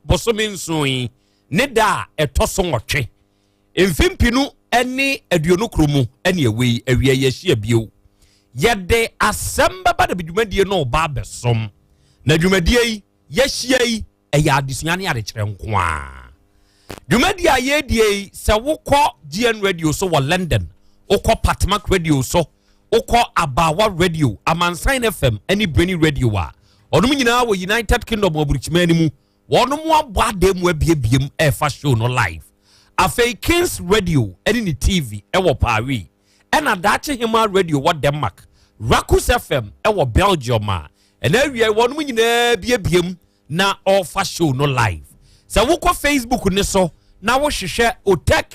Bosome nson yi ne da a ɛtɔ so 8, mfe 2021 mu ɛne ɛwɔ yi awia yɛahyia bio. Yɛde asɛm bɛba da dwumadie no ɔba abɛsom na dwumadie yi yɛahyia yi ɛyɛ adesua ne adekyerɛ nko a. Dwumadie a yɛredie yi, sɛ wokɔ GN Radio so wɔ London, wokɔ Patmak Radio so, wokɔ Abawa Radio, Amansan FM ne Brainy Radio a, ɔnom nyinaa wɔ United Kingdom aburukyima no mu, wɔnom abɔ adan mu abiebiem ɛrefa show no live. Afei Kings Radio ne ne TV ɛwɔ Paris, ɛna Daakye Hema Radio wɔ Denmark, Rakus FM ɛwɔ Belgium a ɛna awia wɔnom nyinaa biebiem na ɔrefa show no live. Sɛ wokɔ Facebook ne so na wohwehwɛ Otec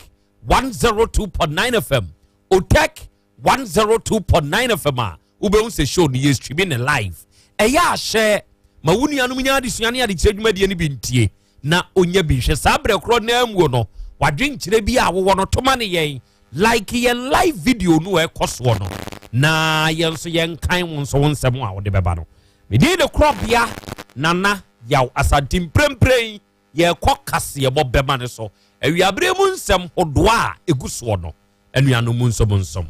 102.9 FM, Otec 102.9 FM a, wobɛhu sɛ show no yɛ streaming ne live. Ɛyɛ ahyɛ ma wo nuanom nya adesua ne adekyerɛ dwumadie no bi ntie na onya bi nhwɛ. Saa berɛ korɔ naa muo no, wadwenkyerɛ bi a wowɔ no toma ne yɛn, like yɛn live video no a ɛkɔ soɔ no, na yɛn nso yɛnkan wo nso wo nsɛm a wode bɛba no. Medin de Korɔbea Nana Yaw Asante. Mprempren yɛrekɔ kaseɛbɔ bɛma ne so, awiaberɛ mu nsɛm hodoɔ a ɛgu soɔ no, anuanom mu nsom nsom.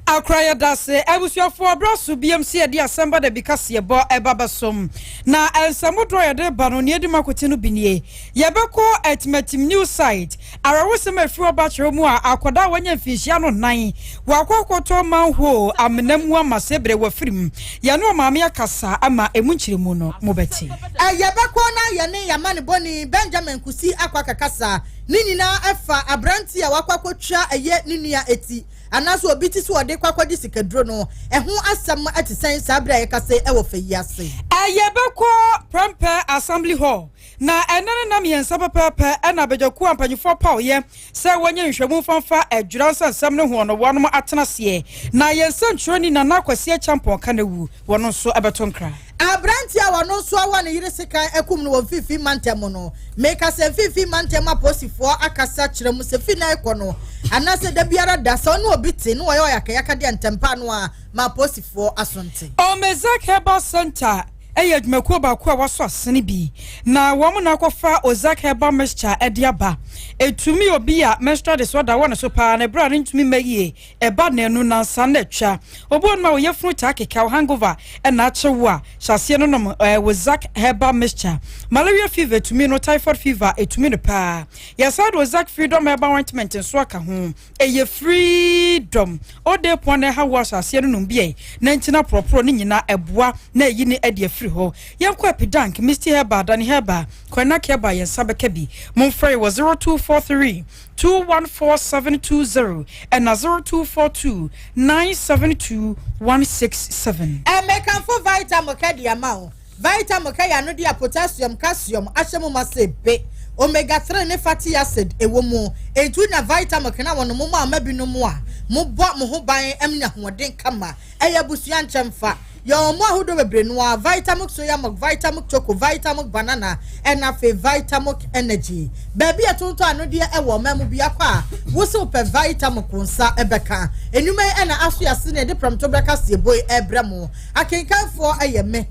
Akora, yɛda se. Abusuafoɔ, berɛ so biam sɛ yɛde asɛm ba da bi kaseɛbɔ ɛba bɛsom na nsɛm dodoɔ yɛde ba no, nea ɛdi mu akote no bi nie. Yɛbɛkɔ Atimatim New Site. Awerɛwosɛm a ɛfiri ɔba kyerɛ mu a, akwadaa a wanya mfinhyia no 4 wakɔ akɔtɔ manhole amena mu ama sɛ berɛ wafiri mu. Yɛne ɔmaame akasa ama ɛmu nkyerɛmu no mobɛte. Yɛbɛkɔ na yɛne yɛama ne bɔne Benjamin Kusi akɔ akakasa. Ne nyinaa ɛfa aberante a wakɔ akɔtwa ɛyɛ ne nua eti anaasɛ obi ti so ɔde kɔ akɔgye sikaduro no, ɛho asɛm ɛte sɛn saa berɛ a yɛkasa ɛwɔ fɛ yi ase? Yɛbɛkɔ Prɛmpɛ Assembly Hall na ɛnɛ ne nam 3 pɛpɛɛpɛ ɛna abadwakuo a mpanyinfoɔ paoyɛ sɛ wɔnyɛ nhwɛmu famfa adwira nsɛnsɛm no ho no, wɔnom atena seɛ na yɛn nsɛntwerɛni Nana Akwasi Akyampɔn ka no wu, wɔno nso ɛbɛto nkra. Aberante a wɔno nso awɔ ne yere sekan akum no wɔ Mfimfini Mantam no, meka sɛ Mfimfini Mantam apolisifoɔ akasa kyerɛ mu sɛ fi na ɛkɔ no anaasɛ da biara da sɛ ɔne obi te ne wɔyɛ ɔyakayaka deɛ, ntɛmpa no a ma apolisifoɔ asonte. Omezak Herbal Center ɛyɛ adwumakuo baako a wasɔ asene bi na wɔn na akɔfa Ozak Herbal Mixture ɛde aba. Etumi obi a menstrual disorder wɔ ne so paa na ebere a ne ntumi mma yie ɛba n'anu nansa na atwa obi wɔn a wɔyɛ funu taa keka hangover ɛna akyew a hyɛaseɛ no nom Ozak Herbal Mixture. Malaria fever etumi no, typhoid fever etumi no paa. Yɛsan de Ozak Freedom Herbal Ointment nso aka ho. Ɛyɛ freedom ɔde pɔn na ɛha wɔ ahyɛaseɛ no nom bi na nkyina porɔporɔ ne nyinaa ɛboa na ɛyi ne ɛde afiri hɔ. Yɛnkɔ Epidank, Misty Herbal, Dani Herbal, Kwanak Herbal, yɛn nsa bɛka bi. Momfrɛ wɔ 0243 214720 ɛna 0242 972 167. Ɛmɛkanfo Vitamilk de ama wo. Vitamilk yɛ ano de a potassium, calcium ahyɛ mu ma sɛ be omega 3 ne fatty acid ɛwɔ mu. Etu na Vitamilk na wɔn mo ama binom a mobɔ mo ho ban ɛm ahoɔden kama. Ɛyɛ abusua nkyɛnfa yɛn mo ahodoɔ bebree no a: Vitamilk Soya Milk, Vitamilk Choco, Vitamilk Banana, ɛna afei Vitamilk Energy. Baabi a tontɔn anodeɛ ɛwɔ ɔman mu biako a wosi pɛ Vitamilk nsa ɛbɛka enwuma yi ɛna aso yase na yɛde prɛmto bɛka siebo yi ɛbrɛ mo. Akenkanfoɔ ɛyɛ me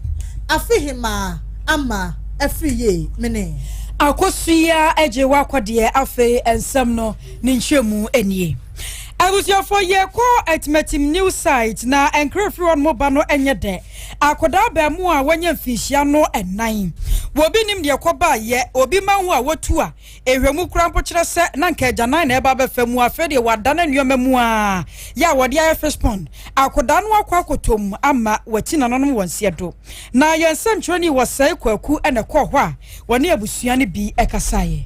Afihima Ama Ɛfiri Yie mene. Akosua agye wakɔdeɛ. Afei nsɛm no ne nkyerɛmu nie. Abusuafoɔ, yɛkɔ Atimatim New Site na nkra firi hɔ nom ba no nyɛ dɛ. Akwadaa baamu a wanya mfinhyia no 4, wɔbi nim deɛ kɔbaayɛ obi ma ho a wɔtu a ehwɛmu kura mpo kyerɛ sɛ na nka agyanan na ɛba abɛfa mu. Afei deɛ wadane nneɛma mu a yɛ a wɔde ayɛ fish pond. Akwadaa no akɔ akɔtɔ ama wɔakyi nananom wɔn nseɛ do na yɛn nsɛmtwerɛni wɔ Sɛe Kwaku ɛna ɛkɔɔ hɔ a wɔne abusua no bi ɛkasaeɛ.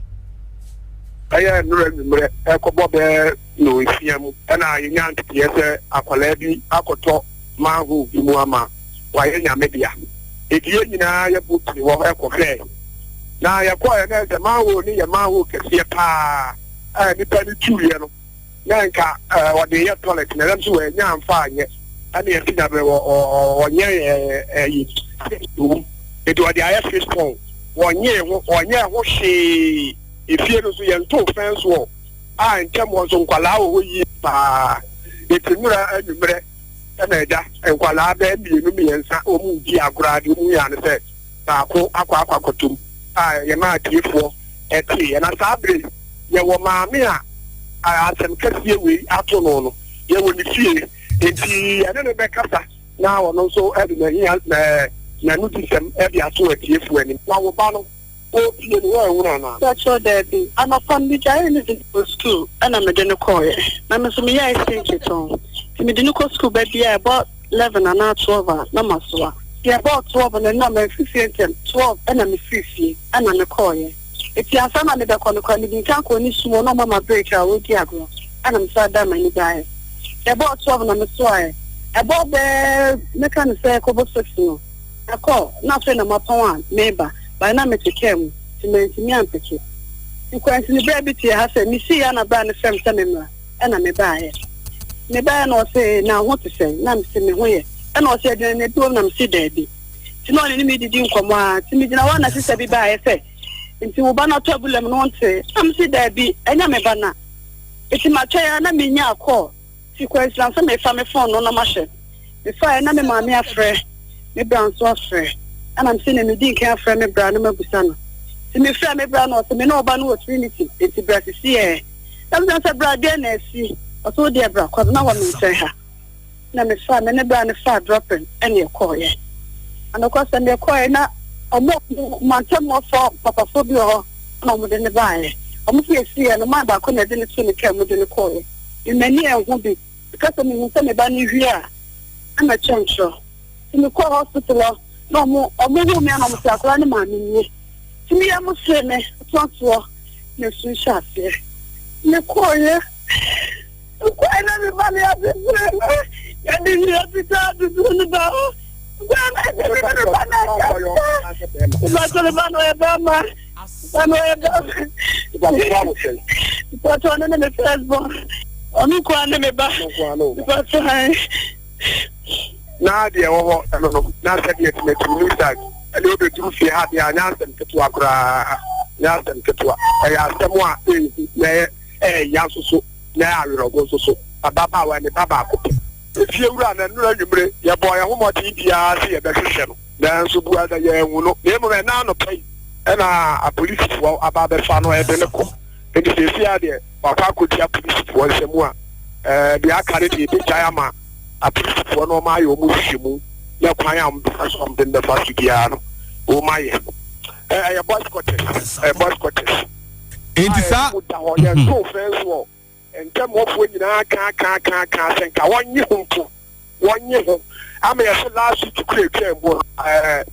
Ɛyɛ nnora nwummerɛ ɛkɔbɔ bɛɛ 6:00 mu ɛna yɛnya nteteɛ sɛ akwadaa bi akɔtɔ manhole bi mu ama wayɛ Nyame dea. Eti yɛn nyinaa yɛbɔ pini hɔ ɛkɔhwɛɛ na yɛkɔɛ na ɛsɛ manhole no yɛ manhole kɛseɛ paa a nipa no tuiɛ no na nka ɔde yɛ toilet na ɛdɛm so wɔanya amfa anyɛ. Ɛna yɛsi dabrɛ wɔ ɔnyɛ ɛyi wom, eti ɔde ayɛ fish pond. Wɔnyɛ ho, ɔnyɛ ho hwee. Efie no nso yɛnto fence wɔ a nkyɛn wɔ nso nkwalaa wɔ hɔ yie paa. Eti nnura anwummerɛ ɛna ɛgya nkwalaa bɛɛ mmienu mmiɛnsa wɔn mu di agorɔ ade wɔn mu yɛ ano sɛ baako akɔ akɔtum. a yɛmaa atiefoɔ teeɛ. Na saa berɛ yi, yɛwɔ maame a asɛm kɛseɛ wei ato no no, yɛwɔ ne fie, enti yɛne no bɛkasa na ɔno nso de n'ahia n'anodisɛm de ato atiefoɔ anim. Na wo ba no, ɔrepie no, woanhunu anaa? Mpakyɛw, daabi. Anɔpa no megyaee no de no kɔɔ sukuu ɛna mede no kɔeɛ. Na me nso meyɛ ice tɔn. Nti mede no kɔ sukuu ba biara ɛbɔ 11 anaa 12 a na masoa. Nti ɛbɔɔ 12 no na mamfiri fie ntɛm, 12 ɛna mefiri fie ɛna mekɔeɛ. Nti ansa na mebɛkɔ no koraa medi nkan kɔɔ ne sum hɔ na ɔma ma break a ɔredi agorɔ ɛna mesan daa m'ani baeɛ. Nti ɛbɔɔ 12 na mesoaeɛ. Ɛbɔɔ bɛɛ mɛka no sɛ ɛkɔbɔ 6 no mekɔɔ na afei na mapɔn a meba but na mete kaa mu nti mantumi ampeke. Nti kwansini berɛ bi teɛ ha sɛ mesii a na bra no frɛ me sɛ memmra ɛna mebaeɛ. Mebaeɛ na ɔse na ho te sɛn na mese me ho yɛ ɛna ɔse aduane na bi wɔ mu na mese daabi. Nti na ɔne ne me didi nkɔmmɔ a nti megyina hɔ a na sista bi baeɛ sɛ nti wo ba no atɔ abula mu no wonte na mese daabi ɛnyɛ me ba na nti matwɛn a na menya akɔɔ nti kwansini sɛ mefa me phone no na mahyɛ mefaeɛ na me maame afrɛ me bra nso afrɛ ɛna mese ne medi nkan afrɛ me bra na mabusa no nti mefrɛ me bra no ɔsɛ me ne ɔba no wɔ Trinity nti bra sisi ɛ na mesɛ sɛ bra deɛ na asi ɔsɛ wo deɛ bra kɔdo na wɔ me nkyɛn ha na mefa me ne bra no fa dropping ɛne ɛkɔɔyɛ anokɔ sɛ mekɔɛ na ɔmo mantam ɔfɔ papafoɔ bi wɔ hɔ na ɔmo de ne baeɛ ɔmo sɛ yɛsiiɛ no man baako na ɛde ne to ne kaa mu de ne kɔɔyɛ mmani ɛho bi because mehu sɛ me ba no wie a ɛna kyɛnkyerɛ nti mekɔɔ hospital hɔ na ɔmo ɔmo hu me a na ɔmo sɛ akwadaa ne maame nie nti meyɛ mo see me toatoɔ na esu hyɛ aseɛ mekɔɔyɛ mekɔɛ na me ba no yɛafefere no yɛde nwura fitaa tutu ne ba hɔ mekɔɛ na ɛsɛ me me ba no akasa mepatɔ me ba no ɔyɛ bɛrima ba no ɔyɛ bɛrima mepatɔ ɔno ne me first born ɔno nkoa ne me ba mepatɔ ɛ Na deɛ ɛwɔ hɔ ɛno no na sɛdeɛ Timothy new side ɛne wobɛduru fie ha deɛ anyɛ asɛm ketewa koraa, nyɛ asɛm ketewa. Ɛyɛ asɛm a ɛnhu na ɛyɛ ɛyɛ nso so na ɛyɛ awerɛho nso so. Ababaawa ne ba baako pɛ. Efie wura na nnura nwummere yɛbɔɔ yɛn ho mmɔden biara sɛ yɛbɛhwehwɛ no, nanso bua na yɛanhu no. Na mmom ɛna anɔpa yi ɛna apolisifoɔ aba abɛfa no ɛde no kɔ. Nti seesei a deɛ wakɔ akɔdi apolisifoɔ nsam a deɛ aka no deɛ ɛbɛgyae ama apolisifoɔ no ɔma ayɛ ɔmo nhwehwɛmu na kwan a ɔmo bɛfa so ɔmo de no bɛfa so biara no wɔn ayɛ. Ɛyɛ boys quarters, ɛyɛ boys quarters. Enti saa a da hɔ yɛn to fɛn so ntɛmɔfoɔ nyinaa kaa kaa kaa kaa sɛ nka wɔnye ho mpo wɔnye ho ama yɛsɛ last week kura etwa mu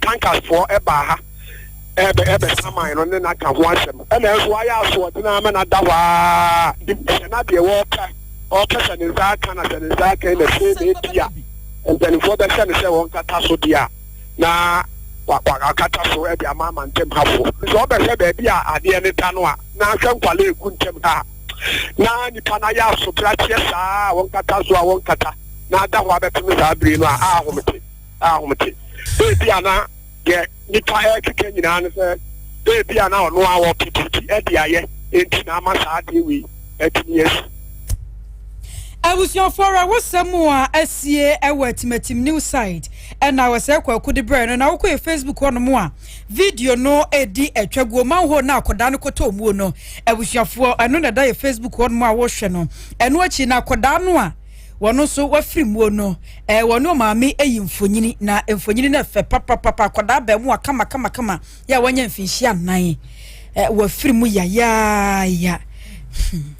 tankasfoɔ ɛbaa ha ɛbɛ ɛbɛ saman no ne n'aka ho asɛm ɛna ɛnso ayɛ asoɔden ama n'ada hɔ aa sɛ n'adeɛ wɔɔpɛ ɔpɛ sɛ ne nsa aka na sɛ ne nsa aka na fie na ebi a mpanimfoɔ bɛhyɛ no sɛ wɔn kata so deɛ a na wakata so ɛde ama ama ntɛm hafoɔ nso ɔbɛhwɛ baabi a adeɛ ne da no a na ahwɛ nkwalaa egu ntɛm ha na nipa na yɛ asobrakyɛ saa a wɔn kata so a wɔn kata na ada hɔ abɛpem saa bere no a ahomete ahomete ebi a na deɛ nipa ɛkeka nyinaa no sɛ ebi a na ɔno a wɔpɛ biribi ɛde ayɛ enti na ama saa adeɛ wei ɛtumi asi. Abusuafoɔ a wosɛm a asie ɛwɔ Atimatim new site ɛna wɔsɛ kwaku de brɛ no na wokɔ yɛ Facebook hɔnom a video no edi atwa guo manhole na akɔdaa no kɔtɔ muo no. Abusuafoɔ, ɛno na ɛda yɛ Facebook hɔnom a wɔhwɛ no. Ɛno akyi na akɔdaa no a wɔno nso wafiri muo no, wɔne maame ayi mfonyini na mfonyini no ɛfɛ papapapa. Akɔdaa bɛn mu a kama kama kama yɛ a wɔanya mfinhyia 4, wafiri mu yayaaya.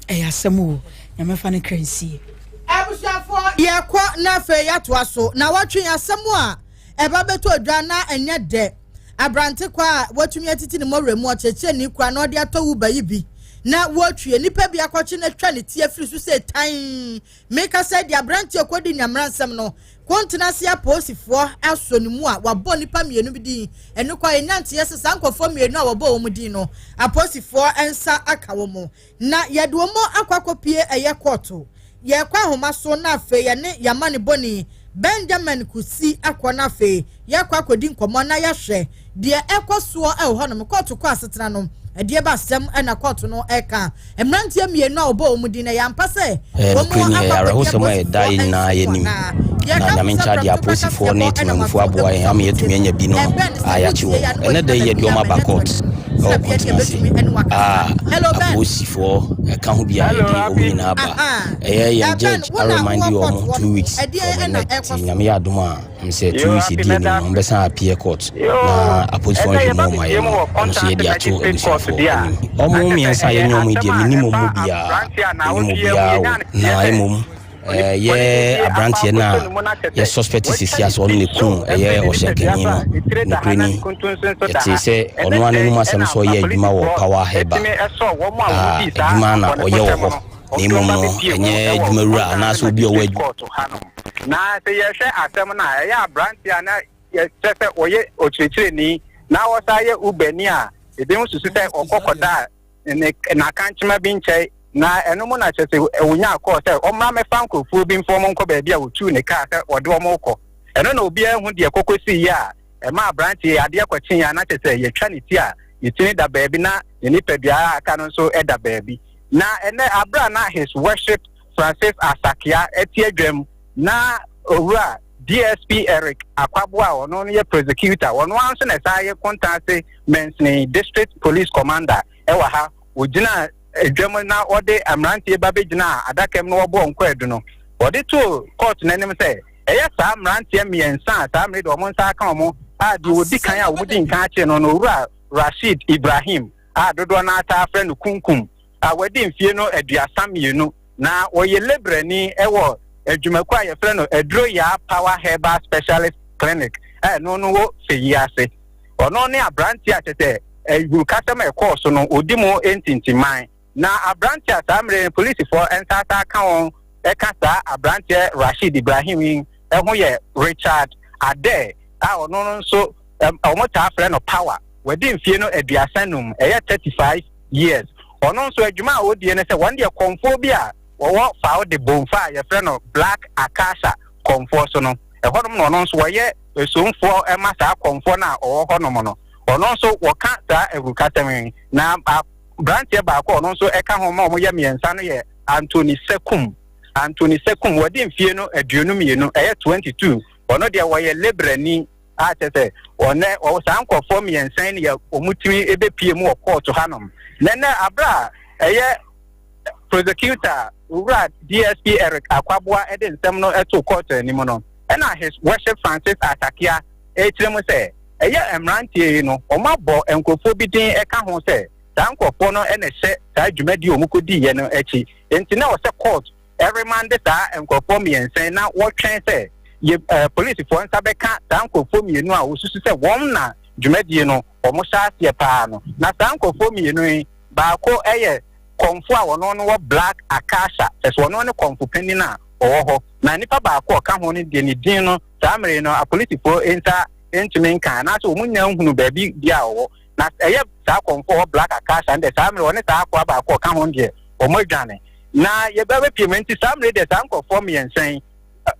Ɛyɛ asɛm o, Nyame fa ne kra nsie. Abusuafoɔ, yɛkɔ na afei yɛatoa so na wɔtwe asɛm a ɛba bɛtɔ dwa na ɛnyɛ dɛ. Aberante kwa a watumi atiti ne mmɔwerɛ mu ɔkyerɛkyerɛni kora na ɔde atɔ wo ba yi bi na wɔtwie nipa bi akɔkye no atwa ne ti afiri so sɛ tan. Meka sɛ deɛ aberante kɔdi nyamera nsɛm no kontena ase apolisifoɔ asɔ ne mu a wabɔ nipa 2 bi din. Ɛno kɔ a ɛnyanteɛ sɛ saa nkurɔfoɔ 2 a wɔbɔ wɔn din no apolisifoɔ nsa aka wɔn mu na yɛde wɔn akɔ akɔpie ɛyɛ kɔɔto. Yɛkɔ ahoma so na afei yɛne yɛama ne bɔne Benjamin Kusi akɔ na afei yɛkɔ akɔdi nkɔmmɔ na yɛahwɛ deɛ ɛkɔ soɔ ɛwɔ hɔnom. Kɔɔto kɔ asetena no ɛdeɛ ba asɛm ɛna kɔɔto no ɛka mmeranteɛ 2 a wɔbɔ wɔn din na yɛampa sɛ wɔn akɔ akɔdi apolisifoɔ ɛda yɛn nyinaa yɛnim na Nyame nkyɛ adeɛ apolisifoɔ ne temamufoɔ aboa yɛn ama yɛatumi anya bi no a yɛakye wɔn. Ɛnɛ da yi yɛde wɔn aba court. Ɛwɔ Kɔntena ase a apolisifoɔ ɛka ho bi a yɛde wɔn nyinaa ba. Ɛyɛ yɛn judge aremande wɔn 2 weeks from ɛnɛ, nti Nyame yɛ adom a m sɛ 2 weeks ɛdi anim no wɔbɛsan appear court na apolisifoɔ nhwɛ mu ɔma yɛ no, ɛno nso yɛde ato abusuafoɔ anim. Ɔmo mmiɛnsa a yɛnyɛ ɔmo yi deɛ, menim ɔmo biara, menim obiara o, na mmom yɛ aberanteɛ no a yɛ suspect sisi asɛ ɔno ne kum ɛyɛ ɔhyɛnkani no, nokorɛ ni, yɛte sɛ ɔno ara n'anom asɛm sɛ ɔyɛ adwuma wɔ Power Herbal a adwuma na ɔyɛ wɔ hɔ, na mmom no ɛnyɛ adwumawura anaasɛ obi a ɔwɔ adwuma. Na sɛ yɛhwɛ asɛm no a, ɛyɛ aberanteɛ a na yɛkyerɛ sɛ ɔyɛ ɔkyerɛkyerɛni na wɔsa yɛ ubani a ebinom susu sɛ ɔkɔ kɔda ne n'akankyema bi nkyɛn, na ɛno mu na kyerɛ sɛ wonya akɔɔ sɛ ɔmmra mɛfa nkurɔfoɔ bi mfa wɔn nkɔ baabi a wɔtuu ne kaa sɛ wɔde wɔn kɔ. Ɛno na obiara hu deɛ kɔkɔ si yi a ɛma aberanteɛ adeɛ kɔkye a na kyerɛ sɛ yɛtwa ne ti a ne ti da baabi na ne nipadua a aka no nso da baabi. Na ɛnɛ abira na His Worship Francis Asakia ɛte adwam na Owura DSP Eric Akwaboa a ɔno no yɛ prosecutor, ɔno ara nso na ɛsan yɛ Kuntanase Mansini District Police Commander ɛwɔ ha, ogyina adwam na ɔde mmeranteɛ ba bɛgyina adaka mu na wɔbɔ nkɔadu no, wɔde too court n'anim sɛ ɛyɛ saa mmeranteɛ mmiɛnsa a saa mmere de wɔn nsa aka wɔn a, deɛ wɔdi kan a wɔn di nkan akyi no no Owura Rashid Ibrahim a dodoɔ no ata afrɛ no Kunkum a wɔadi mfie no 32 na wɔyɛ lebrani ɛwɔ adwumakuo a yɛfrɛ no Aduro Power Herbal Specialist Clinic a ɛno no wɔ Fɛyi ase. Ɔno ne aberanteɛ a kyerɛ sɛ awurukasɛm a ɛkɔɔ so no ɔdi mu ntintiman. Na aberanteɛ a saa mmerɛ polisifoɔ nsa ka wɔn ɛka saa aberanteɛ Rashid Ibrahim yi ɛho yɛ Richard Ade a ɔno no nso wɔn taa frɛ no Power, wɔadi mfie no 35, ɛyɛ 35 years. Ɔno nso adwuma a ɔdie no sɛ wɔn deɛ kɔnfoɔ bi a wɔwɔ fawo de bomfa a yɛfrɛ no Black Akasha kɔnfoɔ so no, ɛhɔnom na ɔno nso wɔyɛ esomfoɔ ɛma saa kɔnfoɔ no a ɔwɔ hɔnom no. Ɔno nso wɔka saa awurukasɛm yi. Na aberanteɛ baako a ɔno nso ɛka ho ma wɔn yɛ mmiɛnsa no yɛ Anthony Sekum. Anthony Sekum, wɔde mfie no 22, ɛyɛ 22. Ɔno deɛ wɔyɛ lebrani a kyerɛ sɛ ɔnɛ ɔwɔ saa nkurɔfoɔ mmiɛnsa yi yɛ wɔn tumi ebepie mu wɔ kɔɔto hanom. Na nɛ abira a ɛyɛ prosecutor Owura DSP Eric Akwaboa ɛde nsɛm no ɛto kɔɔto anim no, ɛna His Worship Francis Atakia ɛkyerɛ mu sɛ ɛyɛ mmeranteɛ yi no wɔn abɔ nkurɔfoɔ bi din ɛka ho sɛ saa nkurɔfoɔ no ɛna ɛhyɛ saa dwumadi a wɔn kɔdiiɛ no akyi, nti na wɔsɛ court ɛremande saa nkurɔfoɔ mmiɛnsa yi na wɔtwɛn sɛ yɛ polisifoɔ nsa bɛka saa nkurɔfoɔ mmienu a wɔsusu sɛ wɔn na dwumadie no wɔn hyɛ aseɛ paa no. Na saa nkurɔfoɔ mmienu yi, baako ɛyɛ kɔnfo a ɔno no wɔ Black Akasha, kyɛ sɛ ɔno ne kɔnfo panyin a ɔwɔ hɔ, na nipa baako a ɔka ho no deɛ, ne din no saa mmere no apolisifoɔ nsa ntumi nka anaasɛ wɔn nyinaa nhunu baabi bi a ɔwɔ. Na ɛyɛ saa kɔnfo a ɔwɔ Black Akasha no deɛ, saa mmere ɔne saa akoa baako a ɔka ho deɛ, wɔn adwane na yɛbɛbɛ pie mu. Nti saa mmere deɛ, saa nkurɔfoɔ mmiɛnsa yi,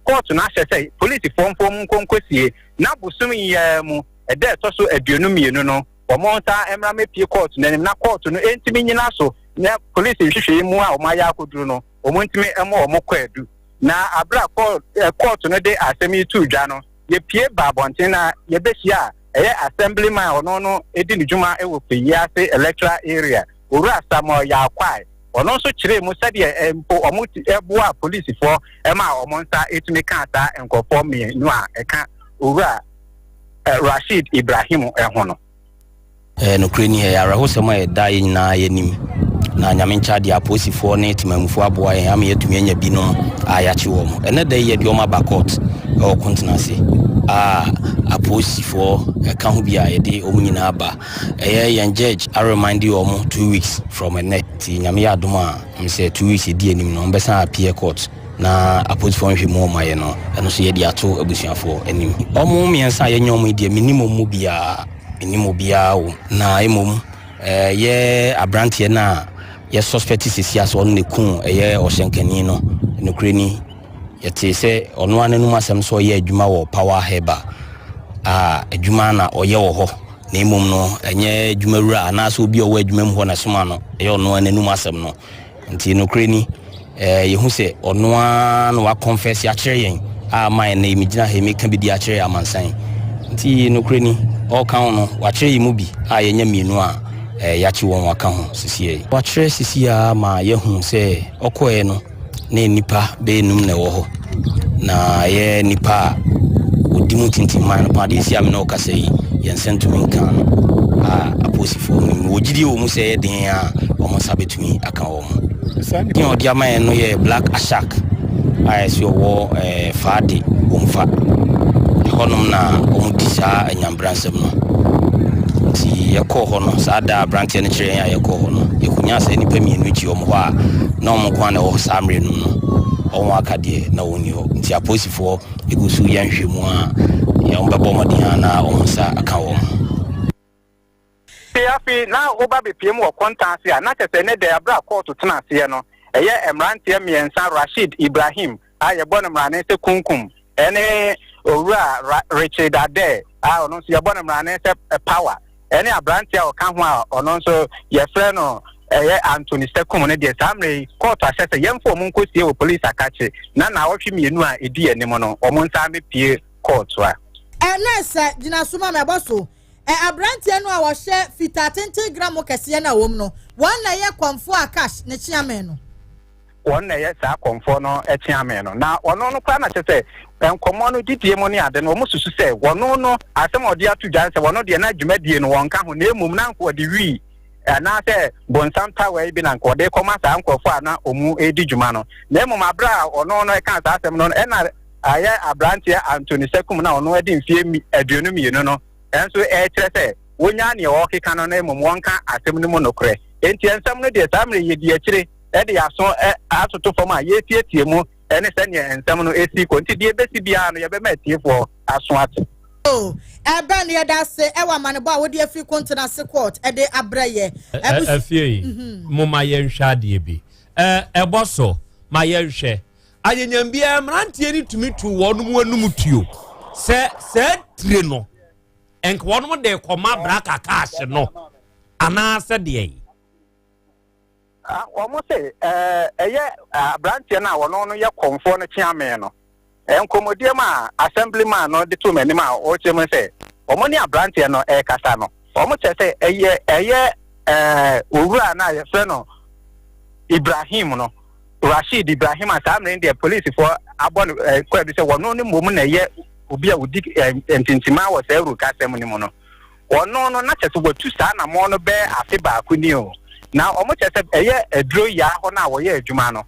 kɔɔto no ahyɛ sɛ polisifoɔ mfo mu nkonkosie na bosom yi ara mu ɛda ɛtɔ so 22 no, wɔn nsa mmra mɛpie kɔɔto n'anim na kɔɔto no ntumi nyina so na polisi nhwehwɛ mu a wɔn ayɛ akɔduru no, wɔn ntumi mmɔ wɔn kɔ adu. Na abere a kɔɔto no de asɛm yi to dwa no, yɛpie ba abɔnten na yɛbɛhyia a ɛyɛ assemblyman a ɔno no di ne dwuma wɔ Peyiase electoral area, Owura Samuel Yaakwae. Ɔno nso kyerɛ mu sɛdeɛ mpo ɔmo ɛboa polisifoɔ ɛma ɔmo nsa etumi kaa saa nkurɔfoɔ mmienu a ɛka Owura Rashid Ibrahim ɛho no. Nokorɛ ni, ɛyɛ awerɛhosɛm a ɛda yɛ nyinaa yɛnim, na Nyame nkyɛ deɛ apolisifoɔ ne temamufoɔ aboa yɛn ama yɛatumi anya binom a yɛakye wɔ mo. Ɛnɛ da yi yɛde ɔma aba court ɛwɔ Kontena ase a apolisifoɔ ɛka ho bi a yɛde ɔmo nyinaa ba. Ɛyɛ yɛn judge aremande ɔmo 2 weeks from ɛnɛ, nti Nyame yɛ adom a m sɛ 2 weeks ɛdi anim no ɔmbɛsan appear court na apolisifoɔ nhwɛ mu ɔma yɛ no, ɛno nso yɛde ato abusuafoɔ anim. Ɔmo mmiɛnsa a yɛnyɛ ɔmo yi deɛ, menim ɔmo biara, menim obiara o, na mmom yɛ aberanteɛ no a yɛ suspect sisi asɛ ɔno ne kum ɛyɛ ɔhyɛnkani no, nokorɛ ni, yɛte sɛ ɔno ara n'anum asɛm sɛ ɔyɛ adwuma wɔ Power Herbal a adwuma na ɔyɛ wɔ hɔ, na mmom no ɛnyɛ adwumawura anaasɛ obi a ɔwɔ adwuma mu hɔ na ɛsoma no. Ɛyɛ ɔno ara n'anum asɛm no, nti nokorɛ ni, yɛhu sɛ ɔno ara na waconfess akyerɛ yɛn a ma ɛnɛ megyina ha yi meka bi de akyerɛ amansan. Nti nokorɛ ni, ɔka ho no wakyerɛ yi mu bi a yɛnya mmienu a yɛakye wɔn aka ho sisiɛ yi. Wakyerɛ sisi a ma yɛhu sɛ ɔkɔɛ no na nnipa bɛyɛ num na ɛwɔ hɔ, na ɛyɛ nnipa a wɔdi mu tintimman no paa deɛ ɛsi a me ne ɔkasa yi yɛn nsa ntumi nka no a apolisifoɔ no mu wɔgyidie wɔ mu sɛ ɛyɛ den a wɔn nsa bɛtumi aka wɔn. Din a ɔde ama yɛn no yɛ Black Ashak a ɛsɛ ɔwɔ Faade Bomfa. Ɛhɔnom na wɔdi saa anyabransɛm no. Nti yɛkɔɔ hɔ no, saa da aberanteɛ no kyerɛ yɛn a yɛkɔɔ hɔ no, yɛkɔnyaa saa nnipa mmienu akyi wɔn hɔ a na wɔn nko ara na ɛwɔ hɔ saa mmerɛ no mu no. Wɔn aka deɛ na wɔn nni hɔ. Nti apolisifoɔ egu so yɛ nhwehwɛmu a wɔn bɛbɔ mmɔden a na wɔn nsa aka wɔn. Afei na woba bepie mu wɔ kɔnta ase a, na kyerɛ sɛ ne dɛ abere a kɔɔto tena aseɛ no, ɛyɛ mmeranteɛ mmiɛnsa, Rashid Ibrahim a yɛbɔ no mmarane sɛ Kunkum, ɛne Owura Richard Adair a ɔno nso yɛbɔ no mmarane sɛ Power, ɛne aberanteɛ a ɔka ho a ɔno nso yɛfrɛ no ɛyɛ Anthony Sekum no deɛ, saa mmerɛ yi kɔɔto ahyɛ sɛ yɛmfa wɔn nkɔsie wɔ polisi akakye na naawɔtwe 2 a ɛdi anim no wɔn nsa mepie kɔɔto a. Ɛnɛ sɛ gyina so ma mɛbɔ so. Aberanteɛ no a wɔhyɛ fitaa tenten gram kɛseɛ no a wɔm no, wɔn na ɛyɛ kɔmfoɔ a cash ne kyeame no. Wɔn na ɛyɛ saa kɔmfoɔ no kyeame no, na ɔno no koraa na kyerɛ sɛ nkɔmmɔ no didie mu ne ade no, wɔn susu sɛ wɔno no asɛm a ɔde ato dwa sɛ wɔno deɛ na dwumadie no wɔnka ho, na mmom na nka ɔde wii anaasɛ bonsam tawa yi bi na nka ɔde kɔma saa nkurɔfoɔ a na wɔn redi dwuma no. Na mmom abere a ɔno no ɛka saa asɛm no, ɛna ayɛ aberanteɛ Anthony Sekum na ɔno adi mfeɛ 22 no ɛnso ɛkyerɛ sɛ wonya nea ɔrekeka no, na mmom wɔnka asɛm no mu nokorɛ. Enti nsɛm no deɛ, saa mmerɛ yɛdi akyire ɛde aso atoto fam a yɛtietie mu ɛne sɛnea nsɛm no esi kɔ. Nti deɛ ebesi biara no, yɛbɛma atiefoɔ aso ate. Ɛbɛn no, yɛda ase ɛwɔ amanebɔ a wode afiri Kontenase court ɛde abrɛ yɛ. Afie yi, moma yɛnhwɛ adeɛ bi. Ɛbɔ so ma yɛnhwɛ anyanyam biara, mmeranteɛ no tumi tu wɔn mu anum tuo sɛ saa tire no nka wɔn de kɔma braka cash no anaasɛ deɛ yi. Wɔn sɛ ɛyɛ aberanteɛ no a wɔn no yɛ kɔnfoɔ no kyeame no, nkɔmmɔdie mu a assemblyman no de to m'anim a ɔrekyerɛ mu sɛ wɔn ne aberanteɛ no ɛrekasa no, wɔn kyerɛ sɛ ɛyɛ owura no a yɛfrɛ no Ibrahim no, Rashid Ibrahim, a saa mmerɛ deɛ polisifoɔ abɔ no kwaadu sɛ wɔno no mmom na ɛyɛ obi a ɔdi ntintima wɔ saa awurukasɛm no mu no, ɔno no na kyerɛ sɛ watu saa anammɔn no bɛɛ afe baako ni o. Na wɔn kyerɛ sɛ ɛyɛ aduro yaa hɔ no a wɔyɛ adwuma no,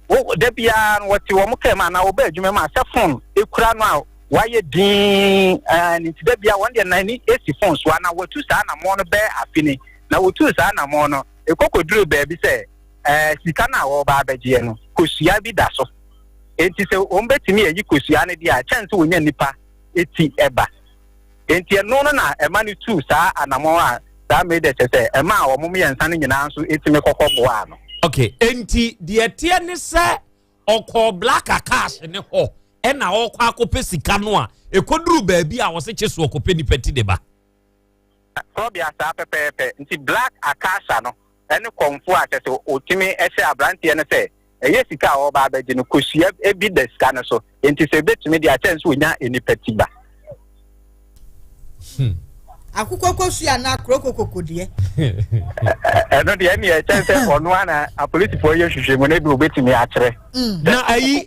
wo da biara no wɔte wɔn kaa mu anaa wɔbɛ adwuma mu a sɛ phone ekura no a wayɛ dinn ne nti da biara wɔn deɛ n'ani esi phone so a, na watu saa anammɔn no bɛɛ afe ni. Na wɔtu saa anammɔn no ekɔkɔduru baabi sɛ sika no a wɔreba abɛgyeɛ no, kosua bi da so. Enti sɛ wɔn bɛtumi ayi kosua no deɛ a, kyɛn sɛ wɔnya nipa eti ɛba. Enti ɛno no na ɛma no tuu saa anammɔn a saa mmiri deɛ kyerɛ sɛ ɛma a wɔn mmiɛnsa no nyinaa nso etumi kɔkɔ boaa no. Okay, enti deɛ teɛ ne sɛ ɔkɔɔ Black Cash ne hɔ ɛna ɔkɔ akɔpɛ sika no a ɛkɔduru baabi a wɔse kye so ɔkɔpɛ nipa ti de ba. Sɔbea saa pɛpɛɛpɛ. Nti Black Akasha no ɛne kɔnfo a kyerɛ sɛ ɔtumi ɛhyɛ aberanteɛ no sɛ ɛyɛ sika a ɔreba abɛgye no, kosua bi da sika no so. Nti sɛ ebetumi deɛ akyɛn sɛ onya nipa ti ba. Akokɔ kosua na akoro kokoko deɛ. Ɛno deɛ ɛne ɛkyɛn sɛ ɔno ana apolisifoɔ yɛ hwehwɛ mu na ebi obetumi akyerɛ. Na ayi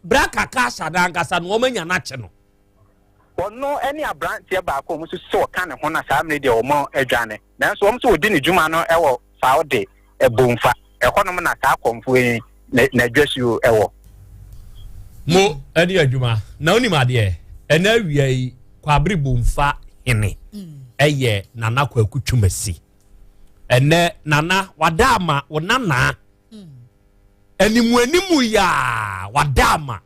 Black Akasha na ankasa no wɔn anya n'akye no. Ɔno ne aberanteɛ baako a wɔn nso sɛ ɔka ne ho na saa mmerɛ deɛ wɔn adwane, nanso wɔn nso wɔdi ne dwuma no wɔ Faode Bomfa, ɛhɔnom na saa kɔmfoɔ yi n'adwasuo wɔ. Mo ɛne adwuma na wonim adeɛ, ɛna awia yi Kwabere Bomfa hene ɛyɛ Nana Kwaku Twumasi. Ɛnɛ Nana wada ama wo nanaa animu animu yaa wada ama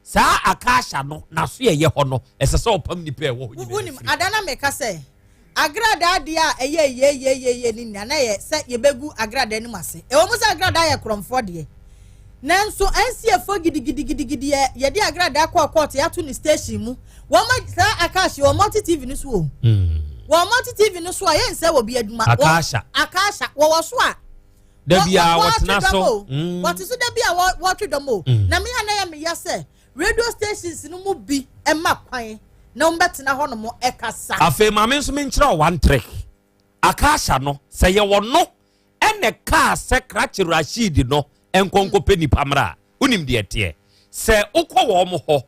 saa akasha no n'aso yɛ hɔ no, ɛsɛ sɛ ɔpam nipa ɛwɔ hɔ nyinaa. Wonim ada na meka sɛ agradaa deɛ a ɛyɛ yeyeyeye ne nea na yɛ sɛ yɛbɛgu agradaa no mu ase. Ɛwɔ mu sɛ agradaa yɛ korɔmfoɔ deɛ, nanso nsiefo gidigidigidi yɛ yɛde agradaa kɔɔ kɔɔto, yɛato ne station mu. Wɔn ma saa akasha wɔ Multi TV no so o. Wɔn Multi TV no so a yɛnsɛ wɔ bi adwuma. Akasha akasha wɔwɔ so a dabi a wɔtena so, wɔte so dabi a wɔtwe dɔm o. Na me a na yɛ meya sɛ radio stations no mu bi ɛma kwan na wɔn bɛtena hɔ nom ɛkasa. Afei maame nso menkyerɛ one trick. Akasha no, sɛ yɛwɔ no ɛna kaa sɛ Krakye Rashid no nkɔnkɔpɛ nipa mmra a, wonim deɛ ɛteɛ. Sɛ wokɔ wɔn hɔ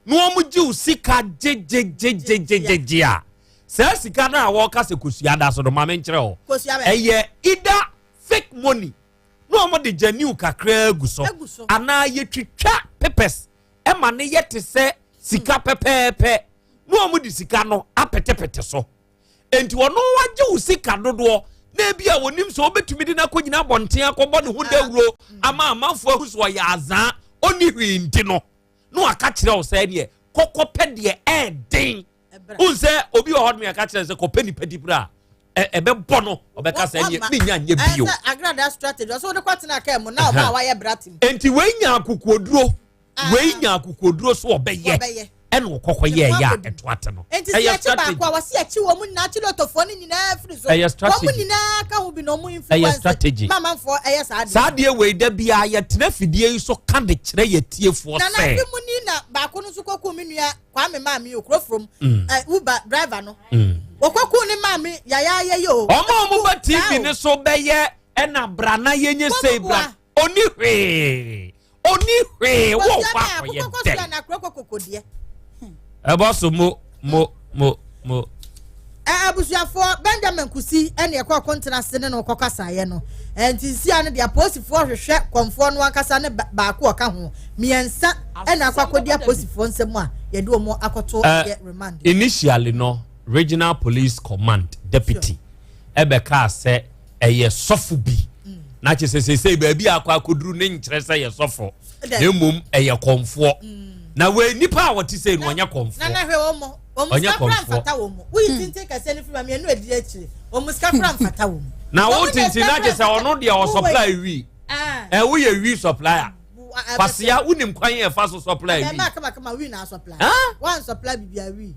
na wɔn gye wo sika gyegyegyegyegyegye a, saa sika no a wɔka sɛ kosua da so no, ma menkyerɛ wo. Ɛyɛ either fake money na wɔn de genuine kakraa gu so, anaa yɛtwitwa papers ɛma ne yɛ te sɛ sika pɛpɛɛpɛ na wɔn de sika no apetepete so. Enti ɔno wagye wo sika dodoɔ na ebi a wɔnim sɛ wobɛtumi de no akɔgyina abɔnten akɔbɔ ne ho dawuro ama amanfoɔ ahu sɛ ɔyɛ azaa ɔnni hwee nti no, na waka kyerɛ wo sɛ ɛneɛ kɔkɔpɛ deɛ ɛɛden. Wohu sɛ obi wɔ hɔ nom yɛka kyerɛ sɛ kɔpɛ nipa dibere a ɛbɛbɔ no, ɔbɛka sɛ ɛneɛ menya nyɛ bio. Enti wei nya akokoɔduro wei nya akokoduro so ɔbɛyɛ ɛna ɔkɔkɔ yɛ ɛyɛ a ɛto ate no. Nti sɛ yɛkye baako a wɔsi yɛkye wɔn nyinaa akyi lɔtɔfoɔ no nyinaa firi so. Ɛyɛ strategy. Wɔn nyinaa ka ho bi na wɔn influence. Ɛyɛ strategy. Mamanfoɔ ɛyɛ saa adeɛ. Saa adeɛ wei da biara yɛtena fidie yi so ka de kyerɛ yɛ tiefoɔ sɛ. Nana afi mu ni na baako no nso kɔku mi nua Kwame maame o kurofurom. Ɛ Uber driver no. Wɔkɔku ne maame yayaayɛ yi o. Wɔn a wɔn ba TV ne so bɛyɛ ɛna bra na yɛnyɛ sei bra. Oni hwee. Oni hwee wo kɔ akɔyɛ dɛn? Ɛbɔ so mo mo mo mo. Abusuafoɔ Benjamin Kusi ɛne ɛkɔ ɔkontena ase ne no kɔ kasaeɛ no nti nsia no deɛ apolisifoɔ hwehwɛ kɔmfoɔ no ankasa ne baako ɔka ho mmiɛnsa ɛna akɔ akɔdi apolisifoɔ nsam a yɛde wɔn akɔto yɛ remand. Initially no Regional Police Command deputy ɛbɛkaa sɛ ɛyɛ sɔfo bi na kyerɛ sɛ seesei baabi a akɔ akɔduru ne nkyerɛ sɛ yɛ sɔfo na mmom ɛyɛ kɔnfoɔ na wei nipa a wɔte sei no ɔnyɛ kɔnfoɔ nana hwɛ wɔn mo wɔn sika kura mfata wɔn mo woyi tenten kɛseɛ no firi ma mmienu adi akyire wɔn sika kura mfata wɔn mo na wo tenten na kyerɛ sɛ ɔno deɛ ɔsɔpla wi ɛ woyɛ wi supplier kwasia wonim kwan yɛ fa so supply wi ɛmɛ kamakama wi na supply wan supply bibi a wi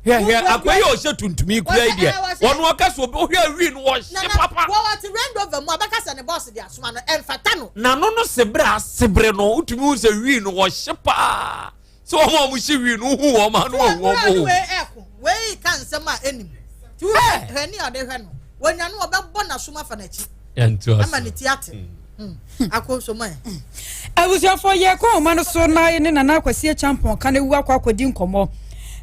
hwɛ hwɛ akwa yi a ɔhyɛ tuntum yi kura yi deɛ wɔn ɔka so obi ohwɛ wi no wɔhyɛ papa. Wɔwɔ te Range Rover mu abɛka sɛ ne bɔs de asoma no ɛnfata no. N'ano no sebere asebere no wotumi hu sɛ wi no wɔhyɛ paa sɛ wɔn a wɔhyɛ wi no wohu wɔn ano ahu wɔn o. Wei ɛko wei ka nsɛm a ɛnim ti hwɛ ne ɔde hwɛ no wɔnya no ɔbɛbɔ n'asom afa n'akyi ama ne ti ate. Abusuafoɔ yɛkɔ ahoma no so na yɛne Nana Akwasi Acheampong Kanewu akɔ akɔdi nkɔmmɔ.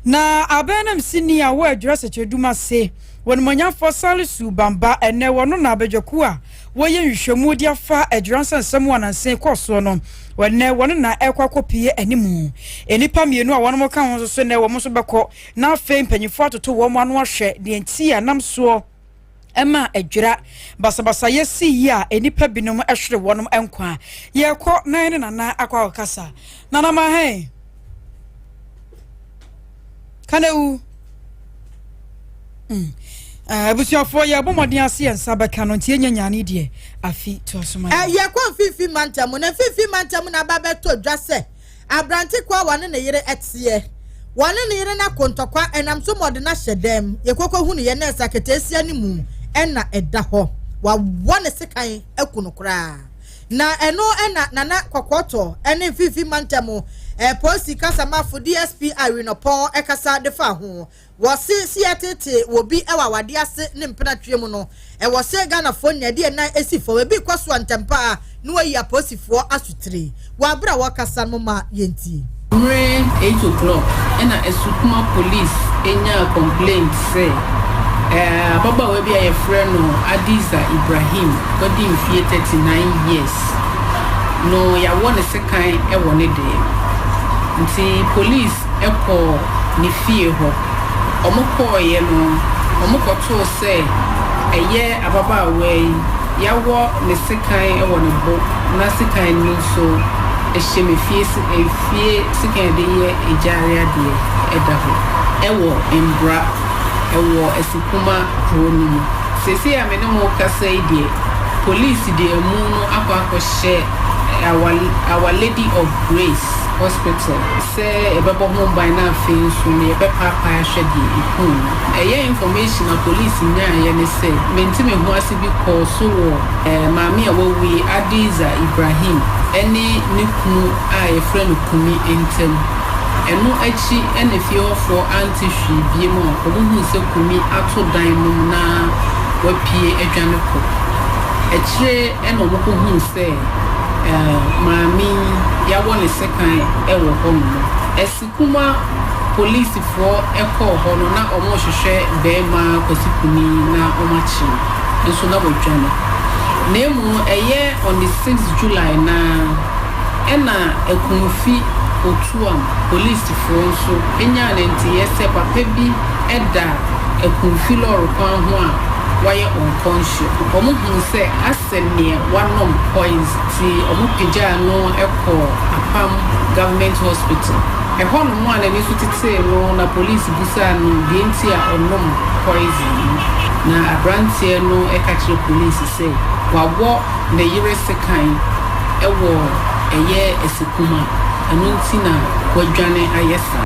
Na abɛn nam sini a wɔ Adwira Sɛkyerɛdum ase wɔ Animuonyamfoɔ Salisu Bamba ɛnɛ wɔno na abadwakuo a wɔyɛ nhwehwɛmu de afa Adwira nsɛnsɛm wɔ ananse kɔɔ soɔ no ɛnɛ wɔno na ɛkɔ akɔpie animu. Nnipa mmienu a wɔnom ka ho nso so ɛnɛ wɔn nso bɛkɔ na afei mpanyinfoɔ atoto wɔn ano ahwɛ deɛ nti a nam soɔ ɛma adwira basabasayɛ sii yi a nnipa binom hwere wɔn nkwa. Yɛrekɔ na yɛne Nana akɔ akɔkasa. Nana ma hɛn. Kanewu. Mm. Eh, abusuafoɔ yɛbɔ mmɔden ase yɛn nsa bɛka no nti yɛnya nyane deɛ afi toa so ma yɛn. Eh, yɛkɔ mfimfini mantam na mfimfini mantam na aba bɛtɔ dwa sɛ Aberante ko a wɔne ne yere teɛ. Wɔne ne yere no ako ntɔkwa, ɛnam so ma ɔde no ahyɛ dɛm. Yɛkɔkɔhunuiɛ na ɛsɛ aketeesia no mu na ɛda hɔ. Wawɔ ne sekan aku no koraa. Na ɛno na Nana Kɔkɔɔtɔ ne Mfimfini Mantam Polisi Kasamafo DSP Irene Ɔpɔn kasa de faa ho. Wɔse se yɛtetee wɔ bi wɔ awadeɛ ase ne mpenatweɛ mu no, ɛwɔ se Ghanafoɔ nya ɛde ɛnan si fam. Ebi rekɔ so a ntɛmpa ara na wɔayi apolisifoɔ asotire. Wɔ abere a wɔrekasa no momma yɛntie. Mmerɛ eight o'clock ɛna Asukuma police nyaa complaint sɛ ababaawa bi a yɛfrɛ no Adiza Ibrahim wadi mfie 39 years no yɛawɔ ne sekan wɔ ne dan mu. Nti police kɔɔ ne fie hɔ. Wɔkɔeɛ no, wɔkɔtoo sɛ ɛyɛ ababaawa yi, yɛawɔ ne sekan wɔ ne bo, na sekan no nso hyɛ me fie, efie sekan a yɛde yɛ egyaare adeɛ da hɔ. Ɛwɔ Mbra, ɛwɔ Asukuma kuro no mu. Seesei a me ne mo rekasa yi deɛ, polisi de amu no akɔ akɔhyɛ Our, Our Lady of Grace Hospital. Sɛ yɛbɛbɔ ho ban na afei nso no yɛbɛpaapae ahwɛ deɛ ɛkuu no. Ɛyɛ information a police nyaeɛ ne sɛ mente me ho ase bi kɔɔ so wɔ maame a wawu yi Adiza Ibrahim ne ne kunu a yɛfrɛ no Kumi ntam. Ɛno akyi na fie hɔfoɔ ante hwee biom a wɔhuu sɛ Kumi ato dan no mu na. wapue adwane kɔ. Akyire na wɔkɔhuu sɛ maame yi yɛawɔ ne sekan wɔ hɔnom. Asikuma polisifoɔ kɔɔ hɔ no na wɔrehwehwɛ barima Kwasi Kuni na wɔakye no, nso na wadwane. Na mmom ɛyɛ on the sixth July no ara ɛna Akumfi Otuam polisifoɔ nso nyaa ne nteeɛ sɛ papa bi da Akumfi lɔɔre kwan ho a wayɛ unconscious. Wɔhuu sɛ asɛ neɛ wanom poison nti wɔpagyaa no kɔɔ Apam Government Hospital. Ɛhɔ nom a n'ani so tetee no na police bisaa no deɛ nti a ɔnom poison no. Na abranteɛ no ka kyerɛɛ police sɛ wawɔ ne yere sekan wɔ ɛyɛ Asikuma ɛno nti na wadwane ayɛ saa.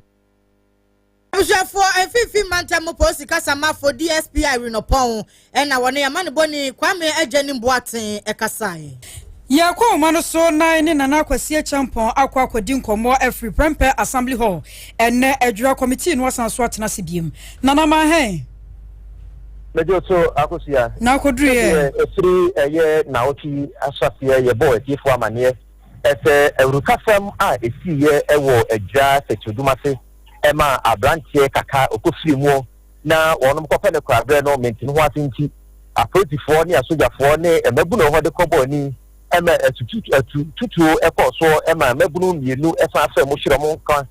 Abusuafoɔ, Mfimfini Mantam mu Polisi Kasamafo DSP Irene Oppong na wɔne amanebɔni Kwame Agyenim Boateng kasaeɛ. Yɛrekɔ nwoma no so na yɛne Nana Kwasi Acheampong akɔ akɔdi nkɔmmɔ afiri Prempeh Assembly Hall. Ɛnnɛ, Adwira Kɔmitii no asan so atena ase biom. Nana Manhɛn. Megye wo so, Akosua. Na akɔduru yɛ. Sɛdeɛ ɛfiri ɛyɛ nnawɔtwe yi ahyɛaseɛ yɛbɔɔ atiefoɔ amaneɛ sɛ awurukasɛm a ɛsiiɛ wɔ Adwira Sɛkyerɛdum ase maa aberanteɛ kaka ɔkɔfirii muo na wɔnom kɔpɛ no koraberɛ no mente ne ho ase nti apolisifoɔ ne asogyafoɔ ne mmabunu a ɛwɔ hɔ de kɔbɔɔ ani ma atutuo kɔɔ soɔ ma mmabunu mmienu san faa mu hyerɛ wɔn nkwa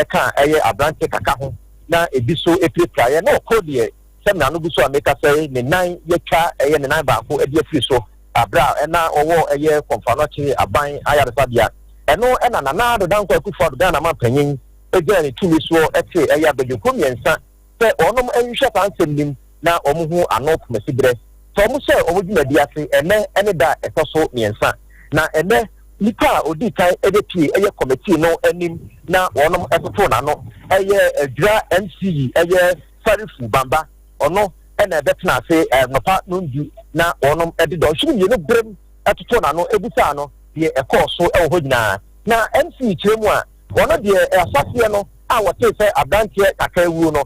ka ɛyɛ aberanteɛ kaka ho na ebi so pirapiraeɛ na ɔkoro deɛ sɛ mmerɛ gu so a mekasa yi ne nan yɛtwa ɛyɛ ne nan baako de afiri so aberɛ a ɛna ɔwɔ ɛyɛ Kɔmfoanɔkye aban ayaresabea. Ɛno ɛna Nana Addo Dankwa Akufo-Addo Ghana manpanyin gyina ne tumi soɔ te ɛyɛ abadwokuo mmiɛnsa sɛ wɔnom nhwehwɛ saa nsɛm nim na wɔn hu ano pomasiberɛ sɛ wɔn hyɛ wɔn dwumadi ase ɛnɛ ne da a ɛtɔ so mmiɛnsa. Na ɛnɛ nipa a ɔdii kan bɛpie ɛyɛ kɔmitii no anim na wɔnom totoo n'ano ɛyɛ Adwira MC ɛyɛ Sarifu Bamba, ɔno na ɛbɛtena ase anɔpa nondu na wɔnom de dɔnhwere mmienu berem totoo n'ano bisaa no deɛ ɛkɔɔ so wɔ hɔ nyinaa. Na MC kyerɛ mu a, Wɔn deɛ, ahyɛaseɛ no a wɔtee sɛ aberanteɛ Kaka awuo no,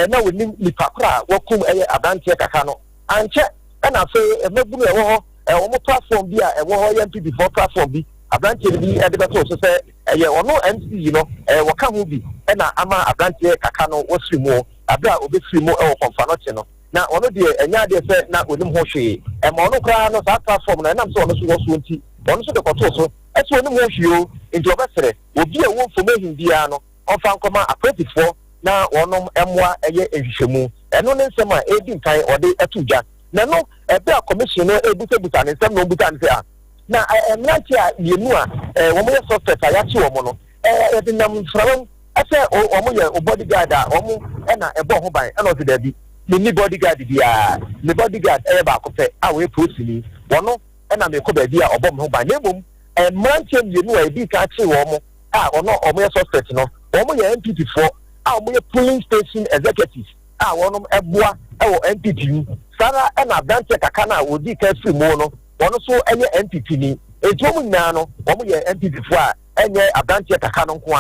na wɔnim nipa korɔ a wakum ɛyɛ aberanteɛ Kaka no. Ankyɛ na afei mmabunu a ɛwɔ hɔ, wɔn platform bi a ɛwɔ hɔ, ɛyɛ NPP foɔ platform bi, aberanteɛ no bi de bɛtoo so sɛ ɛyɛ ɔno MC yi no, wɔka ho bi na ama aberanteɛ Kaka no wafiri mu, berɛ a ɔbɛfiri mu wɔ Kɔmfoanɔkye no. Na ɔno deɛ, ɛnyɛ adeɛ sɛ na ɔnim ho hwee. Ɛma ɔno koraa no, saa platform no, ɛnam sɛ ɔno nso wɔ soɔ nti, ɔno nso de kɔtoo so. Ɛsɛ ɔnim ho hwee o, nti ɔbɛsrɛ obi a ɔwɔ mfomahin biara no ɔmfa nkɔma apolisifoɔ na wɔnom mmoa ɛyɛ nhwehwɛmu. Ɛno ne nsɛm a ɛredi nkan ɔde to dwa. Na ɛno ɛberɛ a commission no rebusabusa ne nsɛm na wɔbusa no sɛ ah, na mmeranteɛ a mmienu a wɔn yɛ suspect a yɛakye wɔn no yɛde nam mframa mu sɛ wɔn yɛ body guard a wɔn na ɛbɔ ho ban, ɛna ɔse daabi, menni body guard biara, me body guard ɛyɛ baako pɛ a ɔyɛ polisini, wɔno na mekɔ baabi a ɔbɔ me ho ban, na mmom mmeranteɛ mmienu a yɛdii kan kyee wɔn a wɔn a wɔyɛ suspect no, wɔn yɛ NPP foɔ a wɔyɛ polling station executives a wɔn boa wɔ NPP mu. Saa ara na aberanteɛ kaka no a wɔdii kan firi mu no, wɔn nso yɛ NPP ni. Enti wɔn nyinaa no, wɔn yɛ NPP foɔ a ɛnyɛ aberanteɛ kaka no nko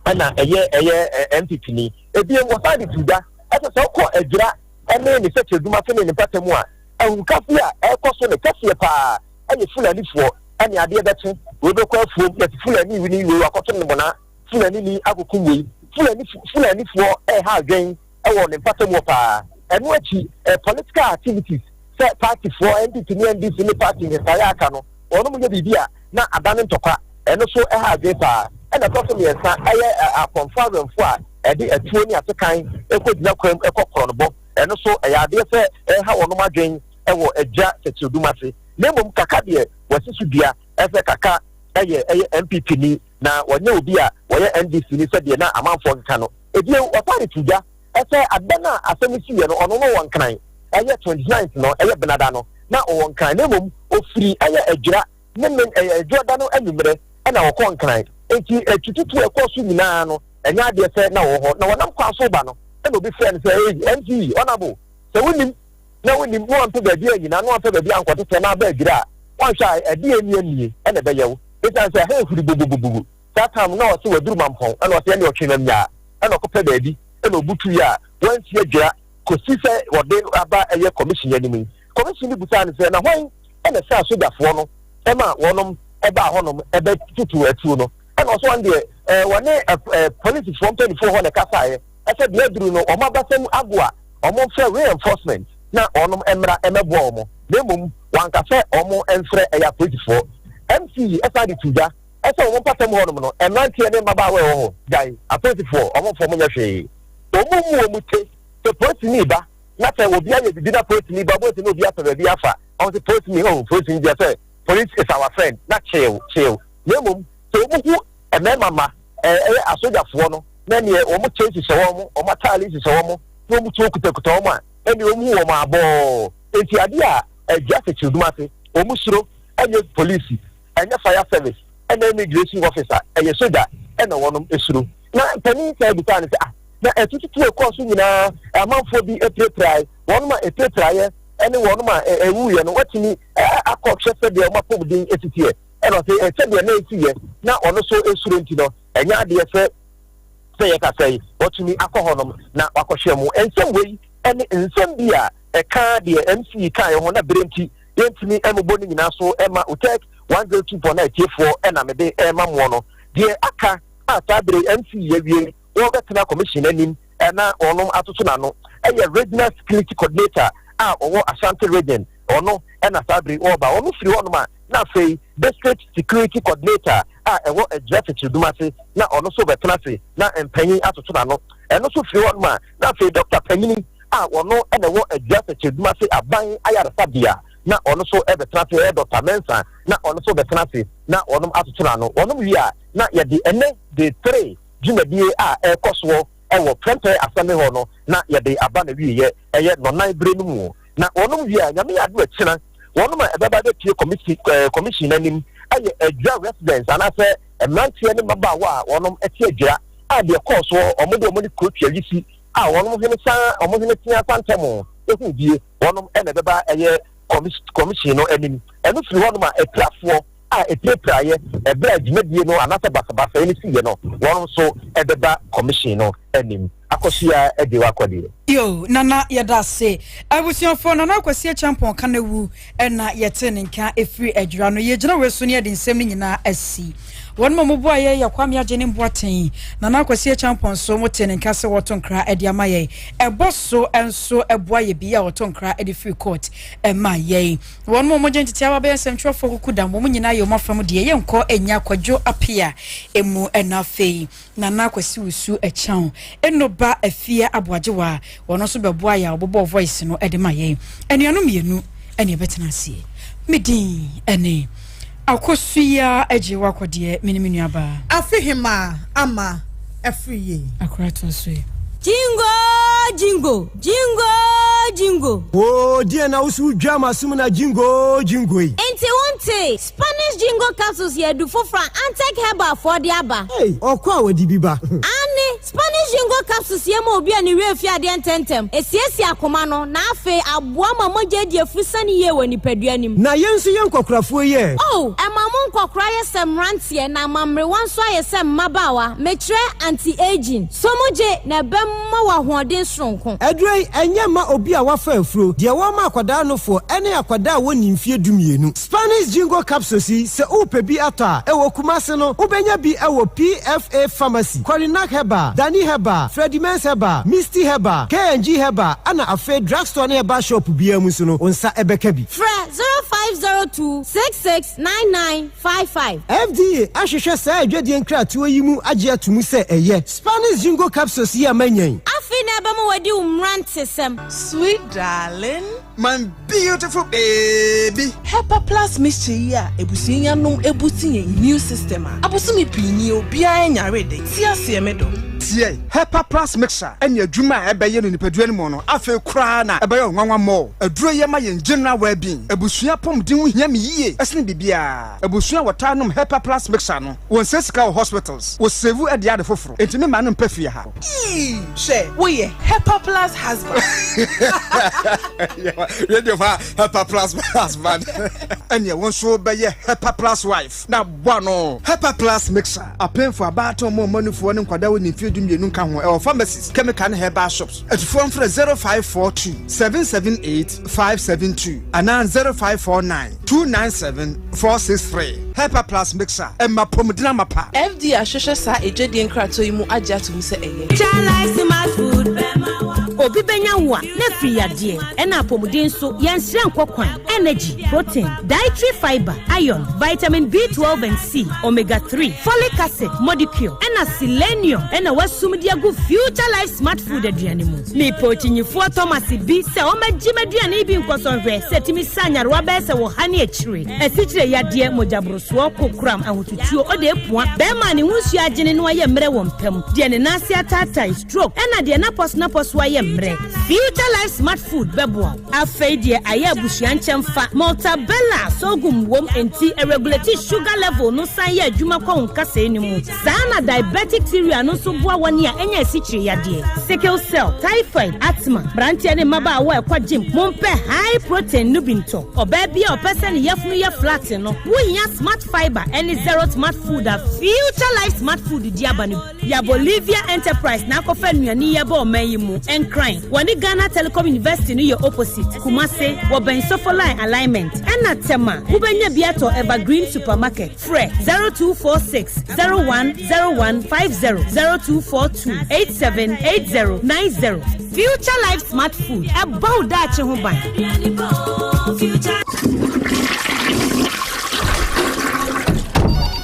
ara na ɛyɛ ɛyɛ NPP ni. Ebiem, wɔsan de too dwa sɛ sɛ wokɔ Adwira ne ne sɛkyerɛdwuma ase ne ne mpata mu a, Ahurukafo a ɛrekɔ so no kɛseɛ paa yɛ Fulanifoɔ ɛne adeɛ bɛkye wei bɛkɔ afuom yɛse Fulani wini wei wakɔto ne monaa Fulani ni akɔkum wei Fulani Fulanifoɔ ɛreha adwen wɔ ne mpatamu hɔ paa. Ɛno akyi eh, political activities sɛ partyfoɔ NPP ne NDC ne party nsesaeɛ a aka no wɔnom yɛ biribi a na adane ntɔkwa ɛno so ɛha adwen paa. Ɛna ɛtɔ so mmiɛnsa ɛyɛ akɔmfo awɛmfoɔ a ɛde atuo ne asekan ɛkɔgyina kwan mu ɛkɔ korɔnobɔ. Ɛno nso, ɛyɛ adeɛ sɛ ɛreha wɔnom adwen wɔ Agya Tɛkyerɛdum ase. Na mmom Kaka deɛ, wasi so dua sɛ Kaka yɛ ɛyɛ NPP ni, na ɔnyɛ obi a ɔyɛ NDC ni sɛdeɛ na amanfoɔ keka no. Ebio, ɔsan de to dwa sɛ ada no a asɛm no siiɛ no, ɔno no ɔwɔ Nkran, ɛyɛ 29th no, ɛyɛ Benada no, na ɔwɔ Nkran, na mmom ɔfiri ɛyɛ Adwira ne men, ɛyɛ Adwira da no anwummerɛ na ɔkɔɔ Nkran. Enti atututuo a ɛkɔɔ so nyinaa no, ɛnyɛ adeɛ sɛ na ɔwɔ hɔ. Na wɔnam kwan so reba no, ɛna obi frɛɛ no sɛ, Ei, MC, Honourable, sɛ wonnim na wonnim na wampɛ baabi annyina na wampɛ baabi ankɔtetɛ na aba adwira a, woanhwɛ a ɛdeɛ ɛnni annie na ɛbɛyɛ wo. Ɛsiane sɛ ɛha ahuri bububububu. Saa tam no na ɔse waduru Mampɔn, ɛna ɔse ɛnneɛ ɔtwe nam nyaa, ɛna ɔkɔpɛ baabi, ɛna ɔbutuiɛ a wansi adwira. kɔsi sɛ wɔde aba ɛyɛ commission anim yi. Commission no busaa no sɛ, na hwan ɛna sɛ asogyafoɔ no ɛma wɔnom ɛbaa hɔnom ɛbɛtutu atuo no? Ɛna ɔso wɔn deɛ wɔne polisifoɔ mpanimfoɔ hɔ na ɛkasaeɛ ɛsɛ deɛ aduru no wɔn abasɛm ago a wɔn mfrɛ reinforcement na wɔnom mmra ɛmɛboa wɔn, na mmom wankasɛ wɔn mfrɛ ɛyɛ apolisifoɔ. MC ɛsan de tu dwa ɛsɛ wɔn mpatam hɔnom no, mmeranteɛ ne mmabaawa ɛwɔ hɔ gyae apolisifoɔ, wɔn mfɔ wɔn nyɛ hwee, wɔn mu wɔn te sɛ polisini ba na sɛ obi ayɛ bibi na polisini ba, polisini obi apɛ baabi afa, wɔn sɛ polisini, oh, polisini deɛ sɛ police is our friend na kyeew kyeew. Na mmom sɛ wɔn hu mmarima ma ɛyɛ asogyafoɔ no na neɛ wɔn kyɛ hyehyɛ wɔn, wɔn ataale hyehyɛ wɔn na wɔn tuo kutakuta wɔn a, ɛne wɔn hu wɔn abɔɔ. Nti adeɛ a Adwira Sɛkyerɛdum ase wɔn suro ɛnyɛ polisi, ɛnyɛ fire service, ɛna immigration officer, ɛyɛ sogya ɛna wɔn esuro. Na panin sɛ ebisa ne sɛ, ah, na ɛtututu ɛkɔɔ so nyinaa, amanfoɔ bi apirapirae, wɔn a apirapiraeɛ ɛne wɔn a ɛwuiɛ no, wɔtumi akɔ hwɛ sɛdeɛ wɔn apɔmuden esitiɛ? Ɛna ɔsɛ sɛdeɛ na esiyɛ na ɔno so esuro nti no, ɛnyɛ adeɛ sɛ yɛkasa yi wɔtumi akɔ hɔnom na wakɔhwɛ mu. Nsɛm wei ɛne nsɛm bi a ɛka deɛ MC kaeɛ ho na bere nti yɛntumi mmobɔ no nyinaa so ɛma Otec 102.9 tiefoɔ. Ɛna mede ɛma moɔ no deɛ aka a saa bere MC yɛwie wɔbɛtena commission anim ɛna ɔnom atoto n'ano ɛyɛ regional security coordinator a ɔwɔ Ashanti Region. Ɔno ɛna saa bere ɔreba. Ɔno firi hɔnom a, na afei district security coordinator a ɛwɔ Adwira Sɛkyerɛdum ase na ɔno nso bɛtena ase na mpanyin atoto n'ano. Ɛno nso firi hɔnom a, na afei doctor panyin a ɔno ɛna ɛwɔ Adwira Sɛkyerɛdum ase aban ayaresabea na ɔno nso ɛbɛtena ase, ɛyɛ Doctor Mensa, na ɔno nso bɛtena ase na ɔnom atoto n'ano. Ɔnom wie a, na yɛde ɛnɛ de three dwumadie a ɛrekɔ soɔ ɛwɔ Prempeh Assembly Hall no na yɛde aba na wieɛ ɛyɛ nɔnan bere no mu. Na wɔnom wie a, Nyame yɛ ado akyina, wɔnom a ɛbɛba bɛpie commission anim ɛyɛ Adwira residents anaasɛ mmeranteɛ ne mmabaawa a wɔnom ɛte Adwira a deɛ kɔɔ soɔ wɔn de wɔn ne kuro tua yisi a wɔnom hene san wɔn hene tea santam ehu bie, wɔnom ɛna ɛbɛba ɛyɛ commission no anim. Ɛno firi hɔnom a, apirafoɔ a ɛpirapiraeɛ ɛberɛ a dwumadie no anaasɛ basabasayɛ no siiɛ no, wɔn nso ɛbɛba commission no anim. Akɔhyia agye wakɔdeɛ. Yo, Nana, yɛda ase. Abusuafoɔ, Nana Akwasi Akyampɔn ka no wu ɛna yɛte ne nka ɛfiri Adwira no. Yɛgyina wei so ne yɛde nsɛm no nyinaa asi. Wɔn ma moboa yɛ yɛ Kwame Agye ne Mboaten. Nana Akwasi Akyampɔn so mote ne nka sɛ wɔto nkra ɛde ama yɛn. Ɛbɔ so nso ɛboa yɛ bi a wɔto nkra ɛde firi court ɛma yɛn. Wɔn ma wɔgye ntete aba bɛyɛ nsɛmtwerɛfoɔ kuku dam. Wɔn nyinaa yɛ wɔn afam deɛ yɛnkɔ ɛnya Kwadwo Apea emu. Ɛna afei Nana Kwasi Wusu Ɛkyɛn Enoba Afia Aboagyewa, wɔn nso bɛboa yɛ a wɔbɛbɔ voice no de ma yɛn. Anuanom mmienu ɛne ɛbɛtena aseɛ. Me din ɛne Akosua Agye Wakɔdeɛ, me ne me nuabaa. Afihima Ama Afiri Yie. Akora to so yi. Jingo jingo jingo jingo. Oo, deɛ na woso dwa ma som na jingo jingo yi. Nti wonte Spanish Jingo capsules yɛ adu foforɔ a Antec Herbal foɔ de aba. Hey, ɔkɔ a wɔde bi ba. Ane, Spanish Jingo capsules yɛ ma obi a ne werɛ fi adeɛ ntɛmntɛm, esiesie akoma no, na afei aboa ma mogya adi afuru sane yie wɔ nipadua nim. Na yɛn nso yɛ nkɔkorafoɔ yi ɛ? Oh, ɛma mo nkɔkora yɛ sɛ mmeranteɛ na ama mmerewa nso ayɛ sɛ mmabaawa, mekyerɛ anti-aging. So mogye na ɛbɛma wɔ ahoɔden soronko. Aduro yi, ɛnyɛ mma obi a wafa afuro, deɛ wɔma akwadaa nofoɔ, ɛne akwadaa a wɔnni mfeɛ 12. Spanish Jingo capsules yi, sɛ wopɛ bi atɔ a, ɛwɔ Kumase no, wobɛnya bi ɛwɔ PFA Pharmacy, Korinak Herbal, Dani Herbal, Freddie Mens Herbal, Misty Herbal, K&G Herbal, ɛna afei drugstore ne herbal shop biara mu nso no, wo nsa ɛbɛka bi. Frɛ 0502 669955. FDA ahwehwɛ saa adwadie nkratoɔ yi mu agye ato mu sɛ ɛyɛ. Spanish Jingo capsules yi ama nyan. Afei na ɛbɛma wadi wo mmerantesɛm. Sweet darling. My beautiful baby. Hepa Plus mixture yi a ebusua yi anom ebuti yɛn immune system a abosome pii ni obiara nyare de ti aseɛ me dɔ. Tie, Hepa Plus mixture ɛne adwuma a ɛbɛyɛ no nipadua no mu no, afei koraa na ɛbɛyɛ ɔnwanwa mɔ. Aduro yɛ ma yɛn general well-being. Abusua apɔmuden ho hia me yie ɛsene biribiara. Abusua a wɔtaa nom Hepa Plus mixture no, wɔnsɛ sika wɔ hospitals, wɔsave ɛde ade foforɔ. Enti me maa no mpɛ fie ha. Ii, hwɛ, woyɛ Hepa Plus husband. Radio fa Hepa Plus husband. Ɛneɛ wo nso bɛyɛ Hepa Plus wife na boa no. Hepa Plus mixture, apemfo, abaatan, ɔmo a ɔmo anufoɔ ne nkwadaa wɔ ne mfie mfeɛ 12 nka ho. Ɛwɔ pharmacies, chemical ne herbal shops. Atufoɔ mfrɛ 0542 778 572 anaa 0549 297 463. Hepa Plus Mixture, ɛma apɔmuden amapa. FDA ahwehwɛ saa adwadie nkratoɔ yi mu agye ato mu sɛ ɛyɛ. Obi bɛnya wo a na firi yadeɛ ɛna apɔmuden nso yɛnsrɛ nkɔ kwan. Energy, protein, dietary fiber, iron, vitamin B12 and C, omega 3, folic acid, molecule ɛna selenium ɛna wasum de agu Future Life Smart Food aduane mu. Mepɛ okyinyifoɔ Thomas bi sɛ ɔmɛgye m'aduane yi bi nkɔsɔnhwɛ sɛ tumi sa nyarewa bɛyɛ sɛ wɔ ha ne akyire, asikyire yadeɛ, mogyaborosoɔ, kokoram, ahotutuo, ɔde epua bɛrima a ne ho nsuo agyene no ayɛ mmerɛ wɔ mpam, deɛ ne nan ase ataatae, stroke, ɛna deɛ napɔso ayɛ mmerɛ. Future Life Smart Food bɛboa wo. Afei deɛ ayɛ abusua nkyɛn fa Maltabella sorghum wom, nti ɛregulate sugar level no, san yɛ adwuma kɔ wo nkasɛɛ no mu saa. Na diabetic cereal no nso boa wɔn a ɛnyɛ asikyire yadeɛ, sickle cell, typhoid, asthma. Mmeranteɛ ne mmabaawa a ɛkɔ gym, mompɛ high protein no bi ntɔ. Ɔbaa bi a ɔpɛ sɛ ne yafunu yɛ flat no, wohia Smart Fiber ɛne Zero Smart Food a Future Life Smart Food di aba no. Yɛ Bolivia Enterprise na akɔfa nnuane yɛ bɔ ɔman yi mu. Nkran, wɔne Ghana Telecom University no yɛ opposite. Kumase, wɔbɛn Sofo Line alignment, ɛna Tɛma, wobɛnya bi atɔ Evergreen Supermarket. Frɛ 0246 010150, 0242 878090. Future Life Smart Food, ɛbɔ wo daakye ho ban.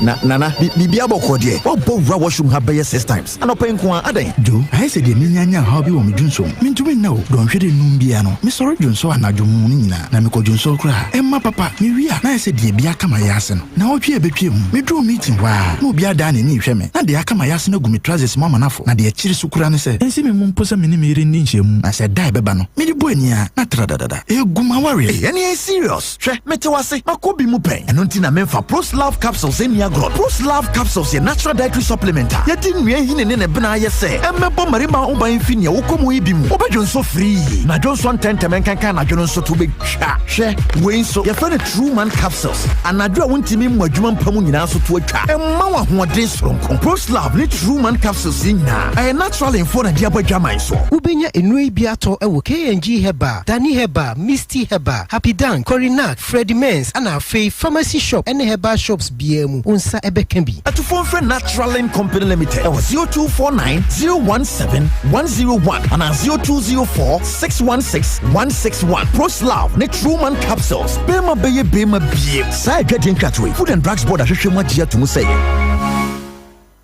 Na nana, biribi abɔkɔ deɛ, wabɔ wura washroom ha bɛyɛ six times anɔpɛ nko a, adɛn? Jo, ayɛ sɛ deɛ menyanya haw bi wɔ me dwonsom. Mentumi nna o. Dɔnhwere 5 bia no, mesɔre dwonso anadwo mu no nyinaa, na mekɔ dwonso koraa ɛmma papa. Mewie a, na ayɛ sɛ deɛ bi aka ma yɛ ase no. Na ɔtwe a ɛbɛtwa mu, meduruu meeting hɔ a, na obi adaa n'ani hwɛ me, na deɛ aka ma yɛ ase no agu me trousers mu ama no afo. Na deɛ akyiri so koraa ne sɛ, ɛnsi me mu mpo sɛ me ne me yere nni nhyiamu, na sɛ da a ɛbɛba no, mede bɔ ani a, na tra dadada ɛgu m'awareɛ. Ɛne ɛyɛ serious. Hwɛ, mete wase, makɔ bi mu pɛn. Ɛno nti na memfa Proslav Capsules ɛnni agorɔ. Proslav Capsules yɛ natural dietary supplement a yɛde nnua hini ne ne bena ayɛ sɛ ɛmmɛbɔ mmarima ho ban mfi nea wokɔ mu yi bi mu. Wobɛdwo nso firii na dwo nso ntɛntɛm nkankan anadwo no nso to wobɛtwa. Hwɛ, wei nso yɛfrɛ no True Man Capsules. Anadwo a wontumi mmɔ adwuma mpa mu nyinaa nso to atwa, ɛmma wo ahoɔden soronko. Proslav ne True Man Capsules yi nyinaa ɛyɛ natural mfoɔ na de abɔ adwaman soɔ. Wobɛnya nnuro yi bi atɔ wɔ KNG Herbal, Dani Herbal, Misty Herbal, Happy Dan, Corinak, Freddie Mens, ana afei pharmacy shop ne herbal shops biara mu, wo nsa ɛbɛka bi. Atufoɔ mfrɛ Naturalin Company Limited ɛwɔ 0249 017 101 anaa 0204 616 161. Proslav ne Truman Capsules, bɛrima bɛyɛ bɛrima biem. Saa adwadie nkratoɔ yi, Food and Drugs Board ahwehwɛ mu agye ato mu sɛ yɛ.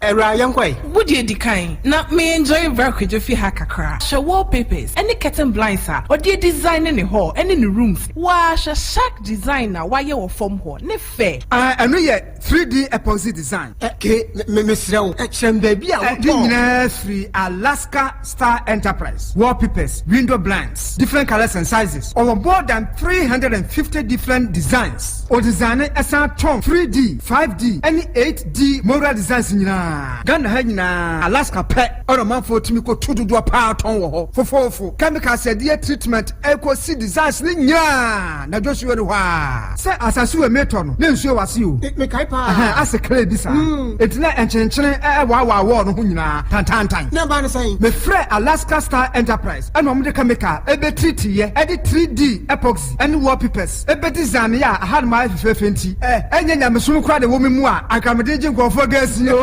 Ɛwura, yɛnkɔe. Wodi edi kan na me enjoy bra Kwadwo fi ha kakra. Hyɛ wallpapers ɛne curtain blinds a ɔde design ne hall ɛne ne rooms. Wɔahyɛ shark design na wayɛ wɔ fam hɔ ne fɛ. Ah, ɛno yɛ 3D epoxy design. Ke mesrɛ wo, kyerɛ m baabi a wotɔn. Wotɔn. Ne nyinaa firi Alaska Star Enterprise. Wallpapers, window blinds, different colours and sizes. Ɔwɔ more than 350 different designs. Ɔdesign ɛsan tɔn 3D, 5D ɛne 8D mural designs nyinaa. Ghana ha nyinaa, Alaska pɛ ɔna ɔmanfoɔ tumi kɔ tu dodoɔ paa tɔn wɔ hɔ fofoofo. Chemicals yɛde yɛ treatment ɛkɔsi designs ne nyinaa na Joshua ne hɔ a sɛ asase wɔ metɔ no ne nsuo wɔ ase o. Mekae paa. Ɛhɛn, ase kra bi saa eti na nkyenkyene ɛwaawaa wɔɔ no ho nyinaa tantantan. Na ba ne sɛn? Mefrɛ Alaska Star Enterprise ɛna ɔmo de chemical ebe treat yɛ, ɛde 3D epoxy ɛne wallpapers ebe design yɛ a aha no ma ayɛ fɛfɛɛfɛ, nti ɛnyɛ nyamesom koraa de wɔ mi mu a anka mede gye nkurɔfoɔ gasi o.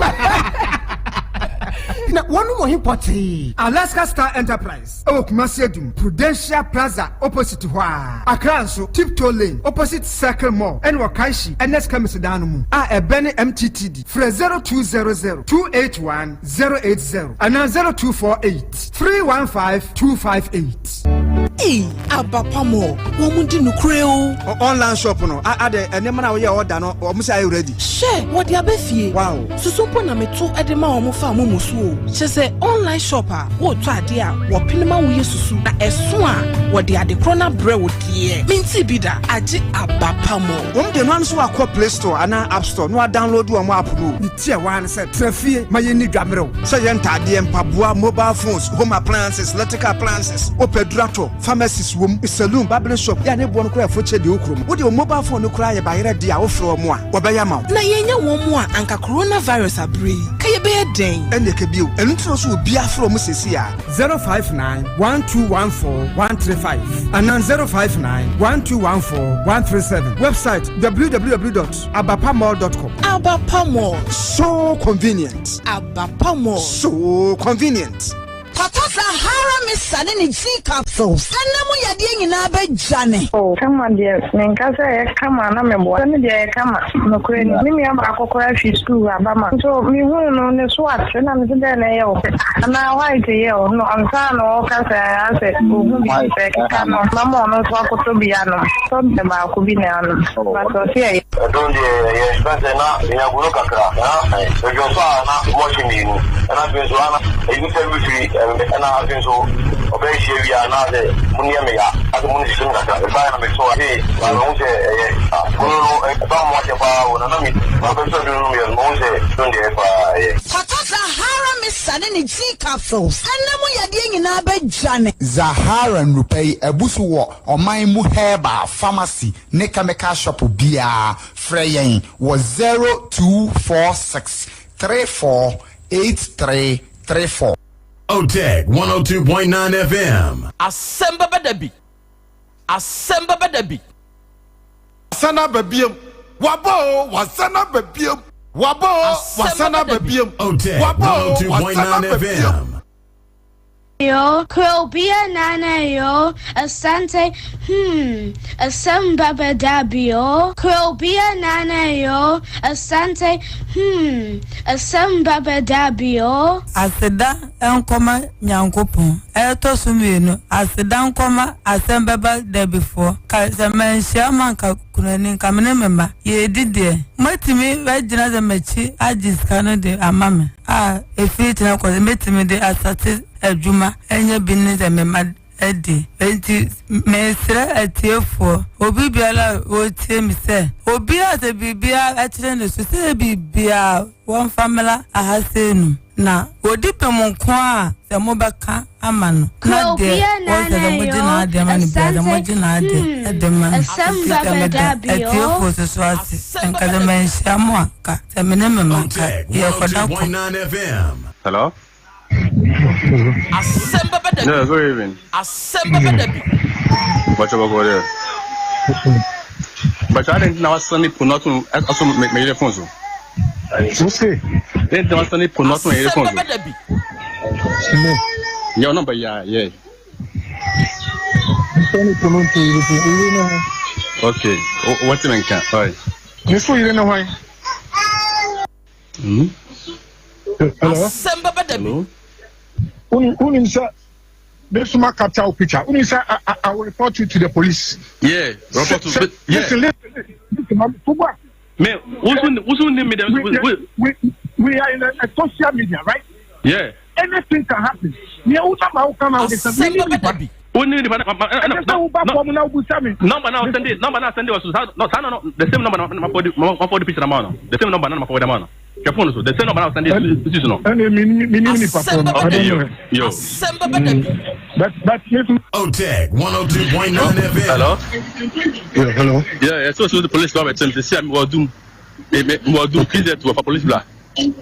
Na wɔnom wɔ he pɔtee? Alaska Star Enterprise ɛwɔ Kumasi Adum, Prudential Plaza opposite hɔ a. Accra nso, Tiptoe Lane opposite Circle Mall, ɛne wɔ Kaishi Ernest Chemist dan no mu a ɛbɛn ne MTTD. Frɛ 0200 281 080 anaa 0248 315 258. Ei, abapamɔ, wɔn mu di nukure o. Online shop no ade nneɛma na woyɛ ɔda no, ɔmo sɛ ayɛ ready. Hyɛ wɔde aba fie. Wow. Susu mpo na meto de ma wɔn fa mo so o. Kyɛ sɛ online shop a wɔretɔ adeɛ a wɔpene ma woyɛ susu na ɛso a wɔde ade korɔ no abrɛ wo deɛ. Menti bi da, agye abapamɔ. Wɔn de no ano so wakɔ Play Store anaa App Store na wadownload wɔn app no. Ne ti a waa ne sɛ tena fie ma yɛn ni dwamerɛw. Sɛ yɛn ntaadeɛ, mpaboa, mobile phones, home appliances, electrical appliances, wopɛ duratɔ. Pharmacies wom, saloon, barbering shop, yɛ a ne boɔ no koraa ɛfo kyɛ deɛ ɛwɔ kurom. Wode wo mobile phone no koraa yɛ bayerɛ deɛ a wofrɛ wɔn a, wɔbɛyɛ ama wo. Na yɛannya wɔn mu a, anka coronavirus aberɛ yi, ka yɛbɛyɛ dɛn? Ɛnneɛ ka bio. Ɛno nti na ɔsɛ obiara frɛ wɔn seesei ara. 059 1214 135 anaa 059 1214 137. Website www.abapamall.com. Abapa Mall. So convenient. Abapa Mall. So convenient. Papa Sahara Mixture ne ne G capsules ɛna mu yadeɛ nyinaa bɛdwane. Oh kama deɛ menka sɛ ɛyɛ kama na meboa sɛ me deɛ ɛyɛ kama nokorɛ ni me nua baako koraa fi sukuu aba ma nso mehuu no ne so ate na mese dɛn na ɛyɛ wo anaa white yɛ wo no ansa na ɔka sɛ asɛ ɔhu bi sɛ ɛkeka no mama ɔno nso akɔtɔ bi anom tɔ deɛ baako bi na anom but ɔse ɛyɛ. Ɛdɔn deɛ ɛyɛ ɛfɛn sɛ na menya gono kakra na medwonsɔ a na mɔhye mmienu ɛna afei nso ana ebi sɛ mefiri ɛna afei nso ɔbɛyɛ hyia wie a na sɛ mo nneɛ me ya asɛ mo nsisi me kakra mebaeɛ na mesɔ afei na mehu sɛ ɛyɛ gono no ɛba mo akyɛ paa o na na me mabɛsɔ duro no meyɛ no mehu sɛ dɔn deɛ ɛyɛ paa ɛyɛ. Papa Zahara Mixture ne ne G capsules ɛna mu yadeɛ nyinaa bɛdwane. Zahara nnurupɛ yi abu so wɔ ɔman mu herbal pharmacy ne chemical shop biara. Frɛ yɛn wɔ 0246 34 8334. Otec 102.9 FM. Asɛm bɛba da bi. Asɛm bɛba da bi. Wasan aba biom, waba o, wasan aba biom, waba o, Asɛm wasan bɛba da aba bi. biom, Otec waba o, wasan 102.9 aba biom. FM. Yo, Krobia Nana yo, Asante, hmm, Asem Baba Dabio. Krobia Nana yo, Asante, hmm, Asem Baba Dabio. Aseda nkɔma Nyankopɔn. Ɛtɔ so mienu, aseda nkɔma Asɛm Bɛba Dabifoɔ. Ka sɛ manhyia mo anka kunani, nka me ne me mma yɛredi deɛ. Moatumi agyina sɛ m'akyi agye sika no de ama me a, ɛfiri kyena kɔ sɛ mɛtumi de asate adwuma anya bi ne sɛ me mma adi. Enti mesrɛ atiefoɔ, obi biara a ɔretie me sɛ, obiara sɛ biribiara kyerɛ ne so, sɛ biribiara wɔmfa mmra aha sei nom, na wɔdi pem nko a sɛ mobɛka ama no, na deɛ wɔsɛ sɛ mogye n'adeɛ ma no biara sɛ mogye n'adeɛ de ma no. Enti sɛ meda atiefoɔ so so ase, nka sɛ manhyia mo a, nka sɛ me ne me mma nka Otec yɛrekɔda kɔ. 102.9 FM. Hello? Asɛm bɛba da bi. Yeah, good evening. Asɛm bɛba da bi. Bacho bɔkɔ dɛ. Bacho adɛn nti na wasane po no ato aso me me yere phone so? Wose? Adɛn nti na wasane po no ato me yere Asɛm phone so? bɛba da bi. Me. Yeah, number yeah, yeah. Sane po no nto yere phone. Yere ne ho. Okay. What's me nka? Oi. Me so yere ne hwan? Hmm? Hello? Asɛm bɛba da bi. Wonim sɛ me so ma capture wo picture. Wonim sɛ I, I will report you to the police. Yeah, report to yeah. Listen, listen, listen, mami, Fubu. Me, wusu wusu ni mi dem. We are in a social media, right? Yeah. Anything can happen. Nea wo na ma wo kan na wo de sɛ Asɛm mi ni bɛba da nipa. bi. Wo ni nipa na ma Ɛsɛ sɛ wo ba fam na wo busa mi. Number na send it. Number na send it was no saa no the same number na ma forward ma forward picture na ma no. The same number na ma forward ma no. Your phone so the same number na send it this no. Ɛna mi ni mi ni nipa Asɛm fam. bɛba I da don't bi. know her. Yo. Asɛm bɛba da bi. But listen. Otec 102.9 FM. Hello? Yeah, hello. Yeah, yeah, so so the police love it. See I'm doom. Me me me doom PZ to for police bla. Me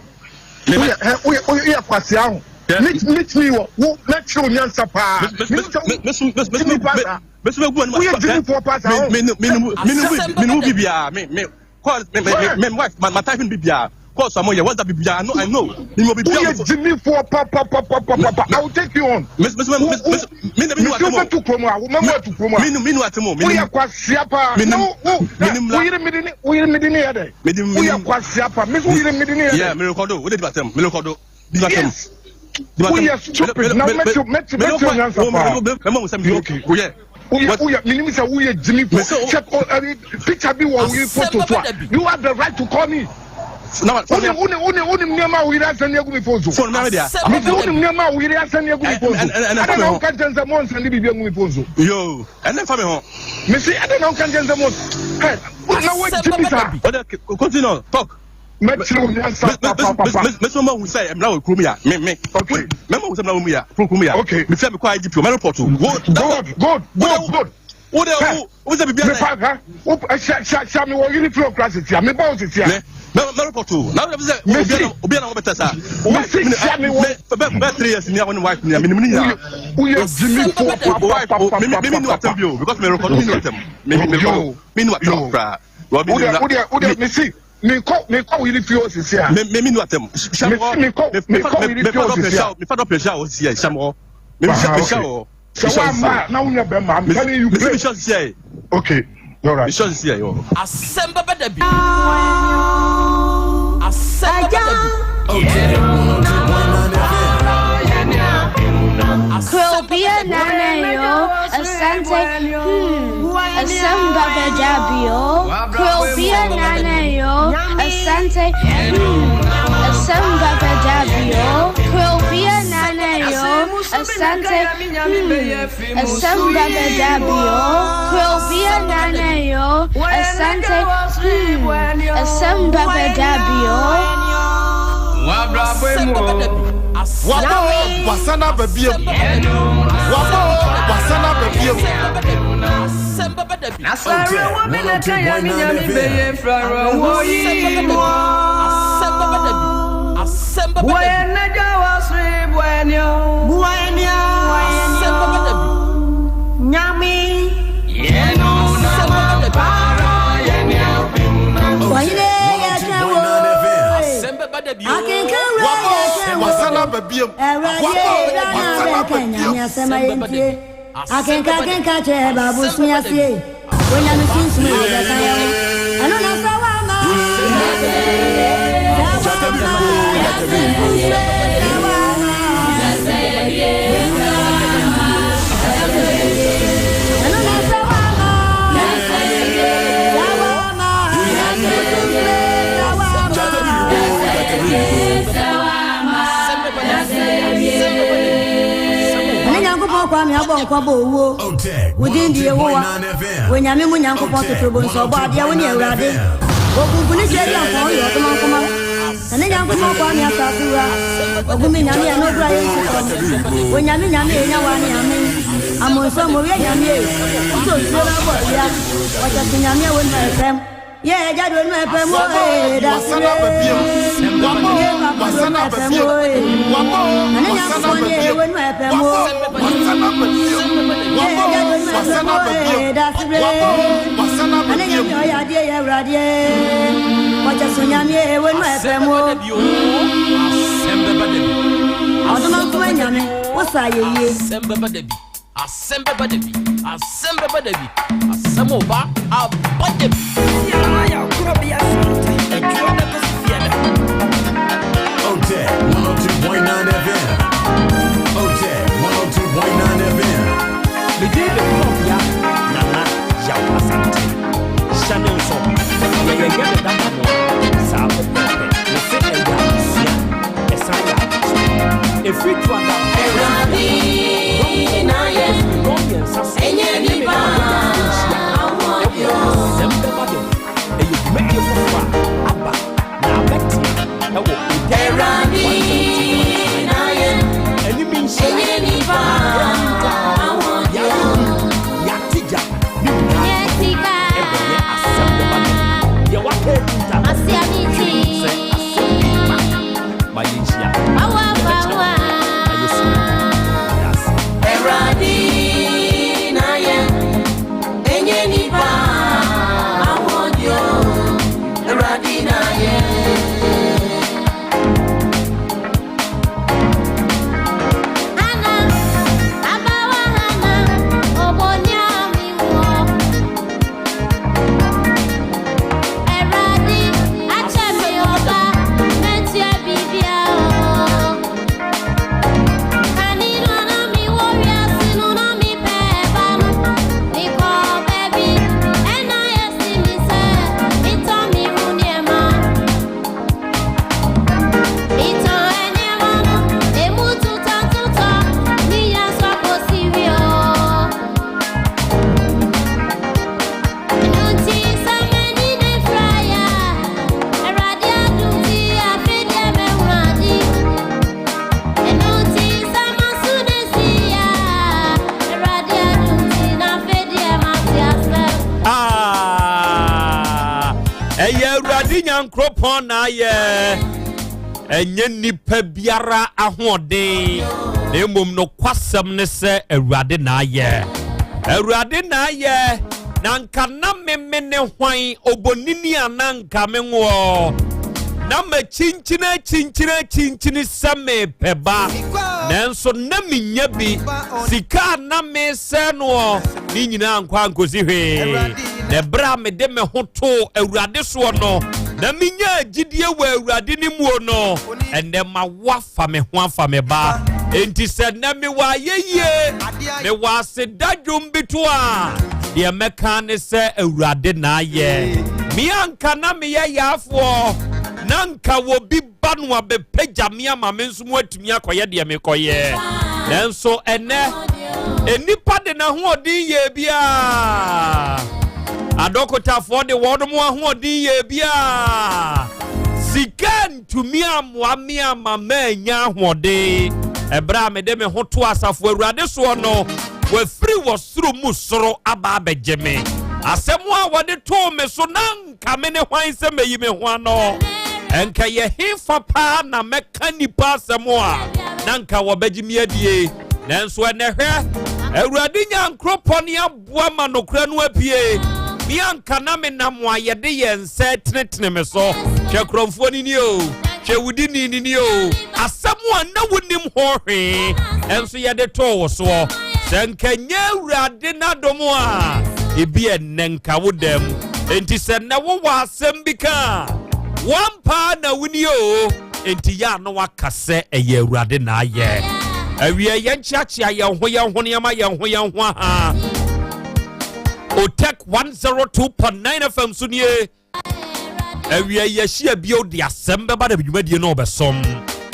Woyɛ ɛ woyɛ woyɛ kwasia ho. Meet meet me wɔ wo mɛkyerɛ wo nyansa paa. me me me Jimmy pasa. me me gu Woyɛ gyimifoɔ pasa ho. me me me me me me bibia me me call me me me wife my my typing bibia call some yeah what's that bibia I know I know me me bibia Woyɛ gyimifoɔ papapapapapa. I will take you on. me me me me me me Mesi wo bɛtu kurom a wo mɛmu atu kurom a. me me nu atemo me Woyɛ kwasia paa. Me Na nim- wo wo me nim la- wo yere mede ne wo yere mede ne yɛ dɛ. Me nim- me Woyɛ nim- kwasia paa. Mesi wo yere mede ne yɛ yeah dɛ. me record o wo de di batem me record o di batem Yes. Woyɛ stupid na mɛti mɛti mɛti wo nyansa paa. me me me me Okay. yeah Woyɛ woyɛ minim sɛ woyɛ gyimifoɔ. Check o ɛbi picture bi wɔ wo yere photo so a. You have the right to call me. Wonim wonim wonim wonim nneɛma a wo yere asɛn agu mi phone so. Phone mi dia. Mesi wonim nneɛma a wo yere asɛn agu mi phone so. Adɛn na woka nkyɛn sɛ mo nsɛn de biribi agu mi phone so. Yo, ɛnɛ fa mi ho. Mesi adɛn na woka nkyɛn sɛ mo ɛ na wo gyimi saa. Ɔdɛ continue talk. Mɛkyerɛ wo nyansa papapapa. Mɛsɛ ma hu sɛ mmara wɔ kurom ya me me. Okay. Mɛma hu sɛ mmara wɔ mu ya kurom ya. Okay. Mefia mekɔ IGP o mɛ report o. Good good good good. Wo de wo wo sɛ bibi ana. Mepa wo hyɛ hyɛ hyɛ mi wɔ yiri filo kura sisi a mi bɔ sisi a. Mɛ mɛ mɛ report o na wo sɛ obi ana obi ana wɔbɛtɛ sa. Mesi hyɛ mi wɔ. Bɛ bɛ 3 years ni a wɔne wife ni a minimu ni nyinaa. Woyɛ jimi fo papapapa. Mi mi mi nu atam bi o because mi record mi nu atam. Mi mi record mi nu atam koraa. Wo de wo de wo de mesi mi kɔ mi kɔ yiri fio sisi a. Mi mi nu atam. Mesi mi kɔ mi kɔ yiri fio sisi a. Mi fa dɔ pressure o sisi a hyɛ mɔ. Mi mi hyɛ o. Sɛ wa ma na wonya bɛ ma I'm telling you play. Mesi mi hyɛ sisi a. Okay. All right. Mi hyɛ sisi a yɔ. Asɛm bɛbɛ da bi. Asɛm bɛbɛ da bi. Okay. Krobia nana yo, Asante, Asɛm bɛbɛ da bi o. Krobia nana yo, Asante, Asɛm bɛbɛ da bi o. Krobia nana yo, Asante, Asɛm bɛbɛ da bi o. Krobia nana yo, Asante, Asɛm bɛbɛ da bi o. Asɛm bɛbɛ da bi. Wabɔ wasana aba biem. Wabɔ wasana aba biem. Asɛm bɛbɛ da bi. Otec 102.9 FM. Asɛm bɛbɛ da bi. Asɛm bɛbɛ da bi. Asɛm bɛbɛ da bi. Asɛm bɛbɛ da bi. Otec 102.9 FM. Asɛm bɛbɛ da bi. Wabɔ wasana aba biem. Wabɔ wasana aba biem. Akenka akenka kyerɛ baabo sua sie onyame sunsum a wɔbɛka yɛ ho ɛno na sɛ woama Jata biribo, jata biribo. Ɛno na sɛ woama sɛ woama Jata biribo, jata biribo. Asɛm bɛbɛ da bi. Ɛne Nyankopɔn kwa me abɔ nkwa bɔ owuo Otec wo din de Yehowa 102.9 FM. Onyame mu Nyankopɔn totobo nsɛ ɔbɔ adeɛ wo ne Awurade okunku ne hyɛ bi amfa woyɛ ɔdoma nkoma ɛne Nyankopɔn kwa me asase wura ɔgumi nyame ɛno odura yɛ nsi fam onyame nyame ɛnya wa ne ame amonso mɔwie nyame e wotɔ nsuo no abɔ awia ɔkyɛ so nyame a wɔnuma ɛfɛm yɛ ɛgya de onuma ɛfɛm o ee da Wasana aba biem. Wabɔ yɛ papa de wasana onuma aba ɛfɛm biem. o ee Wabɔ ɛne wasana Nyankopɔn aba ne biem. wɔnuma ɛfɛm o Wabɔ wasana aba biem. yɛ Wabɔ ɛgya de onuma ɛfɛm wasana o aba biem. ee da sibre Wabɔ wasana aba ɛne biem. nyame ɔyɛ adeɛ yɛ awuradeɛ ɔkyɛ so nyame wɔnuma Asɛm ɛfɛm o bɛbɛ da bi o. Asɛm bɛbɛ da bi. Ɔdoma nkoma nyame wosa ayɛyie. Asɛm bɛbɛ da bi. Asɛm bɛbɛ da bi. Asɛm bɛbɛ da bi. Asɛm ɔba aba da bi. Otec 102.9 FM. Otec 102.9 FM. Mede de kɔbea Nana Yaw Asante hyɛ ne nso yɛyɛyɛ ne dada no saa pɛpɛɛpɛ ne sɛ ɛyɛ adesua ɛsan yɛ adesua ɛfiri tuada dɔmmiɛnsa so ɛne me nhyia ɛwɔ Asɛm Bɛba da bi. Ɛyɛ dwumadie foforɔ a aba na abɛtena ɛwɔ Otec 102.9 anim nhyia yɛate gya ne nyinaa ɛbɛyɛ Asɛm Bɛba da bi. Deɛ waka adi nta no sɛ asɛm bi ma ma yɛnhyia yɛbɛkyerɛ wo na yɛsua. Yɛase. Ɛyɛ Awurade Nyankoropɔn na ayɛ. Ɛnyɛ nipa biara ahoɔden, na mmom nokwasɛm ne sɛ Awurade na ayɛ. Awurade na ayɛ, na nka na meme ne hwan obonini a na nka me nwoɔ. Na makyinkyini akyinkyini akyinkyini sɛ mepɛ ba, nanso na menya bi. Sika a na mesɛe noɔ ne nyinaa nkɔ ankɔsi hwee. Na ɛberɛ a mede me ho too Awurade soɔ no, na menyaa gyidie wɔ Awurade ne muo no, ɛnnɛ ma woafa me ho afa me ba. Enti sɛ nnɛ mewɔ ayɛyie, mewɔ aseda dwom bi to a, deɛ mɛka ne sɛ Awurade na ayɛ. Me anka na meyɛ yaafoɔ, na nka wɔbi ba no abɛpagya me ama me nso mu atumi akɔyɛ deɛ mekɔyɛ. Nanso ɛnnɛ, nnipa de n'ahoɔden yɛ biara. Adɔkotafoɔ de wɔn mo ahoɔden yɛ biara. Sika ntumi ammoa me ama manya ahoɔden. Ɛberɛ a mede me ho to asafo Awurade soɔ no, wafiri wɔ soro mu soro aba abɛgye me. Asɛm a wɔde too me so na nka me ne hwan sɛ meyi me ho ano? Nka yɛ hefa paa na mɛka nnipa asɛm a na nka wɔbɛgye me adie? Nanso ɛnɛ hwɛ, Awurade Nyankoropɔn aboa ma nokorɛ no apue. Me anka na menam a yɛde yɛn nsa tenetene me so. Hwɛ korɔmfoɔ no ni o, hwɛ wudini no ni o, asɛm a na wonim ho hwee nso yɛde too wo soɔ. Sɛ nka nyɛ Awurade n'adom a, ebi ɛnnɛ nka wo dam. Enti sɛ nnɛ wowɔ asɛm bi ka a, woampaa na woni o. Enti yɛ a na waka sɛ ɛyɛ Awurade na ayɛ. Awie yɛnkyeakyea yɛn ho yɛn ho nneɛma yɛn ho yɛn ho aha. Otec 102.9 FM so nie. Awia yɛahyia bio de asɛm bɛba na dwumadie no ɔbɛsom.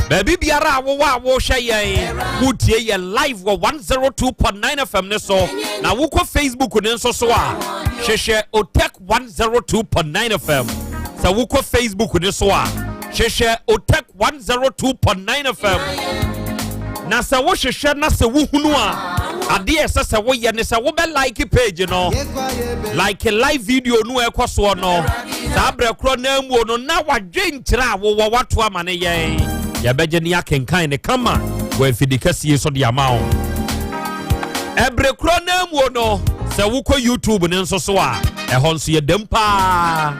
Baabi biara a wowɔ a wohwɛ yɛn, wotie yɛn live wɔ 102.9 FM ne so, na wokɔ Facebook ne nso so a, hwehwɛ Otec 102.9 FM. Sɛ wokɔ Facebook ne so a, hwehwɛ Otec 102.9 FM. Na sɛ wohwehwɛ na sɛ wohunu a, adeɛ ɛsɛ sɛ woyɛ ne sɛ wobɛ like page no, like live video no ɛkɔ soɔ no, saa berɛ korɔ na muo no na wadwenkyerɛ a wowɔ wato ama ne yɛn. Yɛbɛgye ne akenkan ne kama wɔ afidi kɛseɛ so de ama wo. Ɛberɛ korɔ na muo no, sɛ wokɔ YouTube ne nso so a, ɛhɔ nso yɛdam paa.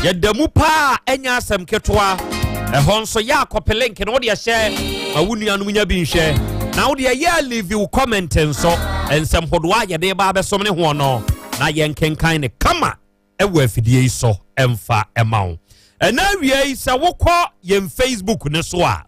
Yɛda mu paa ɛnyɛ asɛm ketewa. Ɛhɔ nso yɛ akɔpe link no wode ɛhyɛ ma wo nuanom nya bi nhwɛ. Na wode ɛyɛ leave wo comment nso. Nsɛm hodoɔ a yɛde ba abɛsom ne hoɔ no na yɛnkenkan ne kama ɛwɔ afidie yi so ɛmfa ɛma wo. Ɛna awia yi sɛ wokɔ yɛn Facebook ne so a,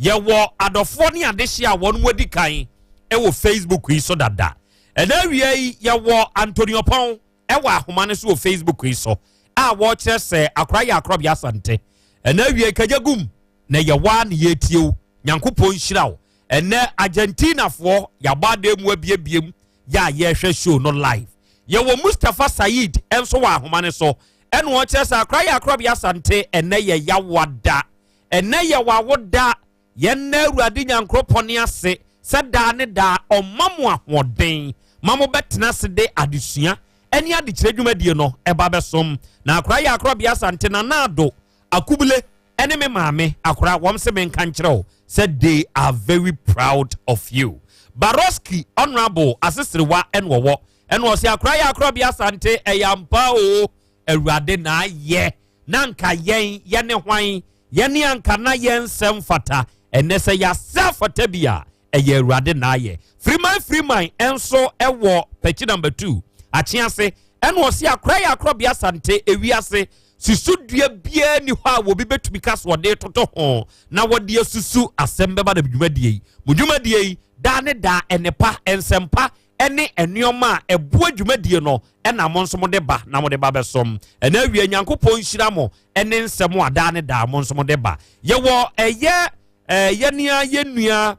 yɛwɔ adɔfoɔ ne adehye a wɔn adi kan ɛwɔ Facebook yi so dada. Ɛna awia yi yɛwɔ Antonio Pɔn ɛwɔ ahoma no so wɔ Facebook yi so a wɔkyerɛ sɛ akora yɛ akorɔbea asante. Ɛna awie kagya gum na yɛ waa ne yɛtie wo. Nyankopɔn nhyira wo. Ɛnɛ Argentinafoɔ yɛabɔ adan mu abiebiem yɛ a yɛhwɛ show no live. Yɛwɔ Mustapha Said nso wɔ ahoma no so ɛna ɔkyerɛ sɛ akora yɛ akorɔbea asante ɛnɛ yɛ yawa da. Ɛnɛ yɛ wawo da. Yɛnna Awurade Nyankoropɔn ase sɛ daa ne daa ɔma mo ahoɔden ma mobɛtena ase de adesua ne adekyerɛ dwumadie no ɛba bɛsom. Na akora yɛ akorɔbea Asante Nana Addo Akubile ne me maame akora wɔn se menka nkyerɛ wo sɛ they are very proud of you. Baroski Honorable Aseserewa ɛna ɔwɔ ɛna ɔse akora yɛ akorɔbea Asante ɛyɛ ampa o Awurade na ayɛ na anka yɛn yɛne hwan yɛne anka na yɛn nsɛm fata ɛnɛ sɛ yɛasɛ afata bi a ɛyɛ Awurade na ayɛ. Firiman Firiman nso ɛwɔ pɛkyi number 2 akyease ɛna ɔse akora yɛ akorɔbea Asante ewiase susudua biara ni hɔ a wɔbi bɛtumi ka so ɔde toto ho na wɔde asusu asɛm bɛba na dwumadie yi mo dwumadie yi daa ne daa ɛnepa nsɛmpa ɛne nneɛma a ɛboa dwumadie no ɛna mo nso mode ba na mode ba bɛsom. Ɛna awie Nyankopɔn nhyira mo ɛne nsɛm a daa ne daa mo nso mode ba. Yɛwɔ ɛyɛ yɛnea yɛnua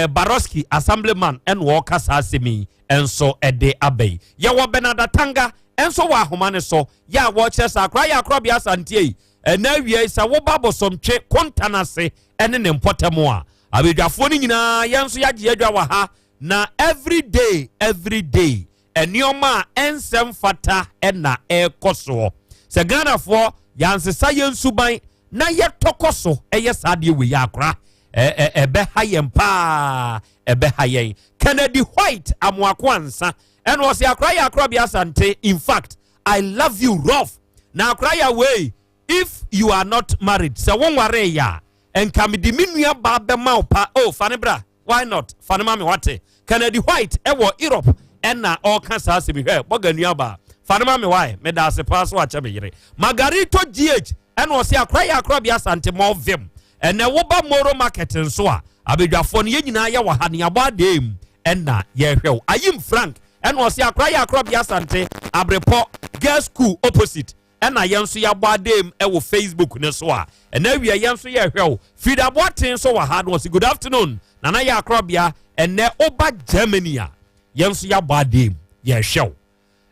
Baroski assemblyman ɛna ɔka saa asɛm yi nso ɛde aba yi. Yɛwɔ Bernard Atanga nso wɔ ahoma ne so yɛ a wɔkyerɛ sɛ akora yɛ akorɔbea Asante yi ɛna awie sɛ woba Bosomtwe Kontanase ɛne ne mpɔtam a abadwafoɔ no nyinaa yɛn nso yɛagye adwa wɔ ha. Na everyday everyday nneɛma a ɛnsɛm fata ɛna ɛrekɔ soɔ. Sɛ Ghanafoɔ Yɛansesa yɛn suban na yɛtɔ kɔ so yɛ saa adeɛ wei a, akora, ɛ, ɛ, ɛbɛha yɛn paa, ɛbɛha yɛn. Kennedy White Amoako Ansa ɛna ɔse akora yɛ akora bi Asante, in fact, I love you rough. Na akora yɛ wei, if you are not married, sɛ wo nwaree yɛ a, nka mede me nua baa bɛma wo pa. Oh, fa ne bra. Why not? Fa no ma me wate. Kennedy White ɛwɔ Europe ɛna ɔka saa asɛm yi. Hwɛ, bɔga nuabaa. Fa no ma me why? Meda ase paa so akyɛ me yere. Margarito GH ɛna ɔse akora yɛ akora bi Asante Mɔvim. Ɛnɛ woba Moro Market nso a, abadwafoɔ no yɛn nyinaa yɛ wɔ ha ne yɛabɔ adeɛ mu ɛna yɛhwɛ wo. Ayim Frank ɛna ɔse akora yɛ akora bi Asante Abrepɔ Girls School opposite Ɛna yɛn nso yɛabɔ adem wɔ Facebook no so a ɛnɛ awia yɛn nso yɛhwɛ wo. Frida Boateng nso wɔ ha na ɔsi good afternoon Nana yɛ akorɔbea ɛnɛ woba Germany a yɛn nso yɛabɔ adem yɛhwɛ wo.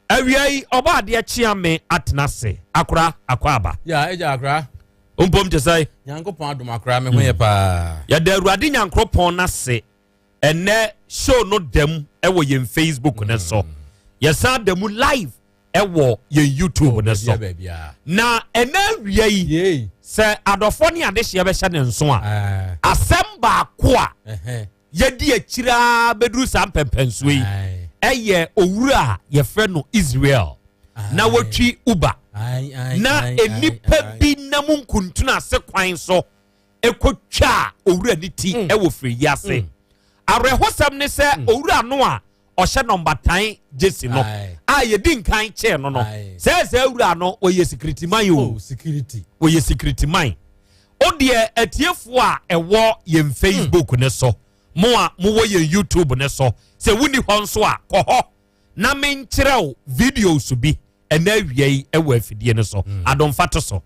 Awia yi ɔbɔ adeɛ kyea me atena ase akora akɔ aba. Ya agya akora. Mpom te sɛ. Nyankopɔn adom akora me ho yɛ paa. Yɛda Awurade Nyankoropɔn n'ase ɛnɛ show no dam ɛwɔ yɛn Facebook no so. Yɛsan da mu live ɛwɔ yɛn youtube no so na ɛna awia yi sɛ adɔfoɔ ne adehyeɛ bɛhyɛ ne nso a eh. asɛm baako a yɛdi akyiri bɛduru saa mpɛmpɛnsoɔ yi ɛyɛ owura a yɛfrɛ no Israel na wɔtwi uba na nnipa bi nam nkuntunu ase kwan so ɛkɔtwaa owura ne ti mm. ɛwɔ firi yi ase mm. awerɛhosɛm ne sɛ mm. owura no a ɔhyɛ nɔmba tan gyesi no a yɛdi nkan kyɛɛ no no sɛ sɛ awura no ɔyɛ sikiriti man o oh, ɔyɛ sikiriti man o deɛ atiefoɔ a ɛwɔ yɛn facebook hmm. ne so mo a mowɔ yɛn youtube ne so sɛ wonni hɔ nso a kɔ hɔ na menkyerɛw videos bi ɛnɛ awia yi ɛwɔ afidie no so hmm. adomfa to so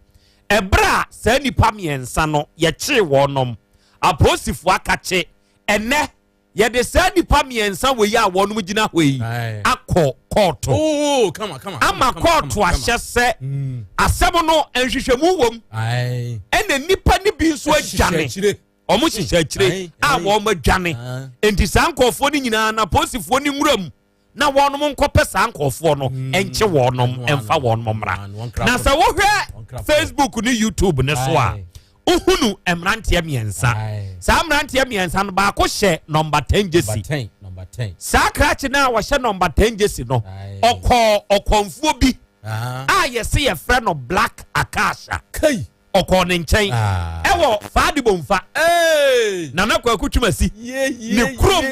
ɛberɛ a saa nnipa mmiɛnsa no yɛkyee wɔnom apolisifoɔ akakye ɛnɛ Yɛde saa nnipa mmiɛnsa wei a wɔnom gyina hɔ yi akɔ kɔɔto oh, ama kɔɔto ahyɛ sɛ mm. asɛm no nhwehwɛmu wom ɛna nnipa no bi nso adwane wɔn hyehyɛ akyire a wɔn adwane nti saa nkurɔfoɔ no nyinaa na polisifoɔ no nwura mu na wɔnom nkɔpɛ saa nkurɔfoɔ no mm. nkye wɔnom mfa wɔnom mmra na sɛ wohwɛ facebook ne youtube ne so a wohunu mmeranteɛ mmiɛnsa saa mmeranteɛ mmiɛnsa no baako hyɛ nɔmba 10 gyesi saa krakye no a wɔhyɛ nɔmba 10 gyesi no ɔkɔɔ ɔkɔmfoɔ bi a yɛse yɛfrɛ no black akasha ɔkɔɔ ne nkyɛn ah. ɛwɔ faade bomfa nana kwaku twumasi ne kurom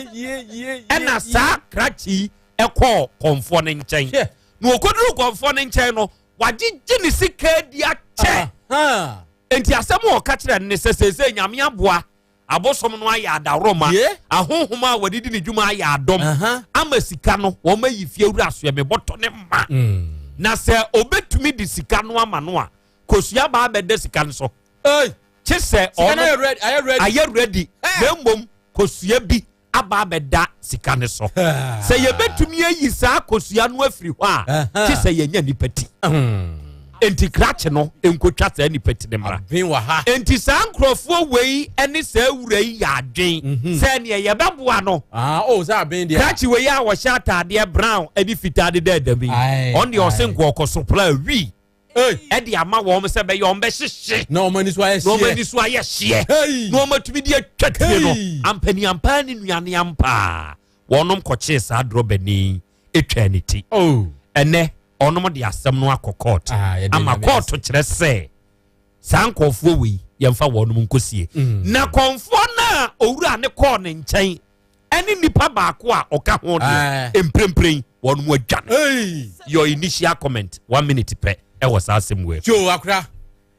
ɛna saa krakye yi ɛkɔɔ kɔmfoɔ no nkyɛn na ɔkɔduru kɔmfoɔ no nkyɛn no wagyegye ne sika adi akyɛ nti asɛm a ɔka kyerɛ no ne sɛ seesei nyame aboa abosom no ayɛ adaworoma ahonhom a wɔde di ne dwuma ayɛ adɔm ama sika no wɔn ayi fie wura asoɛ mebɔtɔ ne ma mm. na sɛ obetumi de sika no ama no a kosua baa bɛda sika no so kye sɛ ɔno ayɛ ready na mmom kosua bi aba abɛda sika no so sɛ yɛbɛtumi ayi saa kosua no afiri hɔ a kye sɛ yɛnya nipa ti hmm. nti krakye no nkotwa saa nipa ti no mmra nti saa nkurɔfoɔ wei ne saa wura yi yɛ adwen mhm. sɛ neɛ yɛbɛboa no ah, oh, krakye wei a wɔhyɛ ataadeɛ brown ne fitaa de dɛ dɛm yi ɔno deɛ ɔse nkɔɔkɔ so pla wi ɛde ama wɔn sɛ bɛyɛ wɔn bɛhyehye na wɔn ani so ayɛ hyeɛ na wɔn ani so ayɛ hyeɛ na wɔn atumi de atwa tire no ampaniampa ne nuane ampa wɔnom kɔkyee saa drɔbani atwa ne ti oh. ɛnɛ ɔnom de asɛm no akɔ court ah, ama court kyerɛ sɛ saa nkɔɔfoɔ wei yɛmfa wɔnom nkɔsie mm. na kɔnfoɔ no a owura ne kɔɔ ne nkyɛn ɛne nipa baako a ɔka ho deɛ mprempren wɔn mu adwane your initial comment one minute pɛ ɛwɔ saa asɛm wei. tio akora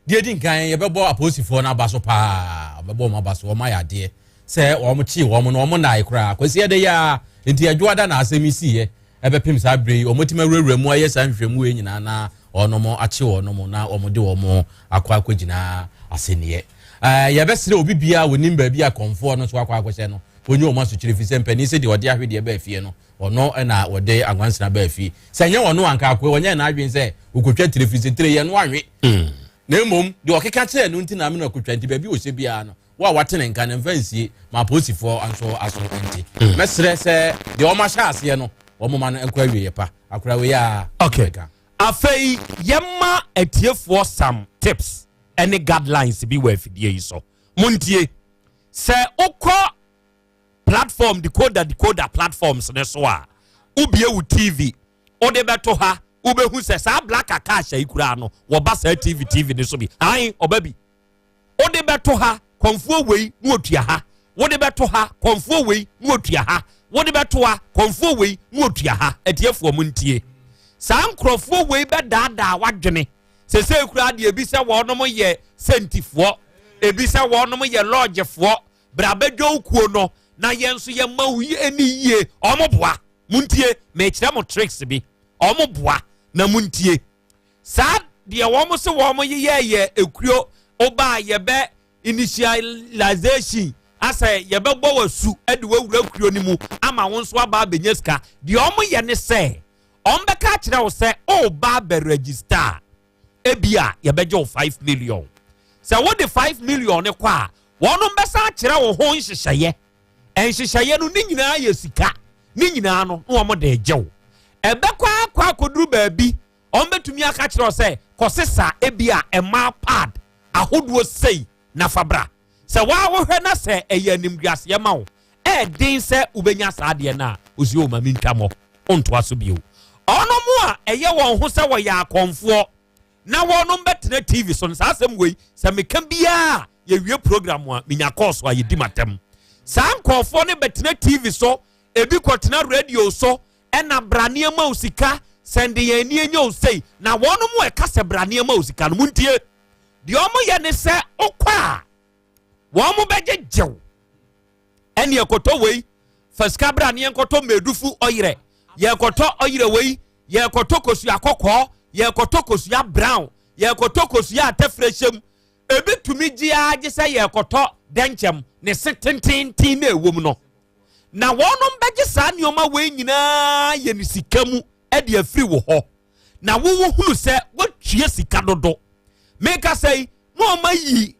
deɛ di nkan yɛbɛbɔ apolisifoɔ no aba so paa wɔbɛbɔ wɔn aba so wɔn ayɛ adeɛ sɛ wɔn kye wɔn no wɔn nnae koraa kwasi ɛde yɛ a nti adwoada na asɛm yi siiɛ ɛbɛpem saa bere yi wɔn atumi awurawura mu ayɛ saa nhwehwɛmu yi nyinaa na wɔn akye wɔn na wɔn de wɔn akɔ akɔgyina asɛnniɛ ɛɛ yɛbɛsrɛ obi biara wɔnim baabi a kɔnfoɔ no so akɔ akɔhyɛ no Wɔnyi wɔn asokyerɛ ɛfiri sɛ mpanin sɛ deɛ ɔde ahwedeɛ baa fie no, ɔno na wɔde anwansena baa fie. Sɛ ɛnyɛ ɔno anka akoa ɔnyɛɛ n'adwene sɛ ɔkɔtwa tire ɛfiri sɛ tire yɛ no anwe. Mm. Na mmom deɛ ɔkeka kyerɛɛ no nti na amene akɔtwa nti baabi ɔhyɛ biara no, wo a wate ne nka no mfa nsie ma apolisifoɔ nso aso nte. Mm. Mɛsrɛ sɛ deɛ wɔn ahyɛ aseɛ no, wɔn ma no nkɔ awieeɛ pa. Akora wei a. Okay. Afei yɛma atiefoɔ some tips ne guidelines bi wɔ afidie yi so. Montie, sɛ wokɔ platform decoder decoder platforms ne so a, wobie wo TV wode bɛto ha, wobɛhu sɛ saa black akahyɛ yi koraa no wɔba saa TV TV ne so bi. Ae, ɔba bi. Wode bɛto ha, kɔmfoɔ wei na ɔtua ha. Wode bɛto ha, kɔmfoɔ wei na ɔtua ha. Wode bɛto ha, kɔmfoɔ wei na ɔtua ha. Atiefoɔ mo ntie. Saa nkurɔfoɔ wei bɛdaadaa w'adwene. Sesei koraa deɛ ebi sɛ wɔnom yɛ sɛntifoɔ, ebi sɛ wɔnom yɛ lɔɔgyefoɔ. Bra bɛdwa wo kuo no na yɛn nso yɛma wo ani yie. Wɔn boa. Montie, mekyerɛ mo tricks bi. Wɔn boa na montie. Saa deɛ wɔn se wɔn yeyɛ yɛ ekuo ɔbaa yɛbɛ initialization asɛ yɛbɛbɔ wɔ su de wawura kuo no mu ama wo nso aba abɛnya sika. Deɛ wɔn yɛ ne sɛ wɔn bɛka akyerɛ wo sɛ ɔba abɛ register a ebi a yɛbɛgye wo 5 million. Sɛ wode 5 million no kɔ a wɔn bɛsan akyerɛ wo ho nhyehyɛeɛ. Nhyehyɛeɛ no ne nyinaa yɛ sika, ne nyinaa no na wɔn de regye wo. Ɛbɛkɔ akɔ akɔduru baabi wɔbɛtumi aka kyerɛ wo sɛ kɔsesa ebi a ɛmaa pad ahodoɔ sei na fa bra. Sɛ waa wohwɛ na sɛ ɛyɛ animguaseɛ ma wo, ɛɛden sɛ wobɛnya saa adeɛ no a, ɔsi o ma mentwa mɔ, wontoa so bio. Ɔnom a ɛyɛ wɔn ho sɛ wɔyɛ akɔmfoɔ na wɔnom bɛtena TV so no, saa asɛm wei sɛ meka biara yɛwie program a menya kɔɔso a yɛdi m'atɛm. Saa nkurɔfoɔ no bɛtena TV so, ebi kɔtena radio so, ɛna bra nneɛma o sika sɛnde yɛn ani anya o sei na wɔn mu ɛka sɛ bra nneɛma o sika no mu ntie deɛ wɔn yɛ ne sɛ okɔ a wɔn mo bɛgye gyew ɛne ɛkɔtɔ wei fa sika bra ne yɛnkɔtɔ mmedufu ɔyerɛ yɛkɔtɔ ɔyerɛ wei yɛkɔtɔ kosua kɔkɔɔ yɛkɔtɔ kosua brown yɛkɔtɔ kosua atɛfrɛ hyɛm ebi tumi gye ara gye sɛ yɛkɔtɔ dɛnkyɛm ne se tententen na ɛwɔ mu no Na wɔnom bɛgye saa nneɛma wei nyinaa yɛ ne sika mu de afiri wo hɔ. Na wo wohunu sɛ woatua sika dodo. Mekasa yi, na wɔn ayi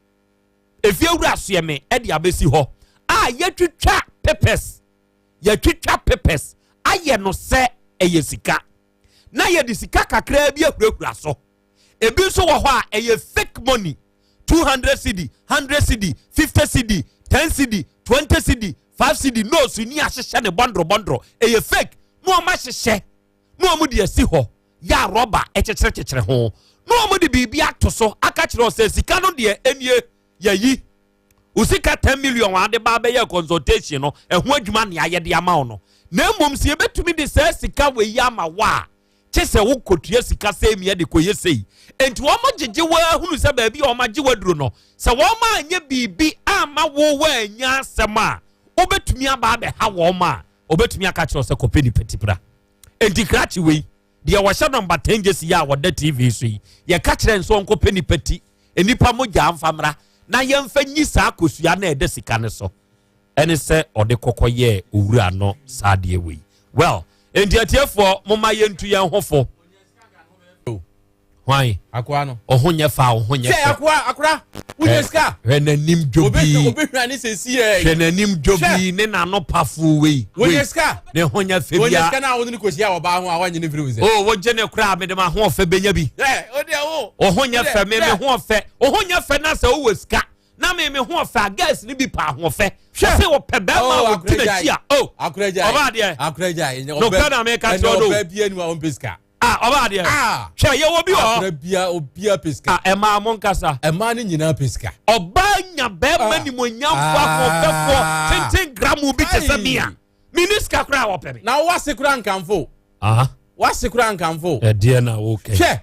efiewura soɛme de abɛsi hɔ a yɛatwitwa papers, yɛatwitwa papers ayɛ no sɛ ɛyɛ sika. Na yɛde sika kakraa bi ahurahura so. Ebi nso wɔ hɔ a ɛyɛ fake money. 200 cedi, 100 cedi, 50 cedi, 10 cedi, 20 cedi, 5 cedi nose ni ahyehyɛ ne bɔndoro bɔndoro. Ɛyɛ fake. Na wɔn ahyehyɛ na wɔn de asi hɔ yɛ a rɔba ɛkyekyere kyekyere ho na wɔn de biribi ato so aka kyerɛ sɛ sika no deɛ ɛnie yɛyi wo sika 10 million a ade ba abɛyɛ consultation no ɛho adwuma nea yɛde ama wo no na mmom sɛ yɛbɛtumi de saa sika wei ama wo a kye sɛ wokɔtua sika sɛ mia de kɔyɛ sei. Enti wɔn gyegye wo ara hunu sɛ baabi a wɔn agye waduro no, sɛ wɔn anyɛ biribi amma wo woannya asɛm a, wobɛtumi aba abɛha wɔn a, wɔbɛtumi aka kyerɛ wo sɛ kɔpɛ nipa ti bra. Enti krakye wei, deɛ wɔhyɛ nɔmba 10 gyesi yi a wɔda TV so yi, yɛka kyerɛ no sɛ ɔnkɔpɛ nipa ti, nnipa mogya mfa mmra na yɛmfa nyi saa kosua no a ɛda sika no so. ɛne sɛ ɔde kɔkɔ yɛɛ owura no saa adeɛ wei. Well, enti atiefoɔ momma yɛntu yɛn ho fo. Hwan? Akoa no. Ɔho nyɛ fa, ɔho nyɛ fɛ. Hwɛ akoa, akora, wonyɛ sika. Hwɛ n'anim dwobii. Obehwɛ ne sɛsi yɛ. Hwɛ n'anim dwobii ne n'ano pafo wei. Wonyɛ sika. Ne ho nyɛ fɛ bia. Wonyɛ sika na wode ne kɔhyia ɔbaa ho a wanyɛ ne mfiri wo sɛ. Oh, wogye ne koraa mede ma ho ɔfɛ benya bi. Ɛ, o deɛ wo. Ɔho nyɛ fɛ, me me ho ɔfɛ. Ɔho nyɛ fɛ na sɛ wowɔ sika. na me me ho ɔfɛ a girls ni bi pa ahoɔfɛ hwɛ sɛ ɔpɛ bɛrima a ɔdi n'akyi a o ɔba adeɛ nokura na meka kyerɛ ɔdo ɔbɛ bia ni wa ɔmpɛ sika a ɔba adeɛ hwɛ yɛwɔ bi wɔ hɔ bia obia pɛ sika a ɛmaa mo nkasa ɛmaa ne nyinaa pɛ sika ɔbaa nya bɛrima nimonyamfo ahoɔfɛfoɔ tenten gramu bi te sɛ mia mini sika koraa wɔpɛ me na wase koraa nkamfo wase koraa nkamfo ɛdeɛ na wokɛ hwɛ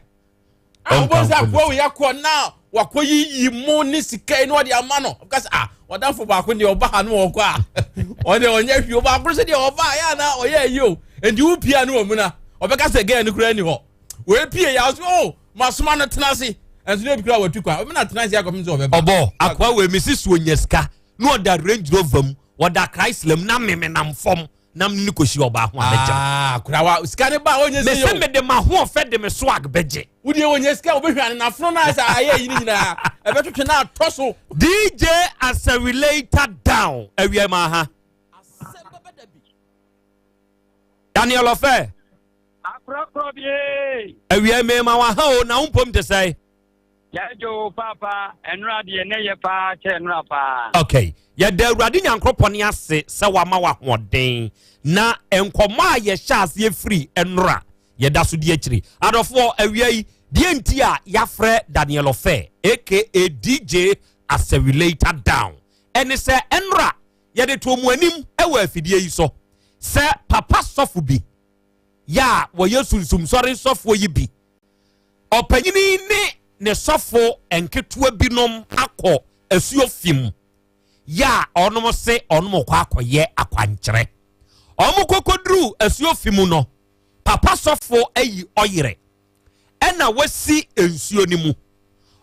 a wobɛhu sɛ akoa wei akɔ na wakɔyiyi mo ne sika yi na ɔde ama no ɔka sɛ ah ɔdamfo baako deɛ ɔba ha no ɔkɔ a ɔde ɔnyɛ hwee ɔbaako sɛ deɛ ɔba yɛ ana ɔyɛ ayi o nti wopie a ne wɔ mu na ɔbɛka sɛ gɛɛ no koraa ni hɔ wɔapie yɛ ɔso o masoma no tena ase ɛnso na ebi koraa watu kwan ɔbɛna tena ase akɔpem sɛ ɔbɛba ɔbɔ akoa wei mesi so onya sika na ɔda Range Rover mu ɔda Chrysler mu na memenam fam na mene no kɔhyia ɔbaa ho a mɛgya ah, kurawa sika ne ba ɔnyɛ sɛ mese mede m'ahoɔfɛ de me swag bɛgye wodeɛ ɔnyɛ sika wobɛhwɛ ane nafono no sɛ ayɛ yi no nyinaa ɛbɛtwetwe no atɔ so DJ as a relator down awia ma ha Daniel Ɔfɛ awia mema wa ha o na wo mpom te sɛ. Yɛadwo paapa, ɛnora deɛ na ɛyɛ paa kyɛ ɛnora paa. Okay, yɛda Awurade Nyankoropɔn ase sɛ wama w'ahoɔden na nkɔmmɔ a yɛhyɛ aseɛ firi ɛnora yɛda so di akyiri. Adɔfoɔ, awia yi, deɛ nti a yɛafrɛ Daniel Ɔfɛ aka DJ Accelerator Down ɛne sɛ ɛnora yɛde too mo anim wɔ afidie yi so sɛ papa sɔfo bi yɛ a wɔyɛ sunsumsɔre sɔfoɔ yi bi ɔpanyini ne ne sɔfo nketewa binom akɔ asuo fim yɛ a ɔnom se ɔnom kɔ akɔyɛ akwankyerɛ. Ɔmo kɔkɔduru asuo fim no, papa sɔfo ayi ɔyerɛ ɛna wasi nsuo no mu.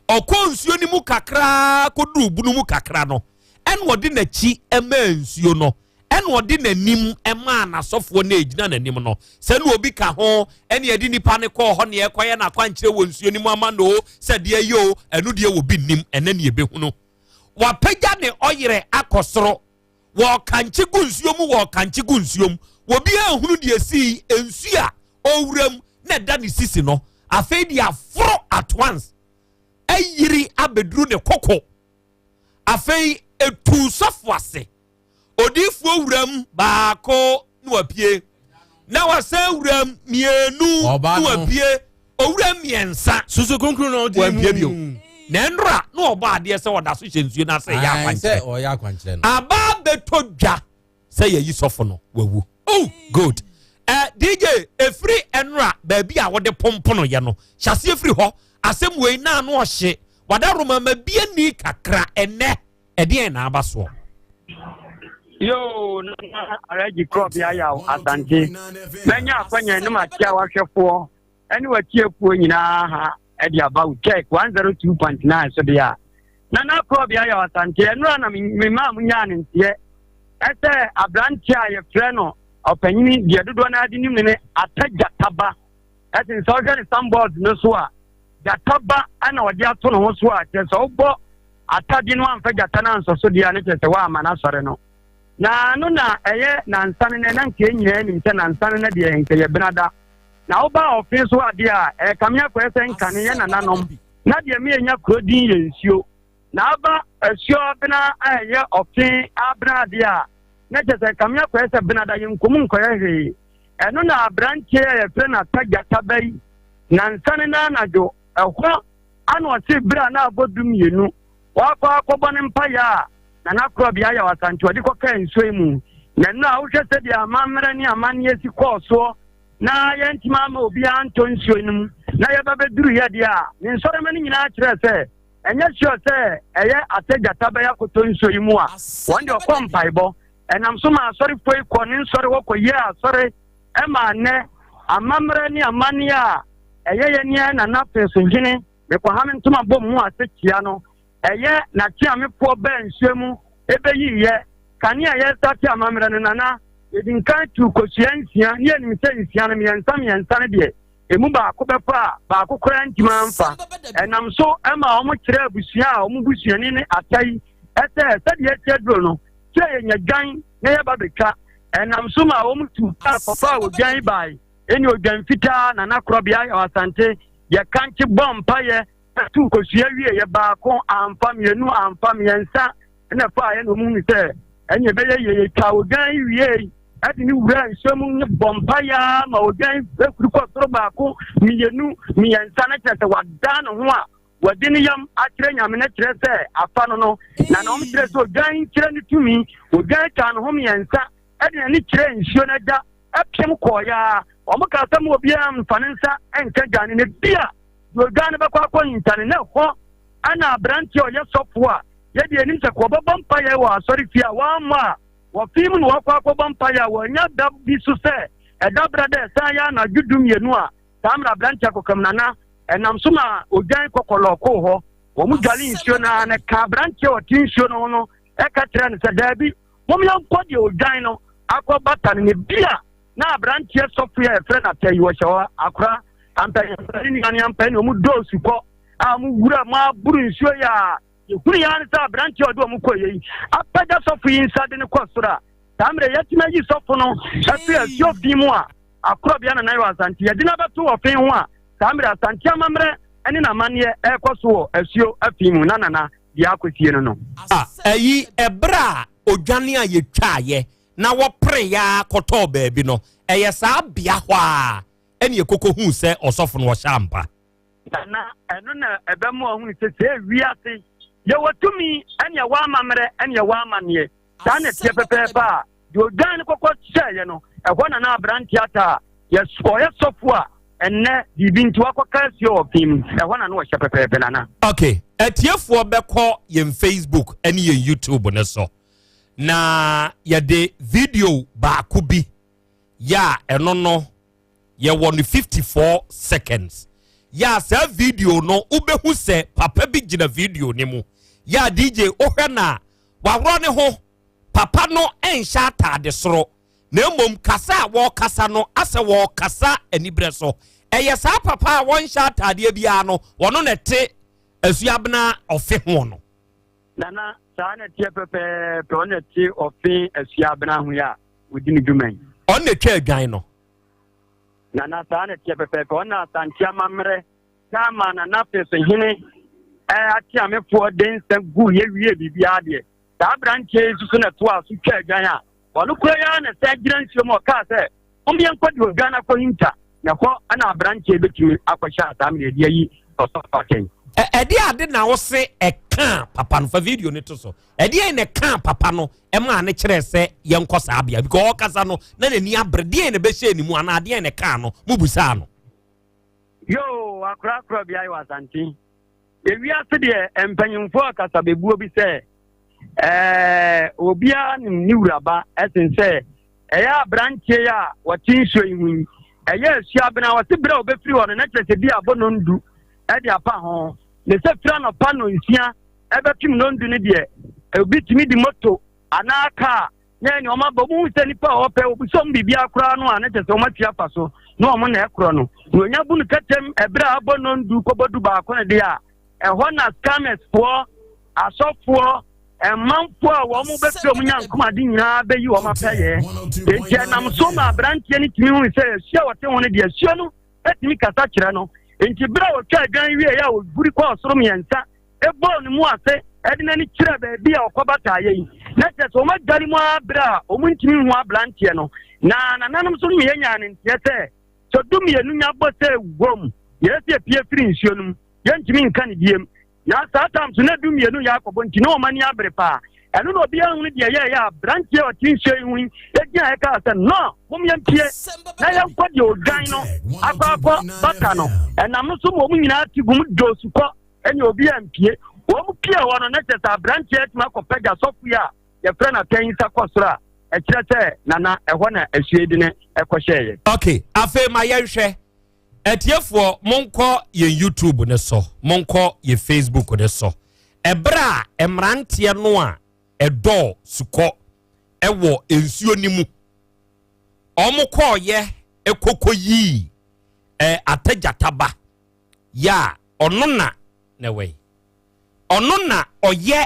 Ɔkɔ nsuo no mu kakraa kɔduru bunu mu kakra no, ɛna ɔde n'akyi maa nsuo no, ɛna ɔde n'anim maa n'asɔfoɔ no a ɛgyina n'anim no. Sɛ na obi ka ho, ɛne ɛde nipa no kɔɔ hɔ ne ɛkɔyɛ n'akwankyerɛ wɔ nsuo no mu ama no o, sɛ deɛ yɛ o, ɛno deɛ wɔ bi nnim, ɛnɛ ne ɛbɛhunu. Wapagya ne ɔyerɛ akɔ soro, wɔkankye gu nsuo mu, wɔkankye gu nsuo mu, obi ahunu deɛ sii nsuo a ɔwura mu na ɛda ne sisi no, afei deɛ aforo at once ayiri abɛduru ne koko. Afei etu sɔfo ase, odiifoɔ wuram baako na wapue, na wasan wuram mmienu na wapue, owura mmiɛnsa susu kunkun na ɔdi wampue bio. Na nnora na ɔbɔ adeɛ sɛ ɔda so hyɛ nsuo no ase yɛ akwankyerɛ. Aba abɛtɔ dwa sɛ yɛyi sɔfo no wawu. Oh good. DJ efiri nnora baabi a wɔde pompono yɛ no hyɛseɛ firi hɔ asɛm wei na ano ɔhye wada roma ma bie ni kakra ɛnɛ ɛdeɛn na aba soɔ. Yoo, Nana Alhaji Krɔbea Yaw Asante, mɛnya akwanya ne makyia w'ahwɛfoɔ ne w'atiefoɔ nyinaa ha de aba wo check 102.9 so deɛ a. Nana Krɔbea Yaw Asante, ɛnora na memaa mo nyaa ne nteɛ ɛsɛ aberanteɛ a yɛfrɛ no ɔpanyini deɛ dodoɔ no ade nim ne ne Ata Gyataba. Ɛsen sɛ ɔhwɛ ne sambɔɔd no so a, gyataba na ɔde ato ne ho so a, kyerɛ sɛ wobɔ atade no amfa gyata no ansɔ so deɛ a, ne kyerɛ sɛ woamma no asɔre no. Na no na ɛyɛ nansa no nɛ, na nka yɛn nyinaa nim sɛ nansa no nɛ deɛ nka yɛ benada. Na woba ɔfe so adeɛ a, ɛrekame akɔyɛ sɛ nkane yɛ nananom, na deɛ me yɛnya kuro din yɛ nsuo. Na aba asuo abena a ɛyɛ ɔfe abena adeɛ a, na kyerɛ sɛ ɛkame akɔyɛ sɛ benada yɛnkɔmu nkɔyɛ hwee. Ɛno na aberanteɛ a yɛfrɛ no Ata Gyata ba yi, nansa ne na anadwo, ɛhɔ ana ɔse berɛ a na abɔ 12 wakɔ akɔbɔ ne mpaeɛ a Nana Korɔbea Yaw Asante ɔde kɔkaa nsuo yi mu. Na ɛno a wohwɛ sɛdeɛ amammerɛ ne amanneɛ si kɔɔ soɔ na yɛntumi ama obiara ntɔ nsuo no mu na yɛba bɛduruiɛ deɛ a, ne nsɔremma no nyinaa kyerɛɛ sɛ ɛnyɛ sure sɛ ɛyɛ Ata Gyata bɛyɛ akɔtɔ nsuo yi mu a wɔn deɛ ɔkɔ mpaebɔ. Ɛnam so maa asɔrefoɔ yi kɔɔ ne nsɔre hɔ kɔyɛɛ asɔre maa nnɛ amammerɛ ne amanneɛ a ɛyɛ yɛn ne Nana Fesohene Mekɔhame ntoma bɔ mu ase kyia no. Ɛyɛ n'akyeamefoɔ baa nsuo mu bɛyiiɛ kane a yɛrestate amammerɛ no. Nana, yɛdi nkan tuu kosua nsia ne yɛnim sɛ nsia no mmiɛnsa mmiɛnsa no deɛ ɛmu baako bɛfa a baako koraa ntumi amfa. Ɛnam so maa wɔkyerɛɛ abusua a wɔn busuani ne Ata yi sɛ sɛdeɛ asi aduro no, sɛ yɛnya dwan na yɛba bɛtwa. Ɛnam so maa wɔn tu kaa kɔfaa odwan yi bae, ɛne odwan fitaa Nana Korɔbea Yaw Asante. Yɛkankye bɔɔ mpaeɛ tuu kosua wieeɛ, baako amfa, mmienu amfa, mmiɛnsa na ɛfaeɛ na wɔn hunu sɛ ɛne ɛbɛyɛ yie. Yɛtwaa odwan yi wiei ɛde ne wuraa nsuo mu ne bɔ mpaeɛ ara ma odwan yi kuri kɔ soro baako, mmienu, mmiɛnsa na kyerɛ sɛ wadan ne ho a wɔde ne yam akyerɛ Nyame no kyerɛ sɛ afa no no, na na wɔn kyerɛ sɛ odwan kyerɛ ne tumi. Odwan twaa ne ho mmiɛnsa ɛde n'ani kyerɛ nsuo no agya ɛpem kɔɔ ya. Wɔn kaa sɛ mo obiara mfa ne nsa nka dwan no, na bi a deɛ odwan no bɛkɔ akɔ hinta no, na ɛhɔ ɛna aberanteɛ a ɔyɛ sɔfo a yɛde anim sɛ kɔ ɔbɛbɔ mpaeɛ wɔ asɔre fie a wɔammɔ a wɔfii mu na wɔakɔ akɔbɔ mpaeɛ a wɔanya da bi so sɛ ɛda berɛ dɛ ɛsan yɛ anadwo 12 a saa mmerɛ aberanteɛ kɔkam nana ɛnam so ma odwan kɔkɔlɔkoo hɔ. Wɔn dwale nsuo no ara na ɛka aberanteɛ a ɔte nsuo no ho no ɛka kyerɛ no sɛ daabi, mom yɛnkɔ deɛ odwan no akɔ bata no, na bi a na aberanteɛ sɔfo a yɛfrɛ no Atɛ yi wɔhyɛ hɔ akora ampanyɛmpa ne nua ne ampa ne wɔn dɔɔsu kɔ a wɔn wura mu aboro nsuo yi a yɛhunu yɛn ne sɛ aberanteɛ a ɔde wɔn kɔ yɛ yi apagya sɔfo yi nsa de no kɔ soro a saa mmerɛ yɛatumi ayi sɔfo no afiri asuo fi mu a akorɔbea Nana Yaw Asante yɛde no abɛto ɔfe ho a saa mmerɛ Asante amammerɛ ne n'amanneɛ rekɔ so wɔ asuo afi mu na Nana deɛ akɔsie no no. A Ɛyi, ɛberɛ a odwane a yɛtwaeɛ na wɔpereeɛ ara kɔtɔɔ baabi no, ɛyɛ saa bea hɔ ara ɛne yɛkɔkɔhuu sɛ ɔsɔfo no ɔhyɛ ampa. Nana, ɛno na ɛbɛma wahunu sɛ sɛ wiase yɛwɔ tumi ɛne ɛwɔ amammerɛ ɛne ɛwɔ amanneɛ. Saa na ɛteɛ pɛpɛɛpɛ a deɛ odwan no kɔkɔ hyɛeɛ no, ɛhɔ na na aberanteɛ ata a ɔyɛ sɔfo a ɛnnɛ biribi nti wakɔka asuo wɔ fi mu, ɛhɔ na na ɔhyɛ pɛpɛɛpɛ nana. Ok, atiefoɔ bɛkɔ yɛn Facebook ne yɛn YouTube no so na yɛde video baako bi yɛ a ɛno no yɛwɔ no 54 seconds yɛ a saa video no wobɛhu sɛ papa bi gyina video no mu yɛ a DJ wohwɛ no a waworɔ ne ho papa no nhyɛ ataade soro na mmom kasa a wɔrekasa no asɛ wɔrekasa aniberɛ so ɛyɛ saa papa a wɔnhyɛ ataadeɛ biara no wɔno na ɛte asuabena ɔfe ho no. Nana, saa na ɛteɛ pɛpɛɛpɛ, ɔno na ɛte ɔfe asuabena ho yi a wɔdi ne dwuma yi. Ɔno na ɛtwa adwan no. Nana, saa na ɛteɛ pɛpɛɛpɛ, ɔno na Asante amammerɛ taa ma Nana Feso hene ateamefoɔ de nsa gu yɛ wie biribiara deɛ. Saa aberanteɛ yi nso so na ɛtoa so twa adwan a ɔno kura yi ara na ɛsɛ gyina nsuo mu ɔkaa sɛ mom yɛnkɔ deɛ odwan no akɔhinta na ɛhɔ na aberanteɛ bɛtumi akɔhyɛ a saa mmerɛ de ayi ɔsɔfo atɛn. Ɛdeɛ ade na wo se ɛkaa papa no fa video no to so ɛdeɛn na ɛkaa papa no ɛmaa ne kyerɛ sɛ yɛnkɔ saa bea because ɔkasa no na n'ani abere deɛn na ɛbɛhyɛ ne mu anaa deɛn na ɛkaa no mo busaa no. Yoo akorakora bea yɛ wɔ Asante. Ewiase deɛ mpanyimfoɔ akasa bebuo bi sɛ ɛɛ obiara nim ne wura ba ɛsen sɛ ɛyɛ aberanteɛ yi a wɔte nsuo yi ho yi ɛyɛ asuo abena wɔte berɛ a wɔbɛfiri hɔ no na kyerɛ sɛ bi abɔ nondu ɛde apa ho ne sɛ firi anɔpa nonsia ɛbɛpem nondu no deɛ obi tumi de moto anaa kaa na ɛne wɔn aba wɔn hu sɛ nipa a wɔpɛ obi sɛ wɔn biribiara koraa no a ne kyɛ sɛ wɔn atua fa so na wɔn na ɛkorɔ no na onya bu no kɛtɛm ɛberɛ a abɔ nondu kɔbɔ du baako no deɛ a ɛhɔ na scammers foɔ asɔfoɔ ɛmanfoɔ a wɔn bɛfiri wɔn nyankomade nyinaa bɛyi wɔn apɛyɛ enti ɛnam so ma aberanteɛ no tumi hu sɛ asuo a wɔte ho no deɛ asuo no atumi kasa kyerɛ no enti berɛ a wɔtwa adwan wie a wɔhuri kɔɔ soro mmiɛnsa bɔɔ ne mu ase de n'ani kyerɛɛ baabi a ɔkɔbataeɛ yi, na kyerɛ sɛ wɔadware mu ara berɛ a wɔntumi nhu aberanteɛ no. Na nananom nso mmiɛ nyaa ne nteɛ sɛ, sɛ dumienu nya bɔ sɛ wom, yɛyɛ sɛ yɛpue firi nsuo no mu, yɛntumi nka ne biem. Na saa tam so na dumienu yɛ akɔbɔ nti na wɔn ani abere paa. Ɛno na obiara hunu deɛ ɛyɛeɛ a aberanteɛ a ɔte nsuo yi ho yi gyinaeɛ kaa sɛ, No! Mom yɛmpue na yɛnkɔ deɛ odwan no akɔ akɔ bata no. Ɛnam no so ma wɔn nyinaa te gu mu dɔɔ sukɔ. ɛne obi ampie. Wɔn pie hɔ no, na kyerɛ sɛ aberanteɛ atumi akɔpɛgya sɔfo yi a yɛfrɛ no atɛn nsa kɔ soro a ɛkyerɛ sɛ nana ɛhɔ na asuo de no ɛkɔhyɛeɛ. Ok, afei ma yɛnhwɛ. Atiefoɔ, monkɔ yɛn YouTube no so, monkɔ yɛn Facebook no so. Ɛberɛ a mmeranteɛ no a ɛdɔɔ sukɔ ɛwɔ nsuo no mu, wɔn kɔɔyɛ ɛkɔkɔ yii ɛ atagyataba yɛ a ɔno na na ɛwɔ yi ɔno na ɔyɛ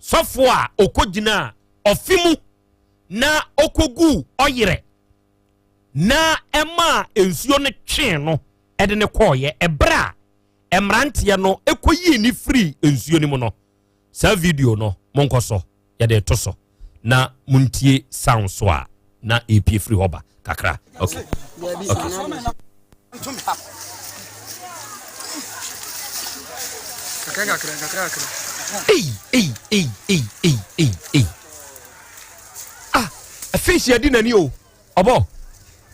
sɔfo a ɔkɔgyina ɔfe mu na ɔkɔguu ɔyerɛ na ɛmaa nsuo no twee no ɛde ne kɔɔyɛ ɛberɛ a mmeranteɛ no ɛkɔyii ne firi nsuo no mu no saa video no monkɔ so yɛde to so na montie sound so a na ɛpie firi hɔ ba kakra okay okay Ei, ei, ei, ei, ei, ei, ei. Ah, fish yɛ di n'ani o. Ɔbɔ,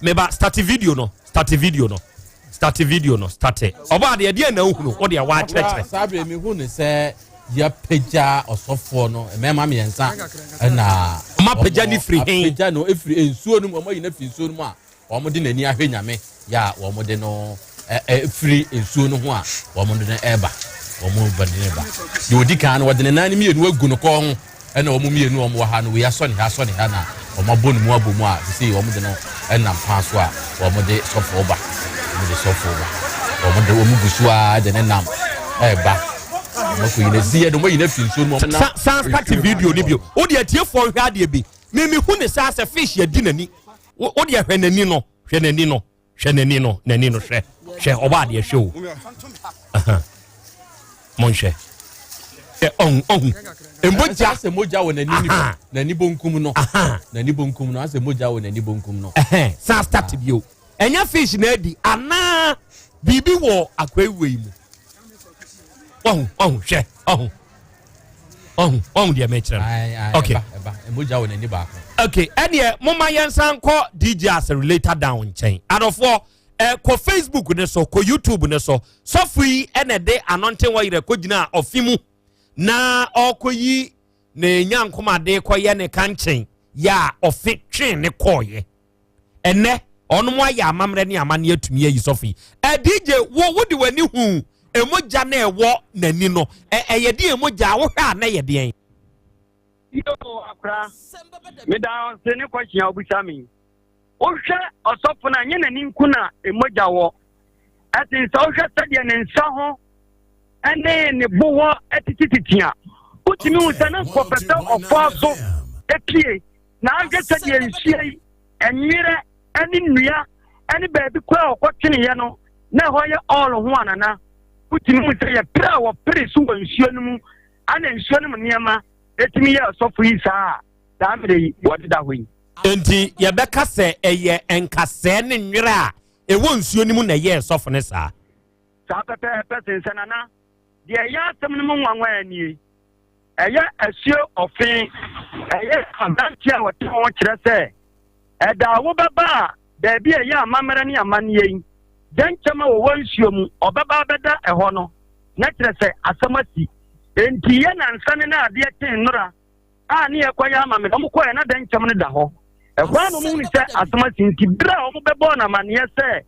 meba start video no, start video no, start video no, start. Ɔbɔ adeɛ deɛ na ohunu, o deɛ waakyerɛkyerɛ. Saa bere mi hu ne sɛ yɛapagya ɔsɔfoɔ no mmarima mmiɛnsa ɛna. Wɔn apagya ne firi he. Apagya no efiri nsuo no mu, wɔn ayi no afiri nsuo no mu a. Wɔde n'ani ahwɛ Nyame yɛ a wɔde no firi nsuo no ho a wɔde no reba. Wɔde no ba. Deɛ ɔdi kan no, wɔde ne nan no mmienu agu no kɔn ho, ɛna wɔn mmienu a wɔwɔ ha no, wei asɔ ne ha, asɔ ne ha, na wɔabɔ ne mu abɔ mu a sesei wɔde no nam kwan so a wɔde sɔfoɔ ba. Wɔde sɔfoɔ ba. Wɔde wɔn gu so ara de ne nam ɛreba. Wɔakɔyi no. Sesei yɛ de wɔayi no afiri nsuo no mu. Sa san start video no bio. Wo deɛ atiefoɔ nhwɛ adeɛ bi. Me mehu ne saa sɛ fish adi n'ani. Wo deɛ hwɛ n'ani no, hwɛ n'ani no, hwɛ n'ani no, n'ani no hwɛ. Hwɛ ɔbɔ adeɛ hwɛ o. Monhwɛ. Hwɛ ɔhu ɔhu. Mbogya. Asɛ mogya wɔ n'ani nifa n'ani bonkum no. N'ani bonkum no asɛ mogya wɔ n'ani bonkum no. San start bio. Ɛnyɛ fish na adi anaa biribi wɔ akwaewura yi mu. Ɔhu ɔhu hwɛ ɔhu ɔhu ɔhu deɛ mɛkyerɛ no. Okay. Mogya wɔ n'ani baako. Okay ɛneɛ moma yɛn san kɔ DJ as a relator down nkyɛn. Adɔfoɔ ɛ kɔ Facebook ne so kɔ YouTube ne so sɔfo yi ɛna ɛde anɔnten wɔ yerɛ kɔ gyina ɔfe mu na ɔkɔ yi ne nyankomade kɔyɛ ne kankyen yɛ a ɔfe twee ne kɔɔyɛ. Ɛnɛ ɔnom ayɛ amammerɛ ne amanneɛ atumi ayi sɔfo yi. Ɛ DJ wo wode w'ani hu emogya na ɛwɔ n'ani no ɛ ɛyɛ deɛ emogya a wohwɛ a na ɛyɛ deɛn? Yoo akora, meda ɔse ne question a wobisa me. Wohwɛ ɔsɔfo no a, nyɛ n'ani nko na emogya wɔ. Ɛsen sɛ wohwɛ sɛdeɛ ne nsa ho ne ne bo hɔ titititi a, wotumi hu sɛ na nkɔpɛ sɛ ɔfɔɔ so pie. Na ahwɛ sɛdeɛ nsuo yi, nwerɛ ne nnua ne baabi koraa a ɔkɔtweneeɛ no, na ɛhɔ yɛ ɔɔl ho anana. Wotumi hu sɛ yɛpere a wɔpere so wɔ nsuo no mu, ana nsuo no mu nneɛma ɛtumi yɛ ɔsɔfo yi saa a saa mmerɛ yi wɔdeda hɔ yi. Enti yɛbɛka sɛ ɛyɛ nkasɛɛ ne nwerɛ a ɛwɔ nsuo no mu na ɛyɛɛ sɔfo no saa. Saa pɛpɛɛpɛ sen sɛ nana. Deɛ ɛyɛ asɛm no mu nwanwa ara nie. Ɛyɛ asuo ɔfe. Ɛyɛ aberanteɛ a ɔte ho kyerɛ sɛ ɛda a wobɛba a baabi a ɛyɛ amammerɛ ne amanneɛ yi, dɛnkyɛm a wɔwɔ nsuo mu, ɔbɛba abɛda ɛhɔ no, na kyerɛ sɛ asɛm asi. Enti yɛ nansa ne na adeɛ kyee nnora a ne yɛkɔyɛ amammerɛ, wɔkɔɛ na dɛnkyɛm no da hɔ. Ɛhɔ ara na wɔhunu sɛ asɛm asi. Nti berɛ a wɔbɛbɔɔ no amanneɛ sɛ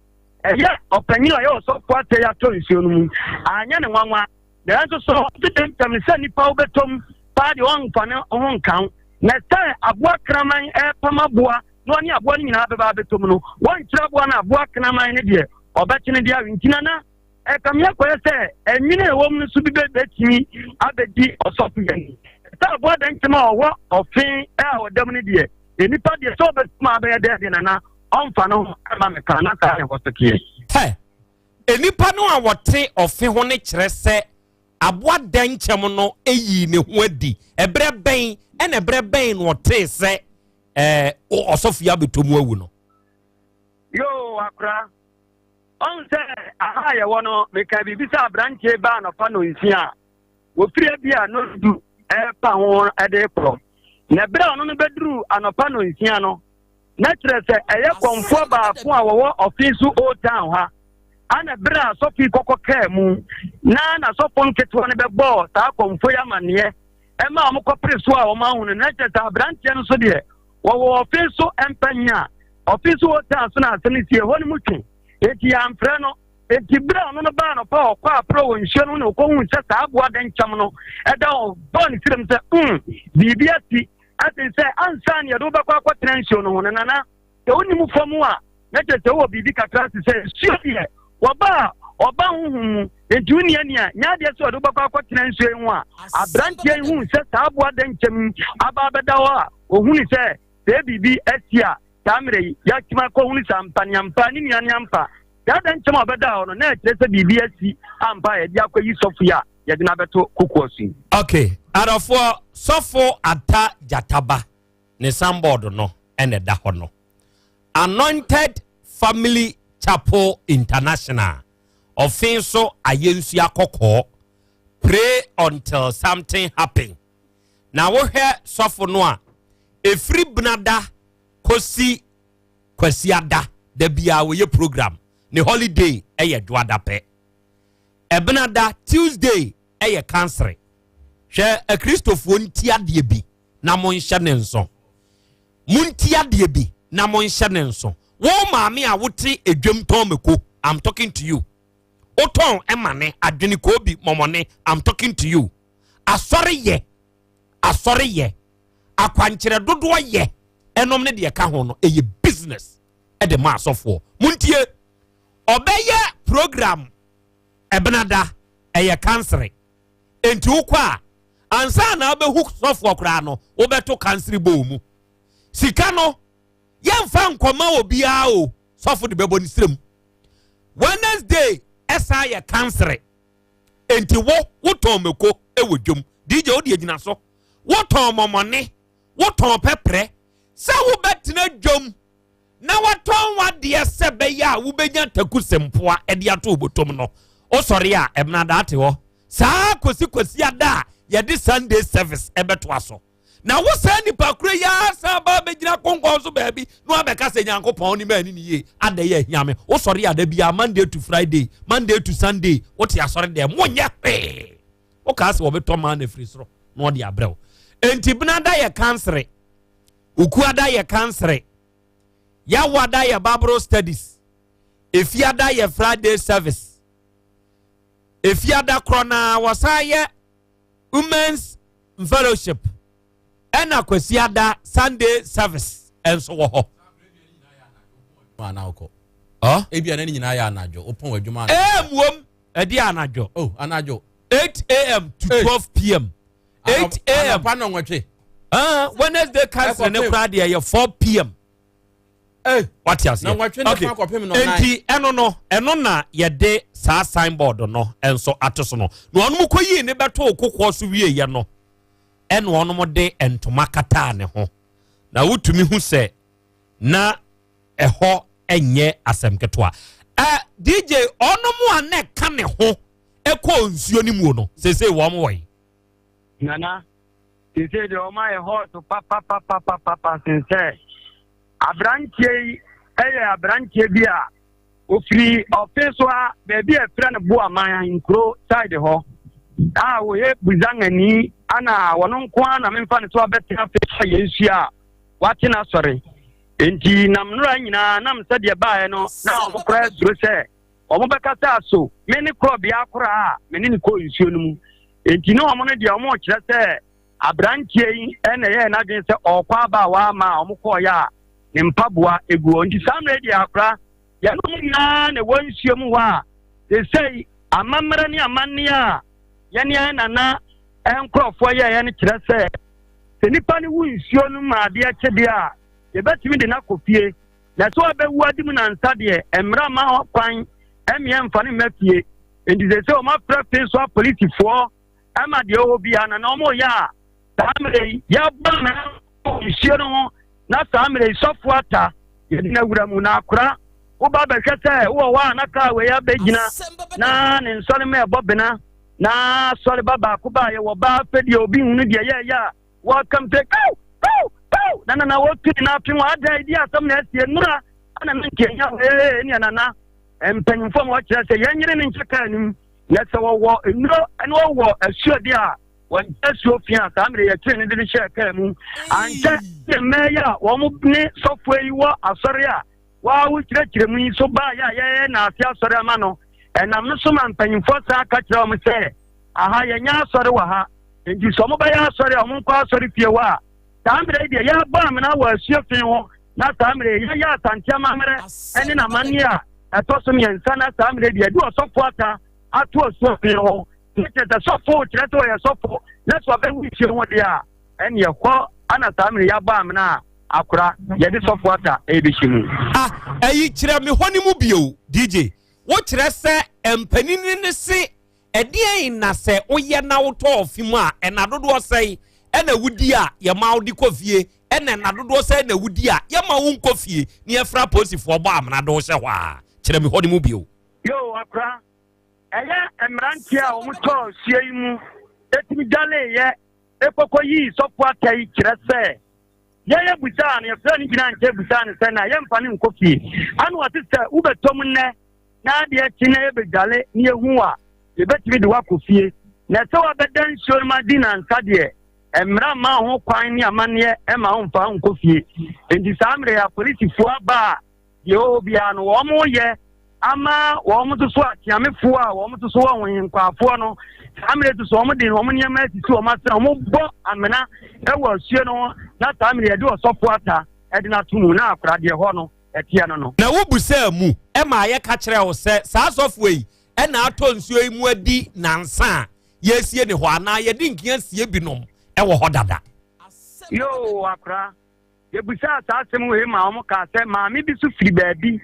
ɛyɛ ɔpanyin a ɔyɛ ɔsɔfo atɛ atɔ nsuo no mu, anyɛ ne nwanwa. Nanso so ɔte dɛntɛm sɛ nnipa wobɛtɔ mu paa deɛ ɔmfa ne ho nka ho, na sɛ aboa kraman repam aboa na ɔne aboa no nyinaa bɛba abɛtɔ mu no, wɔnkyerɛ aboa no aboa kraman no deɛ ɔbɛkye no de awe. Nti na na ɛkame akɔyɛ sɛ ɛnwene a ɛwɔ mu no so bi bɛtumi abɛdi ɔsɔfo yɛn ni. Sɛ aboa dɛntɛm a ɔwɔ ɔfe a ɔda mu no deɛ, nnipa deɛ sɛ ɔbɛtumi abɛyɛ dɛ deɛ nana ɔmfa no ho ɛma me kaa na saa na ɛhɔ so teɛ. Nnipa no a wɔte ɔfe ho no kyerɛ sɛ aboa dɛnkyɛm no yii ne ho adi. Ɛberɛ bɛn ɛna ɛberɛ bɛn na ɔtee sɛ ɛɛ ɔsɔfo yi abɛtɔ mu awu no? Yoo, akora. Ɔn sɛ aha a yɛwɔ no, meka biribi sɛ aberanteɛ ba anɔpa nonsia a, wɔfiri abi a nondu ɛrepa ho de rekorɔ. Na ɛberɛ a ɔno no bɛduru anɔpa nonsia no, na kyerɛ sɛ ɛyɛ kɔmfoɔ baako a wɔwɔ ɔfe so Old Town ha ana berɛ a sɔfo yi kɔkɔ kaa mu na n'asɔfo nketewa no bɛbɔɔ saa kɔmfoɔ yi amanneɛ ɛma wɔn kɔpere so a wɔn ahunu na kyerɛ sɛ aberanteɛ no so deɛ wɔwɔ ɔfe so mpanyin a ɔfe so Old Town so na asɛm no sie hɔ no mu twe eti yɛamfrɛ no eti berɛ a ɔno no baa nɔpa a ɔkɔ aporɔ wɔ nsuo no na ɔkɔhu sɛ saa aboa dɛnkyɛm no ɛda hɔ bɔɔ ne tirim sɛ mm biribi asi Ɛsen sɛ ansa na yɛde wo bɛkɔ akɔtena nsuo no ho no, Nana, sɛ wonim fam a, na kyerɛ sɛ wowɔ biribi kakra te sɛ nsuo deɛ, wɔba a, ɔba honhom mu, enti wo nua ni a, nyɛ adeɛ sɛ ɔde wobɛkɔ akɔtena nsuo yi ho a, aberanteɛ yi huu sɛ saa aboa dɛnkyɛm yi aba abɛda hɔ a, ɔhunu sɛ sɛ biribi asi a, saa mmerɛ yi, yɛatumi akɔhunu sɛ ampa ne ampa, ne nua ne ampa. Saa dɛnkyɛm a ɔbɛda hɔ no, na ɛkyerɛ sɛ biribi asi ampa a yɛde akɔyi sɔfo yi a yɛde no abɛto kokoa so yi. Ok, adɔfoɔ, sɔfo Atta Gyataba ne sanbɔɔdo no na ɛda hɔ no. Anointed Family Chapel International, ɔfe so ayɛnsua kɔkɔɔ, pray until something happen. Na wohwɛ sɔfo no a, ɛfiri benada kɔsi kwasiada, da biara wɔyɛ program, ne holiday yɛ dwoada pɛ. Ɛbenada, Tuesday, yɛ kansere. Hwɛ, Akristofoɔ nti adeɛ bi na monhyɛ ne nso. Monti adeɛ bi na monhyɛ ne nso. Wo maame a wote edwam tɔn mako, I'm talking to you. Wotɔn ɛmane, adwene koobi, mɔmɔne, I'm talking to you. Asɔre yɛ, asɔre yɛ, akwankyerɛ dodoɔ yɛ, ɛnom ne deɛ ɛka ho no, ɛyɛ business ɛde ma asɔfoɔ. Montie. Ɔbɛyɛ program ɛbenada ɛyɛ kansere enti wokɔ a ansa na wobɛhu sɔfoɔ koraa no wobɛto kansere bowl mu sika no yɛmfa nkɔma obiara o sɔfo de bɛbɔ ne srem. Wednesday ɛsan yɛ kansere. Enti wo wotɔn mako wɔ dwom. DJ wo deɛ gyina so. Wotɔn mɔmɔne, wotɔn pɛprɛ. Sɛ wobɛtena dwom na watɔn w'adeɛ sɛ bɛyɛ a wobɛnya taku sempoa de ato wo bɔtɔm no, wosɔre a ɛmena te hɔ saa kɔsi kwasi ada a yɛde Sunday service ɛbɛtoa so. Na wo saa nipa koro yi ara san ba bɛgyina konkɔn so baabi na wabɛka sɛ Nyankopɔn ne maani ne yie ada yi ahia me. Wosɔre ada biara Monday to Friday, Monday to Sunday, wote asɔre dɛm, wonyɛ hwee. Wokaa sɛ wɔbɛtɔ maa no afiri soro na wɔde abrɛ wo. Enti benada yɛ kansere, Ukuada yɛ kansere, Yawada yɛ Bible studies, Efiada yɛ Friday service. Efiada korɔ na wɔsan yɛ Women's Fellowship ɛna Kwasiada Sunday service nso wɔ hɔ. Ebi a na ne nyinaa yɛ anadwo. Wopɔn adwuma. AM wom ɛdi anadwo. Oh, anadwo. 8 AM to 12 PM. 8 AM. Anɔpa nɔnwɔtwe. Ah, Wednesday council ne koraa deɛ yɛ 4 PM. Wate aseɛ. Okay. Enti ɛno no, ɛno na yɛde saa signboard no nso ato so no. Na wɔn kɔ yii ne bɛto kokoɔ so wieɛ no, ɛna wɔn de ntoma kataa ne ho. Na wotumi hu sɛ na ɛhɔ nyɛ asɛm ketewa. Ɛ DJ ɔnom a na ɛka ne ho ɛkɔɔ nsuo no muo no, seesei wɔn wɔ yi. Nana, seesei deɛ wɔn ayɛ hot papapapapapa sen sɛ aberanteɛ yi yɛ aberanteɛ bi a ofiri ɔfe so a baabi a ɛfrɛ no Boaman nkuro side hɔ a wɔyɛ Buzangani ana wɔn nko ara na memfa no so abɛtena afe so a yɛn nsuo a wate n'asɔre nti nam nnora nyinaa nam sɛdeɛ baeɛ no na wɔn koraa suro sɛ Wɔbɛka sɛ, Aso me ne korɔbea koraa a me ne no kɔɔ nsuo no mu? Enti ne wɔn no deɛ wɔrekyerɛ sɛ aberanteɛ yi na ɛyɛɛ n'adwene sɛ ɔrekɔ aba a wamma a wɔkɔeɛ a ne mpaboa gu hɔ. Nti saa mmerɛ yi deɛ akora yɛnom nyinaa na ɛwɔ nsuo mu hɔ a seesei amammerɛ ne amanneɛ a yɛne yɛn nana nkurɔfoɔ yɛeɛ no kyerɛ sɛ sɛ nipa no wu nsuo no mu adeɛ kye deɛ a yɛbɛtumi de no akɔ fie. Na sɛ ɔbɛwu adi mu nansa deɛ, mmara mma kwan mmeɛ mfa no mma fie. Enti seesei wɔafrɛ fee so apolisifoɔ ma deɛ ɔwɔ biara na na wɔreyɛ a saa mmerɛ yi yɛabɔ amena wɔ nsuo no ho na saa mmerɛ yi sɔfoɔ ata yɛde no awura mu na akora woba bɛhwɛ sɛ wowɔ hɔ a na kaa wei abɛgyina na ne nsɔre ma ɛbɔ bena na sɔre ba baako ba yɛwɔ ba afɛ deɛ obi hunu deɛ yɛyɛ a Wɔkam sɛ, Kaw! Kaw! Kaw! Na nana wɔtu ne nan apem hɔ. Adɛn, ɛdeɛn asɛm na asie? Nnora na na nka ɛhia hɔ. Ee, ɛnneɛ nana, mpanyimfoɔ ma wɔkyerɛ sɛ yɛnyere ne nkyɛ kaa anim. Na sɛ wɔwɔ nnuro ne wɔwɔ asuo deɛ a, wɔnkyɛ asuo fi a saa mmerɛ yɛkyere no de no hyɛɛ kaa mu. Ankyɛ ne mmaa yi a wɔn ne sɔfoɔ yi wɔ asɔre a wɔawo kyerɛkyerɛ mu yi so baeɛ a yɛyɛ naase asɔre ama no. Ɛnam no so ma mpanyimfoɔ san ka kyerɛ wɔn sɛ, Aha, yɛnyɛ asɔre wɔ ha. Enti sɛ wɔbɛyɛ asɔre a, wɔnkɔ asɔre fie hɔ a, saa mmerɛ yi deɛ yɛrebɔ amena wɔ asuo fi ho, na saa mmerɛ yi yɛyɛ Asante amammerɛ ne n'amanneɛ a ɛtɔ so mmiɛnsa, na saa mmerɛ yi deɛ yɛde ɔsɔfo ata ato asuo fi ho. Ne kyerɛ sɛ sɔfo kyerɛ sɛ ɔyɛ sɔfo, na sɛ ɔbɛwu nsuo ho deɛ a, ɛneɛ hɔ ana saa mmerɛ yɛabɔ amena a akora yɛde sɔfo ata ɛrebɛhyɛ mu. Ah, ɛyi kyerɛ me hɔ no mu bio, DJ. Wokyerɛ sɛ mpanini no se Ɛdeɛn na sɛ woyɛ na wotɔ ɔfe mu a, ɛna dodoɔ sɛn ɛna wodi a yɛma wode kɔ fie, ɛna ɛna dodoɔ sɛn na wodi a yɛma wo nkɔ fie na yɛfrɛ apolisifoɔ bɔ amena de wo hyɛ hɔ a? Kyerɛ me hɔ no mu bio. Yoo akora, ɛyɛ mmeranteɛ a wɔn tɔɔ nsuo yi mu ɛtumi dwaleeɛ ɛkɔkɔ yii sɔfo ata yi kyerɛ sɛ yɛyɛ busaa no, yɛfrɛ no gyina nkyɛn busaa no sɛ na yɛmfa no nkɔ fie, ana ɔte sɛ wobɛtɔ mu nnɛ na adeɛ kye na yɛbɛdwale na yɛhu wo a, yɛbɛtumi de wo akɔ fie. Na sɛ woabɛda nsuo no mu adi nnansa deɛ, mmara mma wo ho kwan ne amanneɛ mma womfa wo nkɔ fie. Enti saa mmerɛ yi apolisifoɔ aba a, deɛ ɛwɔ hɔ biara no wɔreyɛ ama wɔn nso so akyeamefoɔ a wɔn nso so wɔ ahohenkwaafoɔ no, saa mmerɛ nso so wɔde wɔn nneɛma asisi wɔn asene, wɔbɔ amena wɔ asuo no ho, na saa mmerɛ yɛde ɔsɔfoɔ ata de no ato mu na akora deɛ hɔ no ɛteɛ no no. Na wobisaa mu maa yɛka kyerɛɛ wo sɛ, Saa sɔfoɔ yi na atɔ nsuo yi mu adi nnansa a yɛresie ne hɔ anaa yɛde nkia sie binom wɔ hɔ dada? Yoo, akora, yɛbisaa saa asɛm wei ma wɔn kaa sɛ maame bi so firi baabi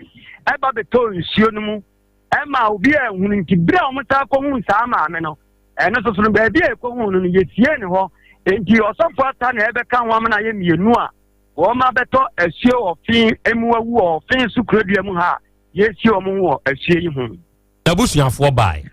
ɛba bɛtɔɔ nsuo no mu. Ɛma obi anhunu nti berɛ a wɔsan kɔhuu saa maame no, ɛno nso so no baabi a ɛkɔhuu no no yɛsiee ne hɔ. Enti ɔsɔfo ata na ɛbɛka ho amena yɛ mmienu a wɔn abɛtɔ asuo ɔfe mu awu wɔ ɔfe so kurodua mu ha a yɛresie wɔn ho wɔ asuo yi ho. N'abusuafoɔ bae.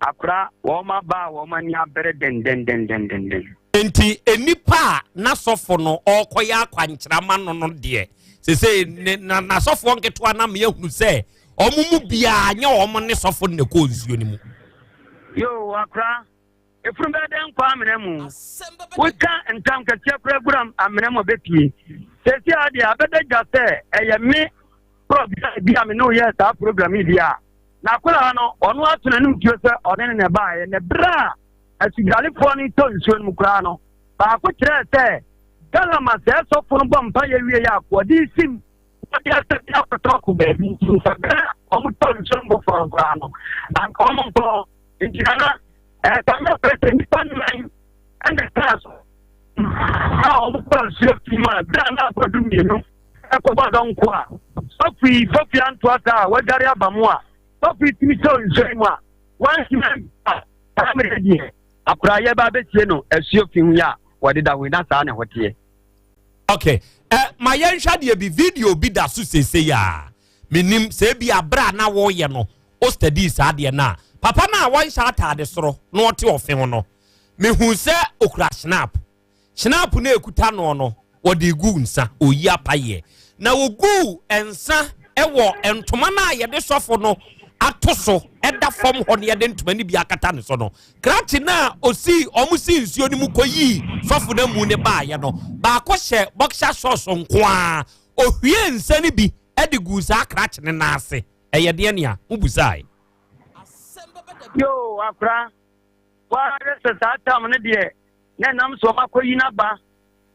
Akora wɔn aba a wɔn ani abere dendendendenden. Enti nnipa a n'asɔfo no ɔrekɔyɛ akwankyerɛ ama no no deɛ, seesei ne na n'asɔfoɔ nketewa no ama yɛahunu sɛ wɔn mu biara nyɛ wɔn ne sɔfo no na ɛkɔɔ nsuo no mu. Yoo, akora, efunu bɛyɛ dɛn nkɔ amena mu? Woka ntam kɛseɛ koraa gura amena mu a ɛbɛpue. Seesei ara deɛ abɛda dwa sɛ ɛyɛ me korɔ bi a me ne wo yɛɛ saa program yi bi a N'akwadaa no, ɔno ato n'anim tuo sɛ ɔne no na ɛbaeɛ, na berɛ a asugyarefoɔ no retɔ nsuo no mu koraa no, baako kyerɛɛ sɛ Galama sɛ sɔfo no bɔ mpaeɛ wie a wɔde sim wɔde asɛ bi akɔtɔ ko baabi nti sɛ berɛ a wɔtɔ nsuo no foforɔ no koraa no anka wɔn nkɔ nti nana ɛsame pɛ sɛ nnipa nnan ɛna ɛkaa so a wɔkɔ nsuo fi mu a berɛ a na akɔdu mmienu ɛkɔbɔ dɔnko a sɔfo yi sɔfo yi antoa saa a wadware aba mu a sɔfo yi tumi sɛ nsuo yi mu a wansi a saa mmerɛ deɛ akora yɛba abɛsie no asuo fi ho yi a wɔde da ho yi na saa ne ho teɛ. ok eh, ma yɛnhwɛ adeɛ bi video bi da so seesei a menim sɛ ebi aberɛ a na wɔreyɛ no o study saa adeɛ no a papa no a wɔnhyɛ ataade soro na ɔte ɔfe ho no mehu sɛ okura snap Schnapp no a ɛkuta noɔ no, wɔde regu nsa, ɔreyi apayeɛ. Na wɔguu nsa wɔ ntoma no a yɛde sɔfo no ato so da fam hɔ no yɛde ntoma no bi akata ne so no. Krakye no a ɔsii wɔn sii nsuo no mu kɔyii sɔfo no amu no baeɛ no, baako hyɛ boxer shorts nko ara. Ɔhwie nsa no bi de guu saa krakye no nan ase. Ɛyɛ deɛ nea mobusae. Yoo, akora, woahwɛ sɛ saa tam no deɛ na ɛnam so ɔma akɔyi n'aba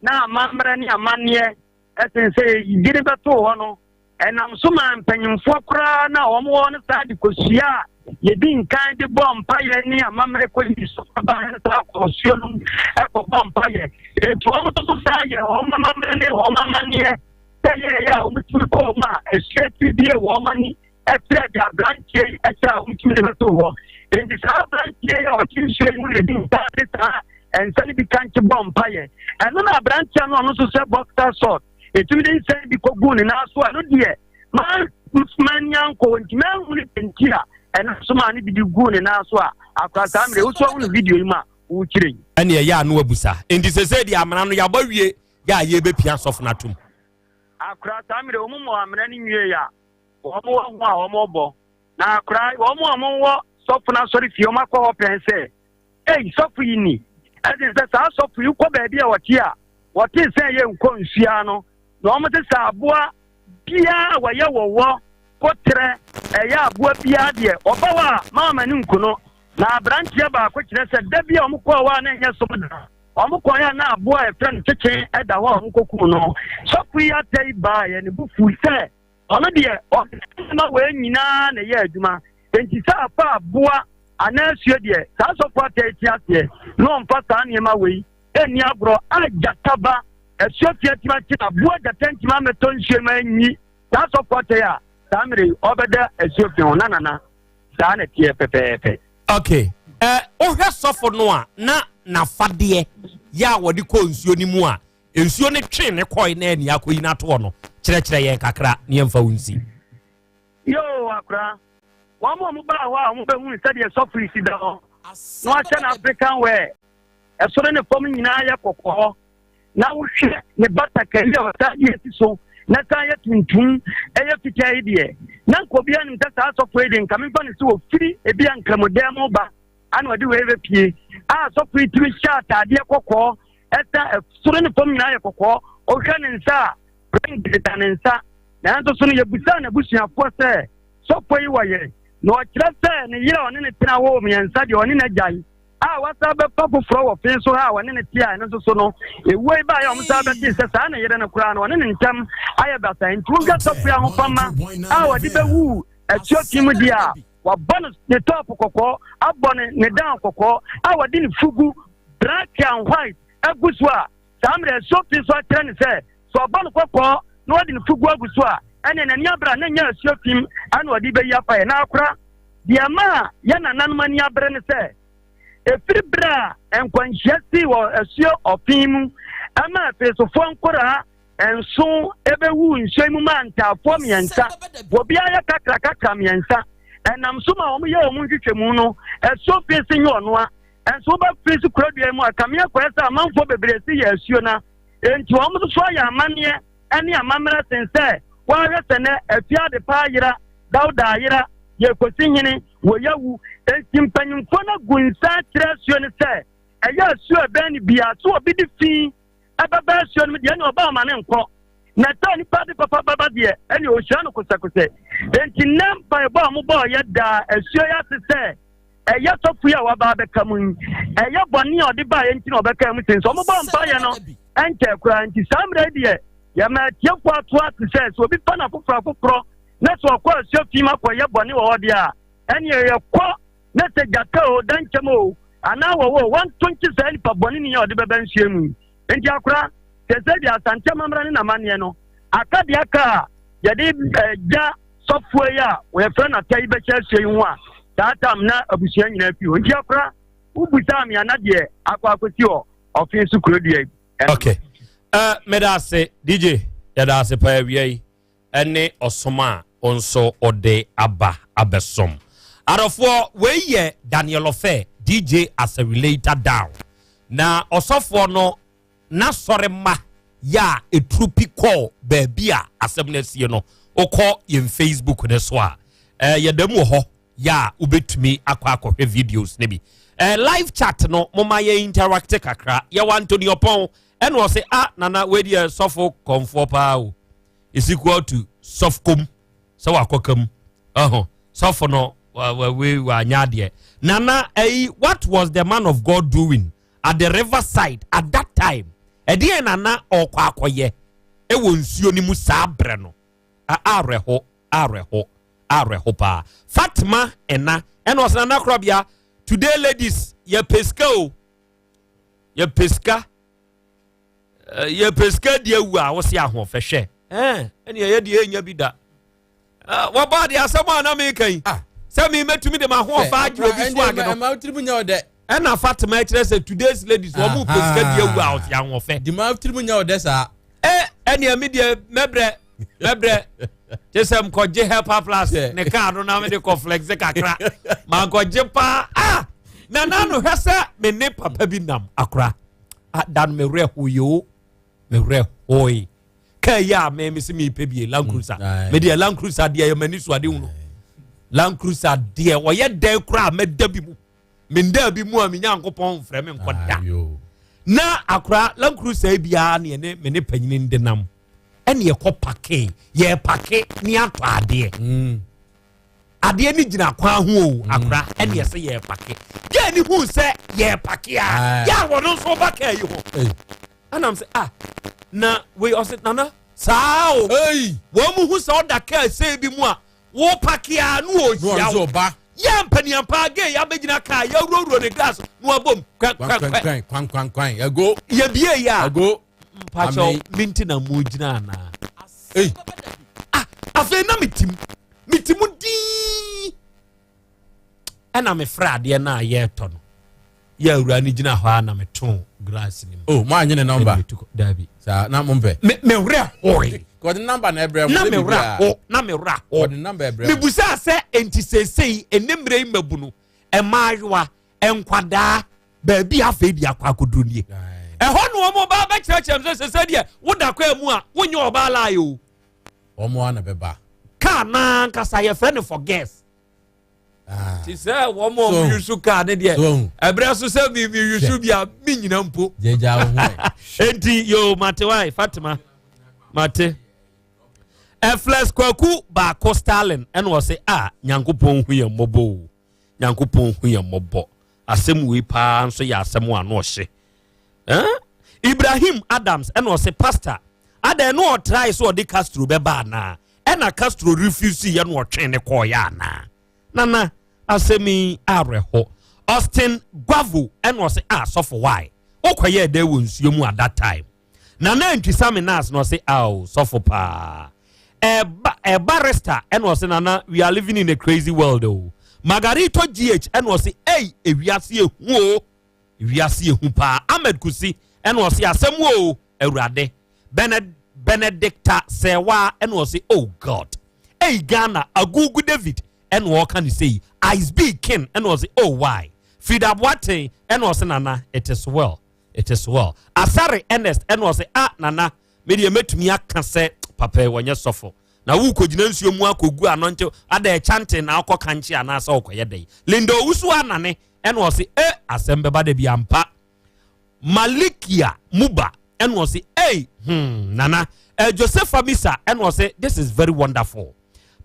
na amammerɛ ne amanneɛ ɛsen sɛ yɛyi ne bɛtoo hɔ no ɛnam so ma mpanyimfoɔ koraa na wɔn wɔ no saa de kosua a yɛdi nkan de bɔ mpayɛ ne amammerɛ kɔyi so aba no saa kɔsuo no ɛkɔbɔ mpayɛ etu wɔn nso so saa yɛ wɔn amammerɛ ne wɔn amanneɛ sɛ yɛyɛ a wɔtumi kɔ wɔn a ɛsuo tiri bie wɔn ani ɛkyerɛ de aberanteɛ yi ɛkyɛ a wotumi de bɛto hɔ nti saa aberanteɛ yi a ɔte nsuo yi mu na ɛdi nsa de saa nsa no bi kankye bɔ mpayɛ ɛno na aberanteɛ no ɔno nso sɛ boxer short ɛtumi de nsa bi kɔgu ne nan so ɛno deɛ manya nkɔ nti manhu ne nti a ɛno nso maa ne bi de gu ne nan so a akora saa mmerɛ wosɔ wo no video yi mu a wokyerɛ yi ɛne ɛyɛ ano abusa nti sɛ sɛ deɛ amena no yɛabɔ wie yɛ a yɛbɛpia sɔfo no atom akora saa mmerɛ wɔn mu amena no nwie a wɔn wɔ ho a wɔbɔ na akora wɔn a wɔwɔ sɔfo no asɔre fie wɔn akɔ hɔ pɛn sɛ ei sɔfo yi ni ɛde sɛ saa sɔfo yi kɔ baabi a wɔte a wɔte sɛ yɛ nkɔ nsuo no na wɔn te sɛ aboa biara a wɔyɛ wɔwɔ kotrɛ ɛyɛ aboa biara deɛ ɔba hɔ a maama ne nku no na aberanteɛ baako kyerɛ sɛ da bi a wɔn kɔɔ hɔ a na ɛnyɛ som da wɔn kɔn a na aboa a yɛfrɛ no kyekye ɛda hɔ a wɔn kɔkum no sɔfo yi atɛ yi baa yɛ ne bo fu sɛ Ɔno deɛ, ɔde nneɛma wei nyinaa na ɛyɛ adwuma. Enti sɛ afa aboa anaa asuo deɛ, saa sɔfo ata yi te aseɛ na ɔmfa saa nneɛma wei nni agorɔ. A gyata ba asuo fi atumi akye no, aboa gyata ntumi ammɛtɔ nsuo mu anyi saa sɔfo ata yi a, saa mmerɛ yi ɔbɛda asuo fi ho. Na nana, saa na ɛteɛ pɛpɛɛpɛ. Okay. Eh, wohwɛ sɔfo no a, na n'afadeɛ yɛ a wɔde kɔ nsuo no mu a, Nsuo no twee no kɔe na ani akɔyi no atoɔ no, kyerɛkyerɛ yɛn kakra na yɛmfa wo nsi. Yoo, akora, wɔn a wɔbaa hɔ a wɔbɛhunu sɛdeɛ sɔfo yi si da hɔ na wahyɛ no African wear, ɛsoro ne fam nyinaa yɛ kɔkɔɔ, na wohwɛ ne batakari a ɔsan de asi so na san yɛ tuntum ɛyɛ fitaa yi deɛ, na nka obiara nim sɛ saa sɔfo yi de nka memfa no sɛ wɔfiri ebi a nkramodan mu ba ana ɔde wei bɛpie a sɔfo yi tumi hyɛ ataadeɛ kɔkɔɔ ɛsa soro ne fam nyinaa yɛ kɔkɔɔ ɔhwɛ ne nsa a ring deda ne nsa nanso so no yɛbusaa n'abusuafoɔ sɛ sɔfo yi wɔ yere na ɔkyerɛ sɛ ne yere a ɔne ne tena wɔ mmiɛnsa deɛ ɔne n'agyae a wasa bɛfa foforɔ wɔ fe so ha a ɔne ne te a ɛno nso so no ewuo yi baeɛ a wɔn san bɛtee sɛ saa ne yere no koraa no ɔne ne ntam ayɛ basa nti wohwɛ sɔfo yi ahofama a wɔde bɛwu asuo fi mu deɛ a Wabɔ no ne top kɔkɔɔ, abɔ no ne down kɔkɔɔ a wɔde ne fugu black and white agu so a saa mmerɛ asuo pii so akyerɛ ne sɛ sɛ ɔbɔ no kɔkɔɔ na wɔde ne fugu agu so a ɛne n'ani abere a na nyɛ asuo fim ɛna ɔde bɛyi afa yɛ. Na akora deɛ ɛma a yɛ nananom ani abere ne sɛ ɛfiri berɛ a nkwanhyia sii wɔ asuo ɔfe mu ɛma afeesofoɔ nkoraa nso ɛbɛwu nsuo yi mu ma ntaafoɔ mmiɛnsa wɔbiara yɛ kakrakakra mmiɛnsa ɛnam so ma wɔn yɛ wɔn nhwehwɛmu no asuo fe se nyɛ ɔnoa ɛnso woba fe so kurodua mu a kamea kɔɛ sɛ amanfoɔ bebree se yɛ asuo na enti wɔn nso so ayɛ amanneɛ ɛne amammerɛ sen sɛ wɔahwɛ sɛ nɛ afie ade paa yera dawda ayera yɛkɔsi hene wɔ yawu enti mpanyimfoɔ no agu nsa akyerɛ asuo no sɛ ɛyɛ asuo ɛbɛn no bia so obi de fi ɛbɛba asuo no mu deɛ ɛne ɔba ɔma ne nkɔ na sɛ nipa de papa bɛba deɛ ɛne ɔhyira no kosɛkosɛ enti nnɛ mpaebɔ a mobɔɔ yɛ daa asuo yɛ ase sɛ ɛyɛ sɔfo yi a waba abɛka mu yi ɛyɛ bɔne a ɔde baeɛ nti na ɔbɛka mu sen sɛ ɔmobɔ mpaeɛ no ɛnkyɛ koraa nti saa mmerɛ yi deɛ yɛma atiefoɔ ato ase sɛ sɛ obi fa no afoforɔ afoforɔ na sɛ ɔkɔ asuo fi mu akɔyɛ bɔne wɔ hɔ deɛ a ɛneɛ yɛkɔ na sɛ gyata o dankyɛm o anaa wɔwɔ o wɔnto nkye saa nipa bɔne ni a ɔde bɛba nsuo mu yi nti akora sɛ sɛ deɛ asante amammerɛ ne n'amanneɛ no aka deɛ aka a yɛde gya sɔfoɔ yi a wɔyɛfrɛ no ata yi bɛhyɛ asuo yi ho a saa tam na abusua nyinaa fi hɔ nti akora wobusaa me ana deɛ akɔ akɔsi hɔ ɔfe so kuro dua yi. Ok uh, meda ase dj yɛda ase paa awia yi ɛne ɔsom a wo nso ɔde aba abɛsom adɔfoɔ wei yɛ daniel ɔfɛ dj as a relator down na ɔsɔfoɔ no n'asɔre mma yɛ a ɛturu pi kɔɔ baabi a asɛm no asie no wokɔ yɛn facebook no so a eh, yɛda mu wɔ hɔ yɛ a wobɛtumi akɔ akɔhwɛ videos no bi eh, live chat no moma yɛ interact kakra yɛwɔ Anthony Ɔpɔn ɛna ɔse a ah, nana wei deɛ sɔfo kɔmfoɔ paa o is equal to sɔfkom sɛ wakɔka mu ɔho sɔfo no wei wanyɛ adeɛ nana ɛyi what was the man of God doing at the river side at that time ɛdeɛn na na ɔrekɔ akɔyɛ ɛwɔ nsuo no mu saa berɛ no awerɛho awerɛho awerɛho paa Fatima ɛna ɛna ɔsena na korabea today ladies yɛpɛ sika o yɛpɛ sika yɛpɛ sika di awu a wose ahoɔfɛ hwɛ ɛne ɛyɛ deɛ ɛnya bi da wɔbɔ adeɛ asɛm a na meka yi ah. sɛ memɛtumi de mahoɔfɛ agye obi so age no ɛna Fatima kyerɛ sɛ today's ladies wɔn mu pɛ sika di awu a ɔte ahoɔfɛ ɛ ɛnea mi deɛ mɛbrɛ mɛbrɛ kyɛ sɛ mkɔgye helper plus ne kaa no na mede kɔ flex kakra mankɔgye paa ah na nano hwɛ sɛ me ne papa bi nam akora ah, da no mewerɛ hoye o mewerɛ hoye kaa yi a me mese mepɛ bie land cruiser mm, medeɛ land cruiser deɛ yɛ m'ani so ade hunu land cruiser deɛ ɔyɛ dɛn koraa mɛda bi mu menda bi mu a me nyankopɔn mfrɛ me nkɔ da na akora land cruiser yi biara ne ɛne me ne panyini de nam ɛne ɛkɔ pake yɛ pake ne atɔ adeɛ mm. adeɛ ne gyina kwan ho o mm. akora ɛne ɛsɛ yɛ pake gɛɛ ne hu sɛ yɛ pake a yɛ a wɔn nso ba kaa yi ho ɛnam sɛ ah na wei ɔsɛ nana saa o wɔn mu hu sɛ ɔda kaa sɛ bi mu a Wo pake a na ɔhyia wo. Yɛ mpaniampa gay abɛgyina kaa yɛwurawura ne glass na wabom kwɛkwɛkwɛ. Kwankwankwan ago. Yɛbie yɛ a. Ago. Mpakyɛw me nti na mo gyina anaa. Ei. Ah afei na metim metim dii. ɛna mefrɛ adeɛ no a yɛretɔ no yɛ awura no gyina hɔ a na meto glass no mu. o oh, mo anyi ne nɔmba daabi saa na mo mpɛ. me me werɛ hoe. kɔde nɔmba na ɛbrɛ mo na me werɛ ho na me werɛ ho kɔde nɔmba ɛbrɛ mo. mebusa sɛ nti seesei ɛnɛ mmerɛ yi mabu no mmaayewa nkwadaa baabi afei de akɔ akɔduru nie ɛhɔ na wɔn ba bɛkyerɛkyerɛ m sɛ sɛ sɛ deɛ woda kɔ mu a wonyɛ ɔbaa laaye o. wɔn a na bɛba. kaa naa nkasa yɛfrɛ no for girls. Ah. ti sɛ wɔn a wɔn yusu kaa ne deɛ ɛbrɛ so sɛ mi mi yusu bi a mi nyina mpo. Gyagya wo ho. Enti yoo mate wae Fatima mate. Ɛflɛs kwaku baako Stalin ɛna ɔse a Nyankopɔn hu yɛn mmɔbɔ o Nyankopɔn hu yɛn mmɔbɔ asɛm wei paa nso yɛ asɛm a ano ɔhye. Eh? Ibrahim Adams ɛna ɔse pastor adɛn no ɔtrae sɛ ɔde Castro bɛba anaa ɛna Castro refuse yɛ no ɔtwe ne kɔɔyɛ anaa nana asɛm yi awerɛho Austin Guavo ɛna ɔse ah sɔfo why wokɔyɛ dɛ wɔ nsuo mu at that time nana ntwisame nas na ɔse ao sɔfo paa Ɛba ɛbarista ɛna ɔse nana we are living in a crazy world o. Margarito GH ɛna ɔse ei ewiase ehu o. Ewiase ehu paa. Ahmed Kusi ɛna ɔse asɛm o awurade. Bened Benedicta Sɛwa ɛna ɔse oh God. Ei Ghana Agugu David ɛna ɔka ne sei. Ice B King ɛna ɔse oh why. Frida Boateng ɛna ɔse nana it is well. It is well. Asare Ernest ɛna ɔse ah nana Me deɛ mɛtumi aka sɛ papa yi wɔnyɛ sɔfo na worekɔgyina nsuo mu akɔgu ano nkyɛ ada ɛkyante na akɔ kankye anaasɛ ɔkɔyɛ dɛn. Linda Owusu anane ɛna ɔse e asɛm bɛba da bi ampa. Malikia Muba ɛna ɔse ei hmm nana. Eh, Joseph Amisa ɛna ɔse this is very wonderful.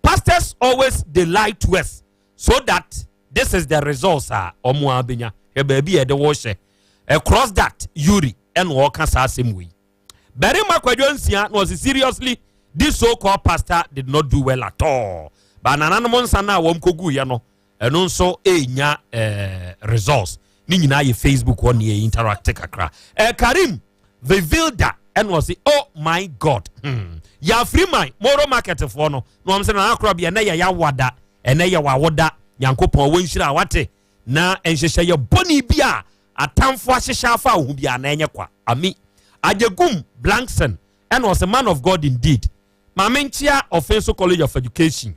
Pastors always they lie to us so that this is the results a ɔmo a bɛnya. Hwɛ baabi a yɛde wo hyɛ. Across that Yuri ɛna ɔka saa asɛm wei. Barima Kwadwo Nsia na ɔse seriously this so called pastor did not do well at all but nananom nsa no a wɔn kɔguiɛ no ɛno nso ɛnya eh, results ne nyinaa yɛ Facebook hɔ ne yɛ interact kakra eh, Karim Vivilda ɛna ɔse oh my god hmm. yɛafiri man moro market foɔ no na wɔn sɛ nana korɔ bi ɛnɛ yɛ yɛawada ɛnɛ yɛ wawoda nyankopɔn wɔ nhyira wate na nhyehyɛeɛ bɔne bi a atamfo ahyehyɛ afa wo ho biara na ɛnyɛ kwa. Ami. Agyegum Blankson ɛna ɔsɛ man of God indeed. Maame nkyea Offinso College of Education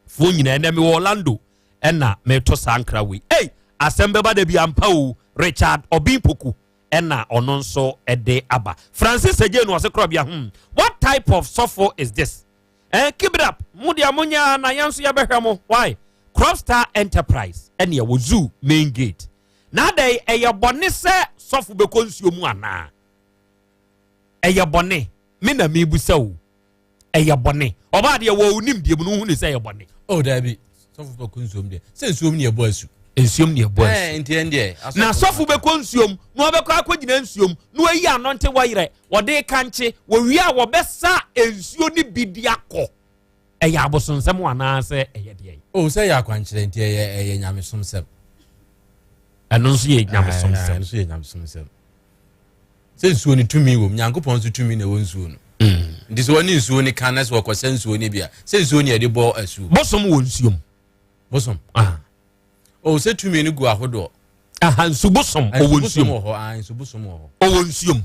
foɔ nyinaa ɛnɛ mewɔ Orlando ɛna meto saa nkra wei. Ei asɛm bɛba da bi ampa o Richard Obin Poku ɛna ɔno nso ɛde aba. Francis Agye no ɔsɛ korɔbea hmm what type of sɔfo is this? Eh, keep it up. Mo deɛ mo nyɛ na yɛn nso yɛbɛhwɛ mo. Why? Cropstar Enterprise ɛne ɛwɔ zoo main gate. Na adɛn ɛyɛ bɔne sɛ sɔfo bɛkɔ nsuo mu anaa? Ɛyɛ bɔne. Me na mebusa o. Ɛyɛ bɔne. Ɔbaa deɛ wɔ onim deɛ mu no wohu ne sɛ ɛyɛ bɔne. Oh daabi. Sɔfo bɛkɔ nsuom deɛ. Sɛ nsuom ne ɛbɔ asu. Nsuom ne ɛbɔ asu. Eh, nti ɛn deɛ. Na sɔfo bɛkɔ nsuom na ɔbɛkɔ akɔgyina nsuom na wayi anɔnte wɔyerɛ wɔde kankye wɔwie a wɔbɛsa nsuo no bi de akɔ. Ɛyɛ abosonsɛm anaasɛ ɛyɛ deɛn? Oh, sɛ ɛyɛ akwankyerɛ nti ɛyɛ ɛyɛ nyamesomsɛm. Ɛno nso yɛ nyamesomsɛm. Ɛno nso yɛ nyamesomsɛm. Sɛ nsuo no tumi wɔ mu, Nyankopɔn nso tumi na ɛwɔ nsuo no. Nti sɛ wɔne nsuo no ka na sɛ wɔkɔsɛ nsuo no bi a, sɛ nsuo no yɛde bɔ asuo. Bosom wɔ nsuo mu. Bosom. Ah. Oh, sɛ tumi no gu ahodoɔ. Aha, nsu bosom ɔwɔ nsuo mu. Wɔ hɔ, ah, nsu bosom wɔ hɔ. Ɔwɔ nsuo mu.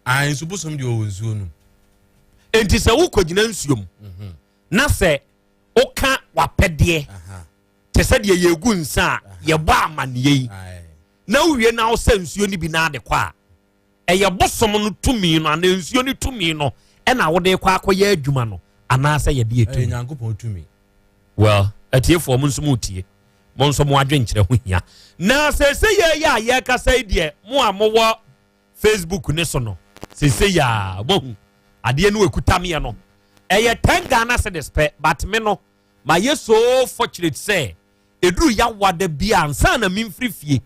Ah, nsu bosom deɛ ɔwɔ nsuo no. Enti sɛ wokɔgyina nsuo mu mhm. na sɛ woka wapɛdeɛ te sɛ deɛ yɛgu nsa a yɛbɔ amanneɛ yi na wowie na wosɛ nsuo no bi na ade kɔ a ɛyɛ bosom no tumi no anaa nsuo no tumi no ɛna wode kɔ akɔyɛ adwuma no anaasɛ yɛde yɛ tumi. Nyankopɔn tumi. Well, atiefoɔ mo nso mo tie mo nso mo adwenkyerɛ ho hia na sɛsɛ yɛ yɛ a yɛkasa yi deɛ mo a mowɔ Facebook ne so no sɛsɛ yɛ a moahu adeɛ no ɛkuta meɛ no ɛyɛ 10 Ghana cedis pɛ but me no mayɛ so fortunate sɛ ɛduru yawada bi a ansa na memfiri fie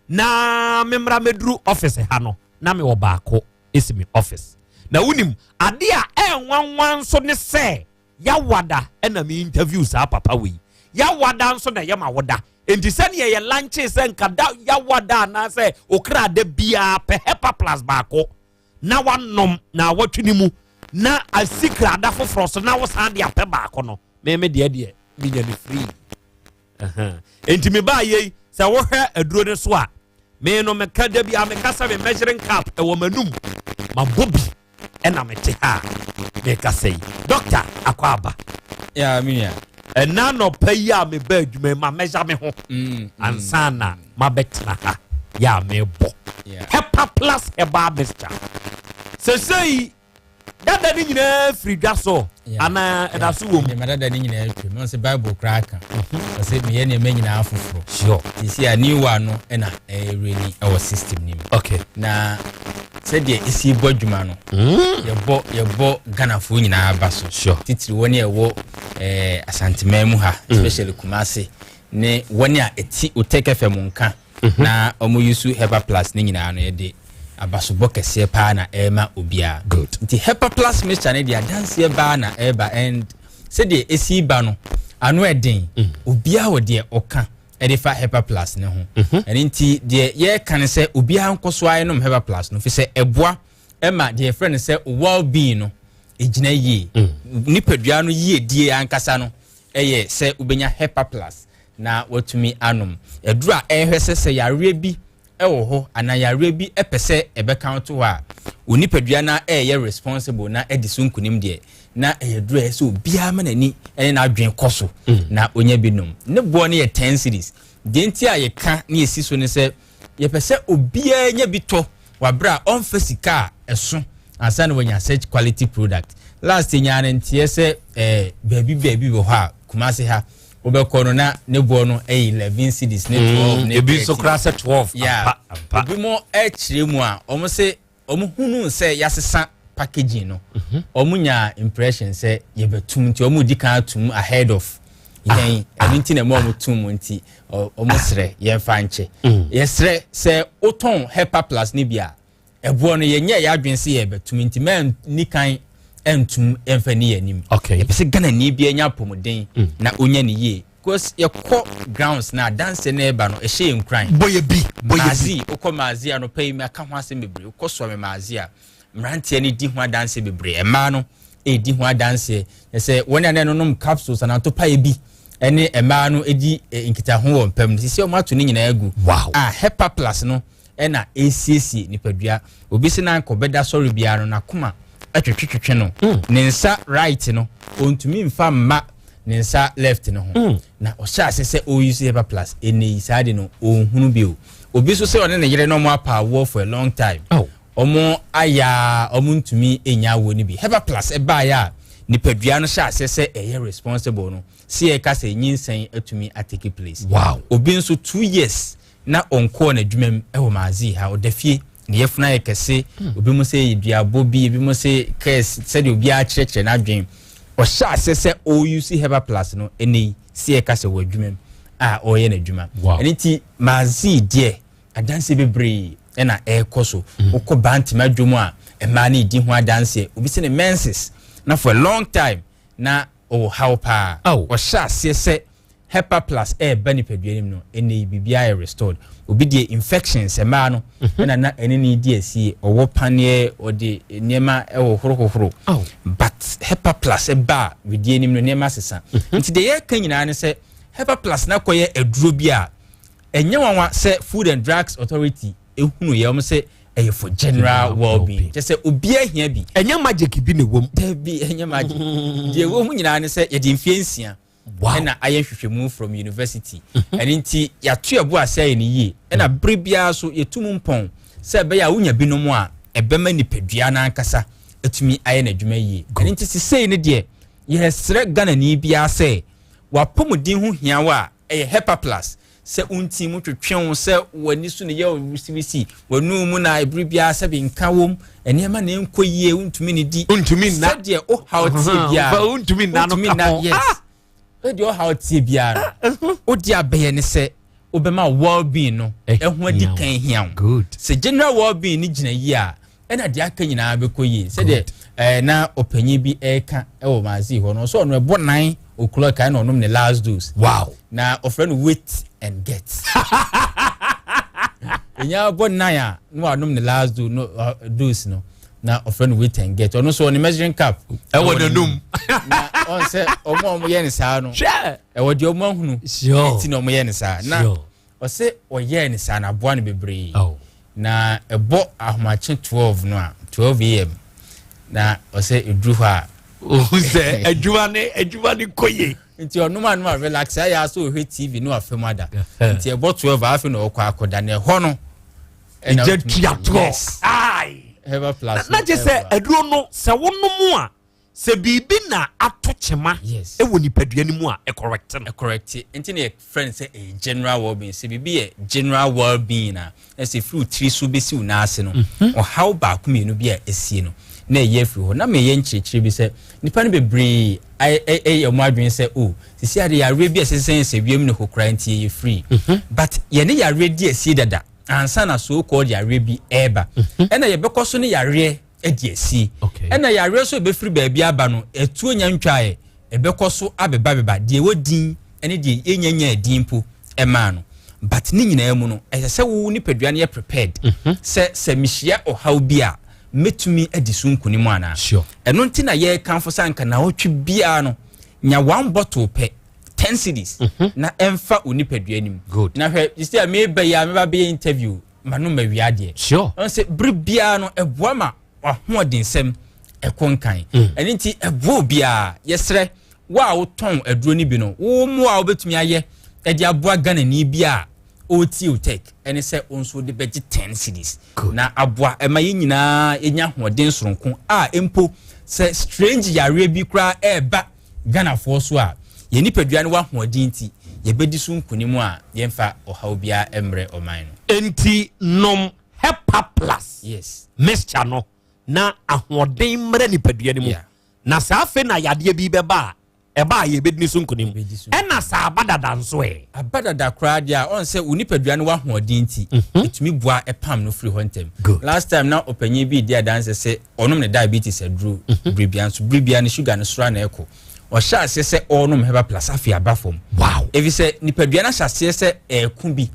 na memmra mɛduru office ha no na mewɔ baako ɛsi me office na wonim adeɛ a ɛnwanwa nso ne sɛ yawada ɛna me interview saa papa wei yawada nso na ɛyɛ ma woda nti sɛdeɛ yɛ lanche sɛ nka da yawada anaasɛ okra da biara pɛ hepa plus baako na wanom na awɔtwe ne mu na asikra da foforɔ so na wosan de apɛ baako no meme deɛ deɛ menya ne free nti mebaa yei sɛ wohwɛ aduro no so a me no meka da bi a meka sɛ me measuring cup ɛwɔ m'anum mabɔ bi ɛna mete ha a mekasa yi dɔkta akɔ aba ya me nua ɛna nɔpa yi a meba adwuma yi ma mɛgya me ho mm, mm. ansa na mabɛtena ha yɛ a mebɔ hepa plus herbal mixture sɛsɛyi Dada no nyinaa firi dwa so anaa ɛda so wɔ mu? Nneɛma dada no nyinaa atwam. Ɔn sɛ Bible koraa ka. Mhm. Ɔsɛ meyɛ nneɛma nyinaa foforɔ. Sure. Sisi a new one no ɛna ɛreni ɛwɔ system no mu. Okay. Na sɛdeɛ esi bɔ adwuma no. Mm. Yɛbɔ yɛbɔ Ghanafoɔ nyinaa ba so. Sure. Titiri wɔn a ɛwɔ ɛɛ Asanteman mu ha, mm. especially Kumasi ne wɔn a ɛti Otec FM nka. Mhm. na wɔn use hepa plus ne nyinaa no yɛde abasobɔ kɛseɛ paa na ɛrema obiara. Good. Nti hepa plus mixture no deɛ adanseɛ baa na ɛreba and sɛdeɛ esi ba no ano ɛden mm. obiara wɔ deɛ ɔka ɛde fa hepa plus ne ho. Mhm. Ɛno nti deɛ yɛreka ne sɛ obiara nkɔ so ayɛ nom hepa plus no fi sɛ ɛboa ɛma deɛ yɛfrɛ no sɛ well being no. ɛgyina yie. Nipadua no yiedie ankasa no ɛyɛ sɛ wobɛnya Hepa Plus na watumi anom aduru a ɛhwɛ sɛ yareɛ bi ɛwɔ hɔ anaa yareɛ bi ɛpɛ sɛ ɛbɛka to hɔ a, wo nipadua no ɛyɛ responsible na ɛdi so nkunim deɛ, na ɛyɛ duru a ɛyɛ sɛ obiara ma n'ani ɛne n'adwene kɔ so na onya bi nom. Ne boɔ no yɛ 10 cedis. Deɛ nti a yɛka ne yɛsi so ne sɛ yɛpɛ sɛ obiara nya bi tɔ wabrɛ a ɔmfa sika a ɛso ansa na wanya such quality product. Last nyaa ne nteɛ sɛ baabi baabi wɔ hɔ a, Kumase ha, wobɛkɔ no na ne boɔ no ɛyɛ 11 cedis ne 12 ne Ebi nso 13. koraa sɛ 12. Yeah. Ampa, ampa. Obi mo ɛkyerɛ mu a, ɔmo sɛ ɔmo hunu sɛ yɛasesa packaging no, ɔmo nya impression sɛ yɛbɛtum, nti ɔmo di kan atum ahead of yɛn. Ɛno nti na ɛma ɔmo tum mu, nti ɔmo srɛ yɛmfa nkyɛ. Yɛsrɛ sɛ wotɔn Hepa Plus ne bi a, ɛboɔ no yɛnyɛ yɛ adwene sɛ yɛbɛtum, nti mɛ ni kan ɛntum ɛmfa ni yɛn anim. Yɛpɛ sɛ Ghana ni bi anya apɔmuden na onya ne yie, because yɛkɔ grounds na adanse na ɛba no ɛhyɛ yɛn nkuran. Bɔyɛ bi, bɔyɛ bi. Maazi, wokɔ maazi anɔpa yi, maka ho asɛm bebree. Wokɔ Sɔmi maazi a, mmeranteɛ no di ho adanse bebree, mmaa no ɛdi ho adanseɛ sɛ wɔn a na ɛnonom capsules anaa topaeɛ bi ɛne mmaa no di nkitaho wɔ mpam no, sisi wɔn ato ne nyinaa agu. A Hepa Plus no ɛna ɛsiesie nipadua. Obi sɛ na nkɔbɛda sɔre biara no, n'akoma ɛtwetwetwetwe no, ne nsa right no ɔntumi nfa mma ne nsa left no ho, na ɔhyɛ ase sɛ ɔyi so Hepa Plus, ɛnɛ yi saa de no ɔnhunu bio. Obi nso sɛ ɔne ne yere no ɔmo apa awoɔ for a long time, ɔmo aya, ɔmo ntumi nya awoɔ no bi. Hepa Plus ɛbaeɛ a, nipadua no hyɛ ase sɛ ɛyɛ responsible no si yɛ ka sɛ nyinsɛn atumi atake place. Obi nso 2 years na ɔnkɔɔ n'adwuma mu ɛwɔ maazi ha, ɔda fie, ne yɛfuna yɛ kɛse. Obi mu sɛ yɛ duabɔ bi, ebi mu sɛ kɛs, sɛdeɛ obiara kyerɛkyerɛ n'adwene. Ɔhyɛ ase sɛ ɔuse Hepa Plus no, ɛnɛ yi si yɛ ka sɛ wɔ adwuma mu a ɔreyɛ n'adwuma. Ɛno nti maazi deɛ, adanse bebree ɛna ɛrekɔ so. Wokɔ Bantama dwom a, mmaa no di ho adanseɛ. Obi sɛ ne menses na for a long time na ɔwɔ haw paa, ɔhyɛ aseɛ sɛ Hepa Plus ɛɛba nipadua no mu no, ɛnɛ yi biribiara yɛ restored. Obi deɛ, infections, mmaa no ɛna na ɛne ne di asie, ɔwɔ paneɛ, ɔde nneɛma ɛwɔ horohohoro, but Hepa Plus ɛba a, widie nim no nneɛma sesa. Nti deɛ yɛreka nyinaa ne sɛ Hepa Plus na kɔyɛ aduro bi a ɛnyɛ nwanwa sɛ Food and Drugs Authority ehunu yɛ wɔn sɛ ɛyɛ for general well-being, kyɛ sɛ obiara hia bi. Ɛnyɛ magic bi na ɛwɔ mu. Dabi, ɛnyɛ magic. Deɛ ɛwɔ mu nyinaa ne sɛ yɛde mfie 6 ɛna ayɛ nhwehwɛmu from university. Ɛno nti yɛato ɛbo ase ayɛ no yie, ɛna bere biara so yɛtu mu mpɔn sɛ ɛbɛyɛ a wonya binom a, ɛbɛma nipadua no ankasa atumi ayɛ n'adwuma yie. Ɛno nti sesei no deɛ, yɛsrɛ Ghanani biara sɛ wapɔmuden ho hia wo a, ɛyɛ Hepa Plus. Sɛ wonti mu twetwe wo, sɛ w'ani so ne yɛ wisiwisi, w'anu mu na ebere biara sɛ bi nka wom, nneɛma na nkɔ yie, wontumi ne di, Wontumi nna. Sɛdeɛ wohaw tie biara, Wontumi nna no wontumi ka ho. Yes, sɛdeɛ ɔhaw tie biara no, wode abɛyɛ ne sɛ wobɛma well-being no ɛho adi kan hia wo. Sɛ general well-being no gyina yie a, ɛna deɛ aka nyinaa bɛkɔ yie. Sɛdeɛ na ɔpanyin bi ɛreka ɛwɔ maazi hɔ no, ɔsɛ ɔno ɛbɔ 9 o'clock ɛna ɔnom ne last dose. Na ɔfrɛ no wait and get. Ɛnya bɔ 9 a, na wanom ne last dose no, dose no na ɔfrɛ no wait and get. Ɔno nso ɔne measuring cup ɛwɔ n'anum. Na ɔn sɛ ɔmo a ɔmo yɛ ne saa no, ɛwɔ deɛ ɔmo ahunu ti na ɔmo yɛ ne saa na ɔsɛ ɔyɛɛ ne saa na aboa no bebree. Na ɛbɔ ahomakye 12 no a, 12 a.m., na ɔsɛ eduru hɔ a, Ohun sɛ adwuma ne kɔ yie. Nti ɔnom anum a, relax, ayɛ aso ɔhwɛ TV ne wafɛ ada. Nti ɛbɔ 12 afei na ɔkɔ akɔda na ɛhɔ no ɛna Ɛgya ɔtumi- tua toɔ. Yes. Hepa Plus Na gye sɛ aduro no, sɛ wonom a, sɛ biribi na ato kyema ɛwɔ nipadua no mu a, ɛcorrect no. Ɛcorrect. Nti na yɛfrɛ no sɛ ɛyɛ general well-being. Sɛ biribi yɛ general well-being a, ɛsɛ firi wo tiri so bɛsi wo nan ase no, ɔhaw baako mmienu bi a ɛsie no na ɛyɛ afiri hɔ. Na meyɛ nkyerɛkyerɛ bi sɛ nipa no bebree ɛyɛ ɔmo adwene sɛ o sisi ade yareɛ bi a ɛsɛ sɛ wiem ne hokora nti yɛyɛ free, but yɛne yareɛ di asie dada ansa na so called yareɛ bi ɛɛba. Ɛna yɛbɛkɔ so ne yareɛ adi asie, ɛna yareɛ so ɛbɛfiri baabi aba no, ɛtuo nya ntwaeɛ, ɛbɛkɔ so abeba beba deɛ ɛwɔ din ɛne deɛ ɛnyanya din mpo ɛmaa no. But ne nyinaa mu no, ɛsɛ sɛ wo nipadua no yɛ prepared sɛ mehyia ɔhaw bi a, Mɛtumi adi so nkonim anaa? Ɛno nti na yɛrekamfo sɛ anka naawɔtwe biara no, nya one bottle pɛ, 10 cedis, na ɛmfa wo nipadua no mu. Na hwɛ, sisi a meba yi a meba bɛyɛ interview, ma no ma wia deɛ. Ɔn sɛ bere biara no ɛboa ma w'ahoɔdensɛm ɛkɔ nkan. Ɛno nti ɛboa obiara. Yɛsrɛ wo a wotɔn aduro no bi no, wo mmoa a wobɛtumi ayɛ ɛde aboa Ghanani bi a ɔretie wo tech ɛne sɛ wo nso wode bɛgye 10 cedis na aboa ɛma yɛn nyinaa yɛnya ahoɔden soronko a mpo sɛ strange yareɛ bi koraa ɛreba Ghanafoɔ so a, yɛn nipadua no wɔ ahoɔden nti yɛbɛdi so nkonim a yɛmfa ɔhaw biara mmrɛ ɔman no. Enti nom Hepa Plus mixture no na ahoɔden mmrɛ nipadua no mu. Na saa afei na yadeɛ bi bɛba a, ɛba a yɛbɛdi so nkonim. Ɛna sɛ aba dada nso ɛ? Aba dada koraa deɛ a, ɔn sɛ wo nipadua no wɔ ahoɔden nti, ɛtumi boa ɛpam no firi hɔ ntɛm. Last time na ɔpanyin bi redi adanse sɛ ɔnom ne diabetes aduro bere biara, nso bere biara ne sugar no soro ara na ɛkɔ. Ɔhyɛ aseɛ sɛ ɔrenom Herbal Plus, afei aba fam. Ɛfiri sɛ nipadua no ahyɛ aseɛ sɛ ɛreko bi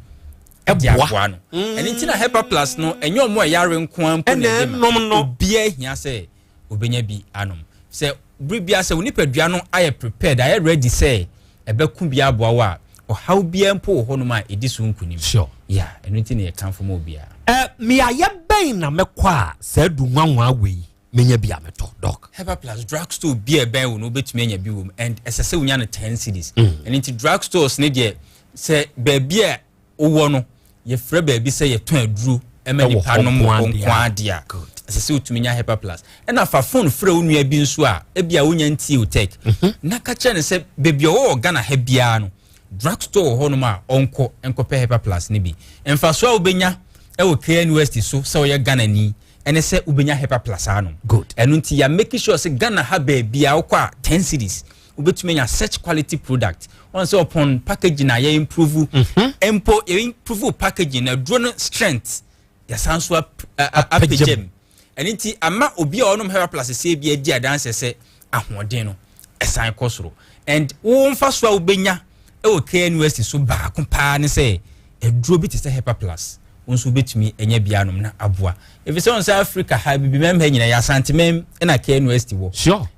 de aboa no. Ɛno nti na Herbal Plus no, ɛnyɛ wɔn a ɛyare nko ara mpo na ɛde ma. Obiara hia sɛ obenya bi anom. Sɛ bere biara sɛ wo nipadua no ayɛ prepared, ayɛ ready sɛ ɛbɛko bi aboa wo a, ɔhaw biara mpo wɔ hɔnom a edi so nkonim. Yeah, ɛno nti na yɛkamfo ma obiara. Ɛ, mmeaeɛ bɛn na mɛkɔ a saa du nwanwaa wei menya bi a mɛtɔ, Doc? Herbal Plus drug store bi a ɛbɛn wo no wobɛtumi anya bi wɔ mu and ɛsɛ sɛ wonya no 10 cedis. Ɛno nti drug stores no deɛ sɛ baabi a wowɔ no, yɛfrɛ baabi sɛ yɛtɔn aduro ma nipa nom wɔ nko ara deɛ a, ɛsɛ sɛ wotumi nya Hepa Plus. Ɛna fa phone frɛ wo nua bi nso a ebi a wonya ntie wo tech mhm. na ka kyerɛ no sɛ baabi a ɔwɔ wɔ Ghana ha biara no, drug store wɔ hɔnom a ɔnkɔ nkɔpɛ Hepa Plus no bi. Mfasoɔ a wobɛnya ɛwɔ KNUST so sɛ ɔyɛ Ghana ni ɛne sɛ wobɛnya Hepa Plus anom. Ɛno nti yɛ make sure sɛ Ghana ha baabi a wokɔ a 10 cedis wobɛtumi anya such quality product. Wɔn sɛ upon packaging a yɛ improve mhm. mpo yɛ improve packaging na aduro no strength yɛsan so apagya mu. Ɛno nti ama obi a ɔnom Hera Plus sɛ bi adi adanse sɛ ahoɔden no ɛsan kɔ soro. And wo mfa so a wobɛnya ɛwɔ KNUST so baako paa ne sɛ aduro bi te sɛ Hepa Plus wo nso wobɛtumi anya bi anom na aboa. Ɛfiri sɛ wɔn sɛ Africa ha bibimam ha nyinaa yɛ Asantemam ɛna KNUST wɔ.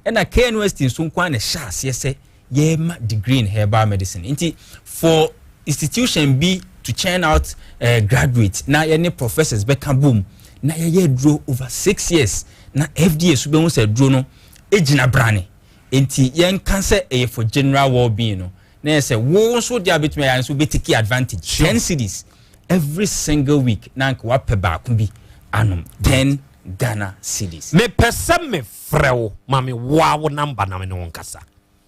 Ɛna KNUST nso nko ara na ɛhyɛ aseɛ sɛ yɛrema degree in herbal medicine. Nti for institution bi to churn out graduate na yɛne professors bɛka bom na yɛyɛ aduro over 6 years na FDA so bɛhu sɛ aduro no gyina brane. Nti yɛnka sɛ ɛyɛ for general well being no na yɛ sɛ wo nso deɛ a bɛtumi ayɛ nso wobɛtake advantage 10 cedis every single week na anka wapɛ baako bi anom, 10 Ghana cedis. Mepɛ sɛ mefrɛ wo, ma me woa wo number na me ne wo nkasa.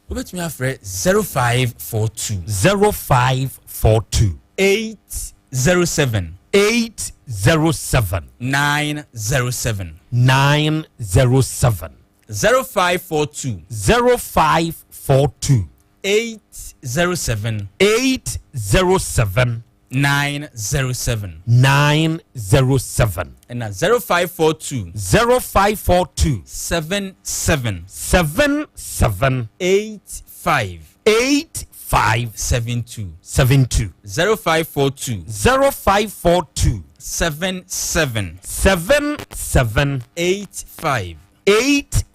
Wobɛtumi afrɛ 0542. 0542. 807. 807. 907. 907. 0542. 0542. 807. 807. 907. 907. Ɛna 0542. 0542. 77. 77. 85. 85. 72. 72. 0542. 0542. 77. 77. 85. 85.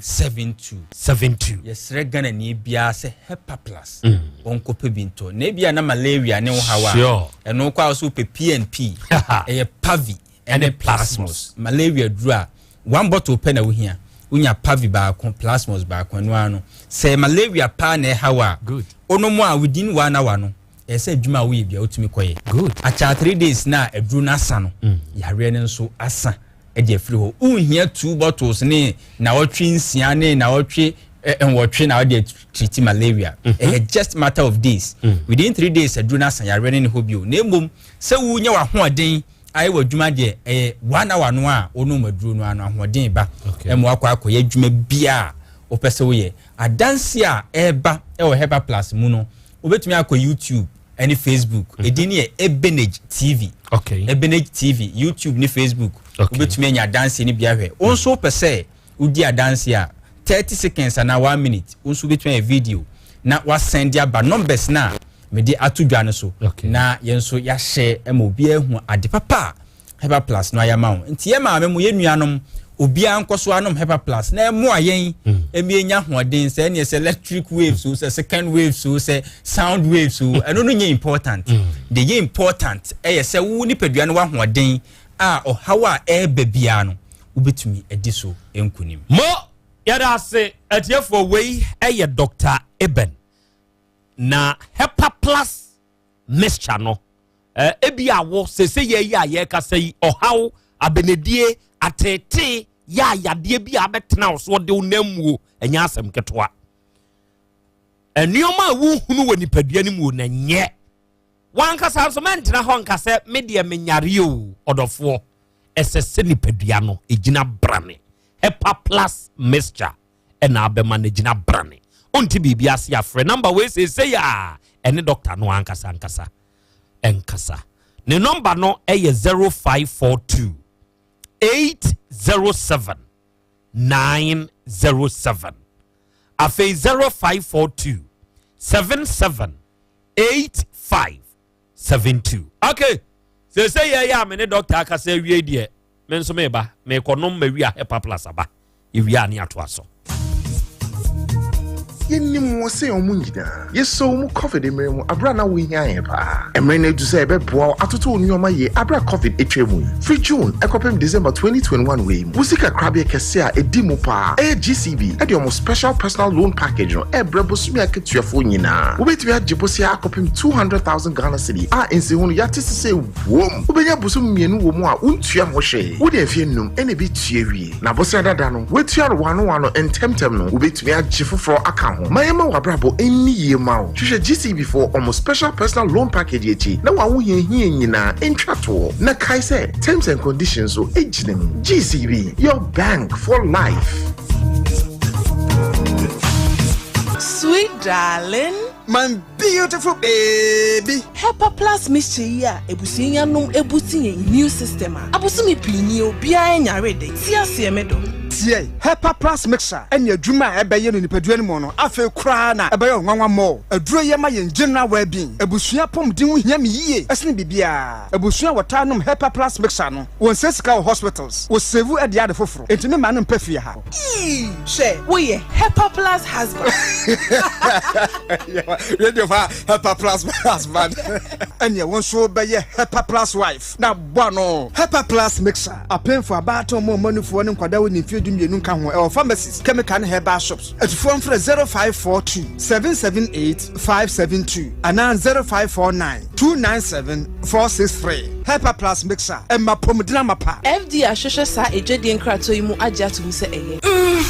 72. 72. Yɛsrɛ Ghana ni biara sɛ Hepa Plus ɔnkɔpɛ bi ntɔ na ebia na malaria ne wo haw a ɛno kɔ a so wopɛ PNP, ɛyɛ Pavi ɛne Plasmos malaria duro a one bottle pɛ na wohia. Wonya Pavi baako, Plasmos baako, ɛno ara no sɛ malaria paa na ɛhaw a wonom a within one hour no ɛyɛ sɛ adwuma a woyɛ bia wotumi kɔyɛ. Akyɛ 3 days na aduro no asa no, yareɛ no nso asa de afiri hɔ. Wonhia two bottles ne nawɔtwe 6 ne nawɔtwe 8 na wɔde treat malaria. Ɛyɛ just matter of days. Within 3 days aduro no asa, yareɛ no ne hɔ bio. Na mmom sɛ wonya w'ahoɔden ayɛ wɔ adwuma deɛ, ɛyɛ one hour no a wonom aduro no ano ahoɔden ba ɛma wakɔ akɔyɛ adwuma bia a wopɛ sɛ woyɛ. Adanse a ɛreba ɛwɔ Hepa Plus mu no, wobɛtumi akɔ YouTube ɛne Facebook. Ɛdin no yɛ Ebenage TV. Ebenage TV, YouTube ne Facebook. Wobɛtumi anya adanse no bi ahwɛ. Wo nso wopɛ sɛ wodi adanse a 30 seconds anaa 1 minute, wo nso wobɛtumi ayɛ video na wasɛn de aba numbers no a mede ato dwa no so na yɛn nso yɛahyɛ ma obiara hu ade papa a Hepa Plus no ayɛ ama wo. Nti yɛ maame mo, yɛ nuanom, obiara nkɔ so anom Hepa Plus na ɛmoa yɛn ɛmi enya ahoɔden sɛ ɛneɛ sɛ electric waves o, sɛ second waves o, sɛ sound waves o, ɛno no nyɛ important. Deɛ yɛ important ɛyɛ sɛ wo nipadua no w'ahoɔden a ɔhaw a ɛreba biara no wobɛtumi adi so nkunim. Mo yɛda ase atiefoɔ wei ɛyɛ Dr. Eben na Hepa Plus mixture no eh, ebi a wo sese yɛ yi a yɛrekasa yi ɔhaw abenedie ateetee yɛ a yadeɛ bi a abɛtena wo so ɔde wo nam muo ɛnyɛ asɛm ketewa nneɛma a wohunu wɔ nipadua no mu na nyɛ wankasa nso mɛntena hɔ nka sɛ me deɛ menyare o ɔdɔfoɔ ɛsɛ sɛ nipadua no ɛgyina brane hepa plus mixture ɛna abɛma no gyina brane wonte biribi ase afrɛ namba wei seesei a ɛne dɔkta no ankasa ankasa ɛnkasa ne nɔmba no ɛyɛ 0542 807 907 afei 0542 77 8572 okay seesei yɛyɛ a me ne dɔkta akasa awie deɛ me nso meba mekɔnom mawia hepa plus aba yɛwie a ne atoa so Yɛnim wɔ sɛ wɔn nyinaa. Yɛsɔ wo mu Covid mmerɛ mu aberɛ a na wohia yɛn paa. Mmerɛ no adu sɛ yɛbɛboa wo atoto wo nnoɔma yie aberɛ a Covid atwa mu yi. Firi June kɔpem December 2021 wei mu, wo sika korabea kɛseɛ a ɛdi mu paa ɛyɛ GCB de wɔn Special Personal Loan Package no ɛrebrɛ bosome akatuafoɔ nyinaa. Wobɛtumi agye bosea akɔpem 200,000 Ghana Cedi a nsiho no yɛate sesei wom. Wobɛnya bosome mmienu wɔ mu a wontua ho hwee. Wode mfeɛ nnum na ɛbɛtua wie. Na bosea dada no, woatua no wano wano ntɛmntɛm no, wobɛtumi agye foforɔ aka ho. Ma yɛmma w'abrabɔ nni yie mma wo. Hwehwɛ GCB foɔ wɔn Special Personal Loan Package akyi na w'ahohiahia nyinaa ntwa toɔ. Na kae sɛ, terms and conditions nso gyina mu. GCB, your bank for life. Sweet darling. My beautiful baby. Hepa plus mixture yi a abusua yi anom abusti yɛn immune system a abosome pii nie obiara nyare de te aseɛ me dɔ. Tie! Hepa plus mixture ne adwuma a ɛbɛyɛ no nipadua no mu no afei koraa na ɛbɛyɛ wo nwanwa more. Aduro yi ɛma yɛn general well being. Abusua apɔmuden ho hia me yie ɛsene biribiara. Abusua a wɔtaa nom Hepa plus mixture no wɔnsɛe sika wɔ hospitals, wɔ save de ade foforo. Enti me mma no mpɛ fie ha. Eii hwɛ woyɛ hepa plus husband. Radio fa hepa plus husband. Ɛneɛ wo nso bɛyɛ hepa plus wife na bɔ ano. Hepa plus mixer apemfo abaatan ɔmo ɔmo anufoɔ ne nkwadaa wɔ ne mfeɛ 12 nka ho ɛwɔ pharmacies chemical ne herbal shops. Atufoɔ mfrɛ 0542 778 572 anaa 0549 297 463. Hepa plus mixer ɛma apɔmuden amapa. FDA ahwehwɛ saa adwadie nkratoɔ yi mu agye ato mu sɛ ɛyɛ. Mhmm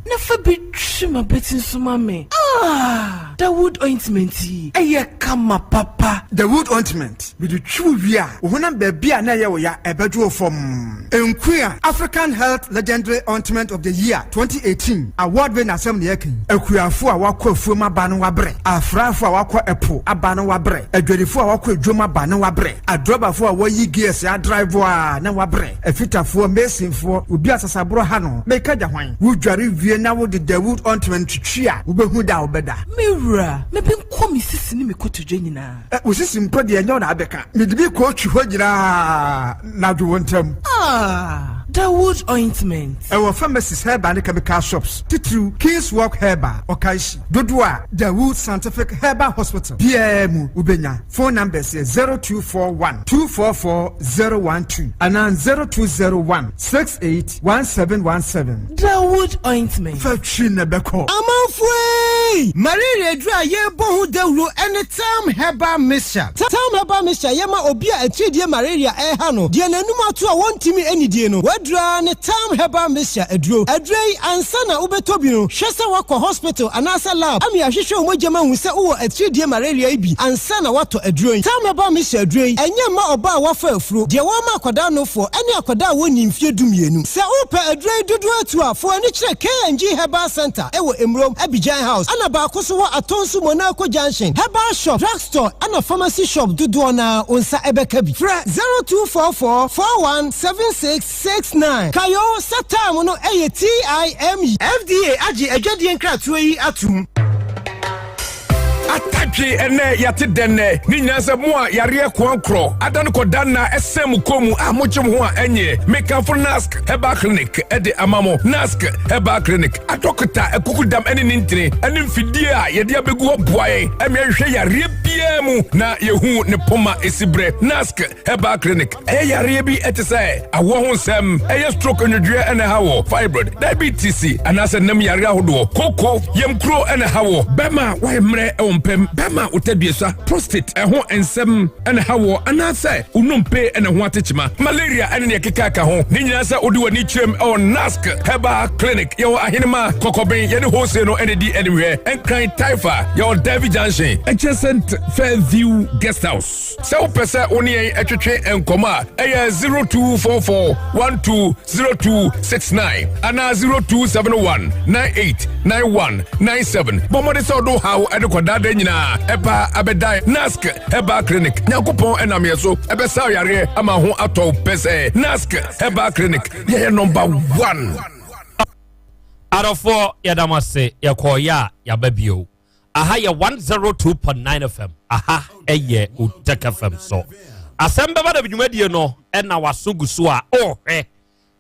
na fa bi twi m'abati nso ma me ah Dawood ointment yi ɛyɛ kama papa. Dawood ointment mede twi wo wie a wo honam baabi a na ɛyɛ wo ya ɛbɛdwo wo fɔmm. Nkuya African Health Legendary Ointment of the Year 2018 award wei na asɛm na yɛreka yi. Akuafo a wɔakɔ afuom aba no wɔabrɛ, afrafo a wɔakɔ ɛpo aba no wɔabrɛ, adwadifo a wɔakɔ adwam aba no wɔabrɛ, adrɔbafo a wɔyi gears adrive a na wɔabrɛ, afitafoɔ, masonfoɔ, obi a sasaborɔ ha no, meka gya hwan? Wodware wie na wode Dawood ointment twitwi a, wobɛhu da a wobɛda. Me wura, me benko me sisi ne me kotodwe nyinaa. Wo sisi mpo deɛ ɛnyɛ wo na abɛka. Mede bi kɔɔtwi hɔ nyinaa na dwo wo ntam. Ah, Dawood ointment. Ɛwɔ pharmacies, herbal ne chemical shops, titiriw King's Walk Herbal, Okaishie. Dodoɔ a Dawood Scientific Herbal Hospital biara mu wobɛnya. Phone numbers yɛ 0241 244 012 anaa 0201 68 1717. Dawood ointment. Fa twi na ɛbɛkɔ. Amanfoɔ ei! Malaria aduro a yɛrebɔ ho dawuro ne Tam Herbal Mixture. Tam Herbal Mixture yɛ ma obi a atiridie malaria reha no, deɛ n'anum ato a wɔntumi nnidie no, w'aduro ara ne Tam Herbal Mixture aduro. Aduro yi, ansa na wobɛtɔ bi no, hwɛ sɛ woakɔ hospital anaasɛ lab ama yɛahwehwɛ wo mogya mu ahu sɛ wowɔ atiridie malaria yi bi ansa na woatɔ aduro yi. Tam Herbal Mixture aduro yi, ɛnyɛ mma ɔbaa a wafa afuro, deɛ wɔrema akwadaa nofoɔ, ne akwadaa a wɔnnii mfeɛ dumienu. Sɛ wopɛ aduro yi dodoɔ atu a, fa w'ani kyerɛ K&G Herbal Centre wɔ Emurom, Abidjan House, ɛna baako nso wɔ Atonsu Monaco Junction. Herbal shop, drug store ɛna pharmacy shop dodoɔ no ara wo nsa bɛka bi. Frɛ 0244 41 76 69. Kae o sɛ time no yɛ TIME. FDA agye adwadie nkratoɔ yi atom. Atadwe ɛnɛ yɛate dɛn nɛ ne nyinaa sɛ mo a yareɛ koankorɔ ada no kɔda nna ɛsɛn mo kɔn mu a mogye mo ho a ɛnyɛ mekamfo Nask Herbal Clinic ɛde ama mo. Nask Herbal Clinic adɔkota akukudam ɛne ne ntini ɛne mfidie a yɛde abɛgu hɔ boa yɛn ɛma yɛhwehwɛ yareɛ biara mu na yɛhu ne poma ɛsi berɛ. Nask Herbal Clinic ɛyɛ yareɛ bi ɛte sɛ awoɔ ho nsɛm, ɛyɛ stroke nnwodwoeɛ ɛna ɛha wɔ, fibroid, diabetes anaasɛ nam yareɛ ahodoɔ, koko, yamkuro ɛna ɛha wɔ, bɛrima a wayɛ mmerɛ ɛwɔ mpam, bɛrima a wotadua prostate ɛho nsɛm ɛna ɛha wɔ, anaasɛ wonompe ɛna ho atekyema, malaria ɛne deɛ ɛkeka ka ho. Ne nyinaa sɛ wode w'ani kyerɛm ɛwɔ Nask Herbal Clinic. Yɛwɔ Ahenema Kɔkɔben, yɛne Hose no ɛna di animhwɛ, Nkran Taifa, yɛwɔ Davy Junction adjacent Fairview Guest House. Sɛ wopɛ sɛ wo ne yɛn twetwe nkɔmmɔ a, ɛyɛ 0244 120269 anaa 0271 989197. Bɔ mmɔden sɛ wode wo haw de kɔdaadaa nyinaa ɛba abɛdan Nask Herbal Clinic. Nyankopɔn ɛnam yɛn so ɛbɛsa yareɛ ama ho atɔ wo pɛ sɛ Nask Herbal Clinic yɛyɛ number one. Adɔfoɔ yɛda mo ase, yɛkɔɔyɛ a yɛaba bio. Aha yɛ 102.9 FM. Aha ɛyɛ Otec FM so. Asɛm bɛba da dwumadie no ɛna waso gu so a ɔrehwɛ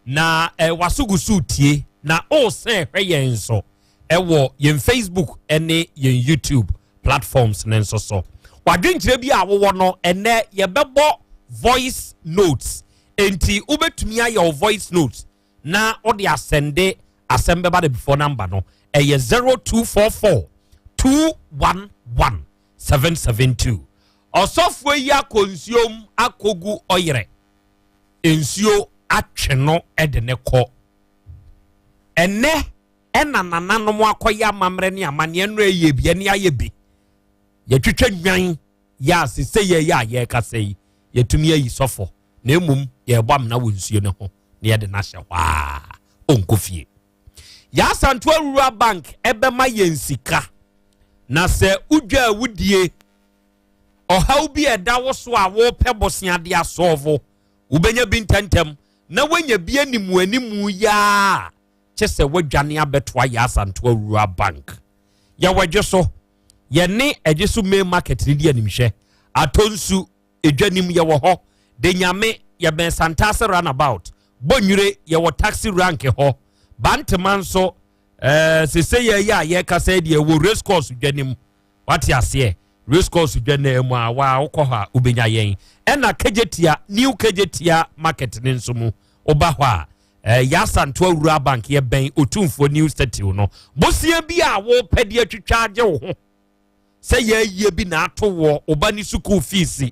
na ɛ waso gu so tie na ɔresɛn hwɛ yɛn nso ɛwɔ yɛn Facebook ɛne yɛn YouTube platforms ne nso so. Wadwenkyerɛ bi a wowɔ no ɛnɛ yɛbɛbɔ voice notes, enti wobɛtumi ayɛ wo voice notes na wode asɛnde asɛm bɛba de before number no ɛyɛ 0244 211 772. Ɔsɔfoɔ yi akɔ nsuom akɔgu ɔyerɛ nsuo atwe no de ne kɔ. Ɛnɛ ɛna nananom akɔyɛ amammerɛ ne amanneɛ no ɛyɛ bi ɛne ayɛ bi, yɛtwitwa nnwan yɛ ase sɛ yɛyɛ a yɛrekasa yi yɛtumi ayi sɔfo, na mmom yɛrebɔ amena wɔ nsuo no ho na yɛde no ahyɛ hɔ a ɔnkɔ fie. Yɛasantoa Rural Bank ɛbɛma yɛn sika, na sɛ wodwa a wodie ɔhaw bi a ɛda wo so a wopɛ bosea de asɔɔvo, wobɛnya bi ntɛntɛm na woanya bi animu animu yaa kyɛ sɛ woadwane abɛtoa yɛ Asantoa Rural Bank. Yɛwɔ adwe so, yɛne adwe so main market no di animhwɛ, atɔ nsu edwanim yɛwɔ hɔ, de nyame yɛbɛn Santase runabout, Bɔnwire yɛwɔ taxi rank hɔ, Bantema nso sese yɛ yɛ a yɛkasa deɛ wɔ race course dwanim, wate aseɛ, race course dwa na mu a wa wokɔ hɔ a wobɛnya yɛn. Ɛna Kejetia, New Kejetia market ne nso mu woba hɔ a Yɛasantoa Rural Bank yɛbɛn Otumfoɔ new statue no. Bosia bi a wopɛ de atwitwa agye wo ho sɛ yɛayie bi na ato wɔ ɔba ne sukuu fees,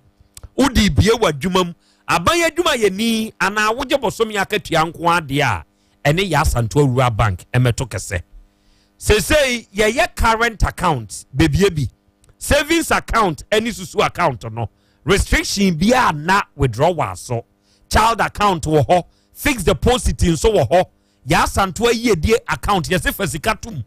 wode bie wɔ adwuma mu, aban adwuma yɛni anaa wogye bosome akatua nko adeɛ a, ɛne Yɛasantoa Rural Bank ɛmɛto kɛsɛ. Seesei yɛyɛ current account bebie bi, savings account ɛne susu account no, restriction biara na withdrawal so. Child account wɔ hɔ, fixed deposit nso wɔ hɔ. Yɛasantoa yiedie account, yɛsɛ fa sika tom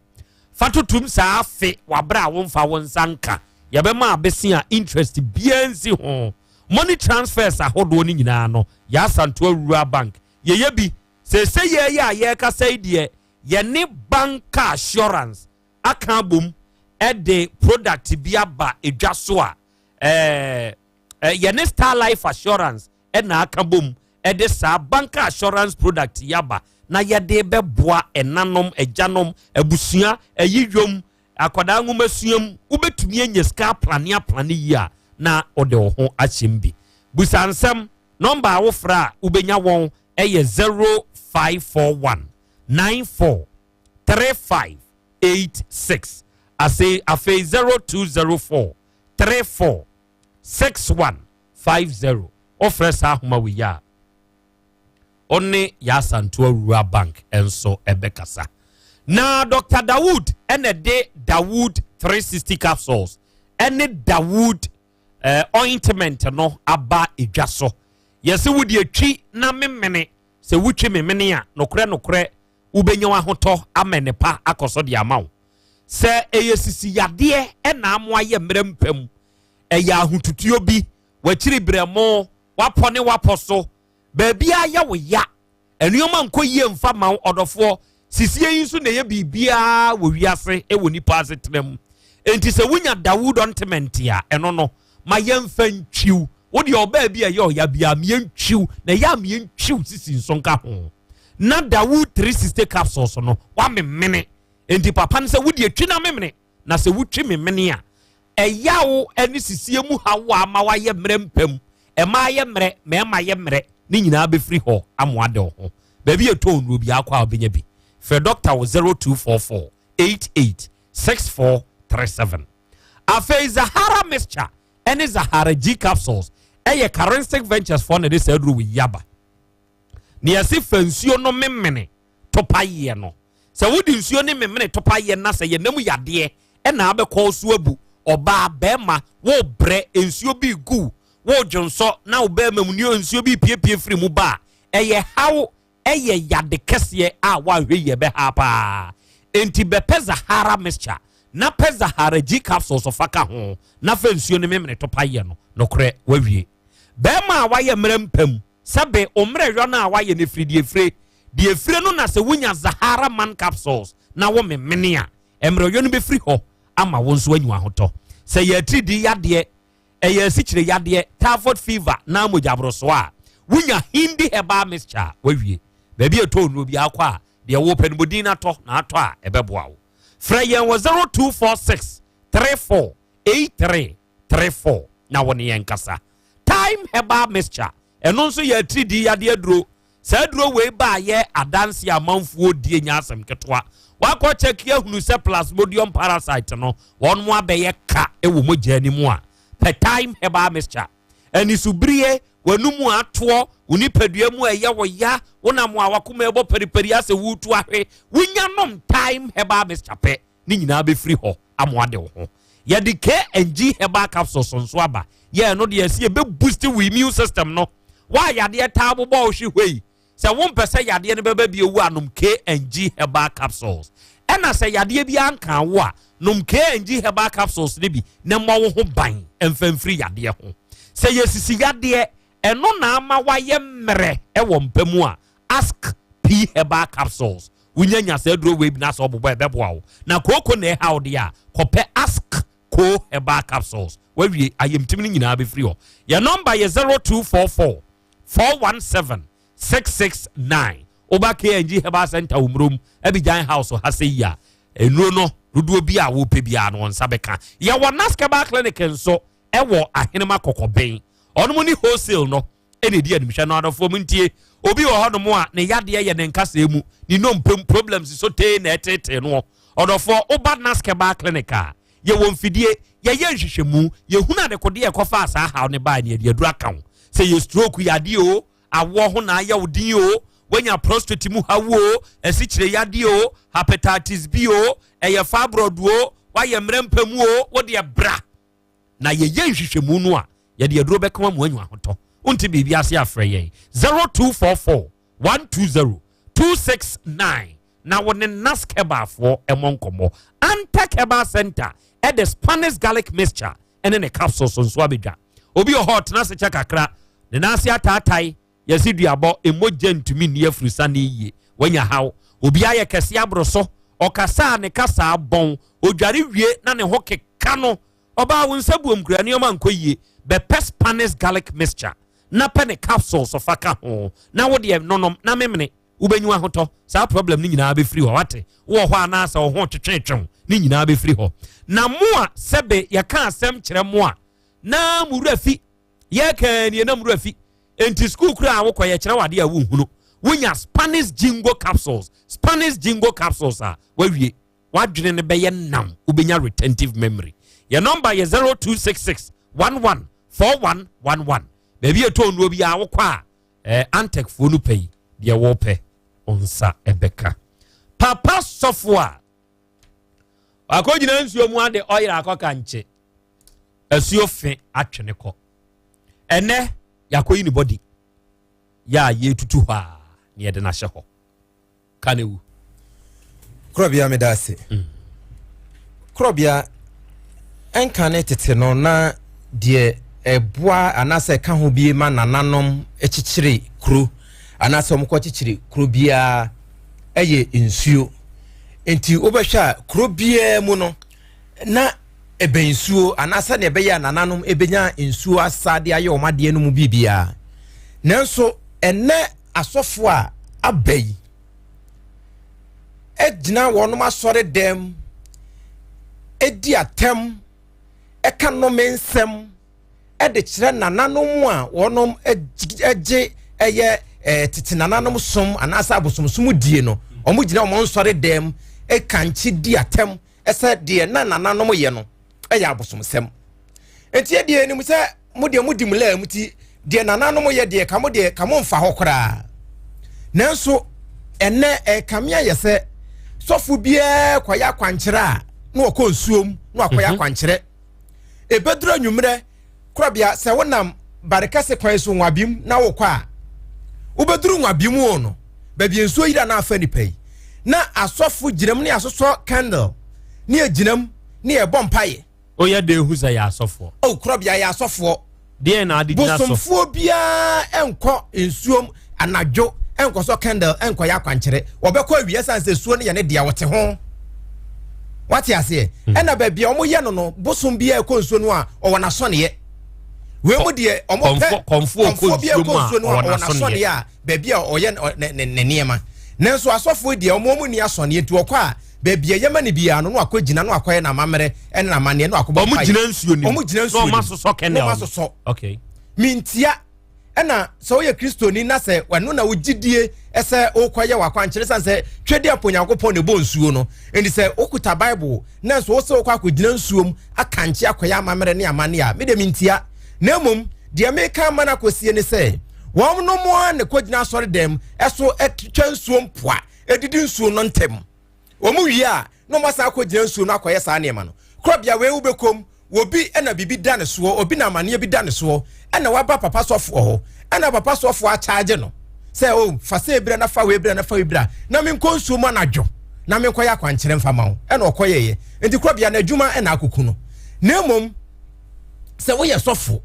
fa totom saa afe wabrɛ a womfa wo nsa nka, yɛbɛma abɛsi a interest biara nsi ho. Money transfers ahodoɔ no nyinaa no Yɛasantoa Rural Bank yɛyɛ bi. Seesei yɛyɛ a yɛrekasa yi deɛ, yɛne Banka Assurance aka abom ɛde product bi aba edwa so a yɛne Star Life Assurance ɛna aka bom ɛde saa Banka Assurance product yi aba na yɛde bɛboa ɛnanom, agyanom, abusua, ɛyi dwom akwadaa nwomasua mu. Wobɛtumi anya sika aplane aplane yi a na ɔde wo ho ahyɛm bi. Busa nsɛm, nɔmba a wofrɛ a wobɛnya wɔn ɛyɛ 0541 94 35 86, ase afei 0204 34 61 50. Wofrɛ saa ahoma wei a, ɔne Yɛasantoa Rural Bank nso ɛbɛkasa. Na Dr Dawood ɛna de Dawood 360 capsules ɛne Dawood ointment no aba edwa so. Yɛsɛ wode atwi na memene sɛ wotwi memene a, nokorɛ nokorɛ wobɛnya w'ahotɔ ama ne pa akɔ so de ama wo. Sɛ ɛyɛ sisi yadeɛ ɛna amo ayɛ mmerɛ mpam, ɛyɛ ahotutuo bi, wakyiri berɛmo, wapɔ ne wapɔ so, baabi ayɛ wo ya, nneɛma nkɔ yie mfa ma wo ɔdɔfoɔ. Sisie yi nso na ɛyɛ biribiara wɔ wiase, ɛwɔ nipa asetena mu. Enti sɛ wonya Dawood ointment a, ɛno no, ma yɛmfa ntwiw. Wo deɛ ɔbaa bi a ɛyɛ ɔya biara, ma yɛntwiw, na ɛyɛ a ma yɛntwiw sisi nso nka ho. Na Dawood 360 capsules no, woamemene. Enti papa no sɛ wo deɛ twi na memene, na sɛ wotwi memene a, ɛyaw ne sisie mu haw a ama woayɛ mmerɛ mpam, ɛma ayɛ mmerɛ, mmarima yɛ mmerɛ, ne nyinaa bɛfiri hɔ amoa de wo ho. Baabi a ɛtɔn nnuro biara kɔ a wobɛnya bi. Frɛ dɔkta wɔ 0244 88 6437. Afei Zahara mixture ne Zahara G capsules ɛyɛ Karensic Ventures foɔ na ɛde saa aduro wɔ yi aba. Na yɛse fa nsuo no memene topayeɛ no. Sɛ wode nsuo ne memene topayeɛ na sɛ yɛnam yadeɛ ɛna abɛkɔ so abu ɔbaa bɛrima wobrɛ nsuo bi gu wodwonsɔ na wo bɛrima mu ne nsuo bi piepie firi mu ba a ɛyɛ haw ɛyɛ yade kɛseɛ a woanhwɛ yie ɛbɛha paa. Enti bɛpɛ Zahara mixture na pɛ Zahara G capsules fa ka ho na fa nsuo no memene to pa yɛ no. Nokorɛ woawie. Bɛrima a wayɛ mmerɛ mpam sɛbe wo mmerɛyɔ no a wayɛ no ɛfiri deɛ ɛfire deɛ ɛfire no na sɛ wonya Zahara man capsules na wo memene a mmerɛyɔ no bɛfiri hɔ ama wo nso anyu ahotɔ. Sɛ yɛ atiridii yadeɛ ɛyɛ asikyire yadeɛ, typhoid fever na mogyaborosoɔ a, wonya Hindi herbal mixture a, wawie. Baabi a ɛtɔ nnuro biara kɔ a, deɛ wopɛ no bɔdin no atɔ na atɔ a, ɛbɛboa wo. Frɛ yɛn wɔ 0246 34 83 34 na wo ne yɛn nkasa. Thyme herbal mixture, ɛno nso yɛ atiridii yadeɛ aduro. Saa aduro wei baayɛ adanse a amanfoɔ die nyɛ asɛm ketewa. Wakɔ kyɛke ahunu sɛ plasmodium parasite no wɔn abɛyɛ ka wɔ mogya no mu a, pɛ thyme herbal mixture. Anisobirie, w'anum atoɔ, wo nipadua mu ɛyɛ wo ya, wonam a wakoma ɛbɔ paripari asɛ woretu ahwe, wonya nom thyme herbal mixture pɛ, ne nyinaa bɛfiri hɔ amoa de wo ho. Yɛde K&G herbal capsules nso aba. Yɛ ɛno deɛ ɛsɛ yɛbɛ boost wo immune system no. Wa yadeɛ taa bobɔ wo hwe hwei. Sɛ wompɛ sɛ yadeɛ no bɛba bio a nom K&G herbal capsules. Ɛna sɛ yadeɛ bi anka wo a, nom K&G herbal capsules no bi na mmɔ wo ho ban mfa mfiri yadeɛ ho. Sɛ yɛsisi yadeɛ, ɛno na ama wayɛ mmerɛ wɔ mpa mu a, Ask P herbal capsules. Wonya nya saa aduro wei bi na sɛ ɔbobɔ ɛbɛboa wo. Na kooko na ɛha wo deɛ a, kɔpɛ Ask Co herbal capsules. Wawie ayamtim no nyinaa bɛfiri hɔ. Yɛn nɔmba yɛ 0244 417 669. Woba KNG Herbal Center wɔ Murom, Abidjan House ha sɛ yi a, nnuro no dodoɔ bi a wopɛ biara no wɔn nsa bɛka. Yɛwɔ Nask Herbal Clinic nso ɛwɔ Ahenema Kɔkɔbɛn. Ɔnom ne wholesale no ɛna ɛdi animhwɛ no. Adɔfoɔ mu ntie, obi wɔ hɔnom a ne yadeɛ yɛ ne nkasɛɛ mu, ne nnompe mu problems so tee na ɛtetee noɔ. Ɔdɔfoɔ, woba Nask Herbal Clinic a, yɛwɔ mfidie, yɛyɛ nhwehwɛmu, yɛhunu adekodeɛ ɛkɔfaa saa haw ne baa ne yɛde aduru aka ho. Sɛ yɛ stroke yadeɛ o, awoɔ ho na ayɛ wo den o, woanya prostate mu haw o, asikyire yadeɛ o, hepatitis B o, ɛyɛ fibroid o, woayɛ mmerɛ mpa mu o, wo deɛ bra na yɛyɛ nhwehwɛmu no a, yɛde aduro bɛka wa mu anyu ahotɔ. Wonte biribi ase afrɛ yɛn 0244 120 269 na wo ne Nask Herbalfoɔ ɛmɔ nkɔmmɔ. Antec Herbal Center ɛde Spanish garlic mixture ɛne ne capsules nso abɛdwa. Obi wɔ hɔ ɔtena ase kyɛ kakra, ne nan ase ataatae, yɛsi duabɔ, emogya ntumi nni afurusane yie, wanya haw. Obi ayɛ kɛse aboro so, ɔkasa a ne kasa bɔn, odware wie na ne ho keka no. Ɔbaa wo nsa buom kura nneɛma nkɔ yie, bɛpɛ Spanish garlic mixture na pɛ ne capsules fa ka ho na wo deɛ nonom na memene, wobɛnyu ahotɔ. Saa problem no nyinaa bɛfiri hɔ. Wate, wowɔ hɔ anaasɛ wo ho twetwetwew ne nyinaa bɛfiri hɔ. Na mo a sɛbe yɛka asɛm kyerɛ mo a na mo wura fi, yɛka nie na mo wura fi, enti sukuu kura a wokɔ yɛkyerɛ wo adeɛ a wonhunu. Wonya Spanish jingo capsules, Spanish jingo capsules a wawie, wadwene no bɛyɛ nam, wobɛnya retentive memory. Yɛ nɔmba yɛ 0266 11 4111. Baabi ɛtɔ nnuro biara wokɔ a, Antec foɔ no pɛ yi deɛ wɔpɛ nsa ɛbɛka. Papa sɔfo a wakɔgyina nsuo mu ade ɔyere akɔka nkye asuo fe atwene kɔ. Ɛnɛ yɛakɔyi ne bɔdi yɛ a yɛtutu hɔ a ne yɛde no ahyɛ hɔ ka ne wu. Korɔbea, meda ase. Korɔbea, ɛnka ne tete no na deɛ ɛboa anaasɛ ɛka ho bi ma nananom kyekyere kuro anaasɛ wɔkɔ kyekyere kuro biara ɛyɛ nsuo. Nti wobɛhwɛ a kuro biara mu no na ɛbɛn nsuo anaa sɛdeɛ ɛbɛyɛ a nananom ɛbɛnya nsuo asa de ayɛ wɔn adeɛ no mu biribiara. Nanso ɛnɛ asɔfoɔ a aba yi gyina wɔn asɔre dɛm di atɛm ɛka nnome nsɛm de kyerɛ nananom a wɔn gye ɛyɛ ɛɛ tete nananom som anaasɛ abosomsom die no. Wɔn gyina wɔn nsɔre dɛm kankye di atɛm sɛ deɛ na nananom yɛ no yɛ abosomsɛm. Nti yɛ deɛ nim sɛ mo deɛ mo di mo laa mu ti deɛ nananom yɛ deɛ ka mo deɛ ka mo mfa hɔ koraa. Nanso ɛnɛ ɛkame ayɛ sɛ sɔfo biara kɔyɛ akwankyerɛ a na ɔkɔ nsuom na wakɔyɛ mhm. akwankyerɛ. Ɛbɛduru anwummerɛ korabea sɛ wonam barekɛse kwan so nwabim na wokɔ a wobɛduru nwabim o no baabi nsuo yira na afa nipa yi na asɔfo gyinam ne asosɔ candle ne agyinam ne ɛbɔ mpaeɛ. Oyɛ dɛ ehu sɛ yɛ asɔfoɔ. O korabea yɛ asɔfoɔ. Deɛ na ade gyina so. Bosomfoɔ biara nkɔ nsuom anadwo nkɔsɔ candle nkɔyɛ akwankyerɛ. Wɔbɛkɔ awia san sɛ suo no yɛ ne dea wɔte ho. Wate aseɛ? Hmm. Ɛna baabi a wɔyɛ no no bosom biara ɛkɔ nsuo no a ɔwɔ n'asɔneɛ. Wei mu deɛ wɔn pɛ kɔnfoɔ biara ɛkɔ nsuo no a ɔwɔ n'asɔneɛ a baabi a ɔyɛ ne ne nneɛma. Nanso asɔfoɔ deɛ wɔn wɔn ni asɔneɛ nti wɔkɔ a baabi a yɛma no biara no na wakɔ gyina na wakɔyɛ n'amammerɛ ɛne n'amanneɛ na wakɔbɔ mpaeɛ. Wɔn gyina nsuo nim. Wɔn gyina nsuo nim. Na wɔn asosɔ kɛnɛ. Na wɔn asosɔ. Okay. Mintia ɛna sɛ woyɛ kristoni na sɛ ɛno na wogye die sɛ wokɔyɛ w'akwankyerɛ sane sɛ twɛdi apo nyankopɔn na ɛbɔ nsuo no nti sɛ wokuta bible na nso wo sɛ wokɔ akɔgyina nsuom akankye akɔyɛ amammerɛ ne amanneɛ a mede mentia na mmom deɛ meka ama no akɔsie ne sɛ wɔn no mo a na kɔgyina asɔre dɛm ɛso ɛtwa nsuo mpoa ɛdidi nsuo no ntɛm Wɔn wie a, na wɔn asan akɔgyina nsuo no akɔyɛ saa nneɛma no. Korɔbea wei wobɛkɔm, obi na biribi da ne soɔ, obi na amaneɛ bi da ne soɔ, ɛna waba papa sɔfoɔ hɔ, ɛna papa sɔfoɔ akyagye no sɛ o oh, fa sɛ ebira na fa wei bira na fa wei bira na menkɔ nsuo mu anadwo na menkɔyɛ akwankyerɛ mfa ma wo, ɛna ɔkɔyɛeɛ. Nti korɔbea no adwuma ɛna akɔku no. Na mmom sɛ woyɛ sɔfo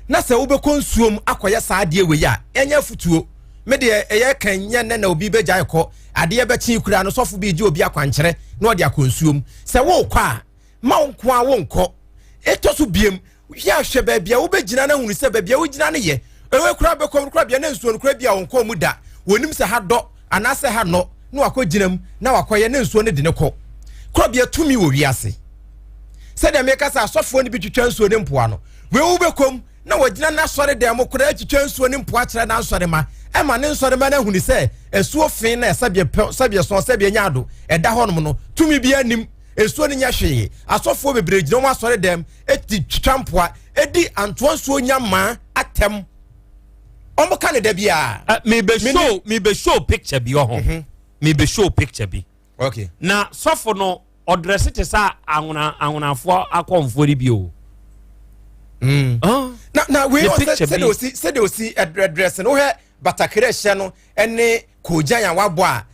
na sɛ wobɛkɔ nsuo mu akɔyɛ saa adeɛ wei a, ɛnyɛ afutuo. Me deɛ ɛyɛ kan nyɛ nnɛ na obi bɛgyae kɔ. Adeɛ bɛkye koraa no sɔfo bi regye obi akwankyerɛ na ɔde akɔ nsuo mu. Sɛ worekɔ a, ma wo nko ara wonkɔ. Ɛtɔ so biem, yɛ ahwɛ baabi a wobɛgyina no ahunu sɛ baabi a wogyina no yɛ. Ɛwɔ koraa bɛkɔ no koraa bia na nsuo no koraa bi a wɔnkɔɔ mu da. Wɔnim sɛ ha dɔ anaasɛ ha nnɔ na wakɔgyina mu na wakɔyɛ na nsuo no de ne kɔ. Korabea tumi wɔ wiase. Sɛdeɛ meka sɛ asɔfoɔ no bi twitwa nsuo ne mpoa no, wei wobɛkɔ mu na wagyina n'asɔredan mu koraa atwitwa nsuo ne mpoa kyerɛ n'asɔremma, ɛma ne nsɔremma no ahunu sɛ asuo fe na sɛdeɛ pɛ sɛdeɛ sɔn sɛdeɛ nya ado ɛda hɔnom no tumi biara nim nsuo no nyɛ hwee. Asɔfoɔ bebree gyina wɔn asɔredan ti twitwa mpoa di antoa nsuo nya maa atɛm. Wɔn ka ne da biara. Uh, mebe show mebe show picture bi wɔ ho. Mhm. Mebe show picture bi. Okay. Na sɔfo no ɔdrɛse te sɛ anwona anwonafoɔ akɔmfoɔ no bi o. Mm. Ah. Na na wei ɔsɛ sɛdeɛ osi sɛdeɛ osi ɛdrɛdrɛse no wohwɛ batakari ɛhyɛ no ɛne koogyan a wabɔ a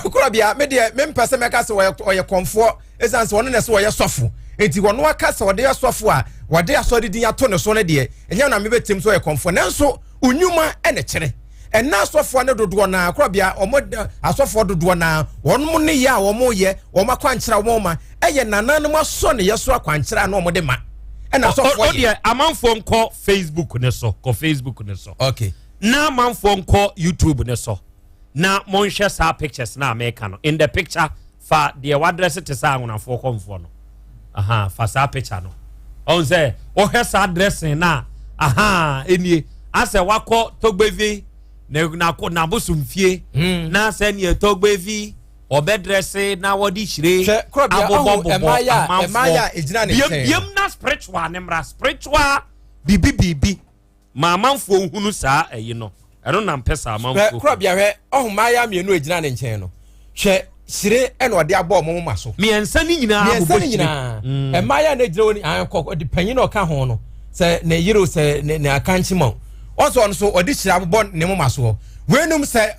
korɔbea me deɛ mempɛ sɛ mɛka sɛ ɔyɛ ɔyɛ kɔmfoɔ ɛsiane sɛ ɔno na ɛsɛ ɔyɛ sɔfo nti wɔn aka sɛ ɔde yɛ sɔfo a wɔde asɔre din ato ne so no deɛ ɛnyɛ na mebɛtim sɛ ɔyɛ kɔmfoɔ nanso onyuma ɛna kyerɛ Ɛnnɛ asɔfoɔ no dodoɔ no ara, korabea, wɔn asɔfoɔ dodoɔ no ara, wɔn nneyɛɛ a wɔyɛ, wɔn akwankyerɛ a wɔma, ɛyɛ nananom asɔneyɛ so akwankyerɛ a na wɔde ma. Ɛna asɔfoɔ yɛ. Ɔdeɛ amanfoɔ nkɔ Facebook ne so, kɔ Facebook ne so. Okay. Na amanfoɔ nkɔ YouTube ne so. Na monhwɛ saa pictures na meka no. In the picture, fa deɛ wadrɛse te sɛ anwonafoɔ kɔmfoɔ no aha fa saa picture no ɔn sɛ wohwɛ saa dressing no a aha ɛnie asɛ wakɔ tɔgbevi n'abosom fie hmm. na sɛ neɛ tɔgbevi ɔbɛdrɛse na wɔde hyire abobɔbobɔ amanfoɔ biem na spiritual ne mmra spiritual biribi biribi Ma amanfoɔ nhunu saa ayi no. Ɛno na mpɛ sɛ amanfoɔ. Hwɛ, korabea hwɛ, ɔho mmaayaa mmienu a egyina ne nkyɛn no. Hwɛ, hyire ɛna ɔde abɔ wɔn moma so. Mmiɛnsa ne nyinaa bobɔ hyire. Mmiɛnsa ne nyinaa. Mm. Mmaayaa na egyina wɔn ni, kɔ, ɔde panyin na ɔka ho no, sɛ ne yere o, sɛ ne ne akankye ma o. Ɔsɛ ɔno so ɔde hyire abobɔ ne moma soɔ. Weinom sɛ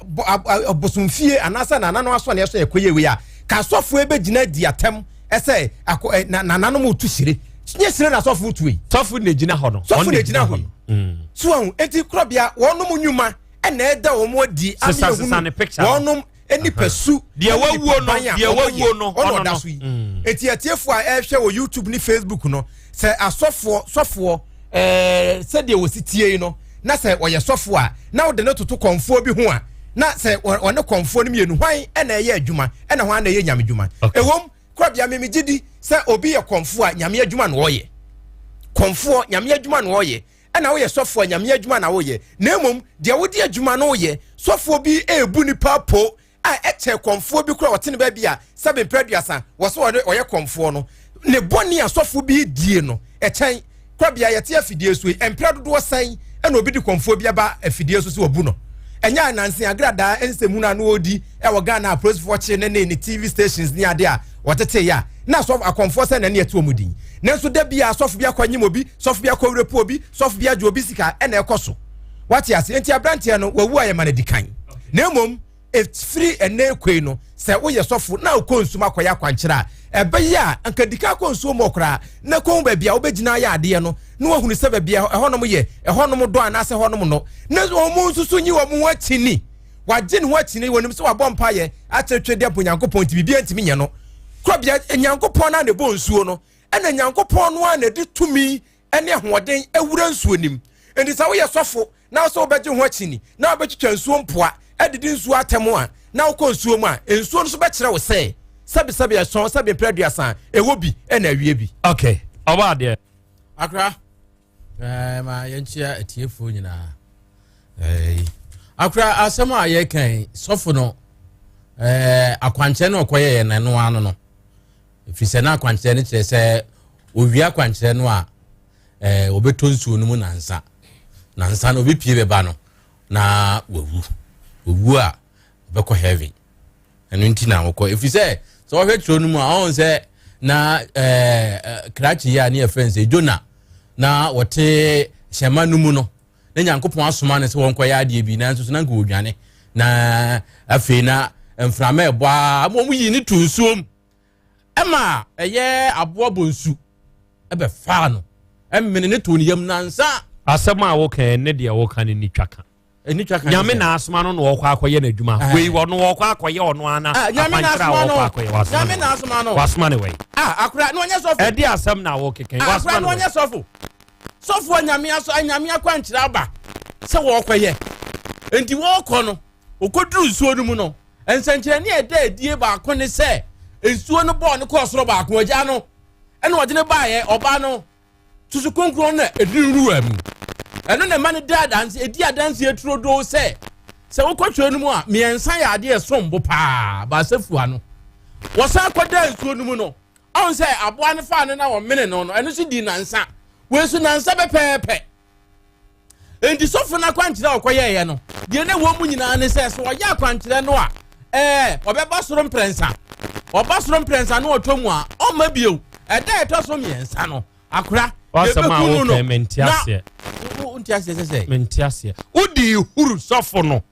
bosomfie anaasɛ nananom asɔneɛ so ɛkɔyɛ wei a, ka asɔfoɔ bɛgyina di atɛm ɛsɛ akɔ ɛ na nananom retu hyire nyɛ hyire na asɔfo tu yi. Sɔfo na egyina hɔ no. Sɔfo na egyina hɔ yi. Mm. So ahun eti korɔbea wɔnom nnwuma ɛna ɛda wɔn adi ama ehunu wɔnom. nipa su deɛ wawuo no deɛ wawuo no ɔno ɔda so yi mm. eti atiefoɔ a ɛrehwɛ wɔ youtube ne facebook no sɛ asɔfoɔ sɔfoɔ ɛɛ sɛdeɛ wɔsi tie yi no na sɛ ɔyɛ sɔfoɔ a na ɔde no toto kɔnfoɔ bi ho a na sɛ ɔne kɔnfoɔ no mmienu hwan ɛna ɛyɛ adwuma ɛna hwan na ɛyɛ nyame dwuma ɛwom korabea me megye di sɛ obi yɛ kɔnfoɔ a nyame adwuma na ɔyɛ kɔnfoɔ nyame adwuma na ɔyɛ ɛna woyɛ sɔfoɔ a nyame adwuma na woyɛ na mmom deɛ wode adwuma no woyɛ sɔfoɔ bi ɛrebu nipa po a ɛkyɛ kɔnfoɔ bi kora ɔte ne baabi a sɛbe mpɛ aduasa wɔ so ɔyɛ kɔnfoɔ no ne bɔne a sɔfoɔ bi die no ɛkyɛn korabea yɛte afidie so yi mprɛ dodoɔ sɛn ɛna obi de kɔnfoɔ bi aba afidie so sɛ wɔbu no ɛnyɛ ananse agradaa nsɛm hunu a na ɔredi ɛwɔ Ghana apolisifoɔ kye ne ne ne TV stations ne ade a wɔtete yɛ a na asɔfo akɔnfoɔ sɛ na ne ɛte wɔn din nanso da bi a sɔfo bi akɔ anyim obi sɔfo bi akɔ wurepo obi sɔfo bi agye obi sika ɛna ɛkɔ so wate ase nti aberanteɛ no wawu a yɛma no di kan na mmom ɛfiri ɛnɛ ekoi no sɛ woyɛ sɔfo na wokɔ nsuom akɔyɛ akwankyerɛ a ɛbɛyɛ a anka di kan kɔ nsuo mu koraa na kɔhu baabi a wobɛgyina ayɛ adeɛ no na wahunu sɛ baabi a ɛhɔnom yɛ ɛhɔnom dɔ anaasɛ ɛhɔnom no na wɔn nso so nyi wɔn ho akyini wagye ne ho akyini wɔnim sɛ wabɔ mpaeɛ akyerɛtwerɛ de abɔ nyankopɔn nti biribiara ntumi nyɛ no korɔbea nyankopɔn no a na ɛbɔ nsuo no ɛna nyankopɔn no a na ɛde tumi ne ahoɔden awura nsuo nim nti sɛ woyɛ sɔfo na sɛ wobɛgye ho akyini na wobɛtwitwa nsuo mpoa adidi nsuo atɛm a na wokɔ nsuo mu a nsuo no so bɛkyerɛ wo sɛ sɛbesɛbe ɛsɔn sɛbe mprɛ aduasa ɛwɔ bi ɛna awie bi. Okay, ɔbɔ adeɛ. Akra, ɛɛ eh, ma yɛnkyia atiefoɔ nyinaa. Ɛɛ eh, akra asɛm a yɛka yi sɔfo no ɛɛ eh, akwankyerɛ no ɔkɔyɛ yɛ n'ano ano no. Ɛfiri sɛ na akwankyerɛ no kyerɛ sɛ owia akwankyerɛ no a ɛɛ wɔbɛtɔ nsuo no mu nansa. Nansa no obi pie bɛba no na wawu. Owu a ɔbɛkɔ heaven. Ɛno nti na wɔkɔ. Ɛfiri sɛ sɛ wɔhwɛ twerɛ no mu a ɔhu sɛ na ɛɛ krakye yi a ne yɛfrɛ no sɛ Jona na wɔte hyɛma no mu no na Nyankopɔn asoma no sɛ wɔnkɔyɛ adeɛ bi nanso so na nka wɔdwane na afei na mframa ɛbɔ a ma wɔn yi ne to nsuom ɛma ɛyɛ aboa bonsu ɛbɛfaa no ɛmene ne to ne yam nansa. Asɛm a woka ne deɛ woka no ni twa ka. Nyame na asoma no na ɔkɔ akɔyɛ n'adwuma. Wei ɔno ɔkɔ akɔyɛ ɔno ana akwankyerɛ a ɔkɔ akɔyɛ wasoma no. Wasoma no wei. Akora na ɔnyɛ sɔfo. Ɛde asɛm na wokeka. Wasoma no. Akora na ɔnyɛ sɔfo. Sɔfo a Nyame aso Nyame akwankyerɛ aba sɛ wɔrekɔyɛ. Enti wɔrekɔ no, wɔkɔduru nsuo no mu no, nsɛnkyerɛnne a ɛda adie baako ne sɛ nsuo no bɔɔ no kɔɔ soro baako, agya no ɛna ɔde no baeɛ, ɔba no susu kronkron na ɛduru wura mu. Ɛno na ɛma no da adanse, ɛdi adanseɛ turodoo sɛ sɛ wokɔ twerɛ no mu a, mmiɛnsa yɛ adeɛ ɛsom bo paa, baasa fua no. Wɔsan kɔdaa nsuo no mu no, Ɔhu sɛ aboa no faa no na wɔmene no no, ɛno nso dii nansa. Wei nso nansa pɛpɛɛpɛ. Enti sɔfo no akwankyerɛ a ɔkɔyɛeɛ no, deɛ na ɛwɔ mu nyinaa ne sɛ, sɛ ɔyɛ akwankyerɛ no a, ɛɛ ɔbɛba soro mprɛnsa. Ɔba soro mprɛnsa na ɔtɔ mu a, ɔmma bio. Ɛda a ɛtɔ so mmiɛnsa no, akora, Wasɛm a yɛbɛku no no. woka mente aseɛ. Na wonte aseɛ sɛ sɛ? Mente aseɛ. Wode huru sɔfo no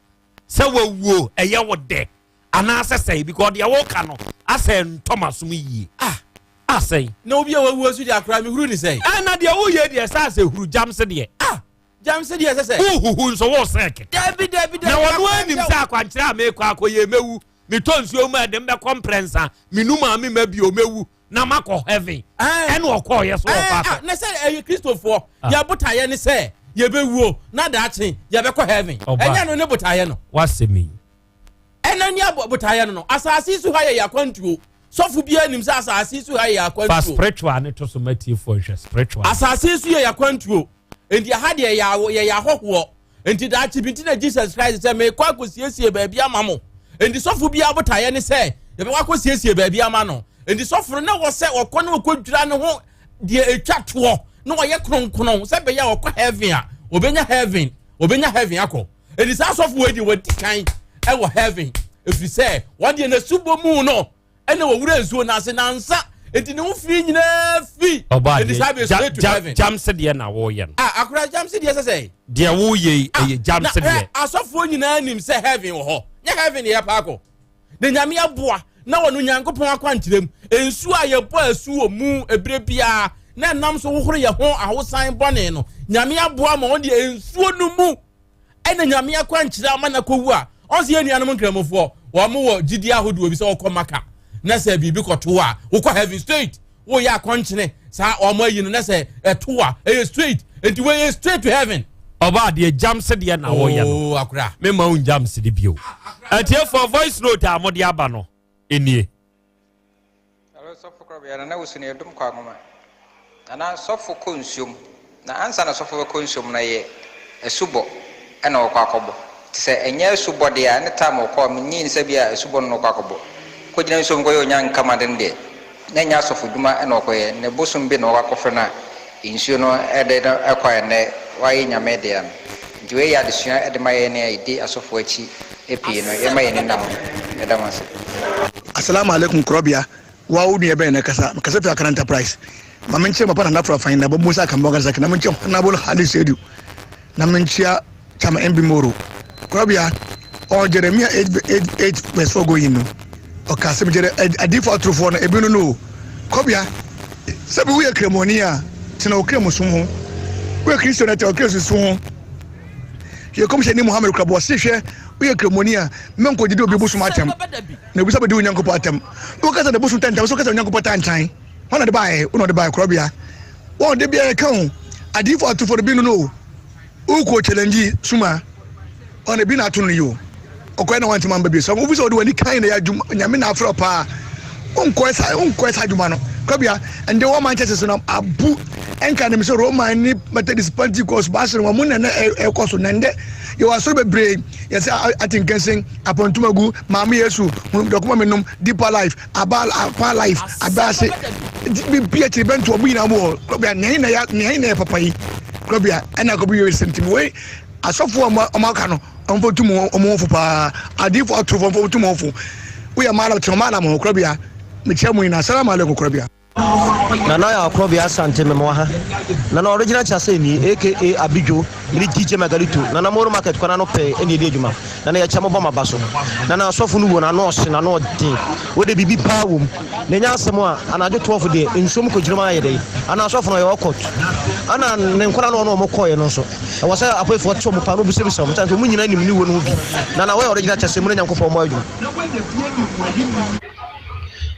sɛ wawuo, ɛyɛ wo dɛ. anaasɛ sɛe because deɛ woka no asɛ ntɔ m'asom yie ah asɛe. Na obi a wawu asu deɛ akora mehuru ne sɛe. Ɛna deɛ woyɛ deɛ sɛ asɛ huru gyamse deɛ. Ah gyamse deɛ sɛ sɛ. Wohuhu nso wosɛ keka. Dabi dabi dabi. Na wɔn anim sɛ akwankyerɛ a mekɔ akɔyɛ mɛwu metɔ nsuo mu a ɛde mbɛkɔ mprɛnsa menu maame ma bio mɛwu na makɔ heaven ɛna ɔkɔɔyɛ so ɔkɔ akɔ. Na sɛ ɛyɛ kristofoɔ yɛ botaeɛ ne sɛ yɛbɛwuo na daakye yɛbɛkɔ heaven ɛnyɛ no ne botaeɛ no. Wasɛm yi. Ɛna ne botaeɛ no no. Asase so ha yɛ yɛ akwantuo. Sɔfo biara nim sɛ asase so ha yɛ yɛ akwantuo. Fa spiritual ne to so ma tiefoɔ nhwɛ spiritual. Asase so yɛ yɛ akwantuo. Nti aha deɛ yɛ yɛ ahɔhoɔ. Nti daakye bi nti na Jesus Christ sɛ mekɔ akɔsiesie baabi ama mo. Nti sɔfo biara botaeɛ ne sɛ yɛbɛkɔ akɔsiesie baabi ama no. Nti sɔfo no na wɔ sɛ ɔkɔ ne ɔkɔdwira ne ho deɛ ɛtwa toɔ na ɔyɛ kronkron sɛ bɛyɛ a ɔkɔ heaven a ɔbɛnya heaven ɔbɛnya heaven akɔ. Enti saa asɔfo wei deɛ wɔadi kan wɔ heaven ɛfiri sɛ wɔn deɛ n'asubɔ mu no ɛna wɔwura nsuo no ase nansa enti ne ho fi nyinaa fi enti saa bɛ straight to heaven. Gyamse deɛ na wɔyɛ no. Ah akora gyamse deɛ sɛ sɛ. Deɛ wɔyɛ yi ɛyɛ gyamse deɛ. Asɔfoɔ nyinaa nim sɛ heaven wɔ hɔ nyɛ heaven yɛ paakɔ. Na Nyame aboa na wɔ no Nyankopɔn akwankyerɛ mu, nsuo a yɛbɔ asu wɔ mu ɛberɛ biara na ɛnam so hohoro yɛ ho ahosan bɔne no, Nyame aboa ma wɔn deɛ nsuo no mu ɛna Nyame akwankyerɛ ama no akɔwu a, ɔn sɛ yɛn nuanom nkramofoɔ, wɔn wɔ gyidie ahodoɔ bi sɛ wɔkɔ maka na sɛ biribi kɔto a wokɔ heaven straight woyɛ akɔnkyene saa wɔn ayi no na sɛ ɛto a ɛyɛ straight nti wɔyɛ straight to heaven. Ɔbaa deɛ jams deɛ na wɔyɛ no. Oh, akora. Me ma wo jams de bio. Atiefoɔ voice note a mode aba no nie. Hello sɔfo korɔbea nana wusu no yɛdom kɔ anwoma nana sɔfo kɔ nsuom na ansa na sɔfo bɛkɔ nsuom no ɛyɛ asubɔ ɛna ɔkɔ akɔbɔ nti sɛ ɛnyɛ asubɔ deɛ a ɛne time ɔkɔ a menyii no sɛ bia asubɔ no na ɔkɔ akɔbɔ kɔgyina nsuom kɔyɛ onya nkamade no deɛ na ɛnyɛ asɔfodwuma na ɔkɔyɛ, ne bosom bi na ɔkɔ akɔfrɛ no a nsuo no de no kɔ a ɛnnɛ wayɛ Nyame dea no. Nti wei yɛ adesua de ma yɛn a yɛdi asɔfoɔ akyi pii no, yɛmma yɛn ani nna ho. Meda mo ase. Asalamu alaikum Korɔbea, wo a wo nua bɛn na ɛkasa? Mekasa fi Accra Enterprise. Ma menkyerɛ papa Nana Afrafan na Baba Musa Akambo Agasaki na menkyerɛ Honourable Hali Seidu na menkyia Chama MB Moro. Korɔbea, ɔɔ Jeremia 8 8 8 verse 4 going no, ɔka asɛm kyerɛ adiifo atorofoɔ no, ebi no no o. Kɔbea, sɛbi woyɛ kramoni a, tena wo kramosom ho. Woyɛ Kristoni a, tena wo Kristosom ho. Yɛ kɔmhyɛni Muhammad kora bɔ ɔse hwɛ, woyɛ kramoni a, mɛnkɔgyedi obi bosom atɛm, na obi sɛ bɛdi Onyankopɔn atɛm. Wokasa ne bosom tantan, so wokasa Onyankopɔn tantan. Hwan na ɔde baeɛ? Wo na ɔde baeɛ, korɔbea. Wɔn de biara yɛka ho, adiifo atorofoɔ no bi no no o. Wokɔ challenge suma ɔna bi na ato no yi o ɔkɔɛ na wantumi amba bio sɛ wofi sɛ ɔde w'ani kan na yɛ adwuma nyame na afrɛ paa wonkɔɛ sa wonkɔɛ sa adwuma no kwabia ɛnde wɔ Manchester so na abu ɛnka nim sɛ Roman ne Methodist Pentecost baasere wɔn mu na na ɛkɔ so na ndɛ yɛwɔ asɔre bebree yɛsɛ atenkansen apɔntomagu maame Yesu dɔkoma menom deeper life aba apa life abaase biribi akyiri bɛnto ɔmo nyinaa mu wɔ kɔbea nea na yɛ nea na yɛ papa yi kɔbea ɛna kɔbi yɛ sɛntim wei asɔfo a ɔmo aka no ɔmo fo tum ɔmo ho fo paa adiifo atorofo ɔmo fo tum ho fo woyɛ maalam tena maalam ho kɔbea mekyia mu nyinaa salamu alaikum kɔbea. Nana yɛ akorɔbea Asante memoa ha Nana original Chaseni aka Abidjo mene DJ Magalito Nana Moro market kwan ano pɛɛ ɛna yɛdi adwuma Nana yɛkyɛ mobɔ maba so Nana asɔfo no wuo no ano ɔhye na ano ɔden wode biribi paa wom na ɛnyɛ asɛm a anadwo 12 deɛ nsuo mu kɔgyina mu ayɛ dɛn ana asɔfo no ɔyɛ ɔkɔt ana ne nkwadaa no ɔne ɔmo kɔɔɛ no nso ɛwɔ sɛ apoefoɔ te ɔmo paa na ɔbisabisa ɔmo sɛ ɔmo nyinaa nim ne wuo no ho bi Nana wɔyɛ original Chaseni mu na Nyankopɔn mmɔ adwuma.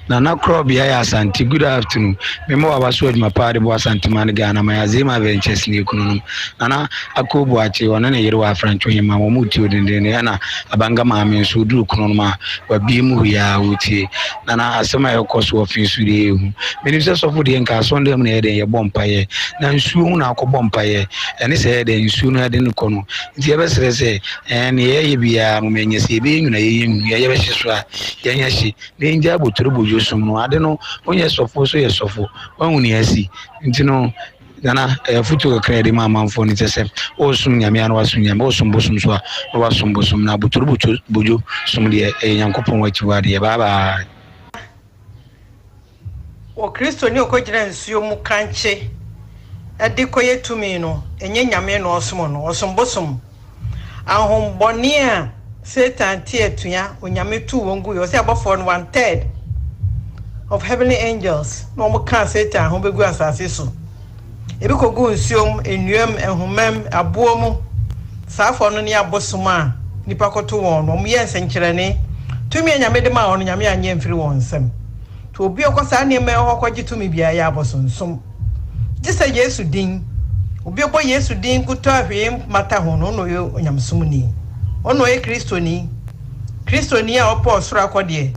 Nana Korɔbea yɛ Asante good afternoon me ma waba so adwuma paa de boa Asante man Ghana man Azema Ventures ne ekunu nom Nana Ako Boakye ɔne ne yere wɔ Afrantwo Hema wɔn mu tie dendenden ɛna Abanga maame nso oduru kunu nom a wabie mu huyaa wotie Nana asɛm a ɛkɔ so wɔ fi so deɛ ehu menim sɛ sɔfo deɛ nka asɔndan mu na yɛ dɛn yɛbɔ mpaeɛ na nsuo ho na akɔbɔ mpaeɛ ɛne sɛ yɛ dɛn nsuo no ɛde no kɔ no nti yɛbɛsrɛ sɛ ɛɛ ne yɛyɛ biara mo mɛnyɛ sɛ yɛbɛyɛ nwuna yɛyɛ nwunu yɛyɛ bɛhye so a Yɛnyɛ hye na yɛngyae boturobodwo som no. Ade no, wonyɛ sɔfo nso yɛ sɔfo. Woahu nea asi? Nti no, Nana, ɛyɛ afotuo kakra a yɛde ma amanfoɔ no kyɛ sɛ, woresom Nyame a na woasom Nyame, woresom bosom nso a na woasom bosom. Na boturobodwo som deɛ, ɛyɛ Nyankopɔn akyiwadeɛ. Bye bye. Wɔ Kristoni a ɔkɔgyina nsuo mu kankye de kɔyɛ tumi no, ɛnyɛ Nyame na ɔsom no, ɔsom bosom. Ahohombɔne a Satan te atua Onyame tuu wɔn guiɛ, ɔse abɔfoɔ no one third of heavenly angels na wɔn kaa Satan ho bɛgu asase so. Ebi kɔguu nsuo mu, nnua mu, nhoma mu, aboɔ mu. Saa afɔre no ne abosom a nnipa koto wɔn no. Wɔyɛɛ nsɛnkyerɛnne. Tumi a Nyame de maa wɔn no, Nyame annye amfiri wɔn nsam. Nti obi a ɔkɔ saa nneɛma yi hɔ kɔgye tumi biara yɛ abosonsom. Gye sɛ Yesu din. Obi a ɔbɔ Yesu din nkutoo a hwee mmata ho no, ɔno na ɔyɛ onyamesomni. Ɔno na ɔyɛ Kristoni. Kristoni a ɔpɛ ɔsoro akɔ deɛ,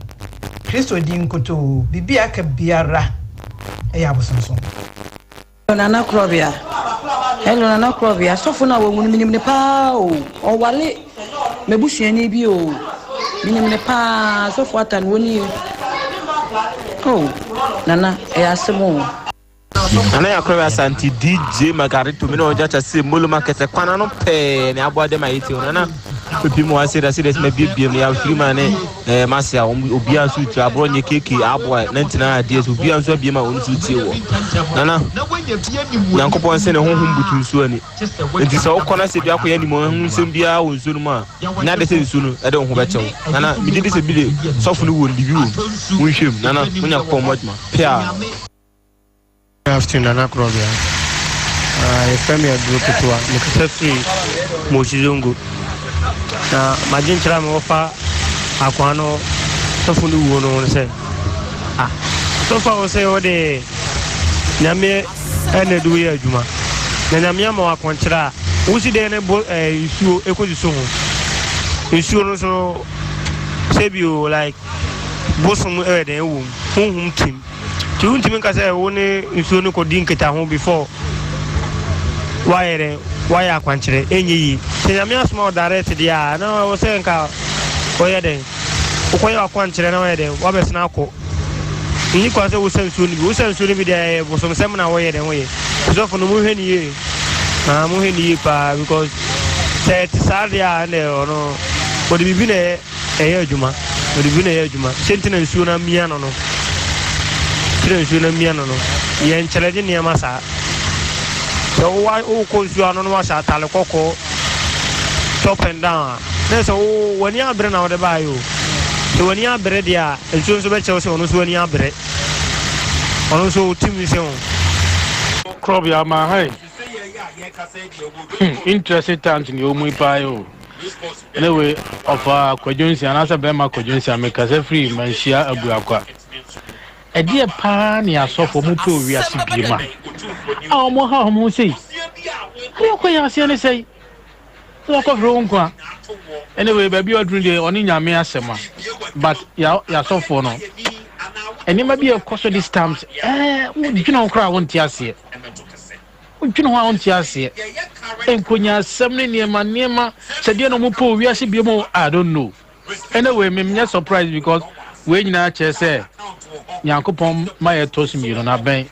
Kristo din nkutoo. Biribi a aka biara yɛ abosonsom. Hello Nana Krɔbea Hello Nana Krɔbea Sɔfo no a wawu no menim no paa o Ɔwale m'abusuani bi o Menim no paa Sɔfo Atta no ɔnie Oh Nana ɛyɛ asɛm o. Nana Yakrɔbea Asante DJ Margarito me ne ɔgya kyɛ se molo market kwan ano pɛɛ ne aboa dɛm ayɛ ti o Nana pepi mu ase da se dɛ sɛ biebie no yɛahwiri ma ne Eh, mase a wɔn obiara nso retie aborɔ nyɛ keke aboa nantina adeɛ so obiara nso abie ma wɔn nso retie wɔ nana nyankopɔn sɛ ne honhom butu nsuo ani nti sɛ wokɔ na sɛ bi akɔyɛ anim ho nsɛm biara wɔ nsuo no mu a nya de sɛ nsuo no ɛde wo ho bɛkyɛw nana megye di sɛ bi de sɔfo no wɔ no biribi wɔ mu wonhwɛ mu nana mo nyankopɔn mmɔ adwuma pia. Good afternoon Nana Korɔbea. Ah, yɛfrɛ me Aduro Ketewa. Mekasa firi Moshi Zongo. Na m'adwenkyerɛ a mewɔ fa akoa no sɔfo no wuo no ho sɛ, ah, sɔfo a wo sɛ wode Nyame ɛna ɛde woyɛ adwuma na Nyame ama wo akɔnkyerɛ a, wosi dɛn ne bo ɛɛ nsuo ɛkɔsusu ho nsuo no so sɛ bio like bosom ɛyɛ dɛn ɛwɔ mu honhom tim. Nti wontumi nka sɛ wo ne nsuo no kɔdi nkitaho before woayɛ dɛn woayɛ akwankyerɛ ɛnyɛ yie. Sɛ Nyame asoma wo direct deɛ a na ɛwɔ sɛ nka woyɛ dɛn wokɔyɛ w'akwankyerɛ na woayɛ dɛn woabɛsena akɔ. Nni kwan sɛ wosa nsuo no bi, wosa nsuo no bi deɛ ɛyɛ bosomsɛm na woyɛ dɛn woyɛ. Sɔfo no monhwɛ no yie, ah monhwɛ no yie paa because sɛ ɛte saa deɛ a ɛnna ɔno ɔde biribi na ɛyɛ. Ɛyɛ adwuma. Ɔde bi na ɛyɛ adwuma. Sɛ nti na nsuo no amia no no. Nti na nsuo no amia no no. Yɛn nkyerɛgye nneɛma saa. Sɛ wowa wokɔ nsuo ano na wahyɛ atale kɔkɔɔ top and down a, na sɛ wo w'ani abere na wode baayɛ o. Sɛ w'ani abere deɛ a, nsuo nso bɛkyerɛ wo sɛ ɔno nso w'ani abere. Ɔno nso ɔtumi sɛ o. Krɔbea ma ha yi. Hmm, interesting times ni ɔmu yi paa yi o. Anyway, ɔfa Kwadwo Nsia anaasɛ bɛrima Kwadwo Nsia mekasa firi Manhyia Abuakwa. Ɛdeɛ paa ne asɔfo ɔmo pɛ owiase bie ma a ɔmo ha ɔmo ho sei. Adeɛ ɔkɔ yɛ aseɛ ne sɛi. Sɛ wakɔfrɛ wo nkwa. Anyway, baabi a ɔduru deɛ ɔne Nyame asɛm a but ya yasɔfoɔ no nneɛma bi a ɛkɔ so this times ɛɛ wodwene ho koraa wonte aseɛ. Wodwene ho a wonte aseɛ. Nkonyasɛm ne nneɛma nneɛma sɛ deɛ na wɔn pɛ wɔ wiase bio mu I don't know. Anyway, me nyɛ surprise because wei nyinaa kyerɛ sɛ Nyankopɔn ma yɛ tɔ so mmienu na bɛn.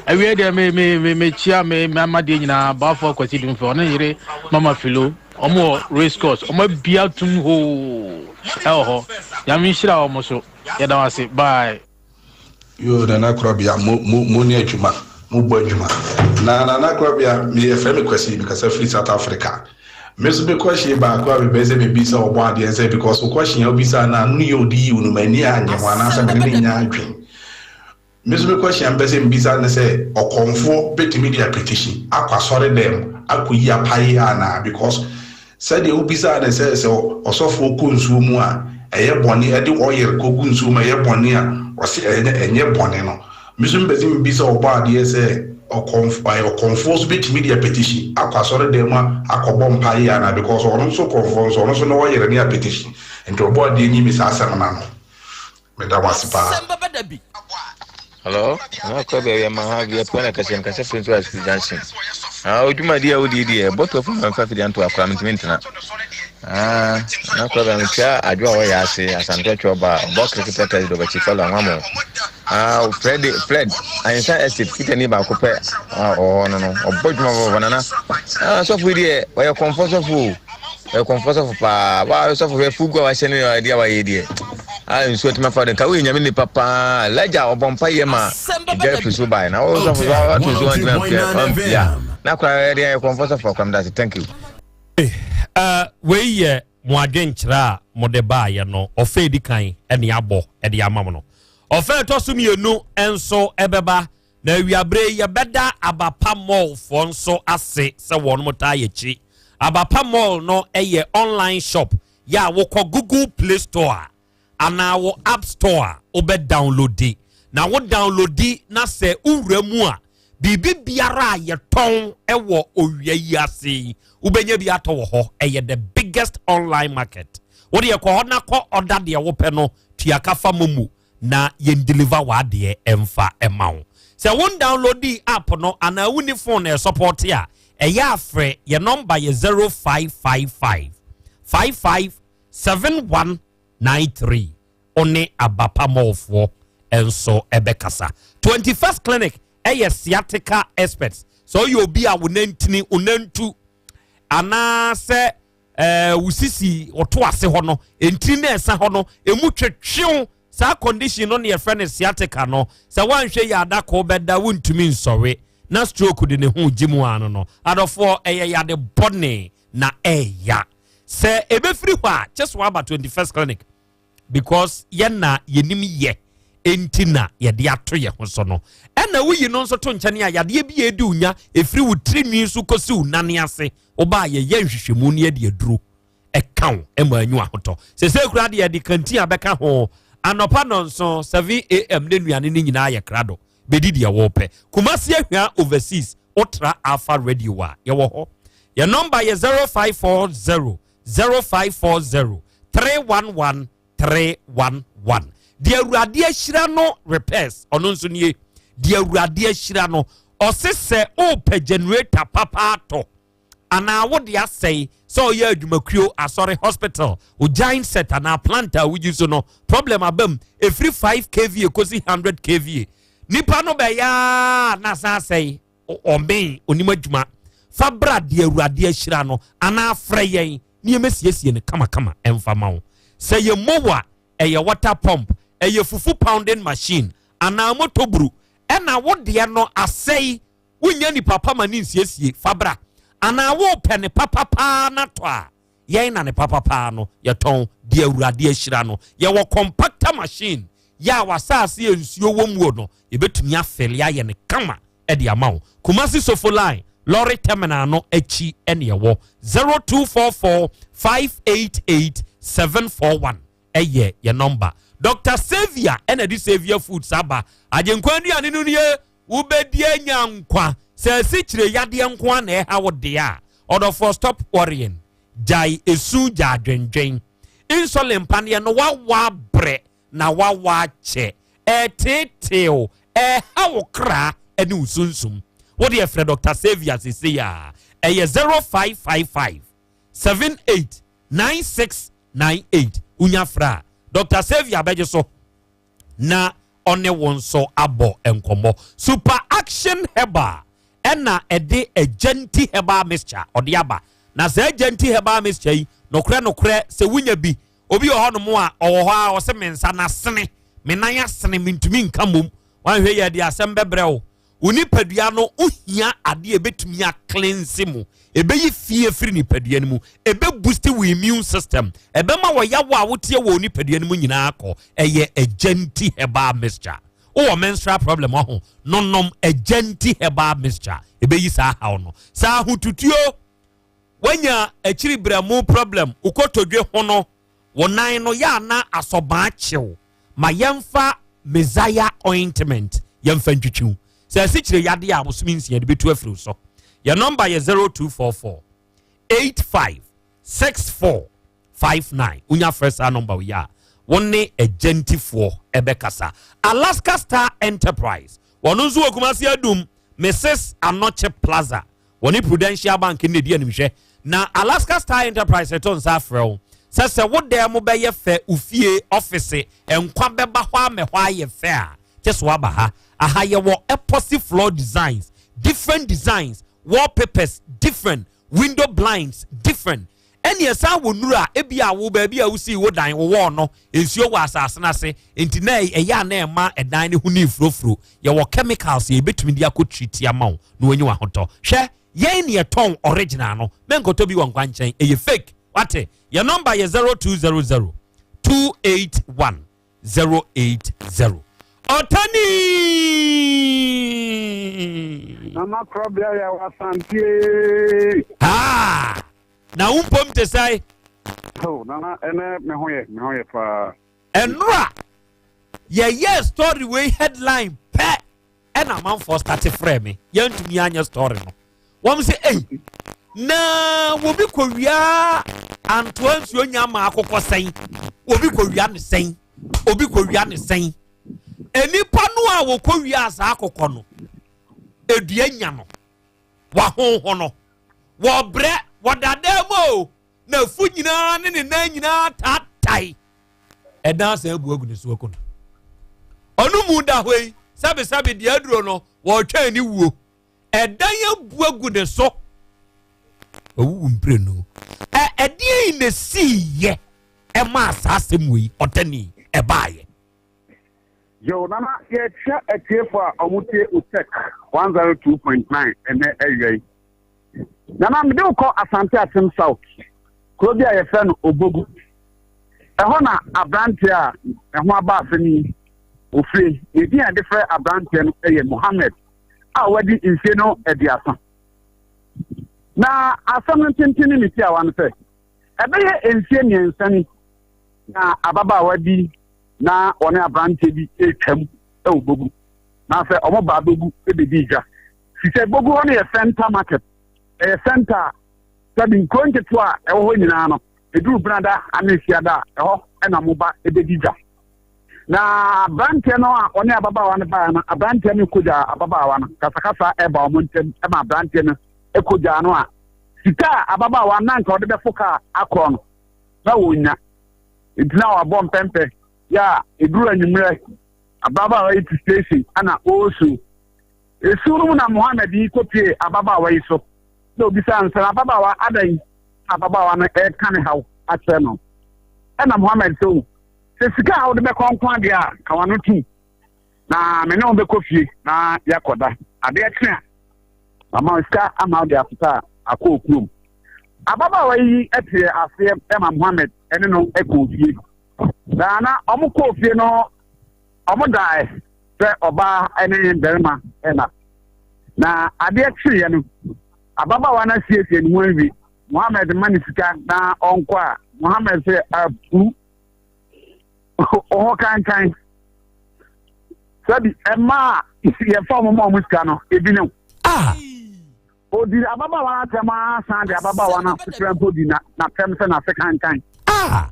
Awie deɛ me me me me kyia me me amadeɛ nyinaa Baafoɔ Kwasi Dumfɛ ɔne yere Mama Filo wɔn wɔ race course wɔn abia tum hoo ɛwɔ hɔ. Nyame nhyira wɔn so. Yɛda wɔn ase bye. Yoo Nana Korabea mo mo mo ne adwuma mo bɔ adwuma na Nana Korabea me yɛfrɛ me Kwasi me kasa firi South Africa me nso me question baako a mepɛ sɛ me bisa ɔbɔ adeɛ nsɛ because wo question a wobisa no ano yɛ odi yiw no m'ani anyɛ ho anaasɛ me ne ne nyɛ adwen me nso me question a mepɛ sɛ mbisa ne sɛ ɔkɔmfoɔ bɛtumi de apetition akɔ asɔre dɛm akɔyi apaye anaa because Sɛdeɛ wobisaa no sɛ, sɛ ɔsɔfoɔ kɔ nsuo mu a, ɛyɛ bɔne, ɛde oil kɔgu nsuo mu a, ɛyɛ bɔne a, ɔse ɛnyɛ, ɛnyɛ bɔne no. Me nso mepɛ sɛ mebisa Ɔbɔadeɛ sɛ, ɔkɔmf, ɛɛ, ɔkɔmfoɔ nso bɛtumi de apetition akɔ asɔredan mu akɔbɔ mpaeɛ anaa? Because ɔno nso kɔmfoɔ nso, ɔno nso ne oil ne apetition. Nti Ɔbɔadeɛ nyi me saa asɛm no ano. Meda mo ase paa. Hello, na kɔ baabi ama ha bi apua na kɛse nkasa firi nso asukuu junction. Ah, odwuma di a wodi di ɛ bɔtɔ fún ma nfa fidi anto akora ntumi ntena. Ah, na kɔ baabi ntwa adwo a wɔyɛ ase asante atwa ɔba ɔbɔ kiriki pɛtɛ de ɔbɛkyi fɔlɔ anwa mo. Ah, Fred Fred ayensa estate fitani baako pɛ ah ɔwɔ no no ɔbɔ dwuma bɔbɔ nana. Ah, sɔfo yi deɛ ɔyɛ kɔnfɔ sɔfo o. Ɔyɛ kɔnfɔ sɔfo paa. Wa sɔfo hwɛ fugu a wahyɛ no yɛ adeɛ a wayɛ deɛ. A nsuo atumi afa do nka woyɛ nyame nipa paa. Elijah ɔbɔ mpa yɛ ma egya firi so bae. Na wo sɔfo so ato nsuo wantumi ampia ampia. Na kora ɛdeɛ yɛ kɔnfɔ sɔfo akora meda ase. Thank you. Uh, wei yɛ mo adwenkyerɛ a mode baayɛ no ɔfɛ edi kan ɛne abɔ ɛde ama mo no ɔfɛ ɛtɔ so mmienu nso ɛbɛba Na awiaberɛ yi yɛbɛda Abapa Mall foɔ nso ase sɛ wɔn taa yɛkyi. Abapa Mall no yɛ online shop yɛ a wokɔ Google Play Store a anaa wo App Store a wobɛ downloadi. Na wo downloadi na sɛ wowura mu a biribi biara a yɛtɔn wɔ owia yi ase yi wobɛnya bi atɔ wɔ hɔ. Ɛyɛ the biggest online market. Wo deɛ kɔ hɔ na kɔ ɔda deɛ wopɛ no tua ka fa momo na yɛn deliver w'adeɛ ɛmfa ɛma wo. Sɛ won downloadi app no anaa wonni phone na ɛsɔpɔte a, ɛyɛ a frɛ yɛ nɔmba yɛ 0555 55 7193 one Abapa Mallfoɔ nso ɛbɛkasa. 21st Clinic ɛyɛ sciatica experts. Sɛ ɔyɛ obi a wo nantini, wo nantu anaasɛ ɛɛ wo sisi ɔto ase hɔ no ntini na ɛsa hɔ no emu twetwew saa condition no na yɛfrɛ no sciatica no sɛ woanhwɛ yɛ adako bɛda wontumi nsɔre na stroke de ne ho gye mu ano no adɔfoɔ ɛyɛ yade bɔne na ɛɛya sɛ ɛbɛfiri hɔ a kyɛ so aba 21st clinic because yɛn na yɛnim yɛ enti na yɛde ato yɛn ho so no ɛna woyi no nso to nkyɛn a yadeɛ bi a ɛdi wo nya ɛfiri wo tiri nwi so kɔsi wo nane ase wobaa yɛyɛ nhwehwɛmu ne yɛde aduro ɛka wo ɛma anyu ahotɔ. Sese kura deɛ yɛde kantin abɛka ho anɔpa nɔnso 7 a.m. ne nnuane no nyinaa yɛ krado. Bɛdi deɛ wɔpɛ. Kumasi Ahwia Overseas, wotra Alpha Radio a yɛwɔ hɔ. Yɛ nɔmba yɛ 0540 0540 311 311. Deɛ Awurade ahyira no repairs, ɔno nso nie. Deɛ Awurade ahyira no, ɔse sɛ wopɛ generator papa atɔ anaa wode asɛe, sɛ ɔyɛ adwumakuo, asɔre, hospital, o genset anaa plant a wogyi so no problem aba mu, ɛfiri 5 kva kɔsi 100 kva, nipa no bɛyɛ na asan asɛe, ɔmen onim adwuma, fa bra deɛ Awurade ahyira no anaa frɛ yɛn ne yɛmɛsiesie no kamakama ɛmfa ma wo. Sɛ yɛ mowa, ɛyɛ water pump, ɛyɛ fufu pounding machine anaa motoburu ɛna wo deɛ no asɛe, wonya nipa pa ma ne nsiesie, fa bra. Anaa wopɛ ne papapaa na tɔ a, yɛn na ne papapaa no yɛtɔn. Deɛ Awurade ahyira no, yɛwɔ compactor machine yɛ a wasase yɛ nsuo wɔ muo no, yɛbɛtumi afɛle ayɛ ne kama ɛde ama wo. Kumasi Sofo Line lorry terminal no akyi ɛne ɛwɔ. 0244 588 741 ɛyɛ yɛ nɔmba. Dr Saviour ɛna de Saviour Foods aba. Agyenkwa aduane no nie, wobɛdi anya nkwa. Sɛ asikyire yadeɛ nko a na ɛha wo deɛ a, ɔdɔfoɔ, stop worrying, gyae esu, gya adwendwen. Insulin paneɛ no wawa abrɛ na wawa akyɛ, ɛteetew, ɛha wo kra ɛne wo sunsum. Wode ɛfrɛ Dr Saviour sesei a, ɛyɛ 0555 78 9698. Wonya frɛ a, Dr Saviour bɛgye so na ɔne wo nso abɔ nkɔmmɔ. Super Action Herbal ɛna ɛde Agyanti Herbal Mixture ɔde aba. Na saa Agyanti Herbal Mixture yi, nokorɛ nokorɛ, sɛ wonya bi, obi wɔ hɔnom a ɔwɔ hɔ a ɔsɛ me nsa n'asene, me nan asene, mentumi nka mmom, wanhwɛ yɛ de asɛm bɛbrɛ wo. Wo nipadua no wohia adeɛ ebɛtumi acleanse mu, ɛbɛyi fie firi nipadua no mu, ɛbɛboost wo immune system, ɛbɛma wɔyawo a woteɛ wɔ wo nipadua no mu nyinaa kɔ. Ɛyɛ Agyanti Herbal Mixture. Wowɔ menstrual problem ɔho, nonom Agyanti Herbal Mixture, ɛbɛyi saa haw no. Saa ahotutuo, wanya akyiri brɛmu problem, wokɔtɔdwe ho no, wo nan no yɛ ana asɔbaa kyew, ma yɛmfa Messiah ointment yɛmfa ntwitwiw. Sɛ asikyire yadeɛ a, bosome 6 de bɛtu afiri so. Yɛ nɔmba yɛ 0244 85 64 59. Wonya frɛ saa nɔmba yi a, wo ne agyantifoɔ ɛbɛkasa. Alaska Star Enterprise, wɔno nso wɔ Kumase Adum, Mrs Anɔkye Plaza, wɔne Prudential Bank ne di animhwɛ. Na Alaska Star Enterprise ɛto nsa afrɛ wo sɛ wo dan mu bɛyɛ fɛ, ofie, ɔfise, nkwa bɛba hɔ ama hɔ ayɛ fɛ a, kyɛ so waba ha. Aha yɛwɔ epoxy floor designs, different designs, wallpapers different, window blinds different, ɛne ɛsan wɔ nuru a ebi a wo baabi a wosi wo dan wo wɔɔ no, nsuo wɔ asase n'ase, nti na ɛyɛ a na ɛma ɛdan ne ho ne nfurofuro. Yɛwɔ chemicals yɛ ebetumi de akɔ treat ama wo na wɔnyi wɔn ahotɔ. Hwɛ, yɛn ne yɛtɔn original no, mɛnkɔtɔ bi wɔ nkwankyɛn, ɛyɛ fake. Wate? Yɛ nɔmba yɛ 0200 281 080. Ɔtani. Nana Korɔbea yɛ wasantie. Haa! Na wo mpom te sɛe? Oh, Nana, ɛnɛ me ho yɛ, me ho yɛ paa. Ɛnora yɛyɛ story wei headline pɛ ɛna amanfoɔ start frɛ me. Yɛntumi anyɛ story no, wɔn sɛ ei, na wobi kɔwia antoa nsuo nya ama akokɔ sɛn, obi kɔwia ne sɛn, obi kɔwia ne sɛn. Enipa no a wɔkɔwia saa akokɔ no, edua nya no wahoho no, wɔbrɛ wɔdada mu o, na afu nyinaa ne ne nan nyinaa taatae, ɛdan asan abu agu ne so akɔ no. Ɔno mu da hɔ yi, sɛbesɛbe, deɛ aduro no wɔretwɛn ne wuo, ɛdan abu agu ne so, owuwu mprenu. Ɛ ɛdeɛ yi na esi yɛ ɛma saa asɛm wei ɔtɛni ɛbaayɛ? Yo, Nana, yɛkyia atiefo a ɔmo tie Otec 102.9 ɛnɛ awia yi. Nana, mede wo kɔ Asante Akyem South, kuro bi a yɛfrɛ no Obogu. Ɛhɔ na aberanteɛ a ɛho aba asɛm yi ofire. Ne din a yɛde frɛ aberanteɛ no yɛ Mohammed a wadi mfie no 30. Na asɛm no tenten ne ne tiawa no sɛ, Ɛbɛyɛ mfeɛ mmiɛnsa ni na ababaawa bi na ɔne aberanteɛ bi retwam wɔ Bogu. Na sɛ wɔn baa Bogu bɛdii dwa. Fi sɛ Bogu hɔ no yɛ center market. Ɛyɛ center a sɛbi nkuro nketewa a ɛwɔ hɔ nyinaa no, ɛduru Benada ane Fiada a, ɛhɔ na wɔba bɛdi dwa. Na aberanteɛ no a ɔne ababaawa no baeɛ no, aberanteɛ no kɔgyaa ababaawa no. Kasakasa ɛba wɔn ntam ma aberanteɛ no kɔgyaa no a, sika a ababaawa no na anka ɔde bɛfo kaa akorɔ no, na wɔnnya. Nti na wabɔ mpɛmpɛ yɛ a ɛduru anwummerɛ, ababaawa yi te station ana ɔresu. Esu no mu na Mohammed yi kɔpue ababaawa yi so na obisaa no sɛ, Ababaawa, adɛn na ababaawa no reka ne haw akyerɛ no? Ɛna Mohammed sɛ, O, sɛ sika a wode bɛkɔ nko adeɛ a, ka w'ano tom, na me ne wo bɛkɔ fie na yɛakɔda. Adeɛ kye a, mama wo sika ama wode afota akɔ okurom. Ababaawa yi teɛ aseɛ ma Mohammed ne no kɔɔ fie. Na na wɔkɔɔ fie no, wɔdae sɛ ɔbaa ne barima na. Na adeɛ kyeeɛ no, ababaawa no asiesie ne ho awie. Mohammed ma ne sika na ɔnkɔ a, Mohammed sɛ apu hɔ kankan. Sɛbi ɛmaa yɛfa wɔn ma wɔn sika no, ebi ne wo. Ah! Odi ababaawa no atɛm ara san de ababaawa no asetra mpo di n'atɛm sɛ n'ase kankan. Ah!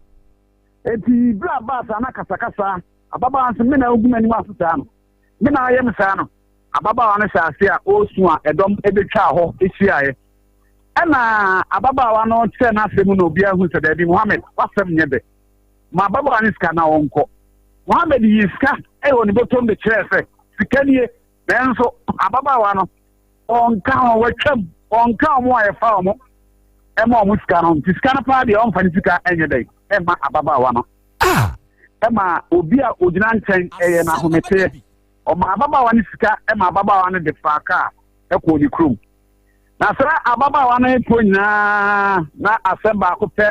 Enti bere a baa saa na kasakasa, ababaawa no sɛ me na ogu m'anim ase saa no, me na ayɛ me saa no. Ababaawa no hyɛ ase a ɔresu a ɛdɔm betwaa hɔ hyiaeɛ. Ɛna ababaawa no kyerɛ n'asɛm mu na obiara hu sɛ daabi Mohammed w'asɛm nyɛ dɛ. Ma ababaawa no sika na ɔnkɔ. Mohammed yii sika wɔ ne bɔtɔm de kyerɛɛ sɛ sika nie, nanso ababaawa no ɔnka ho, watwam, ɔnka wɔn a yɛfa wɔn ma wɔn sika no, nti sika no paa deɛ ɔmfa ne sika nyɛ dɛn ɛma ababaawa no. Ah! Ɛma obi a ogyina nkyɛn ɛyɛ no ahometeɛ. Ɔma ababaawa no sika ma ababaawa no de faa kaa ɛkɔɔ ne kurom. Na saa ababaawa no kɔ nyinaa na asɛm baako pɛ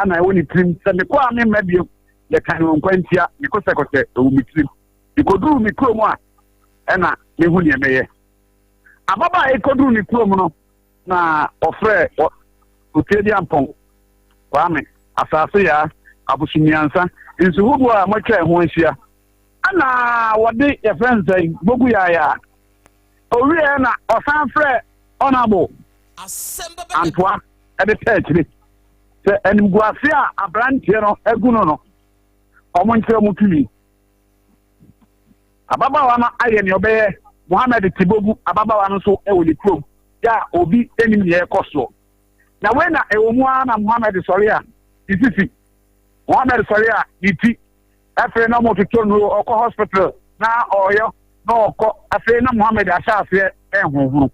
na ɛwɔ ne tirim sɛ mekɔ a memma bio, yɛka ne wɔ nkwantia, mekosɛkosɛ ɛwɔ me tirim. Mekɔduruu me kurom a ɛna mehu deɛ mɛyɛ. Ababaa yi kɔduruu ne kurom no na ɔfrɛɛ Otiadiampɔn, Kwame, Asase Yaa, Abosomiansa, nsu hodoɔ a moatwa ɛho ahyia. Ɛna wɔde yɛfrɛ no sɛn, Bogu Yaayaa. Ɔwieɛ na ɔsan frɛɛ Honourable Antoa de taa akyire sɛ animguase a aberanteɛ no agu no no, wɔn nkyerɛ wɔn tumi. Ababaawa no ayɛ nea ɔbɛyɛ. Mohammed te Bogu ababaawa no nso wɔ ne kurom yɛ a obi nnim nea ɛrekɔ soɔ. Na wei na ɛwɔ mu ara na Mohammed sɔre a ne sisi. Mohammed sɔre a ne ti. Afei na wɔtotɔ nnuro, ɔkɔ hospital na ɔyɛ na ɔkɔ. Afei na Mohammed ahyɛ aseɛ ɛrehohono.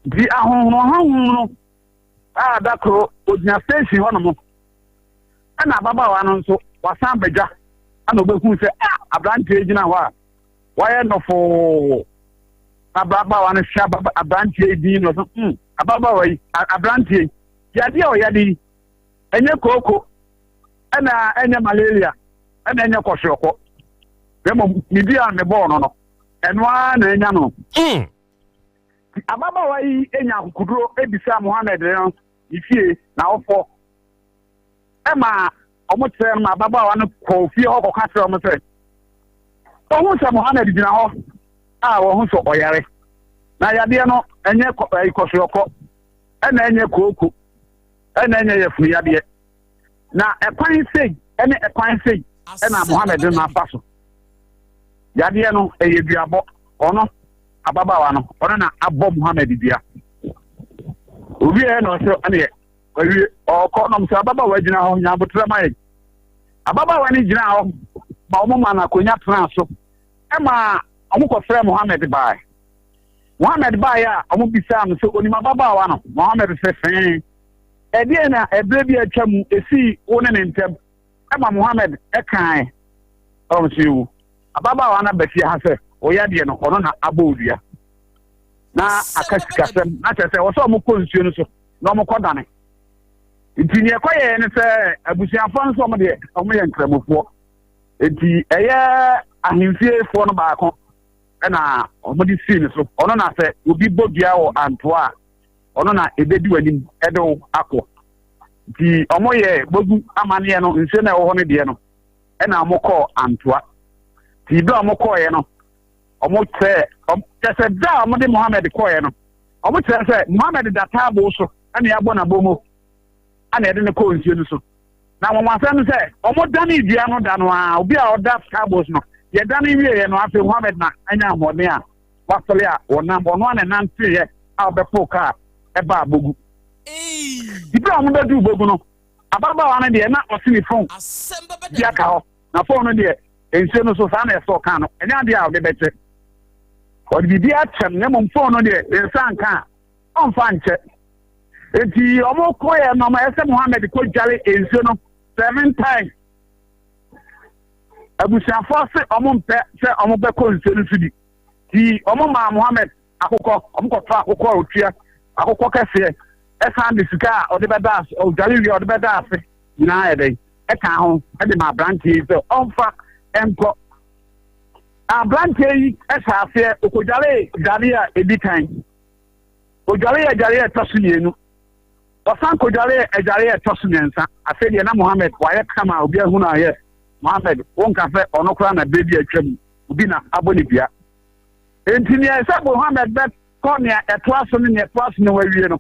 Nti ahohono ahohono no a da koro ogyina station hɔnom ɛna ababaawa no nso wasan badwa ɛna ɔbɛhu sɛ a aberanteɛ gyina hɔ a wayɛ nɔfoo na ababaawa no hwɛ aberanteɛ yi din na ɔsɛ hmm ababaawa yi aberanteɛ yi yadeɛ a ɔyade yi ɛnyɛ kooko ɛna ɛnyɛ malaria ɛna ɛnyɛ kɔhweɔkɔ na mmom ne dua a mebɔɔ no no ɛno ara na ɛnya no. Ababaawa yi nya akokoduro bisaa Mohammed no ne fie n'awofoɔ ma wɔkyerɛɛ no ma ababaawa no kɔɔ fie hɔ kɔka kyerɛ wɔn sɛ ɔhu sɛ Mohammed gyina hɔ a wɔho sɛ ɔyare na yadeɛ no ɛnyɛ kɔsoɔkɔ ɛna ɛnyɛ kooko ɛna ɛnyɛ yafunu yadeɛ na ɛkwan sei ɛne ɛkwan sei ɛna Mohammed no afa so yadeɛ no ɛyɛ duabɔ ɔno ababaawa no ɔno na abɔ Muhammad dua owieɛ na ɔsɛ ɛneɛ wawie ɔkɔ nom sɛ ababaawa gyina hɔ nya abotrɛ ma yɛ ababaawa no gyina hɔ ma wɔn ma no akonnwa tena so ɛma wɔn kɔfrɛ Muhammad bae Muhammad baeɛ a wɔn bisaa no sɛ onim ababaawa no Muhammad sɛ fɛn ɛdeɛ na ɛberɛ bi atwa mu esii wo ne ne ntam ɛma Muhammad ɛkae ɔm sɛ ewu Ababaawa no aba fie ha sɛ ɔyɛ adeɛ no, ɔno na abɔ odua na aka sikasɛm na kyerɛ sɛ wɔ sɛ wɔkɔ nsuo no so na wɔkɔ dane. Nti neɛ ɛkɔyɛɛ ne sɛ abusuafoɔ no sɛ wɔn deɛ wɔn yɛ nkramofoɔ. Nti ɛyɛ ahemfiefoɔ no baako ɛna wɔde sii ne so. Ɔno na sɛ obi bɔ dua wɔ antoa a, ɔno na ɛbɛdi w'anim ɛde wo akɔ. Nti wɔyɛ Bogu amanneɛ no, nsuo no a ɛwɔ hɔ no deɛ no, ɛna wɔkɔɔ Antoa. Nti berɛ a wɔkɔɔeɛ no, wɔkyerɛɛ, kyerɛ sɛ berɛ a wɔde Mohammed kɔɔeɛ no, wɔkyerɛ sɛ Mohammed da taaboo so ɛna yɛabɔ n'abomo ɛna yɛde no kɔɔ nsuo no so. Na nwanwasɛm no sɛ, wɔdanee dua no da no ara, obi a ɔda taaboo so no, yɛdane wieeɛ no, afei Mohammed na anya ahoɔden a wasɔre a wɔnam, ɔno ara na ɛnanteeɛ a ɔbɛforo kaa ɛbaa Bogu. Nti berɛ a wɔbɛduu Bogu no, ababaawa no deɛ na ɔse ne fon bi aka hɔ, na fon no deɛ nsuo no so saa na ɛsɛ ɔka no, ɛnyɛ adeɛ a ɔde bɛkyɛ. Ɔde biribi akyɛm, na mmom fon no deɛ ne nsa nka a, ɔmfa nkyɛ. Nti wɔkɔeɛ no, ɛsɛ Mohammed kɔdware nsuo no seven times. Abusuafoɔ se wɔmpɛ sɛ wɔbɛkɔ nsuo no so bi. Nti wɔmaa Mohammed akokɔ, wɔkɔtɔ akokɔ a ɔtua akokɔ kɛseɛ, ɛsan de sika a ɔde bɛda ase, ɔdware wie a ɔde bɛda ase nyinaa yɛ dɛn, ɛka ho de ma aberanteɛ yi sɛ ɔmfa nkɔ. Aberanteɛ yi hyɛ aseɛ, ɔkɔdwaree dwareɛ a ɛdi kan, ɔdwaree adwareɛ a ɛtɔ so mmienu, ɔsan kɔdwaree adwareɛ a ɛtɔ so mmiɛnsa. Afei deɛ na Mohammed wayɛ kama a obi ahunu a yɛ Mohammed, wonka sɛ ɔno koraa na berɛ bi atwam obi na abɔ ne dua. Enti nea ɛsɛ Mohammed bɛkɔ nea ɛtoa so ne nea ɛtoa so na wawie no,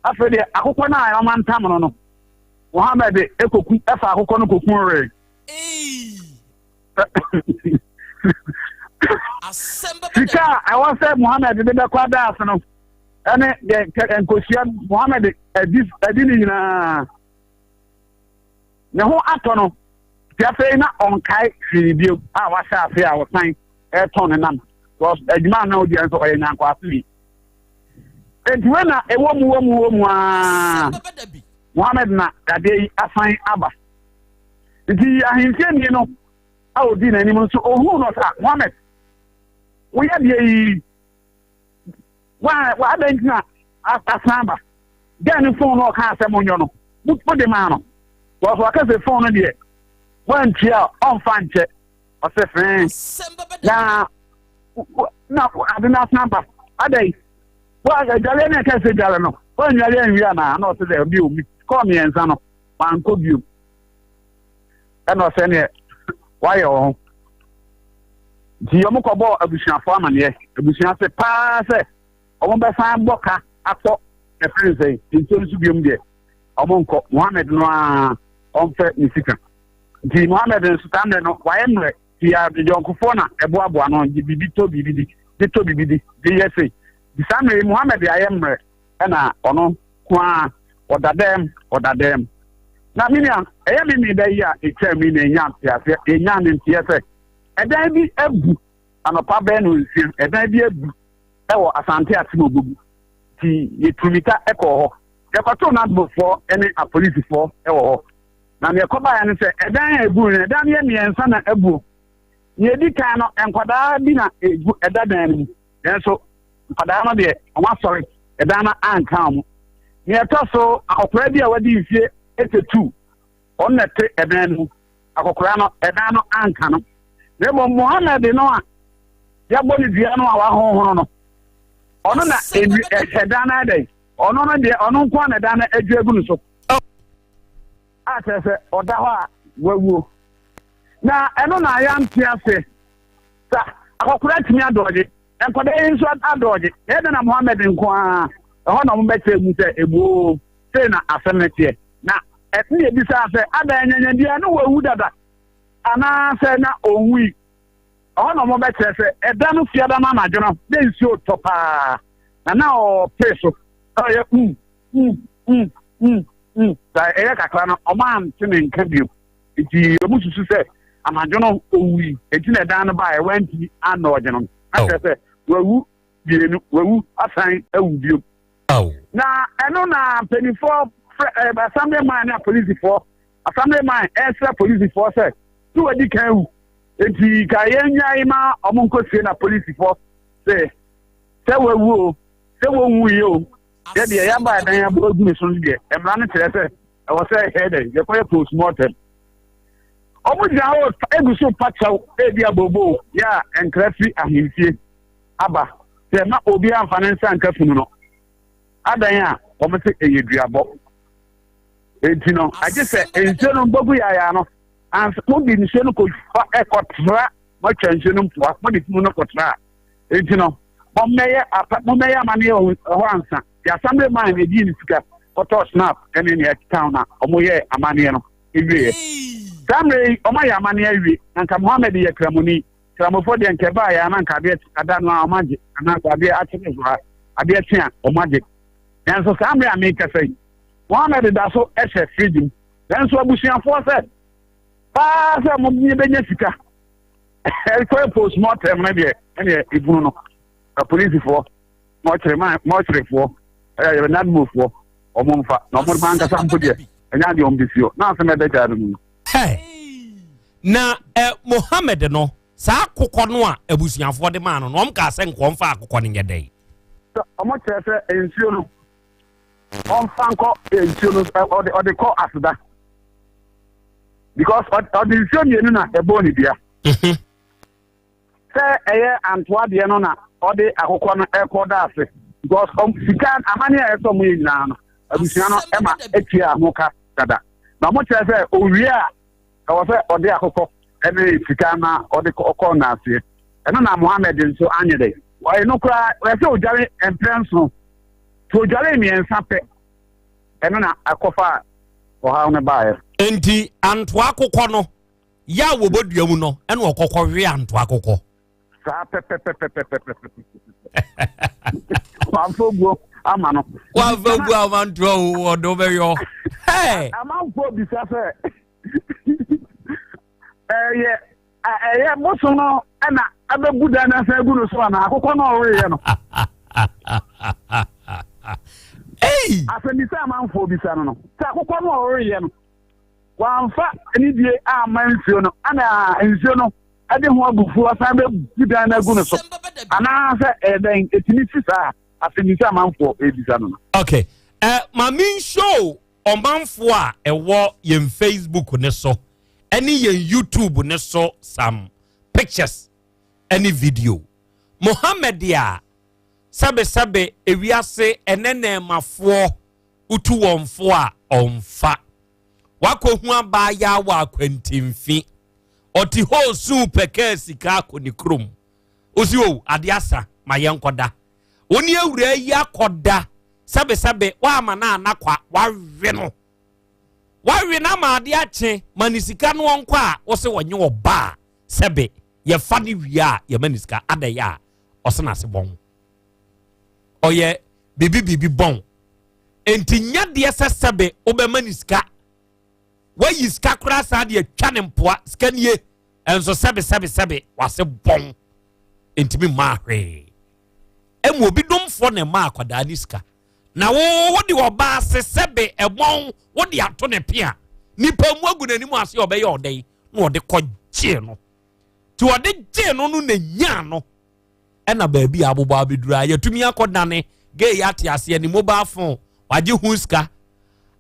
afei deɛ akokɔ no a wɔamantam no no, Mohammed koku ɛfa akokɔ no koku wee. Sika a ɛwɔ sɛ Mohammed de bɛkɔ adaase no ɛne deɛ nkosua Mohammed adi adi ne nyinaa. Ne ho atɔ no, nti afei na ɔnkae hwee bio a wahyɛ ase a ɔsan ɛretɔn ne nam. Because adwuma a na odi nso ɔyɛ nyankoaseni. Enti wei na ɛwɔ mu wɔ mu wɔ mu aa. Mohammed na adeɛ yi asan aba. Nti ahemfieni no a odi n'anim nso ohuu no sa Mohammed woyɛ deɛ yi wa wa adɛn nti na asan aba. Gɛɛ ne fon no ɔka asɛm onyɔ no mo de maa no. Wɔso aka sɛ fon no deɛ wantua a ɔmfa nkyɛ. Ɔsɛ fɛn na na ade no asan ba adɛn wa adwale no ɛka sɛ dwale no wannwale anwie anaa na ɔsɛ dɛ bio kɔɔ mmiɛnsa no wankɔ bio ɛna ɔsɛ neɛ wayɛ wɔ ho nti wɔn kɔbɔɔ abusuafoɔ amaneɛ abusua se paa sɛ wɔn bɛsan bɔ ka akɔ ɛfɛn sɛ nsuo nso biom deɛ wɔn nkɔ Mohammed no ara ɔmfɛ ne sika. Nti Mohammed nso saa mmerɛ no wayɛ mmerɛ nti adeyɔnkofoɔ na ɛboaboa no gye biribi tɔ biribi di gye tɔ biribi di gye yɛ sei nti saa mmerɛ yi Mohammed ayɛ mmerɛ ɛna ɔno ko ara ɔda dɛm ɔda dɛm na me nua ɛyɛ me me da yi a ɛtwa mi na ɛnya nteaseɛ ɛnya ne nteɛ sɛ ɛdan bi abu anɔpa bɛɛ no nsia ɛdan bi abu ɛwɔ Asante Atem Obogu nti yɛtu mika ɛkɔɔ hɔ yɛkɔtoo n'admofoɔ ne apolisifoɔ ɛwɔ hɔ Na nea ɛkɔbaeɛ ne sɛ, ɛdan a ɛbuu no, ɛdan no yɛ mmiɛnsa na abuo. Nea ɛdi kan no, nkwadaa bi na ɛgu ɛda dan no mu, nanso nkwadaa no deɛ, wɔasɔre, ɛdan no anka wɔn. Nea ɛtɔ so, akɔkoraa bi a wadi mfie 82, ɔno na ɛte ɛdan no mu. Akɔkoraa no, ɛdan no anka no. Na mmom Mohammed no a yɛabɔ no dua no a wahonhono no, ɔno na ɛdan no adɛn? Ɔno no deɛ, ɔno nko ara na ɛdan no adwa agu no so. A kyerɛ sɛ ɔda hɔ a wawuo. Na ɛno na yɛante ase sa akɔkora atumi adɔɔgye, nkwadaa yi nso adɔɔgye. Na ɛdɛn na Mohammed nko ara ɛhɔ na wɔbɛkyerɛ mu sɛ ebuo sei na asɛm no teɛ. Na ɛne ebisaa sɛ adan anyanya biara na wawu dada anaasɛ na ɔnwui. Ɛhɔ na wɔbɛkyerɛ sɛ ɛda no fiada no anadwo no na nsuo tɔ paa na na ɔpere so ɔyɛ mm mm mm mm mm saa ɛyɛ kakra no ɔmo ante ne nka bio nti ɔmo susu sɛ anadwo no owui eti na ɛdan no baeɛ wantumi anɔɔgye no akyerɛ sɛ wawu mmienu wawu asan awu bio na ɛno na mpanimfoɔ frɛ ɛɛ assembly man ne apolisifoɔ assembly man ɛsrɛ polisifoɔ sɛ ne wadi kan wu eti ka yɛn nyae ma ɔmo nkɔsie na polisifoɔ sɛ sɛ wawu o sɛ wɔnwuiɛ o Yɛ deɛ yɛaba ɛdan abɔ agu ne so no deɛ, mmara no kyerɛ sɛ ɛwɔ sɛ yɛyɛ dɛn, yɛkɔyɛ postmortem. Wɔn gyina hɔ egu so pa kyɛw edi abooboo yɛ a nkra firi ahemfie aba sɛ mma obiara mfa ne nsa nka funu no. Adan a wɔn se ɛyɛ duabɔ. Enti no, agye sɛ nsuo no bɛgu yaayaa no ansa mode nsuo no kɔfa ɛkɔtra moatwa nsuo no mpoa mode funu no kɔtra a. Enti no, mommɛyɛ apa mommɛyɛ amanneɛ wɔ hɔ ansa. Te assembly man na ɛgyee ne sika kɔtɔɔ snap ne nea ɛkeka ho na wɔyɛɛ amanneɛ no wieɛ. Saa mmerɛ yi, wɔayɛ amanneɛ awie na nka Mohammed yɛ Kramoni. Kramofoɔ deɛ nka ɛbaeɛ a na nka adeɛ ada no a wɔagye anaasɛ adeɛ akye no so a adeɛ kye a wɔagye. Nanso saa mmerɛ a merekasa yi, Mohammed da so hyɛ fridge mu. Nanso abusuafoɔ sɛ paa sɛ mobɛnya sika ɛkɔyɛ postmortem no deɛ ɛneɛ ebunu no apolisifoɔ mɔkyere ma mɔkyerefoɔ ɛyɛ nadmofoɔ ɔmo nfa na ɔmo ma ankasa mpo deɛ ɛnyɛ adeɛ ɔmo de si hɔ na asɛm ɛda gyaa no mu no. Hey. Na eh, Mohammed no saa akokɔ no a abusuafoɔ de maa no no wɔn kaa sɛ nkɔ ɔmfa akokɔ no nyɛ dɛn. Ɔmo kyerɛ sɛ nsuo no ɔmfa nkɔ nsuo no ɔde ɔde kɔ aseda because ɔde nsuo mmienu na ɛbɔɔ ne dua. Mhm. Sɛ ɛyɛ antoa deɛ no na ɔde akokɔ no ɛkɔ da ase because sika amane a ɛsɛ ɔmo yɛ nyinaa no abusua no ɛma etua ho ka dada na ɔmo kyerɛ sɛ owie a ɛwɔ sɛ ɔde akokɔ ɛne sika na ɔde kɔ naaseɛ ɛno na Mohammed nso anyɛ dɛ ɛno koraa ɛsɛ odware mprɛ nson to odware mmiɛnsa pɛ ɛno na akɔfa ɔhaw no baeɛ. Nti antoa akokɔ no yɛ a wɔbɔ dua mu no ɛna ɔkɔkɔ we antoa akokɔ. Saa pɛpɛpɛpɛpɛpɛpɛ. Wamfa obuo ama no. Wamfa obuo ama ntoa o ɔde wobɛyɔ. Amanfoɔ bisa sɛ ɛyɛ ɛyɛ bosom no ɛna ɛbɛbu dan no asan agu no so anaa akokɔ no ɔweeɛ no. Asɛmmisa amanfoɔ bisa no no sɛ akokɔ no ɔweeɛ no wamfa anidie amma nsuo no ɛna nsuo no ɛde ho abufuo asan bɛbu dan no agu no so anaasɛ ɛyɛ dɛn ɛtumi si saa asɛmmisa amanfoɔ ɛbisa no no. Okay. Uh, ma show ɔmanfoɔ a ɛwɔ yɛn Facebook ne so ɛne yɛn YouTube ne so some pictures ɛne video. Mohammed a sɛbesɛbe ewiase ɛnɛ nɛɛmafoɔ wotu wɔn fo a ɔmfa. Wakɔhu abaayaa wɔ akwantemfi. Ɔte hɔ osu pɛkɛɛ sika akɔ ne kurom. Osi o ade asa ma yɛnkɔda. Wo ne awuraa yi akɔda sɛbesɛbe woama no anakwa wawe no. Wawe no ama ade akye ma ne sika no ɔnkɔ a wo se ɔnye ɔba a sɛbe yɛfa no wie a yɛma ne sika adɛyɛ a ɔse n'ase bɔn. Ɔyɛ biribi biribi bɔn. Enti nya deɛ sɛ sɛbe wobɛma ne sika. Wayi sika koraa saa deɛ twa ne mpoa sika nie ɛnso sɛbe sɛbe sɛbe wase bɔn. Ntumi mmaa hwee. Ɛmu obi domfoɔ na ɛma akwadaa ne sika. Na wo wode ɔbaa se sɛbe ɛbɔn wode ato ne pea. Nipa mu agu n'anim ase ɔbɛyɛ ɔdɛn na ɔde kɔ gyee no. Ti ɔde gyee no no na nyaa no. Ɛna baabi a abobɔ abɛduru a yɛtumi akɔdane gay yi ate aseɛ ne mobile phone wagye ho sika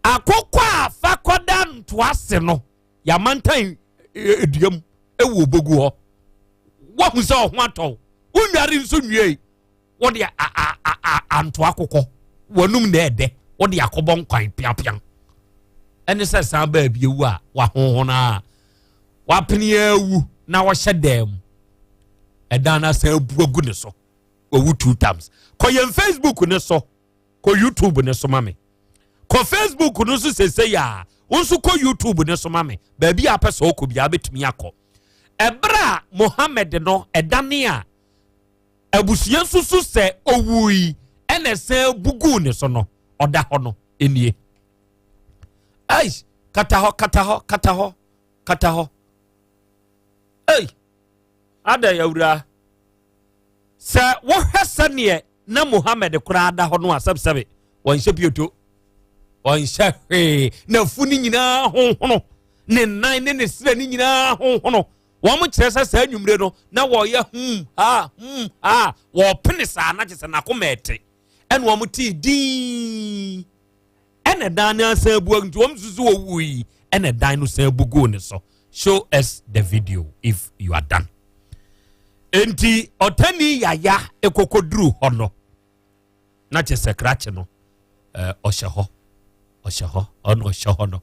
akokɔ a fa kɔda ntoase no yɛamantan dua mu ɛwɔ obogu hɔ wahu sɛ ɔho atɔ wonware nso nwiei wode antoa akokɔ wanum na ɛdɛ wode akɔbɔ nkwan piapiam ɛne sɛ san baabi ewu a wahohono a wapene awu na wɔhyɛ dan mu ɛdan no asan abu agu ne so wawu two times kɔ yɛn facebook ne so kɔ youtube ne so ma me kɔ facebook no so sese yɛ a wo nso kɔ youtube ne so ma me baabi a apɛ sɛ ɔkɔ biara bɛtumi akɔ ɛberɛ a mohammed no ɛdane a abusua susu sɛ owui ɛna ɛsan buguu ne so no ɔda hɔ no nie ai kata hɔ kata hɔ kata hɔ kata hɔ ei adɛn awura sɛ wohwɛ sɛneɛ na Muhammad koraa da hɔ no a sɛbesɛbe wɔnhyɛ pioto wɔnhyɛ hwee na afu no nyinaa honhono ne nan ne ne serɛ no nyinaa honhono wɔn kyerɛ sɛ saa nnwumire no na wɔyɛ hmm ha hmm ha wɔpene saa na kyerɛ sɛ n'akoma ɛte ɛna wɔn tee dii ɛna dan no asan abu nti wɔn nso so wɔwu yi ɛna dan no san abu guu ne so show us the video if you are done nti ɔtani yaya ekokoduru hɔ no na kyerɛ sɛ krakye no ɛɛ ɔhyɛ hɔ. Ɔhyɛ hɔ, ɔno ɔhyɛ hɔ no.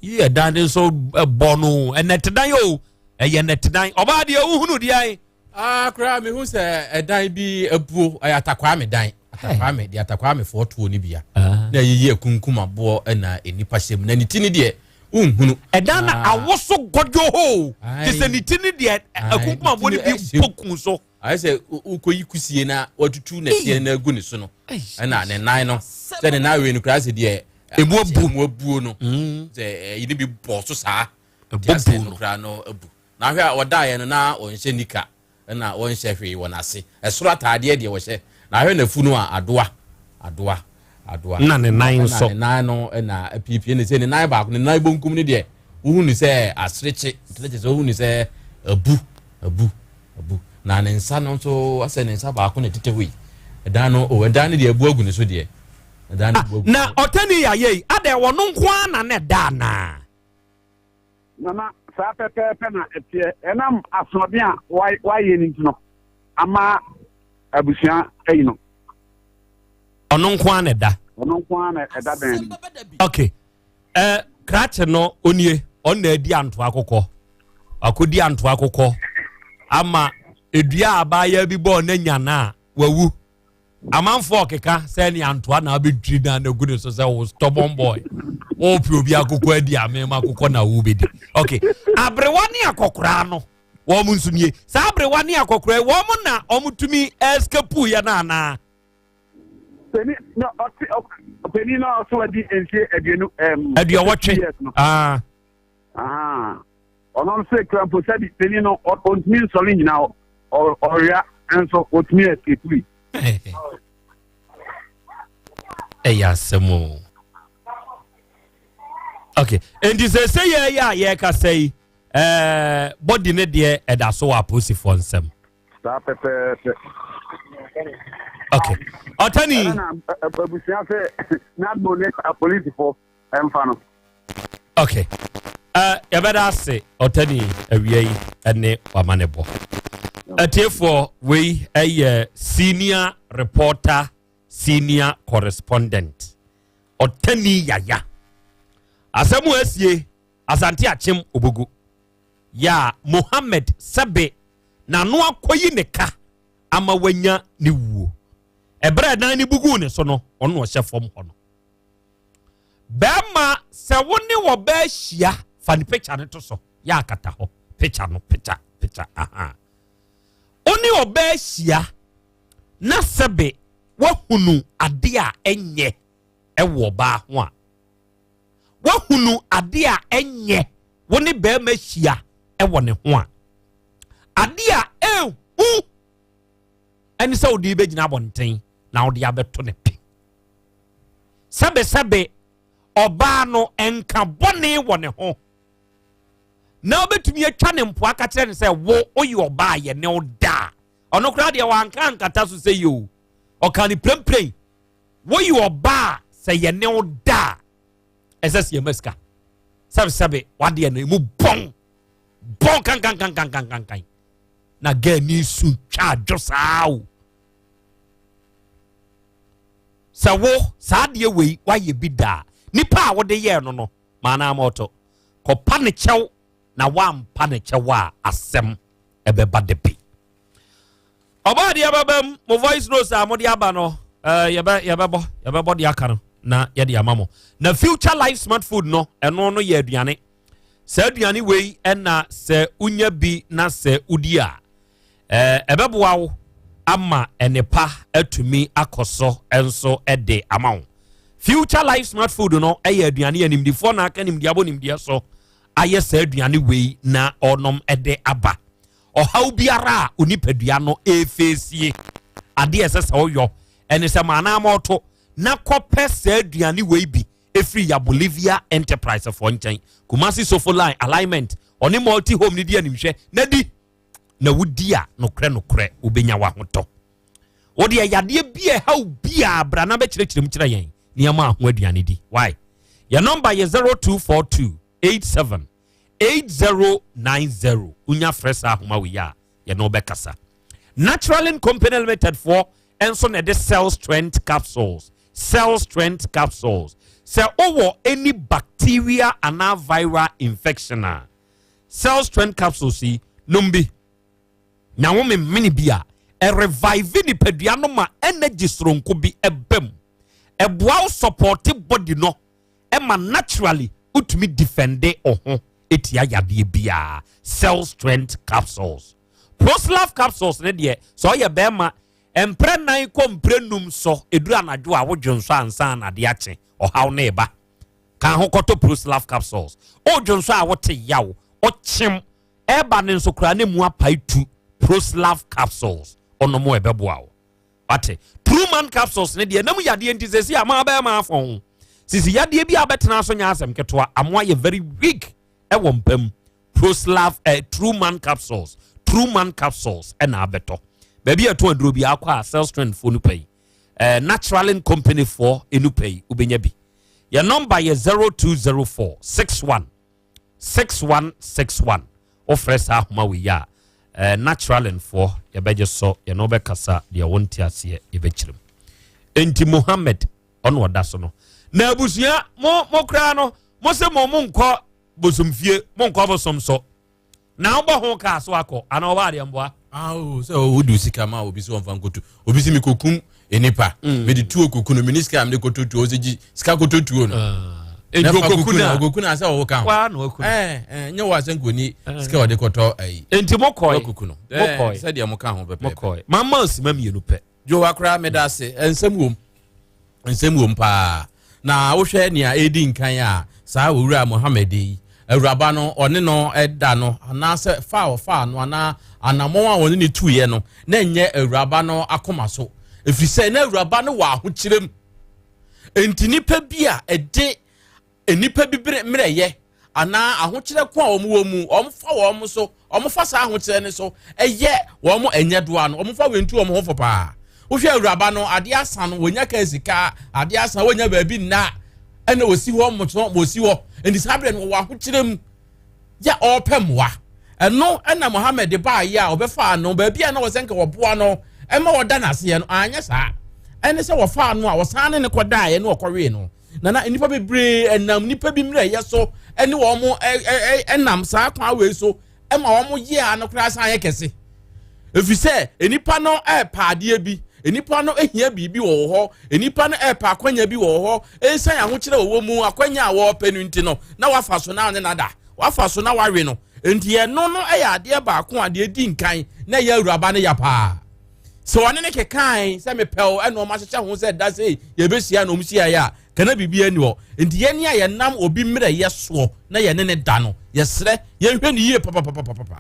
Yi ɛdan no nso bɔ no, ɛnɛtedan o, ɛyɛ nɛtedan. Ɔbaa deɛ wohunu deɛ ayi. Ah, koraa mehu sɛ ɛdan bi abuo, ɛyɛ Atakwame dan. Atakwame, deɛ Atakwame foɔ toɔ no bia. Ah. Na ɛyiyi akunkum aboɔ ɛna nnipa hyɛ mu. Na ne ti ne deɛ wonhunu. Ɛdan na ah. awoso gɔdwo hoo. Te sɛ ne ti ne deɛ akunkum aboɔ no bi bɔ kun so. Ayɛ sɛ wokɔyi kusie na watutu nɛteɛ no agu ne so no. Ɛna ne nan no, sɛ ne nan wei no koraa sɛ deɛ emu abu. Emu abuo no. Mm. Sɛ ɛyi ne bi bɔ so saa. Ɛbɔ bu no koraa no abu. Na ahwɛ a ɔdaeɛ no na ɔnhyɛ nika na ɔnhyɛ hwee wɔ n'ase. Ɛsoro ataadeɛ deɛ ɔhyɛ. Na ahwɛ n'afu no a adoa, adoa, adoa. Na ne nan nso. Na ne nan no na apiepie ne sɛ ne nan baako, ne nan bonkum no deɛ wohu ne sɛ aserekye, nti na kyerɛ sɛ wohu ne sɛ abu, abu, abu. Na ne nsa no nso asɛ ne nsa baako na ɛtetɛ hɔ yi. Ɛdan no, oh, ɛdan no deɛ abu agu ne so deɛ. Ɛdan no abu agu. Na ɔtani yɛ ayɛ yi, adɛn ɔno nko ara na na ɛda anaa? Nana, saa pɛpɛɛpɛ na ɛteɛ. Ɛnam asoɔden a wayɛ no nti no, ama abusua ayi no. Ɔno nko ara na ɛda. Ɔno nko ara na ɛda dan no. Okay. Eh, krakye no onie, ɔno na adi antoa akokɔ. Akɔdi antoa akokɔ ama edua a abaayewa bi bɔɔ n'anya no a wawu. Amanfoɔ ɔkeka sɛ ne antoa na abɛdwiri na na gu ne so sɛ wo stubborn boy wopɛ obi akokɔ adi a mema akokɔ na wobɛdi. Ok, aberewa ne akɔkoraa no wɔn nso nie. Saa aberewa ne akɔkoraa yi wɔn na wɔn tumi escape yɛ no anaa? Panin na ɔte panin na ɔso adi mfie aduonu ɛm. Aduɔwɔtwe. Ah. Ah. Ɔno nso ekura mpo sɛbi panyin no ɔntumi nsɔre nyina hɔ ɔwea nso ɔtumi escape yi. Ɛyɛ asɛm o. Okay, nti sɛ sɛ yɛyɛ a yɛrekasa yi ɛɛ bɔdi ne deɛ ɛda so wɔ apolisifoɔ nsam. Saa pɛpɛɛpɛ. Okay, ɔtani. Ɛna abusua sɛ n'admo ne apolisifoɔ. Ɛmfa no. Okay. Uh, yɛbɛda ase ɔtani awia yi ne wama ne bɔ. Atiefoɔ wei ɛyɛ senior reporter, senior correspondent. Ɔtani yaya. Asɛm a asie Asante Akyem Obogu. Ya Mohammed sɛbe n'ano akɔyi ne ka ama wanya ne wuo. Ɛberɛ a dan ne buguu ne so no, ɔno ɔhyɛ fam hɔ no. Bɛrima sɛ wo ne ɔbaa hyia fa ne picture no to so yɛ akata hɔ picture no picture picture aha wo ne ɔbaa hyia na sɛbe wahunu ade a ɛnyɛ ɛwɔ ɔbaa ho a wahunu ade a ɛnyɛ wo ne bɛrima hyia ɛwɔ ne ho a ade a ɛhu ɛne sɛ wode bɛgyina abɔnten na wode abɛto ne pe Sɛbesɛbe, ɔbaa no nka bɔne wɔ ne ho, na wobɛtumi atwa ne mpoa ka kyerɛ no sɛ wo woyɛ ɔbaa yɛ ne wo da a, ɔno koraa deɛ wanka ankata so sɛ yɛ o, ɔka ne prempren, woyɛ ɔbaa sɛ yɛ ne wo da a, ɛsɛ sɛ yɛma sika. Sɛbesɛbe, wadeɛ no emu bɔn bɔn kankankankankankan na gɛɛ ne su twa adwo saa o. Sɛ wo, saa adeɛ wei woayɛ bi da a, nipa a wode yɛɛ no no, ma no amɔto. Kɔpa ne kyɛw na woampa ne kyɛw a, asɛm ɛbɛba da bi. Ɔbaa deɛ bɛbam, mo voice notes a mode aba no, eh, yɛbɛ, yɛbɛbɔ, yɛbɛbɔ deɛ aka no na yɛde ama mo. Na Future Life Smart Food no, ɛno no yɛ aduane. Saa aduane wei ɛna sɛ wonya bi na sɛ wodi a, ɛbɛboa wo ama nnepa atumi akɔ so nso de ama wo. Future Life Smart Food no yɛ aduane a nimdifoɔ na aka nimdeɛ abɔ nimdeɛ so ayɛ saa aduane wei na ɔnom de aba. Ɔhaw biara a onipadua no ɛfeesie, adeɛ ɛsɛ sɛ woyɔ ɛne sɛ ma anaa ma ɔto na kɔpɛ saa aduane wei bi ɛfiri ya Bolivia Enterprise foɔ nkyɛn. Kumasi Sofo Line Alignment ɔne Multi Home no di animhwɛ na di na wodi a nokorɛ nokorɛ wobɛnya w'ahotɔ. Wo deɛ yadeɛ bi a ɛha wo biara bra na bɛkyerɛkyerɛ mu kyerɛ yɛn nneɛma a ho aduane di. Why? Yɛn nɔmba yɛ 0242 87 8090. Wonya frɛ saa ahoma wei a yɛne wo bɛkasa. Naturalin Company Limited foɔ nso na ɛde Cell Strength Capsules, Cell Strength Capsules. Sɛ wowɔ any bacteria anaa viral infection a, Cell Strength capsules yi, nom bi. Na wo memene bi a, ɛrevive nipadua no ma energy soronko bi ɛba mu. Ɛboa wo supporte body no ɛma naturally wotumi defende wo ho ɛtia yadeɛ biara. Cell Strength capsules. Proslav capsules ne deɛ, sɛ ɔyɛ bɛrima mprɛ nan kɔ mprɛ num so ɛduru anadwo a wodwo nso ansa na adeɛ akye ɔhaw no ɛba ka ho kɔtɔ Proslav capsules. Wodwo nso a wote yaw ɔkyem ɛba ne nso koraa ne mu apae tu Proslav capsules ɔnom ɛbɛboa wo wate. True Man capsules ne deɛ nam yadeɛ nti sɛ si ama bɛrima afɔn sisi yadeɛ bi a bɛtena so nyɛ asɛm ketewa amoa yɛ very weak ɛwɔ mpam Proslav True Man capsules, True Man capsules ɛna abɛtɔ baabi a ɛtɔn aduro bi akɔ a Cell Strength fo no pɛ yi Naturalin Company foɔ enu pɛ yi wobɛnya bi. Yɛ number yɛ 0204 61 6161. Wofrɛ saa ahoma wei a Naturalin foɔ yɛbɛgye so yɛne wobɛkasa deɛ wonte aseɛ yɛbɛkyerɛ mu. Enti Mohammed ɔno ɔda so no na abusua mo mo koraa no mo sɛ mo mo nkɔ bosomfie mo nkɔ bosom so na wobɔ ho kaa so akɔ anaa ɔbɔ adeɛ mboa. Awo sɛ wode sika ma obi sɛ ɔmfa nkɔtu obi sɛ mekɔkum nipa mede tuo koku no mene sika a mede kɔtɔ tuo sɛ gyi sika kɔtɔ tuo no. Enti okoku no a okoku no a sɛ ɔwo ka ho nyɛ wɔ asɛ nkɔni sika ɔde kɔtɔ ayi. Enti mokɔe koku no mokɔe sɛdeɛ moka ho pɛpɛɛpɛ mokɔe mama osima mmienu pɛ. Jowa koraa meda ase nsɛm wom nsɛm wom paa na wohwɛ nea ɛdi nkan a saa owura Mohammed yi awuraba no ɔne no ɛda no anaasɛ fa a ɔfaa no anaa anammɔn a ɔne ne tuiɛ no na ɛnyɛ awuraba no akoma so ɛfiri sɛ na awuraba no wɔ ahokyerɛ mu nti nipa bi a ɛde nnipa bi bere mmerɛyɛ anaa ahokyerɛ ko a wɔn wɔ mu wɔn fa wɔn so wɔn fa saa ahokyerɛ no so ɛyɛ wɔn ɛnyɛ doa no wɔn fa wɔn ntu wɔn ho fo paa. Wohwɛ awuraba no adeɛ asa no wɔnya kaa sika adeɛ asa wɔnya baabi nna ɛna wɔsi hɔ mmɔtɔ wɔsi hɔ nti saa berɛ no wɔwɔ ahokyerɛ mu yɛ ɔrepɛ mmoa ɛno ɛna Mohammed baayɛ a ɔbɛfa ano baabi a na wɔsɛ nka wɔboa no ɛma wɔda n'aseɛ no anyɛ saa ɛne sɛ wɔfa ano a wɔsan ne ne kɔdaeɛ ne wɔkɔwee no nana nnipa bebree ɛnam nnipa bi mmerɛ yɛ so ɛne wɔn ɛnam saa kwan wei so ɛma wɔn yɛ ano koraa san yɛ kɛse efi sɛ nnipa no ɛɛpa adeɛ bi nnipa no ehia biribi wɔ hɔ nnipa no ɛɛpa akwanya bi wɔ hɔ esan ahokyerɛ wɔ mu akwanya a wɔɔpɛ no nti no na wafa so na ɔne nada wafa so na wawe no nti ɛno no ɛyɛ adeɛ baako a deɛ di nkan na ɛyɛ awuraba no ya paa sɛ ɔne ne kekae sɛ mepɛw ɛna ɔma ahyehyɛ ho sɛ da sɛ yɛbɛhyia na ɔm hyiaeɛ a kana biribi ani hɔ nti yɛne a yɛnam obi mmerɛ yɛ soɔ na yɛne ne da no yɛserɛ yɛnhwɛ ne yie papapapapapa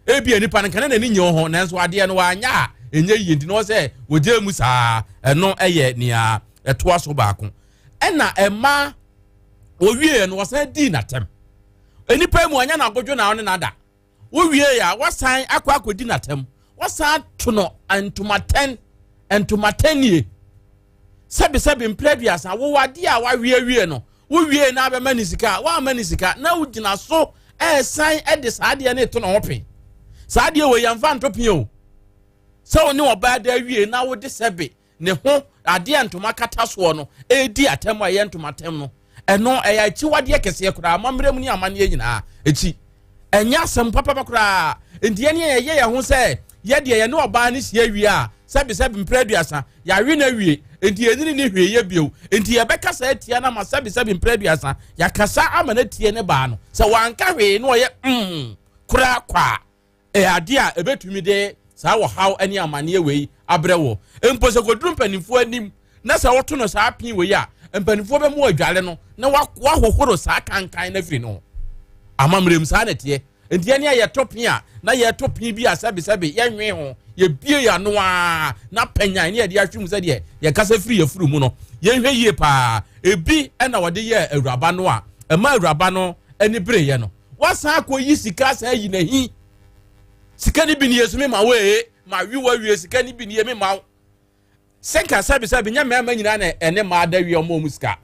ebia nipa no nkana n'ani nye wo ho nanso adeɛ no wanyɛ a ɛnyɛ yie nti na wɔ sɛ wɔgye mu saa ɛno ɛyɛ nea ɛtoa so baako ɛna ɛma wɔwie no wɔsan dii n'atɛm nipa mu ɔnyɛ n'agodwo na ɔne n'ada wowie a wasan akɔ akɔdi n'atɛm wasan ato no ntomatɛn ntomatɛn nie sɛbisɛbi mpere aduasa wowɔ adeɛ a wawie awie no wowie na abɛma ne sika woama ne sika na wogyina so ɛɛsan ɛde saa adeɛ no eto ne ho pe saa adeɛ wɔ yɛmfa nto pe o sɛ wo ne ɔbaa da awie na wode sɛbe ne ho adeɛ ntoma kata soɔ no ɛredi atɛm a ɛyɛ ntoma atɛm no ɛno ɛyɛ akyiwadeɛ kɛseɛ koraa amammerɛ mu ne amanneɛ nyinaa akyi ɛnyɛ asɛm papapa koraa nti yɛne yɛyɛ yɛn ho sɛ yɛdeɛ yɛne ɔbaa no hyia wie a sɛbesɛbe mprɛ aduasa yɛawe no awie nti yɛnyini ne hwee yɛ bio nti yɛbɛkasa atia no ama sɛbesɛbe mprɛ aduasa yɛakasa ama no atie ne baa no sɛ wanka hwee na ɔyɛ mm koraa kwa ɛyɛ adeɛ a ɛbɛtumi de saa wɔhaw ne amanneɛ wei abrɛ wɔ mpo sɛ kɔduru mpanimfoɔ anim na sɛ wɔto no saa pin wei a mpanimfoɔ bɛmu adwale no na wahohoro saa kankan no afiri no ho amammerɛ mu saa na ɛteɛ nti ɛne a yɛto pin a na yɛto pin bi a sɛbesɛbe yɛnwe ho yɛbie yɛ ano a na panyan ne yɛde ahwe mu sɛdeɛ yɛkasa firi yɛfuru mu no yɛnhwɛ yie paa ebi ɛna wɔde yɛ awuraba no a ɛma awuraba no ani bereeɛ no wasan akɔyi sika san ayi n'ahi sika no bi nie so mema wo ee ma wi wa wie sika no bi nie mema wo sɛ nka sɛbesɛbe nyɛ mmarima nyinaa na ɛne mmaa da wie ɔmo ɔmo sika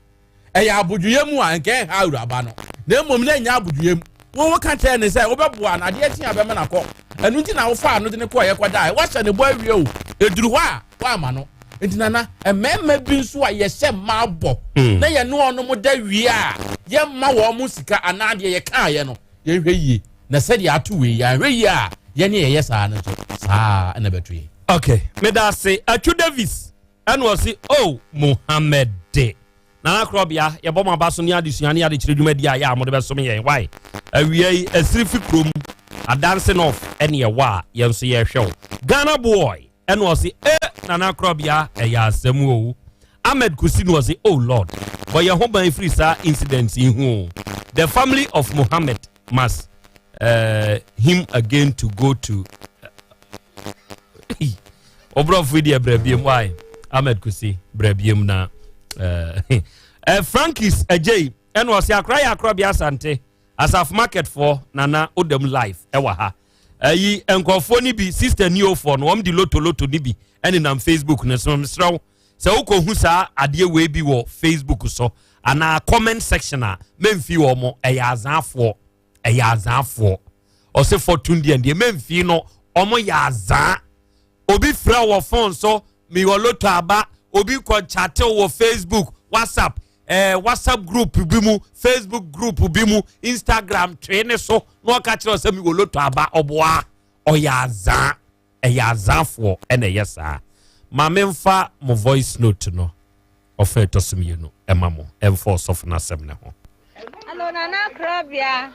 ɛyɛ abodwoyɛ mu a nka ɛnha awuraba no na mmom na ɛnyɛ abodwoyɛ mu wo wo ka kyerɛ ne sɛ wobɛboa no adeɛ kye a bɛma no akɔ ɛno nti na wofaa no de ne kɔɔ yɛkɔdae woahyɛ ne bɔ awie o ɛduru hɔ a woama no Nti nana, mmarima bi nso a yɛhyɛ mmaa bɔ na yɛne wɔn da wie a, yɛmma wɔn sika anaa deɛ yɛkaeɛ no, yɛnhwɛ yie. Na sɛdeɛ ato wei, yɛanhwɛ yie a, yɛne yɛyɛ saa no nso, saa na ɛbɛto yɛn. Okay, meda ase. Atsu Davis ɛna ɔse, Oh, Mohammed de. Nana Korɔbea, yɛbɔ mo aba so ne adesua ne adekyerɛ dwumadi a yɛ a mode bɛsom yɛn. Why? Awia yi, Asiri fi kurom, Adanse North ɛne ɛwɔ a yɛn nso yɛrehwɛ wo. Ghana boy ɛna ɔse, Eh, Nana Korɔbea, ɛyɛ asɛm o. Ahmed Kusi na ɔse, Oh Lord, bɔ yɛn ho ban firi saa incident yi ho o. The family of Mohammed must uh, him again to go to ɔborɔfo yi deɛ brɛ biem why Ahmed Kusi brɛ biem na uh, uh, Frankis Agyei ɛna ɔse akora yɛ akora bi asante asafo market foɔ nana odam life ɛwɔ ha ɛyi nkurɔfoɔ no bi sister neo foɔ no wɔn de loto loto no bi ɛnenam Facebook no so. Mesrɛ wo sɛ wokɔhu saa adeɛ wei bi wɔ Facebook so anaa comment section a, memfi wɔ mo, ɛyɛ azaafoɔ, ɛyɛ azaafoɔ. Ɔsɛ fortune deɛ deɛ memfi no, ɔmo yɛ azaa. Obi frɛ wɔ phone so, mewɔ loto aba. Obi kɔ chat wɔ Facebook, WhatsApp, WhatsApp group bi mu, Facebook group bi mu, Instagram twee ne so na ɔka kyerɛ sɛ mewɔ loto aba. Ɔboa, ɔyɛ azaa, ɛyɛ azaafoɔ ɛna ɛyɛ saa. Maame, mfa mo voice note no ɔfa ɛtɔ so mmienu ɛma mo ɛmfa ɔsɔfo no asɛm ne ho. Hello, Nana Krabia.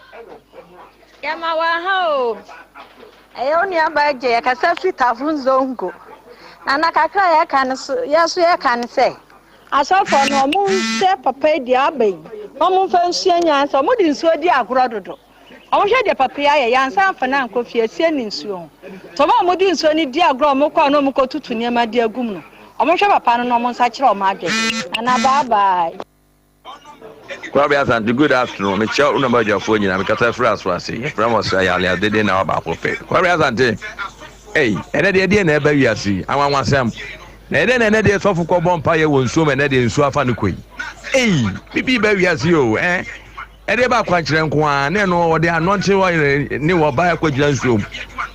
Yɛma wɔ ha o. Ɛyɛ wo nuaba agye yɛkasa firi Tafo Nzongo. Nana, kakra a yɛka no so, yɛ so yɛka no sɛ asɔfoɔ no, ɔmo nhwɛ papa yi deɛ aba yi na ɔmo mfa nsua nyansa. Ɔmo de nsuo di agorɔ dodo. Ɔmo hwɛ deɛ papa yi ayɛ, yɛansa amfa no ankɔ fie asie ne nsuo ho. Nti ɔmo a ɔmo de nsuo no di agorɔ a, ɔmo kɔ a na ɔmo kɔ tutu nneɛma de agum no, ɔmo hwɛ papa no na ɔmo nsa kyerɛ ɔmo adwene. Nana, bye bye. Kwabea Asante, good afternoon. Mekyia wo namba adwafoɔ nyinaa. Mekasa firi aso ase. Yɛfrɛ mo ɔsra yale adede na wabaako pɛ. Kwabea Asante, ei, ɛnɛ deɛ deɛ na ɛba wiase yi, anwanwasɛm. Na ɛdɛ na ɛnɛ deɛ sɔfo kɔbɔ mpa yɛ wɔ nsuo mu, ɛnɛ deɛ nsuo afa no kɔ yi. Ei, bibi ba wiase yi o, eh. Ɛdeɛ ba akwankyerɛ nko ara, na ɛno ɔde anɔnte ɔyere ne ɔbaa akɔgyina nsuo mu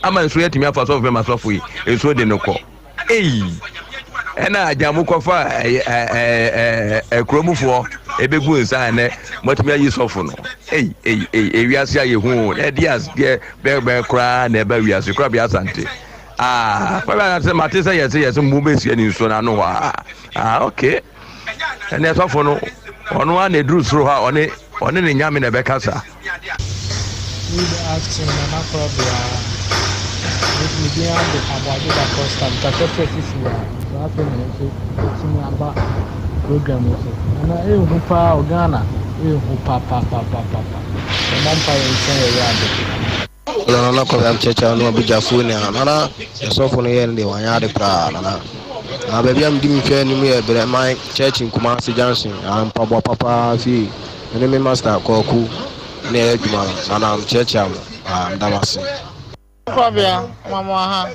ama nsuo atumi afa sɔfo bɛma sɔfo yi, nsuo de no kɔ. Ei! Ɛna agya mo kɔfa ɛkuromufoɔ ɛbɛgu nsa ɛnɛ moatumi ayi sɔfo no. Ei ei ei, ewiase ayɛ hu o. Ɛde aseɛ bɛbɛn koraa na ɛba wiase koraa bi asante. Ah, kɔbɛ asante mate sɛ yɛse yɛse mo bɛsia ne nsuo no ano hɔ a. Ah, okay. Ɛnɛ sɔfo no ɔno ara na ɛduru soro hɔ a ɔne ɔne ne nyame na ɛbɛkasa. Good afternoon, Nana Korɔbea. Me din ara de Aboagye Da Costa, mekasa firi Asisi a, nso afei na nso ɛtumi aba program yi so. Nana, ɛyɛ hu paa o, Ghana, ɛyɛ hu papapapapapa. Yɛmmɔ mpaeɛ nhyɛ yɛn Awurade. Hello, Nana Kwame Amkyerɛkyerɛ no abadwafoɔ nyinaa. Nana, yɛsɔfo no yɛ no deɛ wanyɛ ade koraa Nana. Na baabi a medi me hwɛ anim yɛ Brɛman Church Nkumasi Junction. Ah, mpaboa papa fie. Me ne me master Kwaku na ɛyɛ adwuma no. Nana, mekyerɛkyerɛ mo. Ah, meda mo ase. Korɔbea, Mama ha,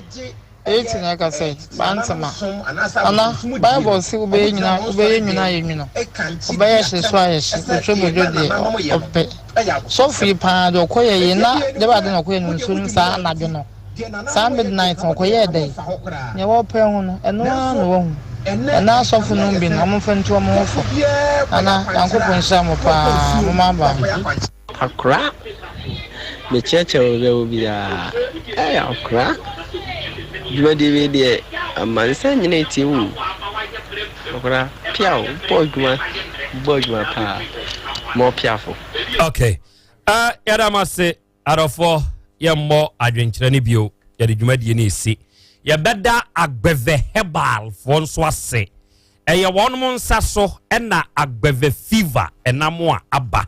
Eti na ɛkasa yi, Bantama. Nana, Bible se wobɛyɛ nyina, wobɛyɛ nwunu ayɛ nwunu, wobɛyɛ hye so ayɛ hye, otwa bodwo deɛ ɔpɛ. Sɔfo yi paa deɛ ɔkɔyɛ yi na deɛ bɛade na ɔkɔyɛ no nsuo no saa anadwo no, saa midnight no ɔkɔyɛɛ dɛn? Nea wɔpɛ ho no, ɛno ara na wahu. Ɛnɛ asɔfo nom bi no, wɔmfa ntu wɔn ho fo. Nana, Nyankopɔn nhyira mo paa, momma aba. Akora mekyerɛkyerɛ wo bɛ wo biara ɛyɛ akora dwumadie wei deɛ amansan nyina ɛtie wo akora pia wo bɔ adwuma bɔ adwuma paa ma ɔpiafo. Okay, yɛda mo ase adɔfoɔ. Yɛmmɔ adwenkyerɛ no bio, yɛde dwumadie no ɛsi. Yɛbɛda Agbɛvɛ Herbalfoɔ nso ase. Ɛyɛ wɔnom nsa so ɛna Agbɛvɛ fever ɛnam a aba.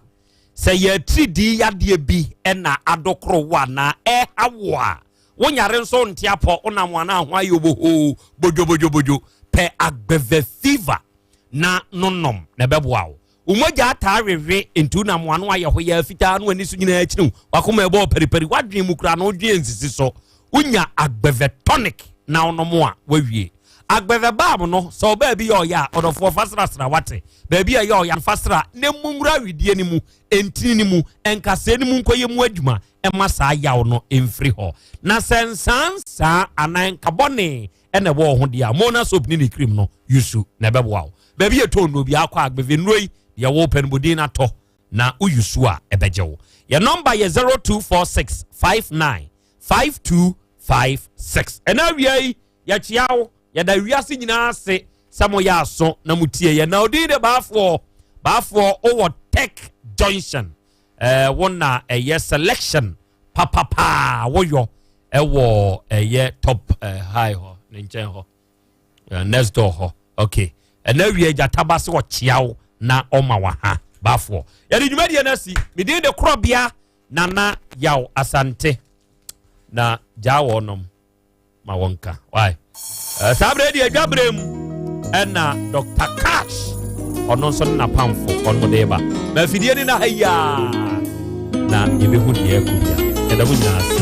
Sɛ yɛatiridii yadeɛ bi ɛna adokoro wo anaa ɛha wo a, wonyare nso nte apɔ, wonam anaa ho ayɛ obohoo bodwobodwobodwo, pɛ Agbɛvɛ fever na nonom na ɛbɛboa wo. Wo mogya ataa wewe nti wonam ano ayɛ hɔ yɛ fitaa no, ani so nyinaa akyiri, wakoma ɛbɔ paripari, wadwene mu kura no wodwene nsisi so. Wonya Agbɛvɛ tonic na wonom a, wawie. Agbeve balm no, sɛ ɔbaa bi yɛ ɔyɛ a, ɔdɔfoɔ fa srasra wate. Baabi a ɛyɛ ɔyɛ fa sra na mu nwura wedeɛ no mu, ntini no mu, nkasɛɛ no mu nkɔyɛ mu adwuma ɛma saa yaw no mfiri hɔ. Na sɛ nsaa nsaa anaa nkabɔne ɛna ɛwɔ wo ho deɛ a, Mona soap ne ne cream no yusu na ɛbɛboa wo. Baabi yɛ tɔn nnuro biara kɔ Agbeve nnuro yi deɛ wopɛ no bɔdin no atɔ na woyusu a ɛbɛgye wo. Yɛ nɔmba yɛ 0246 59 5256. Ɛna awia yi yɛkyea wo, yɛda wiase nyinaa ase sɛ moyɛ aso na motie yɛ. Na odin de Baafoɔ, Baafoɔ wowɔ Tech Junction, ɛɛ wo na ɛyɛ selection papapaa woyɔ ɛwɔ ɛyɛ top ɛɛ high hɔ ne nkyɛn hɔ next door hɔ. Okay, ɛna awia gyataba sɛ ɔkyea wo na ɔma wa ha. Baafoɔ, yɛde dwumadie no asi. Medin de Korɔbea Nana Yaw Asante na gyaa wɔnom ma wɔnka why. Saa berɛ deɛ adwa berɛ mu ɛna Dr. Cash ɔno nso ne napamfo ɔno de ba ma afidie ne na ha yi a na yɛbɛhu deɛ ɛkɔ bia. Yɛda mo nyinaa ase.